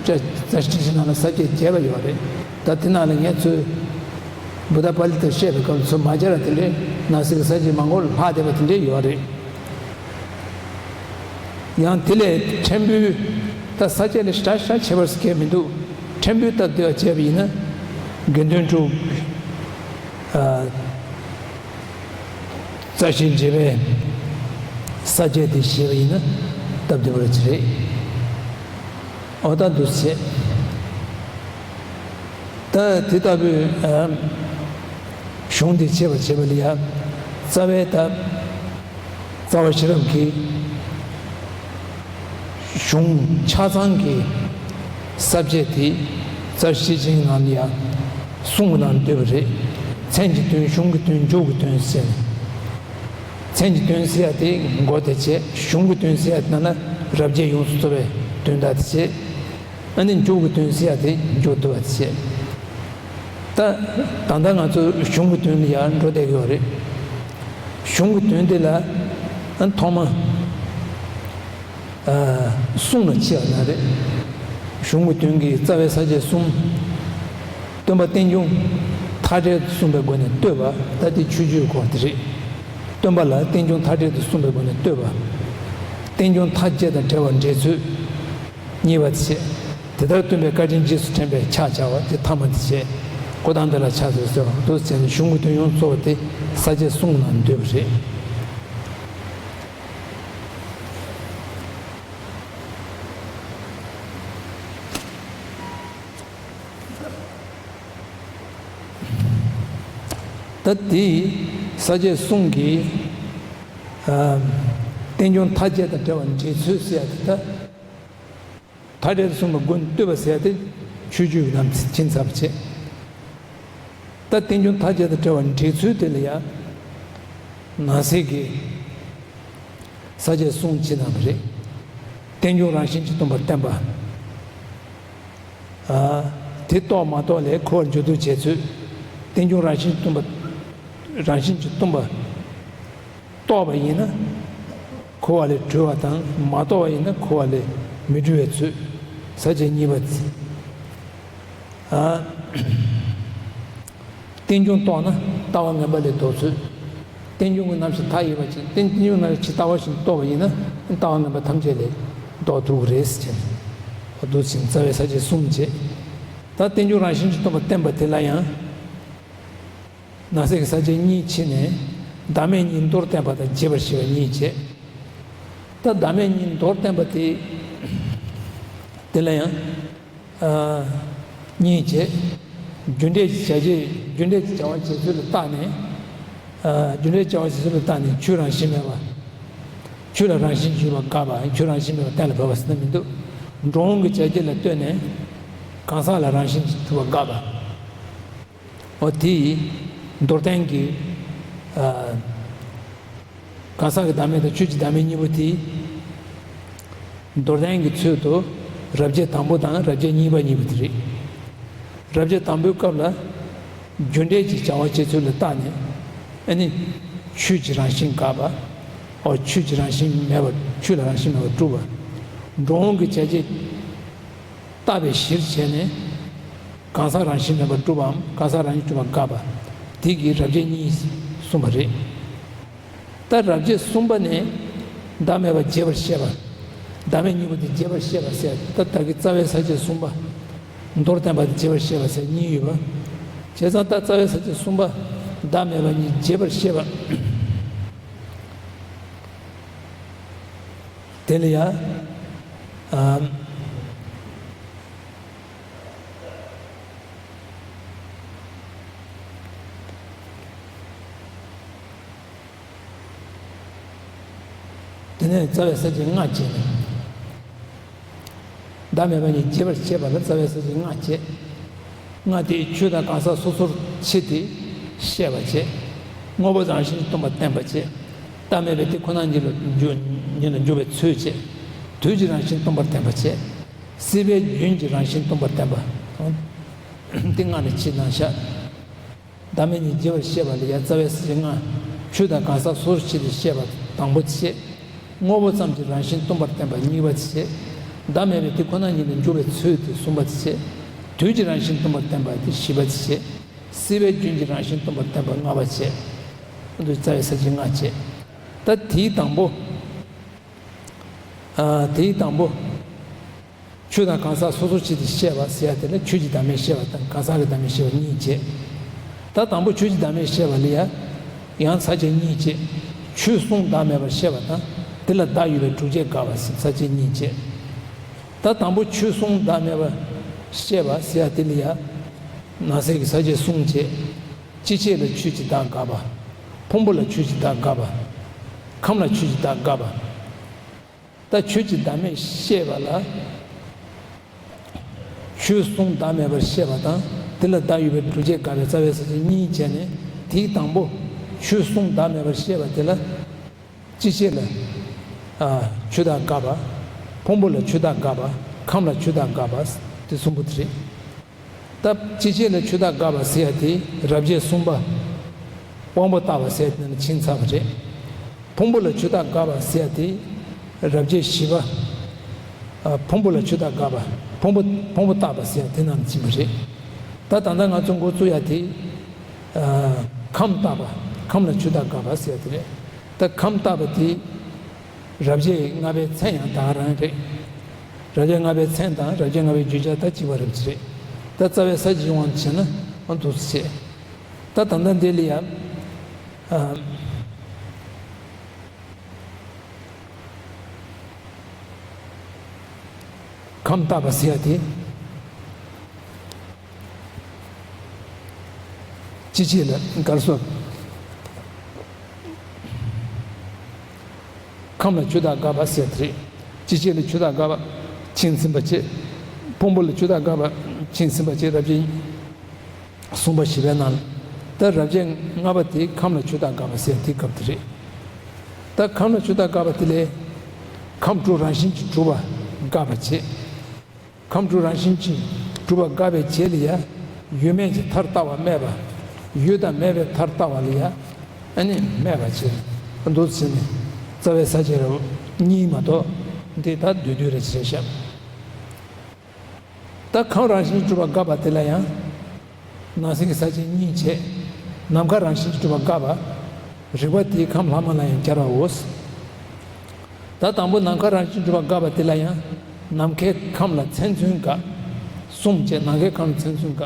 རྩ་རྩ་ཤེ་ཊཱིཀ་ཆེན་ནང་ལ་ས་བཅད་བརྒྱད་པ་ཡོད་རེད། ད་དེ་ནང་ལ་ངས་ཚོས་བུདྡྷ་པཱ་ལི་ཏ་བཤད་པའི་སྐབས་ལ་ཚོས་མ་སྦྱར་བ་དེ་འདྲའི་ནང་གསེས་ཀྱི་ས་བཅད་མང་པོ་ལྷག་བསྡད་པ་དེ་འདྲའི་ཡོད་རེད། ཡང་དེ་ལས་ཕྲན་བུ་ད་ས་བཅད་ལ་ཞེ་དྲག་ཞེ་དྲག་ཁྱད་པར་ཟེར་མཁན་མི་འདུག་ཕྲན་བུ་སྟབས་བདེ་བ་བྱས་པ་ཡིན་ན། དགེ་འདུན་དྲུག་ཨ། རྩ་ཤེ་བརྒྱད་པའི་ས་བཅད་དེ་བཤད་པ་ཡིན་ན་སྟབས་བདེ་བ་ཅིག་རེད། འོ་ད་འདུག་སེ་བྱས། ད་དེ་ལྟ་བུའི་ཨ། གཞུང་འདི་འཆད་པར་བྱེད་པ་ལ་ཡང་རྩ་བའི་ད་རྩ་བ་ཤེས་རབ་ཀྱི་གཞུང་ཆ་ཚང་གི་ས་བཅད་དེ་རྩ་ཤེ་ཊཱིཀ་ཆེན་ནང་ལ་ཡང་གསུང་གི་ནང་འདུས་པ་རེད། མཚན་གྱི་དོན། གཞུང་གི་དོན། མཇུག་གི་དོན་ཟེར་ནས། མཚན་གྱི་དོན་ཟེར་ཡ་དེ་མགོ་དེ་བྱས། གཞུང་གི་དོན་ཟེར་ཡ་དེ་ནང་ན་རབ་བྱེད་ཡོངས་སུ་རྫོགས་པའི་དོན་དག་དེ་བྱས། ཨ་ནི་མཇུག་གི་དོན་ཟེར་ཡ་དེ་མཇུག་བསྡུ་བ་དེ་བྱས། ད་ད་ལྟ་ང་ཚོ་གཞུང་གི་དོན་ལ་ཡར་འགྲོ་བསྡད་ཀྱི་ཡོད་རེད། གཞུང་གི་དོན་དེ་ལ་ཨ་ཐོག་མ་ཨ་གསུང་ལ་ཕྱེ་བ་ན་རེད། གཞུང་གི་དོན་གྱི་རྩ་བའི་ས་བཅད་གསུམ། སྟོན་པ་རྟེན་འབྱུང་མཐའ་བྲལ་དུ་གསུངས་པའི་སྒོ་ནས་བསྟོད་པ། ད་དེ་ཆོས་བརྒྱུད་སྐོར་དེ་རེད། སྟོན་པ་ལ་རྟེན་འབྱུང་མཐའ་བྲལ་དུ་གསུངས་པའི་སྒོ་ནས་བསྟོད་པ། རྟེན་འབྱུང་མཐའ་བརྒྱད་དང་བྲལ་བར་འགྲེལ་ཚུལ། གཉིས་པ་དེ་བྱས། དེ་ལྟར་སྟོན་པའི་བཀའ་དྲིན་རྗེས་སུ་དྲན་པའི་ཕྱག་བྱ་བ་དེ་ཐ་མ་དེ་བྱས། འགོ་དང་འདི་ལ་ཕྱག་འཚལ་ཟེར་བ་འདུག་སེ་བྱས་ནས་གཞུང་གི་དོན་ཡོངས་རྫོགས་པ་དེ་ས་བཅད་གསུམ་ནང་འདུས་པ་རེད། ད་དེ་ས་བཅད་གསུམ་གྱི་ཨ་རྟེན་འབྱུང་མཐའ་བརྒྱད་དང་བྲལ་བར་འགྲེལ་ཚུལ་ཟེར་ཡ་དེ། ད་མཐའ་བྲལ་དུ་གསུངས་པའི་སྒོ་ནས་བསྟོད་པ་ཟེར་ཡ་དེ་ཆོས་བརྒྱུད་ཀྱི་ནང་ཕྱིན་ཚར་བ་བྱས། ད་རྟེན་འབྱུང་མཐའ་བརྒྱད་དང་བྲལ་བར་འགྲེལ་ཚུལ་དེ་ལ་ཡང་ནང་གསེས་ཀྱི་ས་བཅད་གསུམ་ཅིག་གནང་བ་རེད། རྟེན་འབྱུང་རང་བཞིན་གྱིས་སྟོང་པར་བསྟན་པ། ཨ་དེ་རྟོགས་མ་རྟོགས་ལས་འཁོར་བར་འགྱུར་ལྡོག་བྱེད་ཚུལ། རྟེན་འབྱུང་རང་བཞིན་གྱིས་སྟོང་པ། རང་བཞིན་གྱིས་སྟོང་པ་རྟོགས་པ་ཡིན་ན་འཁོར་བ་ལས་གྲོལ་བ་དང་། མ་རྟོགས་པ་ཡིན་ན་འཁོར་བ་ལས་མི་གྲོལ་བའི་ཚུལ། ས་བཅད་གཉིས་པ། ཨ། རྟེན་འབྱུང་རྟོགས་ན་ལྟ་བ་ངན་པ་ལས་ལྡོག་ཚུལ། རྟེན་འབྱུང་གི་རྣམ་གཞག་མཐའ་ཡས་པ་ཅིག་རྟེན་འབྱུང་རྣམ་གཞག་ཇི་ལྟ་བ་བཞིན་རྟོགས་པ་ཡིན་ན་ལྟ་བ་ངན་པ་ཐམས་ཅད་ལས་ལྡོག་ཐུབ་ཀྱི་རེད་ཟེར་བྱས། འོ་འདུག་ཅིང་རྩ་བའི་ས་བཅད་གསུམ་བྱས། ད་རྟེན་འབྱུང་རང་བཞིན་གྱིས་སྟོང་པར་བསྟན་པ་དེ་ལ་ཡང་ནང་གསེས་ཀྱི་ས་བཅད་གཉིས་ཕྱེ་ནས། བདག་མེད་གཉིས་མདོར་བསྟན་པ་དང་རྒྱས་པར་བཤད་པ་གཉིས་བྱས། ད་བདག་མེད་གཉིས་མདོར་བསྟན་པ་དེ་དེ་ལ་ཡང་ཨ་གཉིས་བྱས། རྒྱུ་འབྲས་ཀྱི་བྱ་བྱེད། རྒྱུ་འབྲས་ཀྱི་བྱ་བ་བྱེད་ཚུལ་ལ་བརྟགས་ནས། ཨ་རྒྱུ་འབྲས་བྱ་བ་བྱེད་ཚུལ་ལ་བརྟགས་ནས་ཆོས་རང་བཞིན་མེད་པ། ཆོས་ལ་རང་བཞིན་གྱིས་ཡོད་པ་དགག་པ། ཆོས་རང་བཞིན་མེད་པ་གཏན་ལ་ཕབ་པ་ཟེར་ན་མི་འདུག་འགྲོ་འོང་གི་བྱ་བྱེད་ལ་ལྟོས་ནས་གང་ཟག་ལ་རང་བཞིན་གྱིས་གྲུབ་པ་དགག་པ། འོ་དེ་མདོར་བསྟན་གྱི་ཨ་གང་ཟག་གི་བདག་མེད་དང་ཆོས་ཀྱི་བདག་མེད་གཉིས་པོ་དེ། མདོར་བསྟན་གྱི་ཚུལ་དུ་རབ་བྱེད་དང་པོ་དང་རབ་བྱེད་གཉིས་པ་གཉིས་པོ་དེ་རེད། རབ་བྱེད་དང་པོའི་སྐབས་ལ་རྒྱུ་འབྲས་ཀྱི་བྱ་བ་བྱེད་ཚུལ་ལ་བརྟགས་ནས། ཨ་ནི་ཆོས་ཀྱི་རང་བཞིན་དགག་པ། འོ་ཆོས་ཀྱི་རང་བཞིན་མེད་པ། ཆོས་ལ་རང་བཞིན་མེད་པར་སྒྲུབ་པ། འགྲོ་འོང་གི་བྱ་བྱེད་བརྟགས་པའི་གཞིར་བྱས་ནས་གང་ཟག་རང་བཞིན་མེད་པར་སྒྲུབ་པའམ་གང་ཟག་རང་བཞིན་གྲུབ་པ་དགག་པ། དེ་གིས་རབ་བྱེད་གཉིས་གསུངས་པ་རེད། ད་རབ་བྱེད་གསུམ་པ་ནས་བདག་མེད་པ་རྒྱས་པར་བཤད་པ། བདག་མེད་གཉིས་པོ་དེ་རྒྱས་པར་བཤད་པ་ཟེར། ད་ད་གི་རྩ་བའི་ས་བཅད་གསུམ་པ། མདོར་བསྟན་པ་དེ་རྒྱས་པར་བཤད་པ་ཟེར་གཉིས་ཡོད་པ། བྱས་ཙང་ད་རྩ་བའི་ས་བཅད་གསུམ་པ་བདག་མེད་པ་གཉིས་རྒྱས་པར་བཤད་པ། དེ་ལ་ཡང་ཨ། དེ་ནས་རྩ་བའི་ས་བཅད་ལྔ་བྱས་ནས། བདག་མེད་པ་གཉིས་རྒྱས་པར་བཤད་པ་ལ་རྩ་བའི་ས་བཅད་ལྔ་བྱས། ལྔ་དེ་ཆོས་དང་གང་ཟག་སོ་སོར་ཕྱེ་སྟེ་བཤད་པ་བྱས། དངོས་པོ་རང་བཞིན་སྟོང་པར་བསྟན་པ་བྱས། བདག་མེད་པའི་དེ་ཁོ་ན་ཉིད་ལ་འཇུག་ཉིད་ལ་འཇུག་པའི་ཚུལ་བྱས། དུས་ཀྱི་རང་བཞིན་སྟོང་པར་བསྟན་པ་བྱས། སྲིད་པའི་རྒྱུན་གྱི་རང་བཞིན་སྟོང་པར་བསྟན་པ། དེ་ལྔ་ལ་ཕྱེ་གནང་བཞག་བདག་མེད་གཉིས་རྒྱས་པར་བཤད་པ་ལ་ཡང་རྩ་བའི་ས་བཅད་ལྔ། ཆོས་དང་གང་ཟག་སོ་སོར་ཕྱེ་སྟེ་བཤད་པ་ དང་པོ་དེ་བྱས། དངོས་པོ་ཙམ་གྱི་རང་བཞིན་སྟོང་པར་བསྟན་པ་གཉིས་པ་དེ་བྱས། བདག་མེད་པའི་དེ་ཁོ་ན་ཉིད་དུ་འཇོག་པའི་ཚུལ་དེ་གསུམ་པ་དེ་བྱས། དུས་ཀྱི་རང་བཞིན་སྟོང་པར་བསྟན་པ་དེ་བཞི་པ་དེ་བྱས། སྲིད་པའི་རྒྱུན་གྱི་རང་བཞིན་སྟོང་པར་བསྟན་པ་ལྔ་པ་བྱས། འདི་རྩ་བའི་ས་བཅད་ལྔ་བྱས། ད་དེའི་དང་པོ། ཨ། དེའི་དང་པོ། ཆོས་དང་གང་ཟག་སོ་སོ་སྤྱི་དེ་བཤད་པ་ཟེར་ཡ་དེ་ལ་ཆོས་ཀྱི་བདག་མེད་བཤད་པ་དང་གང་ཟག་གི་བདག་མེད་བཤད་པ་གཉིས་བྱས། ད་དང་པོ་ཆོས་ཀྱི་བདག་མེད་བཤད་པ་ལ་ཡ། ཡང་ས་བཅད་གཉིས་བྱས། ཆོས་གསུམ་བདག་མེད་པར་བཤད་པ་དང་དེ་ལ་བདག་ཡོད་པའི་སྒྲུབ་བྱེད་དགག་པ་ཟེར་ས་བཅད་གཉིས་བྱས། ད་དང་པོ་ཆོས་གསུམ་བདག་མེད་པར་བཤད་པ་ཟེར་ཡ་དེ་ལ་ཡ། ནང་གསེས་ཀྱི་ས་བཅད་གསུམ་བྱས། སྤྱི་བྱེ་ལ་ཆོས་ཀྱི་བདག་དགག་པ། ཕུང་པོ་ལ་ཆོས་ཀྱི་བདག་དགག་པ། ཁམས་ལ་ཆོས་ཀྱི་བདག་དགག་པ། ད་ཆོས་ཀྱི་བདག་མེད་བཤད་པ་ལ། ཆོས་གསུམ་བདག་མེད་པར་བཤད་པ་དང་དེ་ལ་བདག་ཡོད་པའི་སྒྲུབ་བྱེད་དགག་པའི་རྩ་བའི་ས་བཅད་གཉིས་བྱས་ནས། དེའི་དང་པོ་ཆོས་གསུམ་བདག་མེད་པར་བཤད་པ་དེ་ལ། སྤྱི་བྱེ་ལ་ཨ་ཆོས་བདག་དགག་པ། ཕུང་པོ་ལ་ཆོས་བདག་དགག་པ། ཁམས་ལ་ཆོས་བདག་དགག་པ། དེ་གསུམ་པོ་དེ་རེད། ད་སྤྱི་བྱེ་ལ་ཆོས་བདག་དགག་པ་ཟེར་ཡ་དེ་རབ་བྱེད་གསུམ་པ། དབང་པོ་བརྟག་པ་ཟེར་ཡ་དེ་ནང་ཕྱིན་ཚར་བ་རེད། ཕུང་པོ་ལ་ཆོས་བདག་དགག་པ་ཟེར་ཡ་དེ་རབ་བྱེད་བཞི་པ། ཨ། ཕུང་པོ་ལ་ཆོས་བདག་དགག་པ། ཕུང་པོ་ཕུང་པོ་བརྟག་པ་ཟེར་ཡ་དེ་ནང་ཕྱིན་པ་རེད། ད་ད་ལྟ་ང་ཚོ་འགོ་བཙུགས་ཡ་དེ། ཨ། ཁམས་བརྟག་པ། ཁམས་ལ་ཆོས་བདག་དགག་པ་ཟེར་ཡ་དེ་རེད། ད་ཁམས་བརྟག་པ་དེ། རབ་བྱེད་ལྔ་པའི་མཚན་ཡང་དེ་ག་རང་རེད། རབ་བྱེད་ལྔ་པའི་མཚན་དང་རབ་བྱེད་ལྔ་པའི་བརྗོད་བྱ་ད་གཅིག་པ་རེད་པ་རེད། ད་རྩ་བའི་ས་བཅད་དབང་དུ་བྱས་ན་ཨ་འདུག་སེ་བྱས། ད་ད་ལྟ་འདི་ལ་ཡང་། ཨ། ཁམས་བརྟག་པ་ཟེར་ཡ་དེ། སྤྱི་བྱེ་ལ་དགག་སོ། ཁམས་ལ་ཆོས་བདག་དགག་པ་ཟེར་དེ་རེད། སྤྱི་བྱེ་ལ་ཆོས་བདག་དགག་པ་ཕྱིན་ཟིན་པ་བྱས། ཕུང་པོ་ལ་ཆོས་བདག་དགག་པ་ཕྱིན་ཟིན་པ་བྱས། རབ་བྱེད་གསུམ་པ་བཞི་པའི་ནང་ལ། ད་རབ་བྱེད་ལྔ་པ་དེ་ཁམས་ལ་ཆོས་བདག་དགག་པ་ཟེར་དེ་སྐབས་དེ་རེད། ད་ཁམས་ལ་ཆོས་བདག་དགག་པ་དེ་ལས། ཁམས་དྲུག་རང་བཞིན་གྱིས་གྲུབ་པ་དགག་པ་བྱས། ཁམས་དྲུག་རང་བཞིན་གྱིས་གྲུབ་པ་དགག་པའི་རྗེས་ལ་ཡ། ཡོད་མེད་ཀྱི་མཐར་ལྟ་བ་སྨྲས་པ། ཡོད་དང་མེད་པའི་མཐར་ལྟ་བ་ལ་ཡ། ཨ་ནི་སྨྲས་པ་བྱས། འདུག་སེ་ནི། རྩ་བའི་ས་བཅད་རེད་གཉིས་མ་གཏོགས། འདི་ད་བསྡུས་བསྡུས་རེ་བྱས་ཤག་ད་ཁམས་རང་བཞིན་གྱིས་གྲུབ་པ་དགག་པ་དེ་ལ་ཡང་། ནང་གསེས་ཀྱི་ས་བཅད་གཉིས་བྱས། ནམ་མཁའ་རང་བཞིན་གྱིས་གྲུབ་པ་དགག་པ། རིགས་པ་དེའི་ཁམས་ལྷག་མ་ལ་ཡང་སྦྱར་བའོ། ད་དང་པོ་ནམ་མཁའ་རང་བཞིན་གྱིས་གྲུབ་པ་དགག་པ་དེ་ལ་ཡང་། ནམ་མཁའི་ཁམས་ལ་མཚན་མཚོན་དགག་གསུམ་བྱས། ནམ་མཁའི་ཁམས་ལ་མཚན་མཚོན་དགག་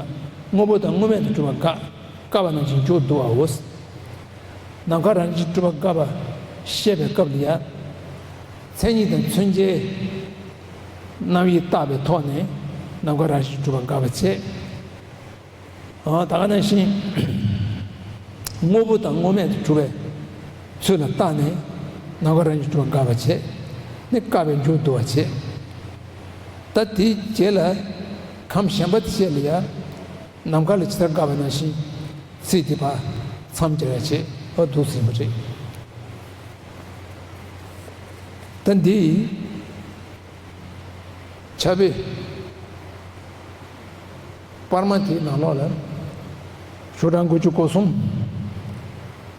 དངོས་པོ་དང་དངོས་མེད་དུ་གྲུབ་པ་དགག་དཀའ་བ་རྣམས་ཀྱི་མཇུག་བསྡུ་བའོ། ནམ་མཁའ་རང་བཞིན་གྱིས་གྲུབ་པ་དགག་པ་བཤད་པའི་སྐབས་ལ་ཡང་། མཚན་ཉིད་དང་མཚོན་བྱའི་རྣམ་དབྱེ་བརྟག་པའི་ཐོག་ནས་ནམ་མཁའ་རང་བཞིན་གྱིས་གྲུབ་པ་དགག་པ་བྱས། ཨ། ད་ག་ནང་བཞིན། དངོས་པོ་དང་དངོས་མེད་དུ་གྲུབ་པའི་ཚུལ་ལ་བརྟགས་ནས་ནམ་མཁའ་རང་བཞིན་གྲུབ་པ་དགག་པ་བྱས། ནི་དཀའ་བའི་མཇུག་བསྡུ་བ་བྱས། ད་དེའི་རྗེས་ལ་ཁམས་གཞན་པ་དེ་བཤད་ལ་ཡ། ནམ་མཁའ་ལ་ཇི་ལྟར་དགག་པ་ནང་བཞིན་ཚིག་དེ་ཕར་མཚམས་སྦྱར་ཡ་བྱས། ཨ། འདུག་ཟིན་པ་རེད། ད་འདི། ཕྱག་དཔེ་པར་མ་དེའི་ནང་ལོགས་ལ། ཤོག་གྲངས་དགུ་བཅུ་གོ་གསུམ།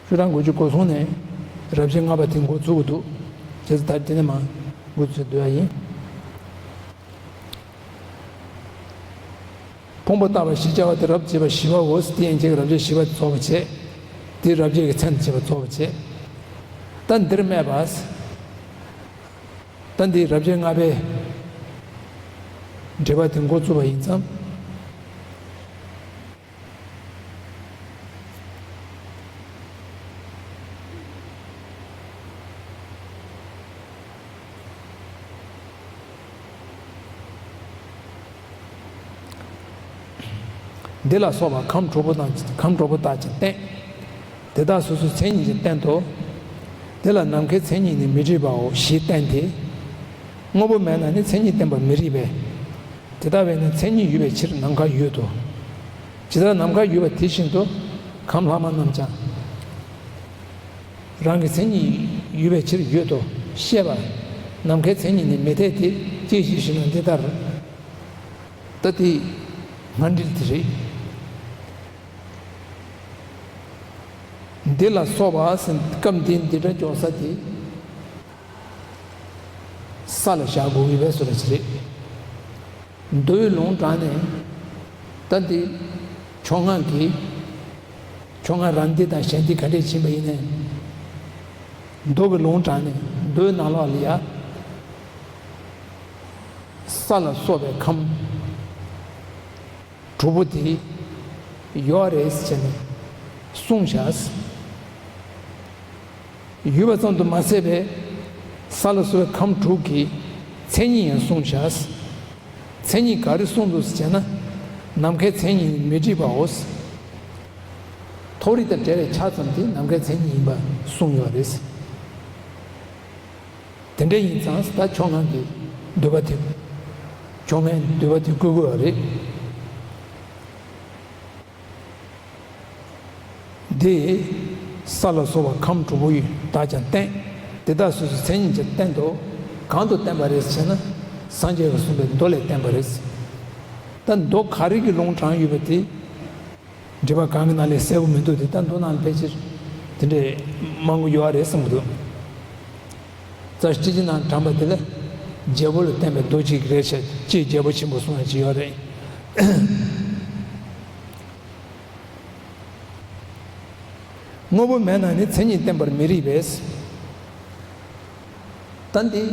ཤོག་གྲངས་དགུ་བཅུ་གོ་གསུམ་ནས་རབ་བྱེད་ལྔ་པ་དེ་འགོ་ཚུགས་ཀྱི་འདུག་བྱས་ཙང་ད་དེ་ནས་མར་འགོ་ཚུགས་སྡོད་ཡ་ཡིན། ཕུང་པོ་བརྟག་པ་བཞི་བྱ་བ་དེ་རབ་བྱེད་པ་བཞི་པའོ། དེ་ཡན་ཆད་ཀྱི་རབ་བྱེད་བཞི་པ་དེ་རྫོགས་པ་བྱས། དེ་རབ་བྱེད་ཀྱི་མཚན་དུ་བྱས་པ་རྫོགས་པ་བྱས། ད་འདིར་སྨྲས་པ། ད་འདི་རབ་བྱེད་ལྔ་པའི་འགྲེལ་པ་དེ་འགོ་བཙུགས་པ་ཡིན་ཙང་། འདི་ལ་སོགས་པ་ཁམས་དྲུག་པོ་དང་ཁམས་དྲུག་པོ་དག་ཅིང་བསྟན། དེ་དག་སོ་སོའི་མཚན་ཉིད་ཀྱིས་བསྟན་ཏོ། དེ་ལ་ནམ་མཁའི་མཚན་ཉིད་ནི་མི་རིགས་པའོ་ཞེས་བསྟན་ཏེ། དངོས་པོ་མེད་ན་ནི་མཚན་ཉིད་བསྟན་པ་མི་རིགས་པས། དེ་ལྟ་བས་ན་མཚན་ཉིད་ཡོད་པའི་ཕྱིར་ནམ་མཁའ་ཡོད་དོ། ཇི་ལྟར་ནམ་མཁའ་ཡོད་པ་དེ་བཞིན་དུ་ཁམས་ལྷག་མ་རྣམས་ཀྱང་རང་གི་མཚན་ཉིད་ཡོད་པའི་ཕྱིར་ཡོད་དོ་ཞེས་པ། ནམ་མཁའི་མཚན་ཉིད་ནི་མི་འཐད་དེ་ཅི་ཞིག་ཞེ་ན་འདི་ལྟར། ད་དེ་སྔ་འགྲེལ་དེ་རེད། འདི་ལ་སོགས་པ་ཟེར་སྐབས་འདིའི་འདི་སྒྲ་འཇོག་ས་དེ། ས་ལ་བཞག་དགོས་ཀྱི་རེད་ཟེར་བ་ཞིག་རེད། མདོའི་ལུང་དྲངས་ནས། ད་འདི་ཕྱོགས་སྔ་གི། ཕྱོགས་སྔ་རང་འདི་དང་གཞན་འདི་ག་འདྲས་ཕྱིན་པ་ཡིན་ནའི། མདོ་གི་ལུང་དྲངས་ནས་མདོའི་ནང་ལོགས་ལ་ཡ། ས་ལ་སོགས་པའི་ཁམས་དྲུག་པོ་དེ་ཡོད་རེད་ཟེར་ནས་གསུངས་བཞག། ཡོད་པ་ཙམ་དུ་མ་ཟད་པའི་ས་ལ་སོགས་པའི་ཁམས་དྲུག་གི་མཚན་ཉིད་ཡང་གསུངས་བཞག། མཚན་ཉིད་ག་རེ་གསུངས་འདུག་ཟེར་ན། ནམ་མཁའི་མཚན་ཉིད་ནི་མི་འཁྲུལ་པའོ། མཐོ་རིས་དང་བྲལ་བའི་ཆ་ཙམ་དེ་ནམ་མཁའི་མཚན་ཉིད་ཡིན་པ་གསུངས་ཡོད་རེད། དེ་འདྲ་ཡིན་ཙང་ད་ཕྱོགས་སྔ་གི་འདོད་པ་དེ། ཕྱོགས་སྔའི་འདོད་པ་དེ་བསྐུལ་དགོས་པ་རེད། འདི་ས་ལ་སོགས་པ་ཁམས་དྲུག་པོ་ཡི་དག་ཀྱང་བསྟན། དེ་དག་སོ་སོའི་མཚན་ཉིད་ཀྱང་བསྟན་ཏོ། གང་དུ་བསྟན་པ་རེད་ཟེར་ན། སངས་རྒྱས་ཀྱིས་གསུངས་པའི་མདོ་ལས་བསྟན་པ་རེད། ད་མདོ་ག་རེ་གི་ལུང་དྲངས་ཡོད་པ་དེ། འགྲེལ་པ་གང་གི་ནང་ལས་གསལ་པོ་མི་འདུག་དེ། ད་མདོ་ནང་ལ་ཕལ་ཆེར་དེ་འདྲའི་མང་པོ་ཡོད་རེད་བསམ་གྱི་འདུག། རྩ་ཤེ་ཊཱིཀ་ནང་དྲངས་པ་དེ་ལ་རྒྱལ་པོ་ལ་བསྟན་པའི་མདོ་གཅིག་རེད་ཤག། ཅེས་རྒྱལ་པོ་ཆེན་པོས་གསུངས་ཡ་ཅིག་ཡོད་རེད། དངོས་པོ་མེད་ན་ནི་མཚན་ཉིད་བསྟན་པར་མི་རིགས་པས། ད་འདི་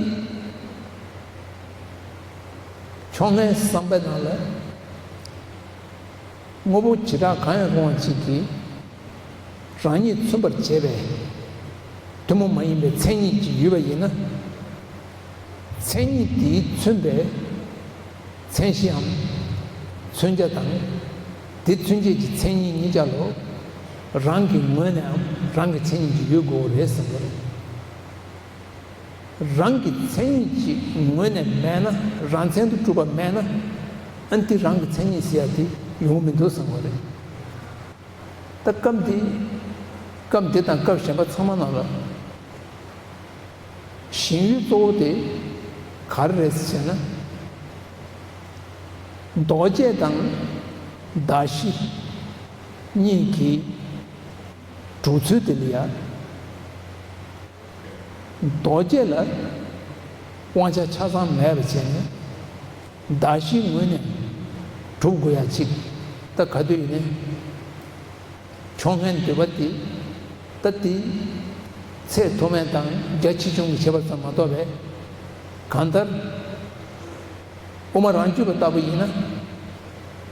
ཕྱོགས་སྔའི་བསམ་པའི་ནང་ལ། དངོས་པོ་བྱེ་བྲག་གང་ཡང་རུང་བ་གཅིག་གིས་རང་ཉིད་མཚོན་པར་བྱེད་པའི་ཐུན་མོང་མ་ཡིན་པའི་མཚན་ཉིད་ཅིག་ཡོད་པ་ཡིན་ན། མཚན་ཉིད་དེས་མཚོན་པའི་མཚན་གཞིའམ་མཚོན་བྱ་དང་། དེ་མཚོན་བྱེད་ཀྱི་མཚན་ཉིད་གཉིས་ཆ་ལོ། རང་གི་ངོས་ནའམ་རང་གི་མཚན་ཉིད་ཀྱིས་ཡོད་དགོས་རེད་ཟེར་བ་རེད། རང་གི་མཚན་ཉིད་ཀྱི་ངོས་ནས་མེད་ན། རང་མཚན་དུ་གྲུབ་པ་མེད་ན། ཨ་ནི་དེ་རང་གི་མཚན་ཉིད་ཟེར་ཡ་དེ་ཡོང་གི་མི་འདུག་བསམ་པ་རེད། ད་སྐབས་འདི། སྐབས་འདི་དང་སྐབས་གཞན་པ་ཚང་མ་ནང་ལ། ཞེན་ཡུལ་གཙོ་བོ་དེ་ག་རེ་རེད་ཟེར་ན། འདོགས་བྱེད་དང་གདགས་གཞི་གཉིས་ཀྱི་གྲུབ་ཚུལ་དེ་ལ་ཡ། འདོགས་བྱེད་ལ་དབང་ཆ་ཆ་ཚང་མེད་པ་བྱས་ནས། གདགས་གཞིའི་ངོས་ནས་གྲུབ་དགོས་ཡ་ཅིག། ད་ག་དུས་ཡིན་ནའི་ཕྱོགས་སྔའི་འདོད་པ་དེ། ད་དེ་ཚད་མཐོ་དམན་དང་རྒྱ་ཆེ་ཆུང་གི་ཁྱད་པར་ཙམ་མ་གཏོགས་པའི། གང་ལྟར་དབུ་མ་རང་རྒྱུད་པ་ལྟ་བུ་ཡིན་ན།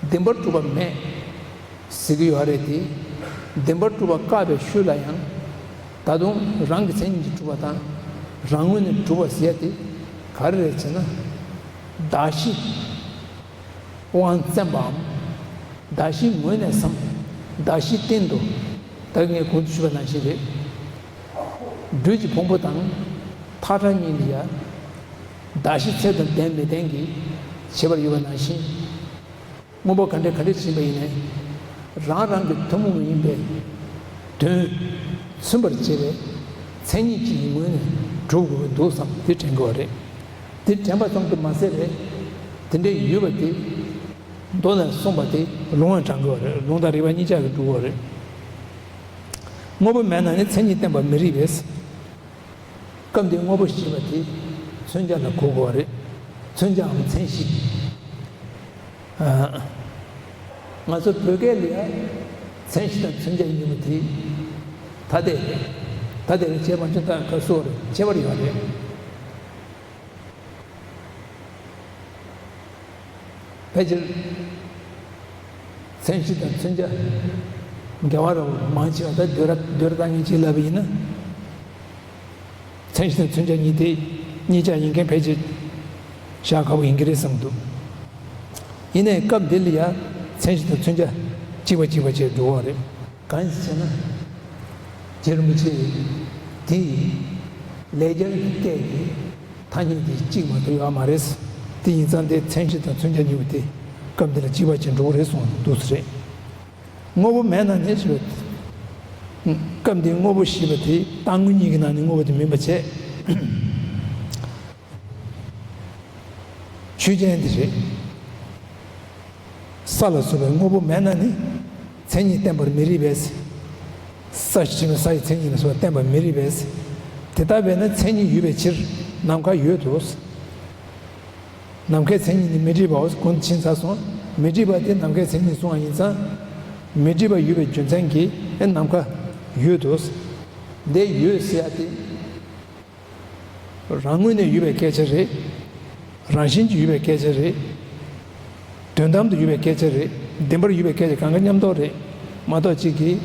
བདེན་པར་གྲུབ་པ་མེད་ཟེར་གྱི་ཡོད་རེད་དེ། བདེན་པར་གྲུབ་པ་བཀག་པའི་ཤུལ་ལ་ཡང་། ད་དུང་རང་གི་མཚན་ཉིད་ཀྱིས་གྲུབ་པ་དང་། རང་ངོས་ནས་གྲུབ་པ་ཟེར་ཡ་དེ་ག་རེ་རེད་ཟེར་ན། གདགས་གཞི་དབང་བཙན་པའམ། གདགས་གཞིའི་ངོས་ནས་སམ། གདགས་གཞིའི་སྟེང་དུ། ད་ངས་གོང་དུ་ཞུས་པ་ནང་བཞིན་རེད། སྦྲུལ་གྱི་ཕུང་པོ་དང་ཐག་ཁྲ་གཉིས་ལ་ཡ། གདགས་གཞི་ཚད་དང་ལྡན་མི་ལྡན་གྱི་ཁྱད་པར་ཡོད་པ་ནང་བཞིན། དངོས་པོ་ག་འདྲ་ག་འདྲ་ཕྱིན་པ་ཡིན་ནའི། རང་རང་གི་ཐུན་མོང་མ་ཡིན་པའི་དོན་མཚོན་པར་བྱེད་པའི་མཚན་ཉིད་ཅིག་གི་ངོས་ནས་གྲུབ་དགོས་ཀྱི་འདུག་བསམ་དེ་དྲན་དགོས་པ་རེད། དེ་དྲན་པ་ཙམ་དུ་མ་ཟད་པའི་དེ་འདྲའི་ཡོད་པ་དེ་མདོ་ནས་གསུངས་པ་དེ་ལུང་ལ་དྲངས་དགོས་པ་རེད། ལུང་དང་རིགས་པ་གཉིས་ཆ་གིས་སྒྲུབ་དགོས་པ་རེད། དངོས་པོ་མེད་ན་ནི་མཚན་ཉིད་བསྟན་པར་མི་རིགས་པས། སྐབས་འདིའི་དངོས་པོ་ཞེས་པ་དེ་མཚོན་བྱ་ལ་གོ་དགོས་པ་རེད། མཚོན་བྱའམ་མཚན་གཞི། ཨ། ང་ཚོ་བོད་སྐད་ལ་ཡང་མཚན་གཞི་དང་མཚོན་བྱ་གཉིས་པོ་དེ་ཐ་དད་རེད། ཐ་དད་རེད་བྱས་མ་བྱུང་ད་ག་སུ་བ་རེད། ཁྱད་པར་ཡོད་རེད། ཕལ་ཆེར་མཚན་གཞི་དང་མཚོན་བྱ་འགལ་བ་རབ་མང་ཆེ་བ་ད་བསྡུས་གྲྭ་བསྡུས་གྲྭ་ལྟ་མཁན་གྱིས་ལབ་པ་ཡིན་ན། མཚན་གཞི་དང་མཚོན་བྱ་གཉིས་དེ་གཉིས་ཆ་ཡིན་མཁན་ཕལ་ཆེར་བཞག་དཀའ་པོ་ཡིན་གྱི་རེད་བསམ་འདུག། ཡིན་ནའི་སྐབས་འདི་ལ་ཡང་མཚན་གཞི་དང་མཚོན་བྱ་གཅིག་པ་གཅིག་པ་བྱས་འགྲོ་བ་རེད། གང་ཡིན་ཟེར་ན། རྗེ་རིན་པོ་ཆེ་དེ་ལེགས་སྦྱར་གྱི་སྐད་ཀྱི་ཐ་སྙད་དེ་གཅིག་མ་གཏོགས་ཡོད་མ་རེད། དེ་ཡིན་ཙང་དེ་མཚན་གཞི་དང་མཚོན་བྱ་གཉིས་པོ་དེ་སྐབས་འདི་ལ་གཅིག་པ་བྱས་འགྲོ་གི་རེད་གསུངས་འདུག་ཟེར། དངོས་པོ་མེད་ན་ནི་ཞེས་པ། སྐབས་འདིའི་དངོས་པོ་ཞེས་པ་དེ་རྟག་དངོས་གཉིས་ཀྱི་ནང་ནས་དངོས་པོ་དེ་མིན་པ་བྱས། ཆོས་ཅན་དེ་རེད། ས་ལ་སོགས་པའི་དངོས་པོ་མེད་ན་ནི་མཚན་ཉིད་བསྟན་པར་མི་རིགས་པས། ས་ཞེས་པའི་ས་ཡི་མཚན་ཉིད་ལ་སོགས་པ་བསྟན་པར་མི་རིགས་པས། དེ་ལྟ་བས་ན་མཚན་ཉིད་ཡོད་པའི་ཕྱིར་ནམ་མཁའ་ཡོད་དོ། ནམ་མཁའི་མཚན་ཉིད་ནི་མི་སྒྲིབ་པའོ། གོང་དུ་ཕྱིན་ཚར་སོང་། མི་སྒྲིབ་པ་དེ་ནམ་མཁའི་མཚན་ཉིད་གསུངས་པ་ཡིན་ཙང་། མི་སྒྲིབ་པ་ཡོད་པའི་རྒྱུ་མཚན་གྱིས་ཨེ་ནམ་མཁའ་ཡོད་དོ། འདི་ཡོད་ཟེར་ཡ་དེ། རང་ངོས་ནས་ཡོད་པའི་སྐད་ཆ་རེད། རང་བཞིན་གྱིས་ཡོད་པའི་སྐད་ཆ་རེད། དོན་དམ་དུ་ཡོད་པའི་སྐད་ཆ་རེད། བདེན་པར་ཡོད་པའི་སྐད་ཆ་གང་ག་མཉམ་དུ་རེད་མ་གཏོགས། གཅིག་གིས་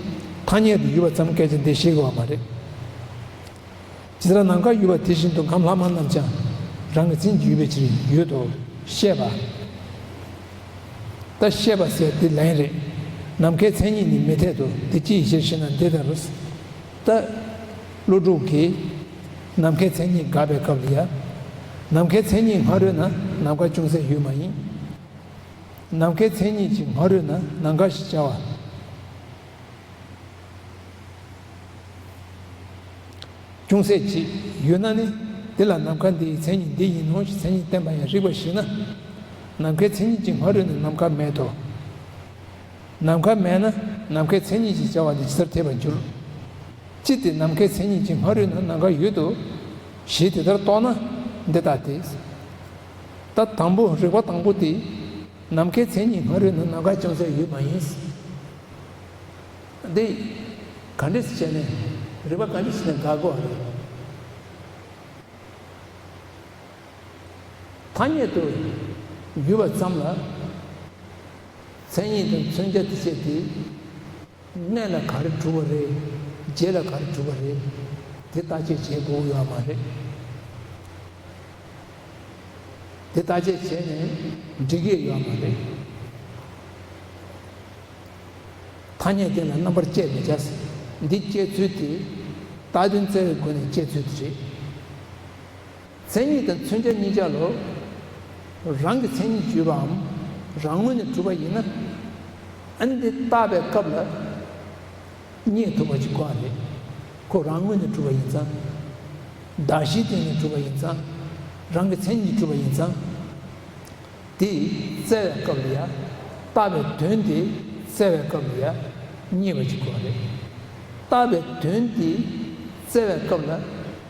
ཐ་སྙད་དུ་ཡོད་པ་ཙམ་སྐད་ཆ་འདི་བཤད་དགོས་པ་མ་རེད། ཇི་ལྟར་ནམ་མཁའ་ཡོད་པ་དེ་བཞིན་དུ་ཁམས་ལྷག་མ་རྣམས་ཀྱང་རང་གི་མཚན་ཉིད་ཡོད་པའི་ཕྱིར་ཡོད་དོ། བཤད་པ། ད་བཤད་པ་ཟེར་དེ་ལན་རེད། ནམ་མཁའི་མཚན་ཉིད་ནི་མི་འཐད་དོ། དེ་ཅིའི་ཕྱིར་ཞེ་ན་འདི་ལྟར་རོ། ད་ཀླུ་སྒྲུབ་ཀྱིས་ནམ་མཁའི་མཚན་ཉིད་དགག་པའི་སྐབས་ལ་ཡ། ནམ་མཁའི་མཚན་ཉིད་སྔ་རོལ་ན་ནམ་མཁའ་ཅུང་ཟད་ཡོད་མ་ཡིན། ནམ་མཁའི་མཚན་ཉིད་ཀྱི་སྔ་རོལ་ན་ནམ་མཁའ་ཞེས་བྱ་བ། ཅུང་ཟད་ཅིག་ཡོད་ན་ནི། དེ་ལ་ནམ་མཁའ་འདིའི་མཚན་ཉིད་འདི་ཡིན་ནོ་ཞེས་མཚན་ཉིད་བསྟན་པ་ཡང་རིགས་པ་ཞིག་ན། ནམ་མཁའི་མཚན་ཉིད་ཀྱི་སྔ་རོལ་ན་ནམ་མཁའ་མེད་དོ། ནམ་མཁའ་མེད་ན་ནམ་མཁའི་མཚན་ཉིད་ཅེས་བྱ་བ་འདི་ཇི་ལྟར་འཐད་པར་འགྱུར། ཅི་སྟེ་ནམ་མཁའི་མཚན་ཉིད་ཀྱི་སྔ་རོལ་ན་ནམ་མཁའ་ཡོད་དོ། ཞེས་དེ་ལྟར་རྟོགས་ན་འདི་ལྟ་སྟེ། ད་དང་པོ་རིགས་པ་དང་པོ་དེ། ནམ་མཁའི་མཚན་ཉིད་སྔ་རོལ་ན་ནམ་མཁའ་ཅུང་ཟད་ཡོད་མ་ཡིན། འདི་ག་འདྲས་བྱས་ནས་རིགས་པ་ག་འདྲས་བྱས་ནས་དགག་དགོས་པ་རེད། ཐ་སྙད་དུ་ཡོད་པ་ཙམ་ལ་མཚན་ཉིད་དང་མཚོན་བྱ་དེ་བྱས་ཏེ། སྔོན་ལ་ག་རེ་གྲུབ་པ་རེད། རྗེས་ལ་ག་རེ་གྲུབ་པ་རེད། དེ་བརྟག་དཔྱད་བྱེད་དགོས་ཡོད་མ་རེད། དེ་བརྟག་དཔྱད་བྱས་ནས་འགྲིག་གི་ཡོད་མ་རེད། ཐ་སྙད་དེ་ལ་རྣམ་པར་དཔྱད་མི་བྱ། འདི་དཔྱད་ཚུལ་དེ་རྟགས་དོན་བཙལ་བའི་སྒོ་ནས་དཔྱད་ཚུལ་དེ་རེད། མཚན་ཉིད་དང་མཚོན་བྱ་གཉིས་ཆ་ལོ། རང་གི་མཚན་ཉིད་ཡོད་པའམ་རང་ངོས་ནས་གྲུབ་པ་ཡིན་ན། ཨ་ནི་འདི་བརྟག་པའི་སྐབས་ལ་རྙེད་ཐུབ་པ་ཅིག་དགོས་པ་རེད། ཁོ་རང་ངོས་ནས་གྲུབ་པ་ཡིན་ཙང་། གདགས་གཞིའི་སྟེང་ནས་གྲུབ་པ་ཡིན་ཙང་། རང་གི་མཚན་ཉིད་གྲུབ་པ་ཡིན་ཙང་། དེ་བཙལ་བའི་སྐབས་ལ་ཡ། བརྟག་པའི་དོན་དེ་བཙལ་བའི་སྐབས་ལ་ཡ། རྙེད་པ་ཅིག་དགོས་པ་རེད། བརྟག་པའི་དོན་དེ་བཙལ་བའི་སྐབས་ལ་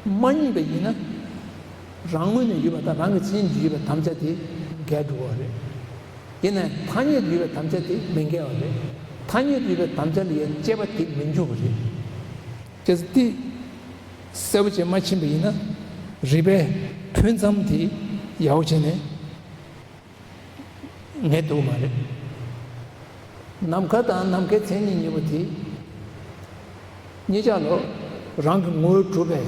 མ་རྙེད་པ་ཡིན་ན། རང་ངོས་ནས་ཡོད་པ་དང་རང་གི་མཚན་ཉིད་ཡོད་པའི་དམ་བཅའ་དེ་འགལ་འགྲོ་བ་རེད། ཡིན་ནའི་ཐ་སྙད་དུ་ཡོད་པའི་དམ་བཅའ་དེ་མི་འགལ་བ་རེད། ཐ་སྙད་དུ་ཡོད་པའི་དམ་བཅའ་ལ་ཡང་དཔྱད་པ་དེ་མི་འཇུག་པ་རེད། བྱས་ཙང་དེ་གསལ་པོ་བྱས་མ་ཕྱིན་པ་ཡིན་ན། རིགས་པའི་ཕུན་མཚམས་དེ་ཡག་པོ་བྱས་ནས་ངེས་འདུག་མ་རེད། ནམ་མཁའ་དང་ནམ་མཁའི་མཚན་ཉིད་གཉིས་པོ་དེ། གཉིས་ཆ་ལོ། རང་གི་ངོ་བོས་གྲུབ་པའི་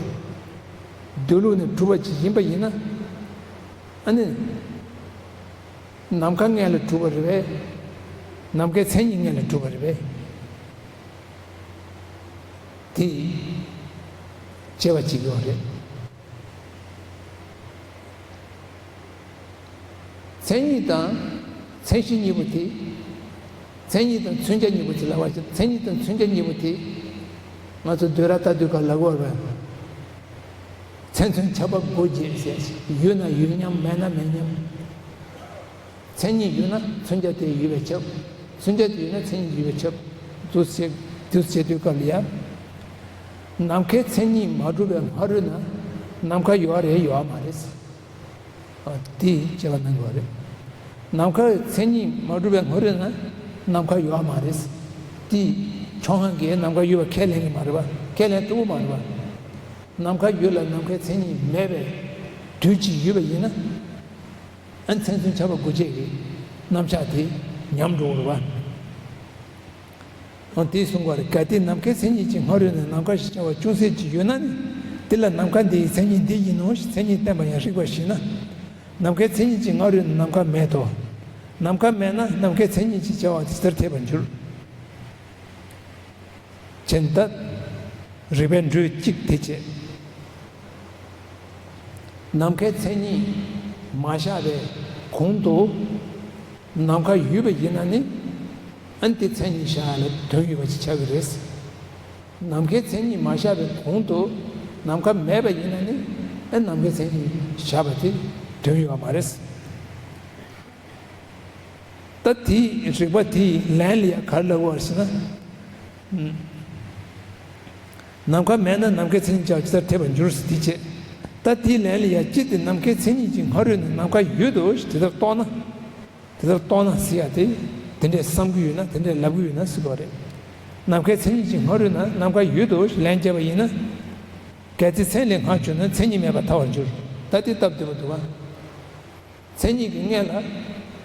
སྡོད་ལུགས་ནས་གྲུབ་པ་ཅིག་ཡིན་པ་ཡིན་ན། ཨ་ནི། ནམ་མཁའ་སྔོན་ལ་གྲུབ་པ་རེད་པས། ནམ་མཁའི་མཚན་ཉིད་སྔོན་ལ་གྲུབ་པ་རེད་པས། དེ་དཔྱད་པ་བྱེད་ཀྱི་ཡོད་རེད། མཚན་ཉིད་དང་མཚན་གཞི་གཉིས་པོ་དེ། མཚན་ཉིད་དང་མཚོན་བྱ་གཉིས་པོ་དེ་ལབ་པ་ཅིག་མཚན་ཉིད་དང་མཚོན་བྱ་གཉིས་པོ་དེ། ང་ཚོ་བསྡུས་གྲྭ་ལྟ་དུས་སྐབས་ལབ་ཀྱི་ཡོད་རེད། མཚན་མཚོན་ཁྱབ་པ་དགུ་བརྒྱད་ཟེར་ཞིག་ཡོད་ན་ཡོད་མཉམ་མེད་ན་མེད་མཉམ། མཚན་ཉིད་ཡོད་ན་མཚོན་བྱ་དེ་ཡོད་པས་ཁྱབ། མཚོན་བྱ་དེ་ཡོད་ན་མཚན་ཉིད་ཡོད་པས་ཁྱབ། འདུག་སེ་འདུག་སེ་བྱེད་དུས་སྐབས་ལ་ཡ། ནམ་མཁའི་མཚན་ཉིད་མ་གྲུབ་པའི་སྔ་རོལ་ན་ནམ་མཁའ་ཡོད་རེད་ཡོད་མ་རེད། ཨ། དེ་དཔྱད་པ་གནང་དགོས་རེད། ནམ་མཁའི་མཚན་ཉིད་མ་གྲུབ་པའི་སྔ་རོལ་ན་ནམ་མཁའ་ཡོད་མ་རེད། དེ་ཕྱོགས་སྒང་གིས་ནམ་མཁའ་ཡོད་པ་ཁས་ལེན་གྱི་མ་རེད་པ། ཁས་ལེན་ཐུབ་ཀྱི་མ་རེད་པ། ནམ་མཁའ་ཡོད་ལ་ནམ་མཁའི་མཚན་ཉིད་མེད་པའི་དུས་གཅིག་ཡོད་པ་ཡིན་ན། ཨ། མཚན་མཚོན་ཁྱབ་པ་དགུ་བཅས་ཀྱི་རྣམ་གཞག་དེ་ཉམས་འགྲོ་གི་རེད་པ། ཨ། དེ་གསུང་གི་རེད། གལ་ཏེ་ནམ་མཁའི་མཚན་ཉིད་ཀྱི་སྔ་རོལ་ན་ནམ་མཁའ་ཞེས་བྱ་བ་ཅུང་ཟད་ཅིག་ཡོད་ན་ནི། དེ་ལ་ནམ་མཁའ་འདིའི་མཚན་ཉིད་འདི་ཡིན་ནོ་ཞེས་མཚན་ཉིད་བསྟན་པ་ཡང་རིགས་པ་ཞིག་ན། ནམ་མཁའི་མཚན་ཉིད་ཀྱི་སྔ་རོལ་ན་ནམ་མཁའ་མེད་དོ། ནམ་མཁའ་མེད་ན་ནམ་མཁའི་མཚན་ཉིད་ཅེས་བྱ་བ་དེ་ཇི་ལྟར་འཐད་པར་འགྱུར། ཅེས་ན། རིགས་པས་འགྲོས་གཅིག་དེ་བྱེད། ནམ་མཁའི་མཚན་ཉིད་མ་བཞག་པའི་གོང་དུ་ནམ་མཁའ་ཡོད་པ་ཡིན་ན་ནི། ཨ་ནི་དེ་མཚན་ཉིད་བཞག་ཡ་ལ་དོན་ཡོད་པ་ཞིག་ཆགས་ཀྱི་རེད། ནམ་མཁའི་མཚན་ཉིད་མ་བཞག་པའི་གོང་དུ་ནམ་མཁའ་མེད་པ་ཡིན་ན་ནི། ཨ། ནམ་མཁའི་མཚན་ཉིད་བཞག་པ་དེ་དོན་ཡོད་པ་མ་རེད། ད་དེའི་རིགས་པ་དེའི་ལན་ལ་ཡང་ག་རེ་ལབ་དགོས་པ་ཞེ་ན། ནམ་མཁའ་མེད་ན་ནམ་མཁའི་མཚན་ཉིད་ཅེས་བྱ་བ་ཇི་ལྟར་འཐད་པར་འགྱུར་ཟེར་དེ་བྱེད། ད་ ད་དེའི་ལན་ལ་ཡ་སྤྱིར་དེ་ནམ་མཁའི་མཚན་ཉིད་ཀྱི་སྔ་རོལ་ན་ནམ་མཁའ་ཡོད་དོ་ཞེས་དེ་ལྟར་རྟོགས་ན། དེ་ལྟར་རྟོགས་ན་ཟེར་ཡ་དེ། དེ་འདྲས་བསམ་གྱི་ཡོད་ན་དེ་འདྲས་ལབ་ཀྱི་ཡོད་ན་ཟེར་བ་རེད། ནམ་མཁའི་མཚན་ཉིད་ཀྱི་སྔ་རོལ་ན་ནམ་མཁའ་ཡོད་དོ་ཞེས་ལན་བརྒྱབ་པ་ཡིན་ན། གལ་ཏེ་མཚན་ལས་སྔར་བྱུང་ན་མཚན་ཉིད་མེད་པར་ཐལ་བར་འགྱུར། ད་དེ་སྟབས་བདེ་པོ་འདུག་ག་མཚན་ཉིད་ཀྱི་སྔོན་ལ་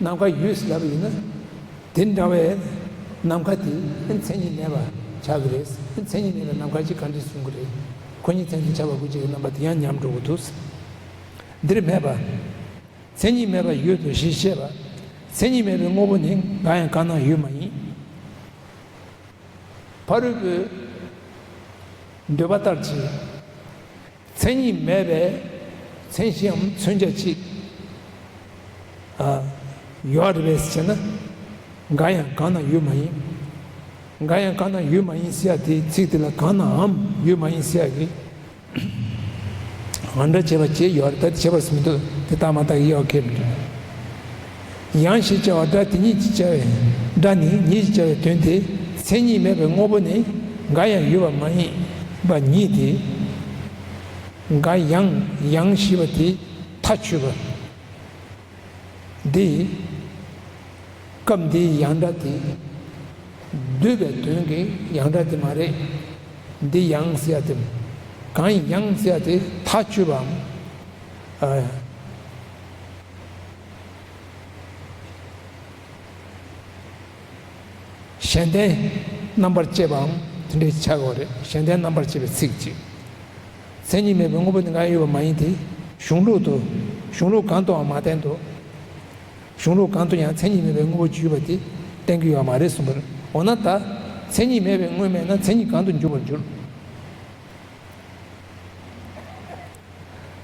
ནམ་མཁའ་ཡོད་ཟེར་ལབ་པ་ཡིན་ན། དེ་འདྲ་བའི་ནམ་མཁའ་དེ་མཚན་ཉིད་མེད་པ་ཆགས་ཀྱི་རེད། མཚན་ཉིད་མེད་པའི་ནམ་མཁའ་ཅིག་ག་འདྲས་གསུང་གི་རེད། ཁོ་གཉིས་མཚན་ཉིད་ཆགས་པ་དགོས་ཀྱི་རེད་རྣམ་པ་དེ་ཡང་ཉམས་འགྲོ་གི་འདུག་འདིར་མེད་པ། མཚན་ཉིད་མེད་པ་ཡོད་དོ་ཞེས་བཤད་པ། མཚན་ཉིད་མེད་པའི་དངོས་པོ་ནི་འགའ་ཡང་གང་ན་ཡོད་མ་ཡིན། ཕ་རོལ་པོའི་འདོད་པ་ལྟར་གྱི་མཚན་ཉིད་མེད་པའི་མཚན་གཞིའམ་མཚོན་བྱ་གཅིག་ཨ། ཡོད་རེད་པས་ཟེར་ན། འགའ་ཡང་གང་ན་ཡོད་མ་ཡིན། འགའ་ཡང་གང་ན་ཡོད་མ་ཡིན་ཟེར་ཡ་དེའི་ཚིག་དེ་ལ་གང་ནའང་ཡོད་མ་ཡིན་ཟེར་ཡ་གི་ང་འདྲ་བྱེད་པ་བྱས་ཡོད་རེད། ད་དེ་བྱེད་པར་སུ་མི་འདུག་དེ་ལྟ་མ་ལྟ་གི་ཡོད་ཁེལ་མི་འདུག་ཡང་ཞེས་བྱ་བ་སྒྲ་དེ་ཉིད་ཀྱིས་བྱ་བའི་སྒྲ་ནི་ཉིད་ཀྱིས་བྱ་བའི་དོན་དེ་མཚན་ཉིད་མེད་པའི་དངོས་པོ་ནི་འགའ་ཡང་ཡོད་པ་མ་ཡིན་པ་ཉིད་དེ། འགའ་ཡང་ཡང་ཞེས་པ་དེ་མཐའ་ཆོད་པ། འདི། སྐབས་འདིའི་ཡང་སྒྲ་དེ། བསྡུས་པའི་དོན་གྱི་ཡང་སྒྲ་དེ་མ་རེད། འདི་ཡང་ཟེར་ཡ་དེ། གང་ཡང་ཟེར་ཡ་དེ་མཐའ་ཆོད་པའམ། ཨ། གཞན་ལྡན་རྣམ་པར་བཅད་པའམ་དེ་འདྲའི་ཆགས་ཡོད་རེད། གཞན་ལྡན་རྣམ་པར་བཅད་པའི་ཚིག་ཅིག་མཚན་ཉིད་མེད་པའི་དངོས་པོ་ནི་འགའ་ཡོད་པ་མ་ཡིན་ཏེ། གཞུང་ལུགས་དུ། གཞུང་ལུགས་གང་དུའང་མ་བསྟན་ཏོ། གཞུང་ལུགས་གང་དུ་ཡང་མཚན་ཉིད་མེད་པའི་དངོས་པོ་ཅིག་ཡོད་པ་དེ་བསྟན་གྱི་ཡོད་མ་རེད་གསུངས་པ་རེད། འོ་ན་ད། མཚན་ཉིད་མེད་པའི་དངོས་མེད་ན་མཚན་ཉིད་གང་དུ་འཇུག་པར་འགྱུར།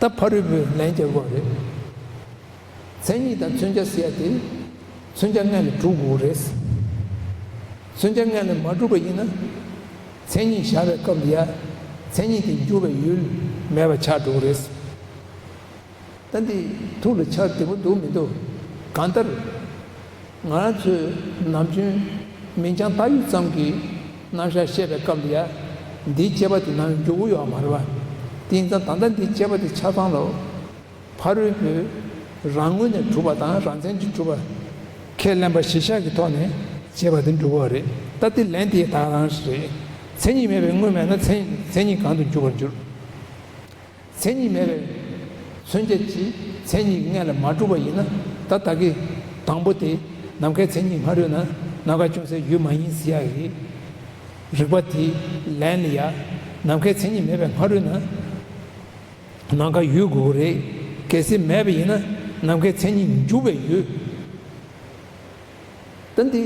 ད་ཕ་རོལ་པོས་ལན་རྒྱག་དགོས་རེད། མཚན་ཉིད་དང་མཚོན་བྱ་ཟེར་ཡ་དེ། མཚོན་བྱ་སྔོན་ལ་གྲུབ་དགོས་རེད། མཚོན་བྱ་སྔོན་ལ་མ་གྲུབ་པ་ཡིན་ན། མཚན་ཉིད་བཞག་པའི་སྐབས་ལ་ཡ། མཚན་ཉིད་དེ་འཇུག་པའི་ཡུལ་མེད་པ་ཆགས་འགྲོ་གི་རེད། ད་འདི་ཐུགས་ལ་འཆར་བདེ་པོ་འདུག་མི་འདུག་གང་ལྟར། ང་རང་ཚོས་ནམ་རྒྱུན་མིང་རྐྱང་བཏགས་ཡུལ་ཙམ་གྱི་རྣམ་གཞག་བཤད་པའི་སྐབས་ལ་ཡ། འདིའི་དཔྱད་པ་དེ་ནམ་ཡང་འཇུག་གི་ཡོད་མ་རེད་པ། དེ་ཡིན་ཙང་ད་ལྟ་འདིའི་དཔྱད་པ་དེ་ཆ་ཚང་ལ། ཕ་རོལ་པོས་རང་ངོས་ནས་གྲུབ་པ་དང་རང་མཚན་གྱིས་གྲུབ་པ། ཁས་ལེན་པ་གཞི་བཞག་གི་ཐོག་ནས་དཔྱད་པ་དེ་འགྲུབ་པ་རེད། ད་དེ་ལན་དེ་ད་ག་རང་ཞིག་རེད། མཚན་ཉིད་མེད་པའི་དངོས་མེད་ན་མཚན་མཚན་ཉིད་གང་དུ་འཇུག་པར་འགྱུར། མཚན་ཉིད་མེད་པའི་མཚོན་བྱ་ཅིག་མཚན་ཉིད་ཀྱི་སྔོན་ལ་མ་གྲུབ་པ་ཡིན་ན། ད་ད་གི་དང་པོ་དེ་ནམ་མཁའི་མཚན་ཉིད་སྔ་རོལ་ན་ནམ་མཁའ་ཅུང་ཟད་ཡོད་མ་ཡིན་ཟེར་ཡ་གི་རིགས་པ་དེའི་ལན་ལ་ཡ། ནམ་མཁའི་མཚན་ཉིད་མེད་པའི་སྔ་རོལ་ན་ནམ་མཁའ་ཡོད་དགོས་ཀྱི་རེད། གལ་སྲིད་མེད་པ་ཡིན་ན་ནམ་མཁའི་མཚན་ཉིད་འཇུག་པའི་ཡུལ། ད་འདི་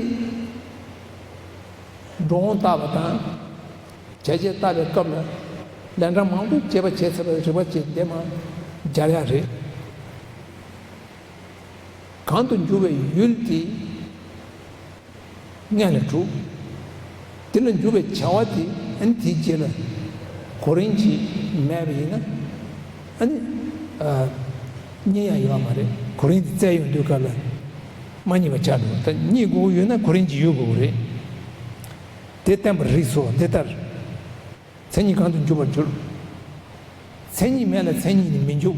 འགྲོ་འོང་བརྟག་པ་དང་། བྱས་རྗེས་བརྟག་པའི་སྐབས་ལ་ལན་གྲངས་མང་པོ་དཔྱད་པ་བྱས་ཚར་བའི་རིགས་པ་ཅིག་འདི་མར་སྦྱར་ཡ་རེད། གང་དུ་འཇུག་པའི་ཡུལ་དེ་སྔོན་ལ་གྲུབ། དེ་ལ་འཇུག་པའི་བྱ་བ་དེ་ཨ་ནི་དེའི་རྗེས་ལ་གོ་རིམ་གྱིས་མེད་པ་ཡིན་ན། ཨ་ནི། ཨ། རྙེད་ཡ་ཡོད་མ་རེད། གོ་རིམ་དེ་བཙལ་ཡོང་དུས་སྐབས་ལ་མ་རྙེད་པ་ཆགས་འགྲོ། ད་རྙེད་དགོས་ཀྱི་ཡོད་ན་གོ་རིམ་གྱིས་ཡོད་དགོས་ཀྱི་རེད། དེ་བསྟན་པར་རིགས་སོ། འདི་ལྟར། མཚན་ཉིད་གང་དུ་འཇུག་པར་འགྱུར། མཚན་ཉིད་མེད་ལ་མཚན་ཉིད་ནི་མི་འཇུག་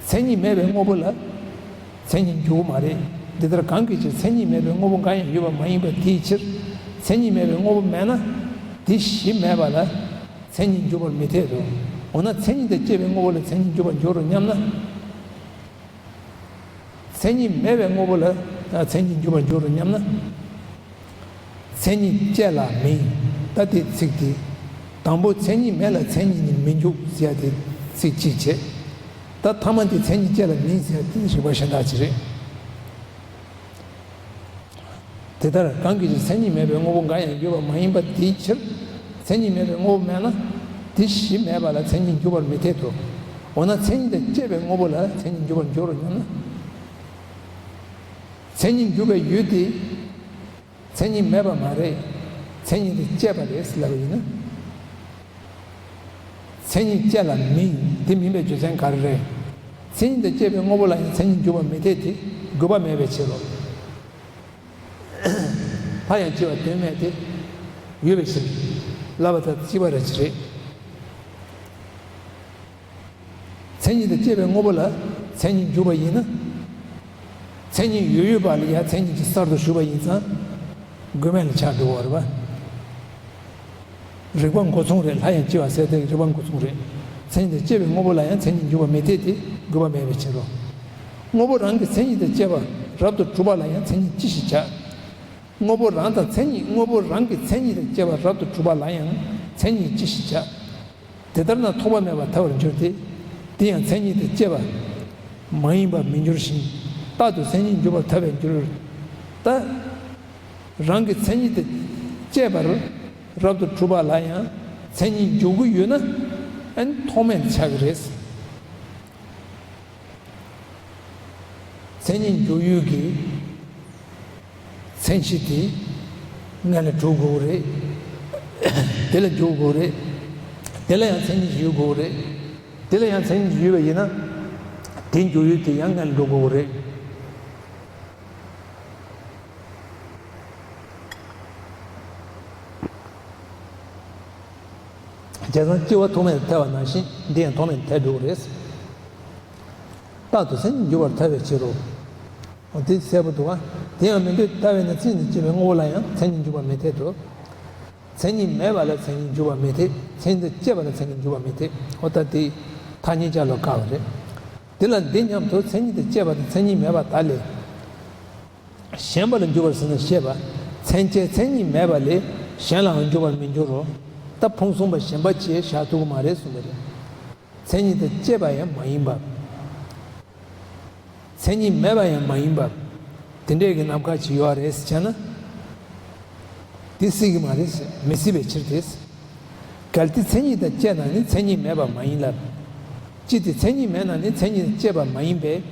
མཚན་ཉིད་མེད་པའི་དངོས་པོ་ལ་མཚན་ཉིད་འཇུག་མ་རེད། འདི་ལྟར་གང་གི་ཕྱིར་མཚན་ཉིད་མེད་པའི་དངོས་པོ་འགའ་ཡང་ཡོད་པ་མ་ཡིན་པ་དེའི་ཕྱིར། མཚན་ཉིད་མེད་པའི་དངོས་པོ་མེད་ན་དེ་གཞི་མེད་པ་ལ་མཚན་ཉིད་འཇུག་པར་མི་འཐད་དོ། འོ་ན་མཚན་ཉིད་དང་བཅས་པའི་དངོས་པོ་ལ་མཚན་ཉིད་འཇུག་པར་འགྱུར་རོ་སྙམ་ན། མཚན་ཉིད་མེད་པའི་དངོས་པོ་ལ་མཚན་ཉིད་འཇུག་པར་འགྱུར་རོ་སྙམ་ན། མཚན་ཉིད་བཅས་ལ་མིན། ད་དེ་ཚིག་དེ། དང་པོ་མཚན་ཉིད་མེད་ལ་མཚན་ཉིད་ནི་མི་འཇུག་ཟེར་ཡ་དེ་ཚིག་གཅིག་བྱས། ད་ཐ་མ་དེ་མཚན་ཉིད་བཅས་ལ་མིན་ཟེར་ཡ་དེ་རིགས་པ་གཞན་དག་ཅིག་རེད། དེ་ལྟར་གང་གི་ཕྱིར་མཚན་ཉིད་མེད་པའི་དངོས་པོ་འགའ་ཡང་ཡོད་པ་མ་ཡིན་པ་དེའི་ཕྱིར། མཚན་ཉིད་མེད་པའི་དངོས་པོ་མེད་ན་དེ་གཞི་མེད་པ་ལ་མཚན་ཉིད་འཇུག་པར་མི་འཐད་དོ། འོ་ན་མཚན་ཉིད་དང་བཅས་པའི་དངོས་པོ་ལ་མཚན་ཉིད་འཇུག་པར་འགྱུར་རོ་སྙམ་ན། མཚན་ཉིད་འཇུག་པའི་ཡུལ་དེ་མཚན་ཉིད་མེད་པ་མ་རེད། མཚན་ཉིད་དང་བཅས་པ་རེད་ཟེར་ལབ་པ་ཡིན་ན། མཚན་ཉིད་བཅས་ལ་མིན། དེ་མིན་པའི་རྒྱུ་མཚན་ག་རེ་རེད། མཚན་ཉིད་དང་བཅས་པའི་དངོས་པོ་ལ་ཡང་མཚན་ཉིད་འཇུག་པར་མི་འཐད་དེ། དགོས་པ་མེད་པའི་ཕྱིར་རོ། ཕ་ཡང་གཅིག་པ་དོན་མེད་དེ། ཡོད་པའི་ཕྱིར། ལབ་པ་དང་གཅིག་པ་རེད་ཅི་རེད། མཚན་ཉིད་དང་བཅས་པའི་དངོས་པོ་ལ་མཚན་ཉིད་འཇུག་པ་ཡིན་ན། མཚན་ཉིད་ཡོད་ཡོད་པ་ལ་ཡང་མཚན་ཉིད་ཀྱི་གསར་དུ་ཞུགས་པ་ཡིན་ཙང་། དགོས་མེད་ལ་ཆགས་འགྲོ་བ་རེད་པ། རིགས་པ་འགོ་མཚུངས་རེད། ལྷ་ཡང་སྐྱེ་བ་ཟེར་དེ་རིགས་པ་འགོ་མཚུངས་རེད། མཚན་ཉིད་དང་བཅས་པའི་དངོས་པོ་ལ་ཡང་མཚན་ཉིད་འཇུག་པ་མི་འཐད་དེ་དགོས་པ་མེད་པའི་ཕྱིར་རོ། དངོས་པོ་རང་གི་མཚན་ཉིད་དང་བཅས་པ་རབ་ཏུ་གྲུབ་པ་ལ་ཡང་མཚན་ཉིད་ཅི་ཞིག་བྱ། དངོས་པོ་རང་དང་མཚན་ཉིད། དངོས་པོ་རང་གི་མཚན་ཉིད་དང་བཅས་པ་རབ་ཏུ་གྲུབ་པ་ལ་ཡང་མཚན་ཉིད་ཅི་ཞིག་བྱ། དེ་ལྟར་ན་ཐོགས་པ་མེད་པར་ཐལ་བར་འགྱུར་ཏེ། དེ་ཡང་མཚན་ཉིད་དང་བཅས་པ་མ་ཡིན་པར་མི་འགྱུར་ཞིང་། རྟག་ཏུ་མཚན་ཉིད་འཇུག་པར་ཐལ་བར་འགྱུར། ད་རང་གི་མཚན་ཉིད་དང་བཅས་པར་རབ་ཏུ་གྲུབ་པ་ལ་ཡང་མཚན་ཉིད་འཇུག་གི་ཡོད་ན། ཨན་ཐོགས་མེད་ཆགས་ཀྱི་རེད། མཚན་ཉིད་འཇུག་ཡུལ་གྱི་མཚན་གཞི་དེ་སྔོན་ལ་གྲུབ་དགོས་རེད། དེ་ལ་འཇུག་དགོས་རེད། དེ་ལ་ཡང་མཚན་ཉིད་ཡོད་དགོས་རེད། དེ་ལ་ཡང་མཚན་ཉིད་ཡོད་པ་ཡིན་ན། དེ་འཇུག་ཡུལ་དེ་ཡང་སྔོན་ལ་འགྲོ་དགོས་རེད། བྱས་ཙང་སྐྱེ་བ་ཐོགས་མེད་དུ་ཐལ་བ་ནང་བཞིན་འདི་ཡང་ཐོགས་མེད་དུ་ཐལ་འགྲོ་གི་རེད། རྟག་ཏུ་མཚན་ཉིད་འཇུག་པར་ཐལ་བའི་ཕྱིར་རོ། འོ་དེ་གསལ་པོ་འདུག་ཨ། དེ་ཡང་མི་འདོད་ལྟ་བས་ན། མཚན་ཉིད་དང་བཅས་པའི་དངོས་པོ་ལ་ཡང་མཚན་ཉིད་འཇུག་པ་མི་འཐད་དོ། མཚན་ཉིད་མེད་པ་ལ་མཚན་ཉིད་འཇུག་པ་མི་འཐད། མཚན་ཉིད་དང་བཅས་པ་ལ་མཚན་ཉིད་འཇུག་པ་མི་འཐད། འོ་ད་དེ་ཐ་སྙད་སྦྱར་ལ་དགའ་བ་རེད། དེ་ལ་འདི་སྙམ་དུ། མཚན་ཉིད་དང་བཅས་པ་དང་མཚན་ཉིད་མེད་པ་དག་ལས། གཞན་པ་ལ་འཇུག་པར་ཟེར་ན་ཞེས་པ། མཚན་བཅས་མཚན་ཉིད་མེད་པ་ལས་གཞན་ལའང་འཇུག་པར་མི་འགྱུར་རོ། ད་ཕུང་གསུམ་པ་གཞན་པ་ཅེས་བཞག་ཐུབ་ཀྱི་མ་རེད་གསུངས་པ་རེད། མཚན་ཉིད་དང་བཅས་པ་ཡང་མ་ཡིན་པ། མཚན་ཉིད་མེད་པ་ཡང་མ་ཡིན་པ། དེ་འདྲས་ཀྱི་རྣམ་དཀར་ཅིག་ཡོད་རེད་ཟེར་བྱས་ན། དེ་སྲིད་ཀྱི་མ་རེད། མི་སྲིད་པའི་ཕྱིར་ཏེ། གལ་ཏེ་མཚན་ཉིད་དང་བཅས་ན་ནི་མཚན་ཉིད་མེད་པ་མ་ཡིན་ལ། ཅི་སྟེ་མཚན་ཉིད་མེད་ན་ནི་མཚན་ཉིད་དང་བཅས་པ་མ་ཡིན་པས།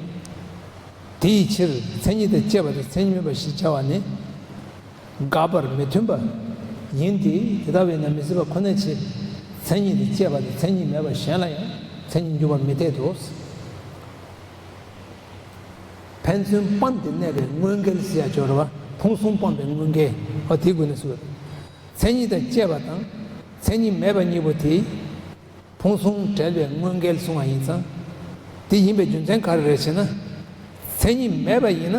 དེ་ཡི་ཕྱིར་མཚན་ཉིད་དང་བཅས་པ་དང་མཚན་ཉིད་མེད་པ་ཞེས་བྱ་བ་ནི་འགལ་བར་མི་མཐུན་པ་ཡིན་ཏེ། དེ་ལྟ་བས་ན་མི་སྲིད་པ་ཁོ་ནའི་ཕྱིར་མཚན་ཉིད་དང་བཅས་པ་དང་མཚན་ཉིད་མེད་པ་གཞན་ལ་ཡང་མཚན་ཉིད་འཇུག་པར་མི་འཐད་དོ། ཕན་ཚུན་སྤངས་ཏེ་གནས་པའི་དངོས་འགལ་ཟེར་ཡ་ཅིག་ཡོད་རེད་བ། ཕུང་གསུམ་སྤངས་པའི་དངོས་འགལ། འོ་དེའི་སྒོ་ནས་སུ། མཚན་ཉིད་དང་བཅས་པ་དང་མཚན་ཉིད་མེད་པ་གཉིས་པོ་དེ་ཕུང་གསུམ་བྲལ་བའི་དངོས་འགལ་གསུང་བ་ཡིན་ཙང་། དེ་ཡིན་པའི་རྒྱུ་མཚན་ག་རེ་རེད་ཟེར་ན། མཚན་ཉིད་མེད་པ་ཡིན་ན་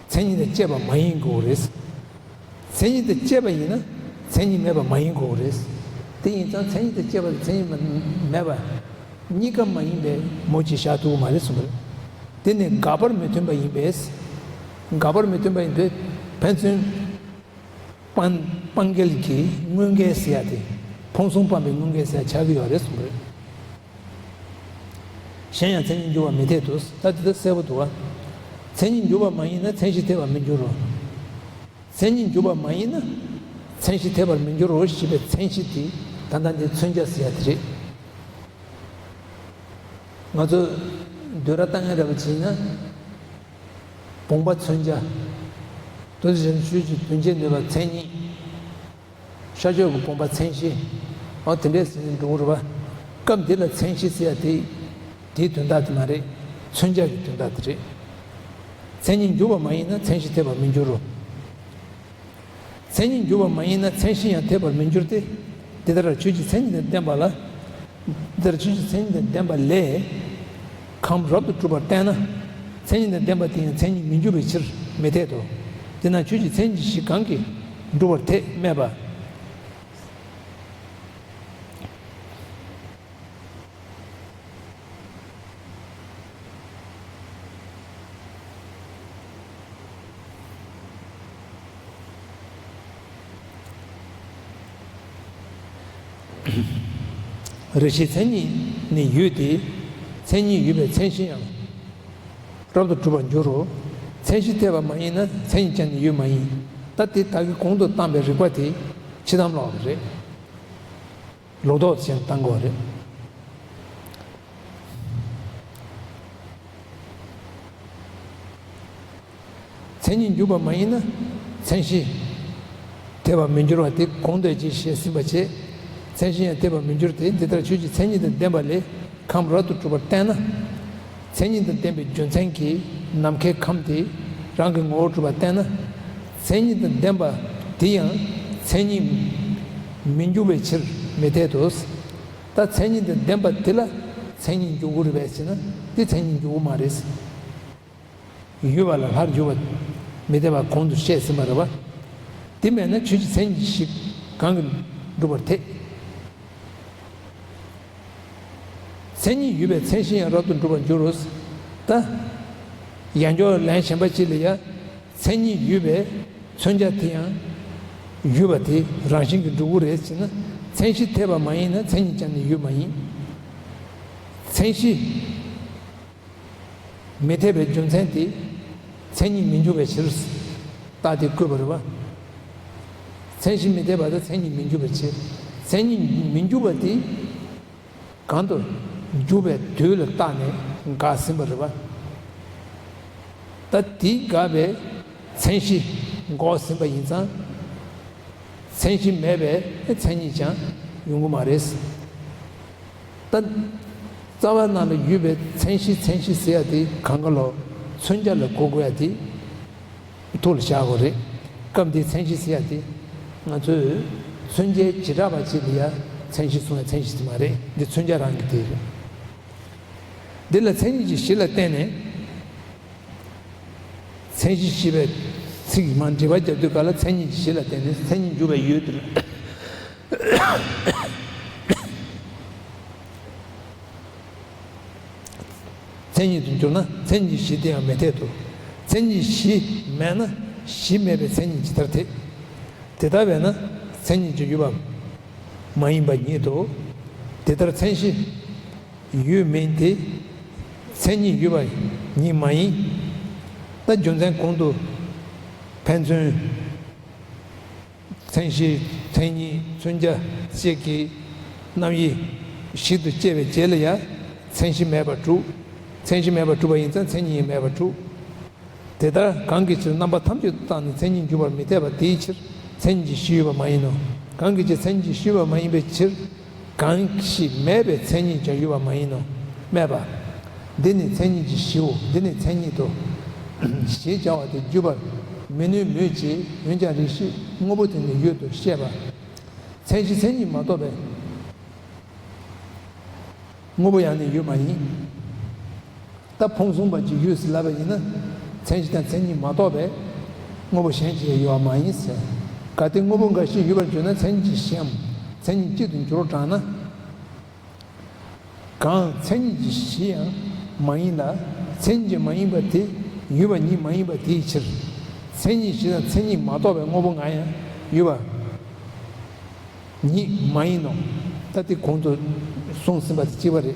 མཚན་ཉིད་དང་བཅས་པ་མ་ཡིན་དགོས་རེད། མཚན་ཉིད་དང་བཅས་པ་ཡིན་ན་མཚན་ཉིད་མེད་པ་མ་ཡིན་དགོས་རེད། དེ་ཡིན་ཙང་མཚན་ཉིད་དང་བཅས་པ་དང་མཚན་ཉིད་མ་མེད་པ་གཉིས་ཀ་མ་ཡིན་པའི་མོ་ཅིག་བཞག་ཐུབ་ཀྱི་མ་རེད་གསུངས་པ་རེད། དེ་ནི་འགལ་བར་མི་མཐུན་པ་ཡིན་པས། འགལ་བར་མི་མཐུན་པ་ཡིན་པས། ཕན་ཚུན་སྤང་སྤང་འགལ་གྱི་དངོས་འགལ་ཟེར་ཡ་དེ་ཕུང་གསུམ་སྤངས་པའི་དངོས་འགལ་ཟེར་ཡ་ཆགས་ཀྱི་ཡོད་རེད་གསུངས་པ་རེད། གཞན་ཡང་མཚན་ཉིད་འཇུག་པར་མི་འཐད་དོ། ད་དེ་ལྟར་གསལ་པོ་འདུག་བ། མཚན་ཉིད་འཇུག་པ་མ་ཡིན་ན་མཚན་གཞི་འཐད་པར་མི་འགྱུར་རོ། མཚན་ཉིད་འཇུག་པ་མ་ཡིན་ན་མཚན་གཞི་འཐད་པར་མི་འགྱུར་རོ་ཞེས་པའི་མཚན་གཞི་དེ་ད་ལྟ་འདི་མཚོན་བྱ་ཟེར་ཡ་དེ་རེད། ང་ཚོ་བསྡུས་གྲྭ་ལྟ་མཁན་རེད་པ་བྱས་ན། བུམ་པ་མཚོན་བྱ། དོ་ཅན་ཆོས་ཀྱི་དོན་བྱེད་ནུས་པ་མཚན་ཉིད། ཤར་ཕྱོགས་ཀྱི་བུམ་པ་མཚན་གཞི། འོ་དེ་འདྲས་ཟེར་ནས་འགྲོ་གི་རེད་པ། སྐབས་འདི་ལ་མཚན་གཞི་ཟེར་ཡ་དེ། དེའི་དོན་དག་དེ་མ་རེད། མཚོན་བྱ་གི་དོན་དག་དེ་རེད། མཚན་ཉིད་འཇུག་པ་མ་ཡིན་ན་མཚན་གཞི་འཐད་པར་མི་འགྱུར་རོ། མཚན་ཉིད་འཇུག་པ་མ་ཡིན་ན་མཚན་གཞི་ཡང་འཐད་པར་མི་འགྱུར་ཏེ། འདི་ལྟར་ཆོས་ཀྱི་མཚན་ཉིད་དང་ལྡན་པ་ལ། འདི་ལྟར་ཆོས་ཀྱི་མཚན་ཉིད་དང་ལྡན་པ་ལས། ཁམས་རབ་ཏུ་གྲུབ་པར་བསྟན་ན། མཚན་ཉིད་དང་ལྡན་པ་དེ་ཡང་མཚན་ཉིད་མི་འཇུག་པའི་ཕྱིར་མི་འཐད་དོ། དེས་ན་ཆོས་ཀྱི་མཚན་ཉིད་བཞི་གང་གིས་འགྲུབ་པར་འཐད་སྨྲས་པ། རེ་ཞིག་མཚན་ཉིད་ནི་ཡོད་དེ། མཚན་ཉིད་ཡོད་པའི་མཚན་གཞི་ཡང་རབ་ཏུ་གྲུབ་པར་འགྱུར་རོ། མཚན་གཞི་འཐད་པ་མ་ཡིན་ན་མཚན་ཉིད་ཀྱང་ནི་ཡོད་མ་ཡིན། ད་དེ་ད་གིན་གོང་དུ་བཏང་པའི་རིགས་པ་དེ་ཕྱི་དམ་ལོག་རེད། ལོག་རྟོག་ཅན་བཏང་དགོས་རེད། མཚན་ཉིད་འཇུག་པ་མ་ཡིན་ན་མཚན་གཞི་འཐད་པར་མི་འགྱུར་བ་དེ་གོང་དུ་ཅི་བཤད་ཟིན་པ་བྱས། མཚན་གཞི་ཡང་འཐད་པར་མི་འགྱུར་ཏེ། འདི་ལྟར་ཆོས་ཀྱི་མཚན་ཉིད་དང་ལྡན་པ་ལས་ཁམས་རབ་ཏུ་གྲུབ་པར་བསྟན་ན། མཚན་ཉིད་དང་ལྡན་པའི་རྒྱུ་མཚན་གྱིས་ནམ་མཁའི་ཁམས་དེ་རང་གི་ངོ་བོར་གྲུབ་པར་བསྟན་ན། མཚན་ཉིད་དང་ལྡན་པ་དེ་ཡང་མཚན་ཉིད་མི་འགྱུར་བའི་ཕྱིར་མི་འཐད་དོ། ད་མཚན་ཉིད་དང་ལྡན་པ་དེ་ལ་ མཚན་ཉིད་འཇུག་དགོས་རེད་པས་ཟེར་ན་དེ་མཚན་ཉིད་འཇུག་གི་མ་རེད། ཡོད་པ་ལ་སླར་འཇུག་པ་མི་འཐད་པ་གོང་དུ་བཤད་ཟིན་པ་རེད་པ། དེ་མེད་ན་ཆོས་ཀྱི་མཚན་ཉིད་བཞི་གང་གིས་འགྲུབ་པར་འཐད། མཚན་ཉིད་ཡོད་པས་མཚན་གཞི་ཡང་རབ་ཏུ་འགྲུབ་པར་འགྱུར་རོ། ད། ཡང་འཇོག་ལན་གཞན་པ་གཅིག་ལ་ཡང་། མཚན་ཉིད་ཡོད་པས་མཚོན་བྱ་དེ་ཡང་། ཡོད་པ་དེ་རང་བཞིན་གྱིས་འགྲུབ་ཀྱི་རེད་ཅེ་ན། མཚན་གཞི་འཐད་པ་མ་ཡིན་ན་མཚན་ཉིད་ཀྱང་ནི་ཡོད་མ་ཡིན། མཚན་གཞི་མི་འཐད་པའི་རྒྱུ་མཚན་དེ་མཚན་ཉིད་མི་འཇུག་པའི་ཕྱིར། རྟགས་དེ་བཀོད་པ་རེད་པ། མཚན་གཞི་མི་འཐད་པ་དང་མཚན་ཉིད་མི་འཇུག་པའི་ཕྱིར། མཚན་ཉིད་མི་འཇུག་པ་དེ། གང་དུ་འཇུག་པའི་དུས་ལ་བརྟགས་ནས་འགགས་ཟིན་པ་རེད་པ། ད་དེ་འགགས་པའི་མཚན་གཞི་འགོག་ཟིན་པ་ཡིན་ཙང་། མཚན་གཞི་མེད་པའི་མཚན་ཉིད་ཀྱང་ཡོང་གི་མ་རེད། ད་རྩ་བ་ནང་ལ་ཡོད་པའི་མཚན་གཞི་མཚན་གཞི་ཟེར་ཡ་དེ་གང་ག་ལོ་མཚོན་བྱ་ལ་གོ་དགོས་ཡ་དེ། ཐུགས་ལ་བཞག་དགོས་རེད། སྐབས་འདིའི་མཚན་གཞི་ཟེར་ཡ་དེ། ང་ཚོས་མཚོན་བྱའི་བྱེ་བྲག་པ་ཅིག་ལ་ཡ་མཚན་གཞི་གསུང་བའི་མཚན་གཞི་དེ་མ་རེད། འདི་མཚོན་བྱ་རང་གི་དེ་རེད། འདི་ལ་མཚན་ཉིད་ཀྱི་གཞི་ལ་བརྟེན་ནས། མཚན་གཞི་ཞེས་པའི་ཚིག་མ་འགྲེལ་པ་རྒྱབ་དུས་ག་ལ་མཚན་ཉིད་ཀྱི་གཞི་ལ་བརྟེན་ནས་མཚན་ཉིད་འཇུག་པའི་ཡུལ་དེ་ལ། མཚན་ཉིད་དུ་འགྱུར་ན་མཚན་ཉིད་གཞི་དེ་ཡང་མི་འཐད་དོ། མཚན་ཉིད་གཞི་མེད་ན་གཞི་མེད་པའི་མཚན་ཉིད་ཇི་ལྟར་འཐད། དེ་ལྟ་བས་ན་མཚན་ཉིད་ཀྱི་ཡོད་པ་མ་ཡིན་པ་ཉིད་དོ། དེ་ལྟར་མཚན་གཞི་ཡོད་མིན་ཏེ། མཚན་ཉིད་ཡོད་པ་ཉིད་མ་ཡིན། ད་རྒྱུ་མཚན་གོང་དུ་ཕན་ཚུན། མཚན་གཞི། མཚན་ཉིད། མཚོན་བྱ་བཅས་ཀྱི་རྣམ་དབྱེ་བཞི་དུ་དབྱེ་བའི་རྗེས་ལ་ཡང་མཚན་གཞི་མེད་པར་གྲུབ། མཚན་གཞི་མེད་པར་གྲུབ་པ་ཡིན་ཙང་མཚན་ཉིད་ཡང་མེད་པར་གྲུབ། དེ་ལྟར་གང་གི་ཕྱིར་རྣམ་པ་ཐམས་ཅད་དུ་བརྟགས་ནས་མཚན་ཉིད་འཇུག་པར་མི་འཐད་པ་དེའི་ཕྱིར་མཚན་ཉིད་ཀྱི་གཞི་ཡོད་པ་མ་ཡིན་ནོ། གང་གི་ཕྱིར་མཚན་ཉིད་ཀྱི་གཞི་ཡོད་པ་མ་ཡིན་པའི་ཕྱིར། གང་ཞིག་མེད་པའི་མཚན་ཉིད་ཀྱང་ཡོད་པ་མ་ཡིན་ནོ། སྨྲས་པ། འདི་ནི་མཚན་ཉིད་ཀྱི་གཞིའོ། འདི་ནི་མཚན་ཉིད་དོ། ཞེས་བྱ་བ་དེ་བརྗོད་པར་མི་ནུས་མོད་ཀྱི། འོན་ཀྱང་རིགས་ཤེས་དངོས་པོ་དེ་ནི་ཡོད་དོ་ཞེས་པ། མཚན་གཞི་མཚན་ཉིད་མ་གཏོགས་པའི་དངོས་པོ་ཡང་ནི་ཡོད་མ་ཡིན། ད་ཕུང་གསུམ་པ་ཅིག་ཡོད་ཟེར་ལབ་པ་ཡིན་ན། མཚན་གཞི་དང་མཚན་ཉིད་མ་གཏོགས་པའི་དངོས་པོ་གཞན་ཅིག་ཡོད་པ་མ་ཡིན་ཟེར། གལ་ཏེ་དངོས་པོ་འགའ་ཞིག་ཡོད་པར་གྱུར་ན་མཚན་ཉིད་ཀྱི་གཞི་འམ། མཚན་ཉིད་གཅིག་ཏུ་འགྱུར་གྲང་ན། གང་མཚན་ཉིད་ཀྱི་གཞི་ཡང་མ་ཡིན་ལ། མཚན་ཉིད་ཀྱིས་མ་ཡིན་པ་དེ་ཡོད་པ་ཉིད་མ་ཡིན་པ་དེའི་ཕྱིར། མཚན་ཉིད་གཞི་དང་མཚན་ཉིད་མ་གཏོགས་པའི་དངོས་པོ་འགའ་ཡང་ཡོད་པ་ཉིད་མ་ཡིན་ནོ། ད་དེ་གོང་དུ་གསུངས་ཟིན་པ་དེ་གཅིག་པ་རེད།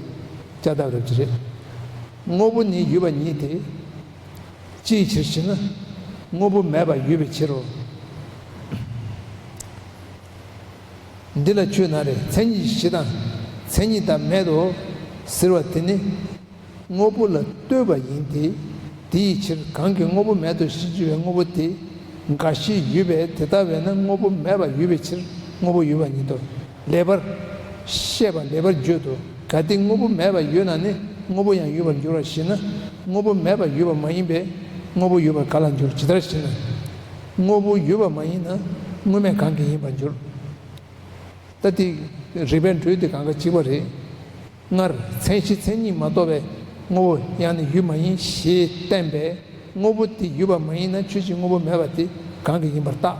ལྕགས་ཐག་རབ་ཀྱི་རེད། དངོས་པོ་ནི་ཡོད་པ་ཉིད་དེ། ཅིའི་ཕྱིར་ཞེ་ན། དངོས་པོ་མེད་པ་ཡོད་པའི་ཕྱིར་རོ། འདི་ལ་ཆོས་ན་རེ་མཚན་ཉིད་གཞི་དང་མཚན་ཉིད་དང་མེད་དོ་ཟེར་བ་དེ་ནི་དངོས་པོ་ལ་ལྟོས་པ་ཡིན་ཏེ། དེའི་ཕྱིར་གང་གིས་དངོས་པོ་མེད་དོ་ཞེས་བརྗོད་པའི་དངོས་པོ་དེ་འགའ་ཞིག་ཡོད་པས། དེ་ལྟ་བས་ན་དངོས་པོ་མེད་པ་ཡོད་པའི་ཕྱིར་དངོས་པོ་ཡོད་པ་ཉིད་དོ། ལེགས་པར་བཤད་པ་ལེགས་པར་བརྗོད་དོ། གལ་ཏེ་དངོས་པོ་མེད་པ་ཡོད་ན་ནི་དངོས་པོ་ཡང་ཡོད་པར་འགྱུར་བ་ཞེ་ན། དངོས་པོ་མེད་པ་ཡོད་པ་མ་ཡིན་པས་དངོས་པོ་ཡོད་པར་ག་ལ་འགྱུར། ཇི་ལྟར་ཞེ་ན། དངོས་པོ་ཡོད་པ་མ་ཡིན་ན་དངོས་མེད་གང་གིས་ཡིན་པར་འགྱུར། ད་དེ་རིགས་པས་འགྲོས་དེ་གང་ག་གཅིག་པ་རེད། སྔར་མཚན་གཞི་མཚན་ཉིད་མ་གཏོགས་པའི་དངོས་པོ་ཡང་ནི་ཡོད་མ་ཡིན་ཞེས་བསྟན་པས་དངོས་པོ་དེ་ཡོད་པ་མ་ཡིན་ན་ཆོས་ཅན་དངོས་པོ་མེད་པ་དེ་གང་གིས་ཡིན་པར་བརྟག།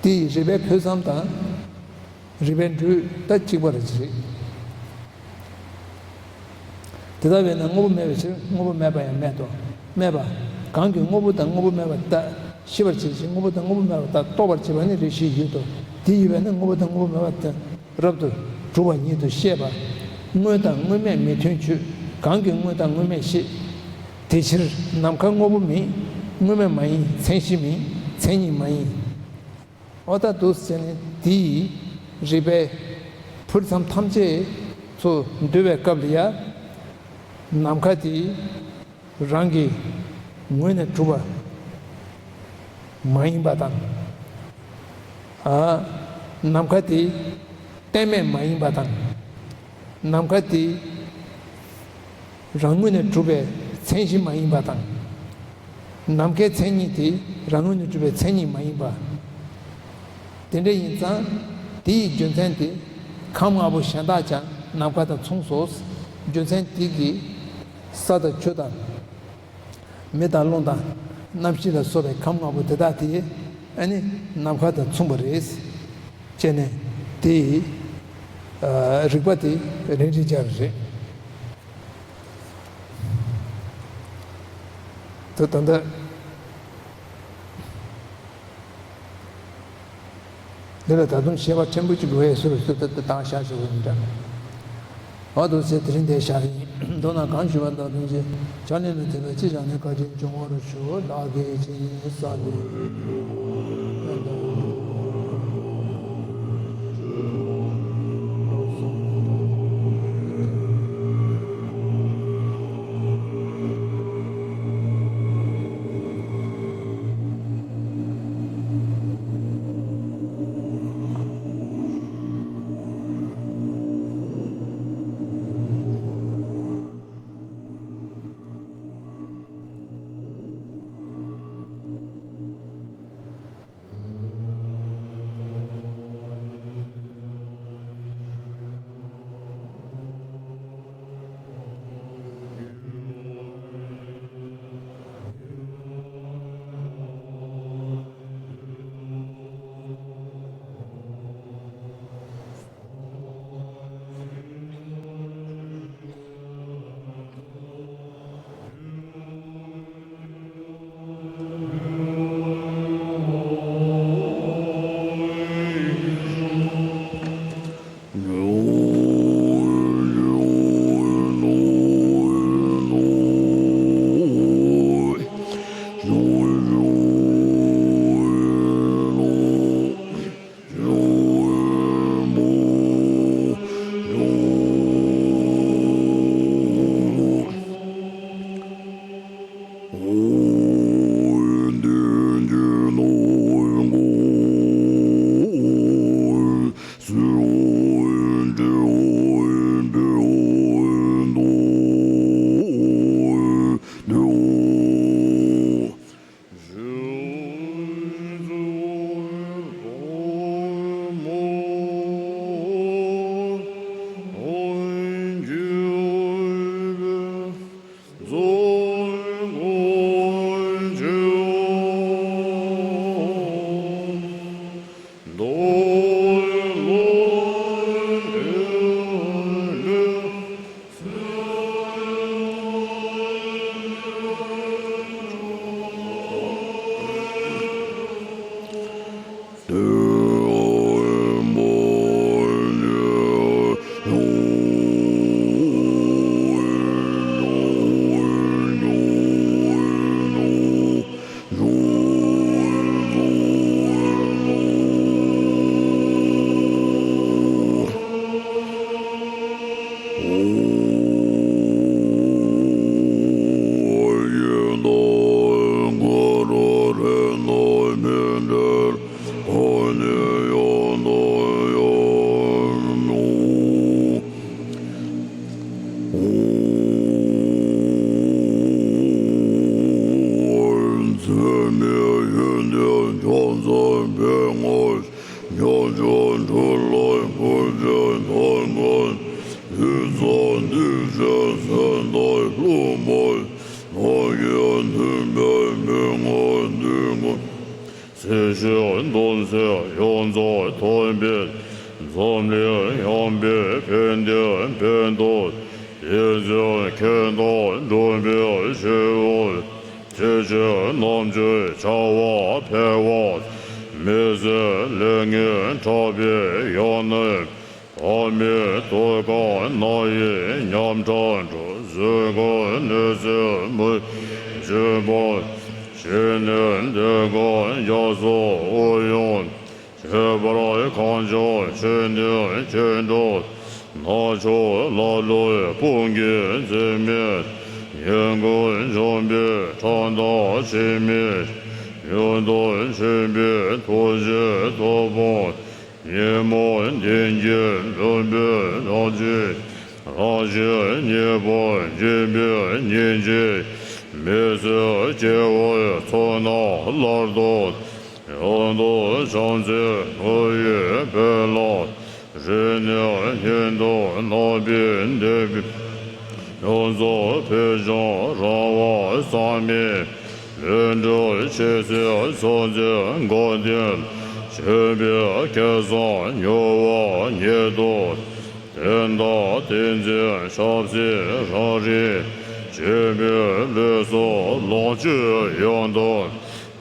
དེ་ཡི་རིགས་པའི་འཕོས་ཙམ་དང་། རིགས་པས་འགྲོས་ད་གཅིག་པ་རེད་ཅེས། དེ་ལྟ་བས་ན་དངོས་པོ་མེད་པའི་ཕྱིར་དངོས་པོ་མེད་པ་ཡང་མེད་དོ། སྨྲས་པ། གང་གིས་དངོས་པོ་དང་དངོས་པོ་མེད་པ་ལྟ་ཤེས་པར་བྱེད་ཅིང་། དངོས་པོ་དང་དངོས་པོ་མེད་པ་ལྟ་རྟོགས་པར་བྱེད་པ་ནི་རིགས་ཤེས་ཡོད་དོ། དེ་ཡོད་པས་ན་དངོས་པོ་དང་དངོས་པོ་མེད་པ་ལྟ་རབ་ཏུ་གྲུབ་པ་ཉིད་དུ་ཤེས་པ། དངོས་དང་དངོས་མེད་མི་མཐུན་ཕྱོགས། གང་གིས་དངོས་དང་དངོས་མེད་ཤེས། དེ་ཕྱིར་ནམ་མཁའ་དངོས་པོ་མིན། དངོས་མེད་མ་ཡིན། མཚན་གཞི་མིན། མཚན་ཉིད་མ་ཡིན། འོ་ད་འདུག་ཟེར་ནས་དེའི་རིགས་པའི་འཕོས་ཙམ་ཐམས་ཅད་ཚོ་འདུལ་བའི་སྐབས་ལ་ཡང་། ནམ་མཁའ་དེ་རང་གི་ངོས་ནས་གྲུབ་པ་མ་ཡིན་པ་དང་། ཨ། ནམ་མཁའ་དེ་གཏན་མེད་མ་ཡིན་པ་དང་། ནམ་མཁའ་དེ་རང་ངོས་ནས་གྲུབ་པའི་མཚན་གཞི་མ་ཡིན་པ་དང་། ནམ་མཁའི་མཚན་ཉིད་དེ་རང་ངོས་ནས་གྲུབ་པའི་མཚན་ཉིད་མ་ཡིན་པ། དེ་འདྲ་ཡིན་ཙང་དེ་ཡི་རྒྱུ་མཚན་དེ་ ཁམས་ལྔ་པོ་གཞན་དག་ཀྱང་ནམ་མཁའ་དང་མཚུངས་སོ། རྒྱུ་མཚན་དེ་གིས་ས་དང་ཆུ་དང་མེ་དང་རླུང་དང་རྣམ་ཤེས་ལ་སོགས་པའི་ཁམས་ལྔ་པོ་དེ་དག་དེ་ཨ་ནི་ནམ་མཁའ་དང་མཚུངས་པ་རེད། ཅེས་ནས་དེ་ཡི་རིགས་པ་དེ་རིམ་གྱིས་སྦྱར་བ་རེད། ད་ད་ལྟ། འདི་ལ་ད་དུང་བཤད་པ་ཕྲན་བུ་ཅིག་དགོས་ཡས་སུ་རུ་སུ་ད་ད་བཏང་བཞག་ཞུ་བ་འདྲ། འོ་འདུག་སེ་དེ་རིང་འདིར་བཞག་ཡིན། མདོར་ན་གང་ཞུ་བ་དང་ལྡན་ཅིང་ཕྱག་ལེན་ལ་དད་པས་ཅི་བྱ་ནས་བཀའ་དྲིན་འབྱུང་བར་ཤོག་ལགས་ཀྱི་ཅི་ཡིན་ས་ལེ། སྲིད་ཞིའི་སྡོམ་ཚིག་ཡོངས་རྫོགས་ཐོབ་པའི། འཛམ་གླིང་ཡངས་པའི་ཕན་བདེ་ཕན་ཐོགས། དེ་ཚེ་ཁྱེད་དང་འགྲོགས་པའི་སྤྱི་བོར། ཆོས་ཀྱི་རྣམ་དཔྱོད་འཆར་བ་འཕེལ་བ། མི་བཟད་ལས་ངན་ཕྲག་པའི་ཡང་ནི། ཐ་མལ་སྡུག་གང་ན་ཡི་ཉམས་ཕྲ་འགྲོ། གཟུགས་ཀུན་གནོད་འཚེ་མུན་འབྱིན་པ། ཞི་གནས་སྡུག་གང་རྒྱ་མཚོ་དབུགས་དབྱུང་། ཁྱད་པར་གངས་ལྗོངས་ཆོས་འདུལ་ཁྱེད་འགྲོ། ནག་ཕྱོགས་ཀླ་ཀློའི་དཔུང་གིས་འཛིན་མེད། ཉེས་ཀུན་འཇོམས་པའི་ཕྲག་དང་ཕྱི་མའི། ཡོན་ཏན་ཆེན་པོའི་ཐུགས་རྗེའི་ཐུབ་དབང་། ཉོན་མོངས་གཏིང་གི་འདུན་པའི་རང་བཞིན། རང་བཞིན་གཉིས་པོ་འཇིག་པའི་སྙིང་རྗེ། མི་བཟད་སྐྱེ་བོའི་ཚོགས་རྣམས་སླར་ལྡོག། ཡང་དག་བྱང་སེམས་ངུ་ཡི་དཔལ་ལ། རིག་གནས་ཉིད་དུ་རྣམ་པའི་འདུན་པའི། ཡོངས་རྫོགས་ཕུལ་བྱུང་རང་དབང་བསམ་མེད། ལུས་འགྲོ་ཆོས་སྲིད་ཚོགས་འཛིན་འགོག་བདེན། ཆོས་པའི་སྐལ་བཟང་མྱུར་བ་ཉིད་དུ། དོན་དམ་ཏིང་འཛིན་ཆབ་སྲིད་རང་རིག་ཆོས་པའི་ལུགས་སུ་ལོངས་སྤྱོད་ཡོངས་དང་།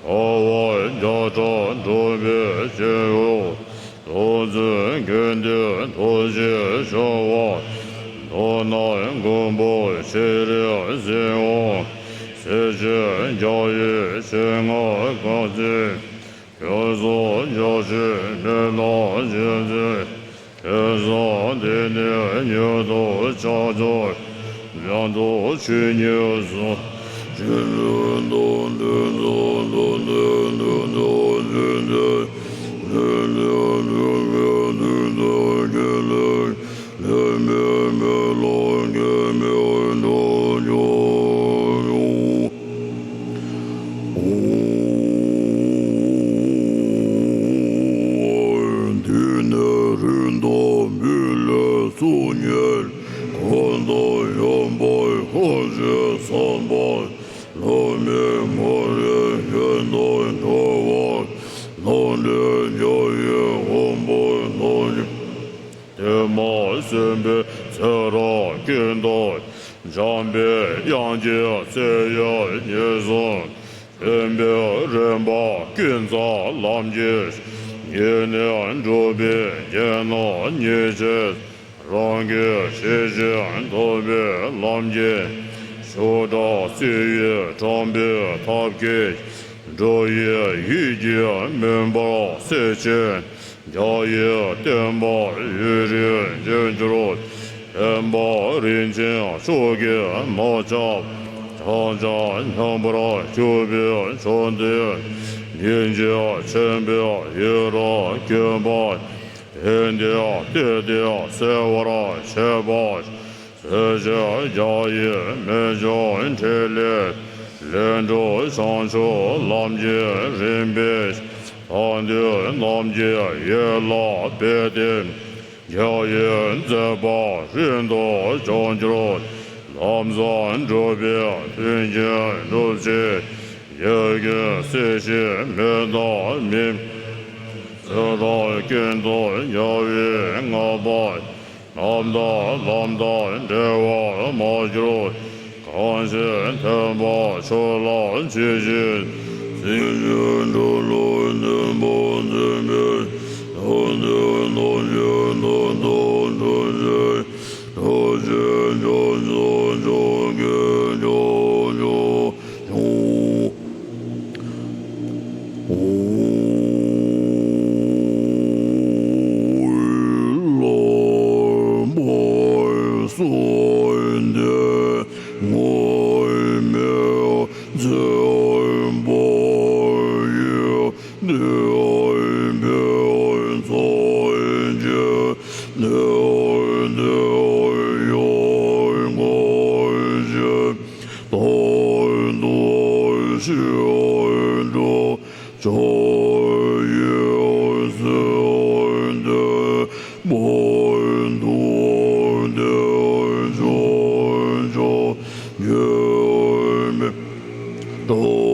འཁོར་བ་བརྒྱ་ཕྲག་འགྲོ་བའི་སྐྱེ་བོ། སྟོང་གཟུགས་དགོས་འདོད་ཐོགས་བཅས་བྱུང་བ། མདོར་ན་མགོན་པོ་ཤེས་རིག་གཟིགས་དབང་། སྲིད་ཞིའི་རྒྱལ་བའི་ཆེད་མངའ་དཀའ་སྤྱད། ཁྱོད་སོགས་རྒྱལ་སྲས་མི་ལ་རྗེས་འཛིན། དེང་སང་འདི་ནས་མྱུར་དུ་ཕྱག་འཚལ། ཉན་ཐོས་ཆོས་ཉིད་གསུང་། ཆོས་ཉིད་དང་དེང་སང་ལྷ་འདྲེ་དེ་དག་ཆོས་འདི། ལས་ལས་ལས་ལས་དེ་དག་ཁས་ལེན། ལས་མེད་མི་ལ་ཁས་མི་འགྲོ་ཀྱང་། དེ་ནས་རིགས་དང་མི་ལས་ཚོགས་གཉིས། གང་དག་ཡོད་པར་ཤོག་ཅེས་བསམ་པ། ལྷ་མིན་མོ་རའི་ཡོན་དང་འགྲོ་བ། ལྷ་འདྲེ་རྒྱལ་བའི་དབང་པོ་རྣམས་ཀྱིས། དེ་མ་ཟིན་པའི་ཚེ་རབས་ཀུན་ཏུ། འཇམ་པའི་དབྱངས་ཀྱི་ཚེ་ཡི་ཉེར་གསུམ། སྟོན་པའི་རིམ་པ་ཀུན་རྫོབ་ལམ་གྱིས། ཉེ་གནས་འགྲོ་བའི་རྒྱན་རྣམས་ཉེར་གཅིག་རང་གི་ཤེས་བཞིན་ཐོབ་པའི་ལམ་གྱིས། ཕྱོགས་བྲལ་བརྩེ་བའི་དྲན་པའི་ཐབས་མཁས། འགྲོ་བའི་ཡིད་ཀྱི་མུན་པ་སེལ་ཕྱིར། རྒྱ་ཡི་བསྟན་པ་ཡུན་རིང་འབྱུང་འགྱུར། བསྟན་པ་རིན་ཆེན་མཆོག་གི་མ་ཆགས། ཕྱག་རྒྱ་མཉམ་པར་བཞུགས་པའི་མཆོག་ལྡན། སྙིང་རྗེ་ཆེན་པོས་ཡིད་རབ་མཁྱེན་པ། དེང་འདིར་གཏན་བདེ་གསལ་བར་བྱེད་པ། སྲིད་ཞིའི་རྒྱ་ཡི་མི་འབྱུང་འཕྲིན་ལས། ལས་འགྲོ་བྱང་ཆུབ་ལམ་གྱི་རིམ་པས། ཐར་འདོད་རྣམས་ཀྱི་ཡིད་ལ་འབད་དེ། རྒྱ་ཡི་མཛད་པ་རིང་དུ་བསྐྱང་གྱུར། ལམ་ཟབ་འགྲོ་བའི་མཐུན་རྐྱེན་སྒྲུབ་ཕྱིར། ཡིད་ཀྱི་སྲིད་ཞིའི་མི་རྟག་མིན། ཚེ་རབས་ཀུན་ཏུ་དམྱལ་བའི་ལྔ་པ། རྣམ་དག་ལམ་དང་འབྲལ་བར་མ་གྱུར། གང་ཞིག་ཐེག་པ་ཆོས་ལ་ཇི་བཞིན། སྲིད་ཞིའི་འགྲོ་ལུགས་ནུས་པ་འཛིན་པའི། ལྷ་འདྲེ་རྣམས་ཀྱི་དོན་དུ་སྒྲུབ་ཕྱིར། ཐུགས་རྗེ་ཆེན་པོ་མཆོག་གི་ཕྱག་རྒྱ་ཆེན་པོ། ལྷ་མོའི་གསུང་འདི་སྔོན་མེད་འཛིན་པ་ཡི། འདི་ཕན་ཚོགས་ཀྱི་འདི་འདི་ཡོད་ངོ་ཞེས། དོན་དུ་ཞི་འགྲོ་བྱ་ཡི་སྲིད་འདི། མ་དུ་འདི་བྱོན་བྱོན་ཉེས་མེད་དུ།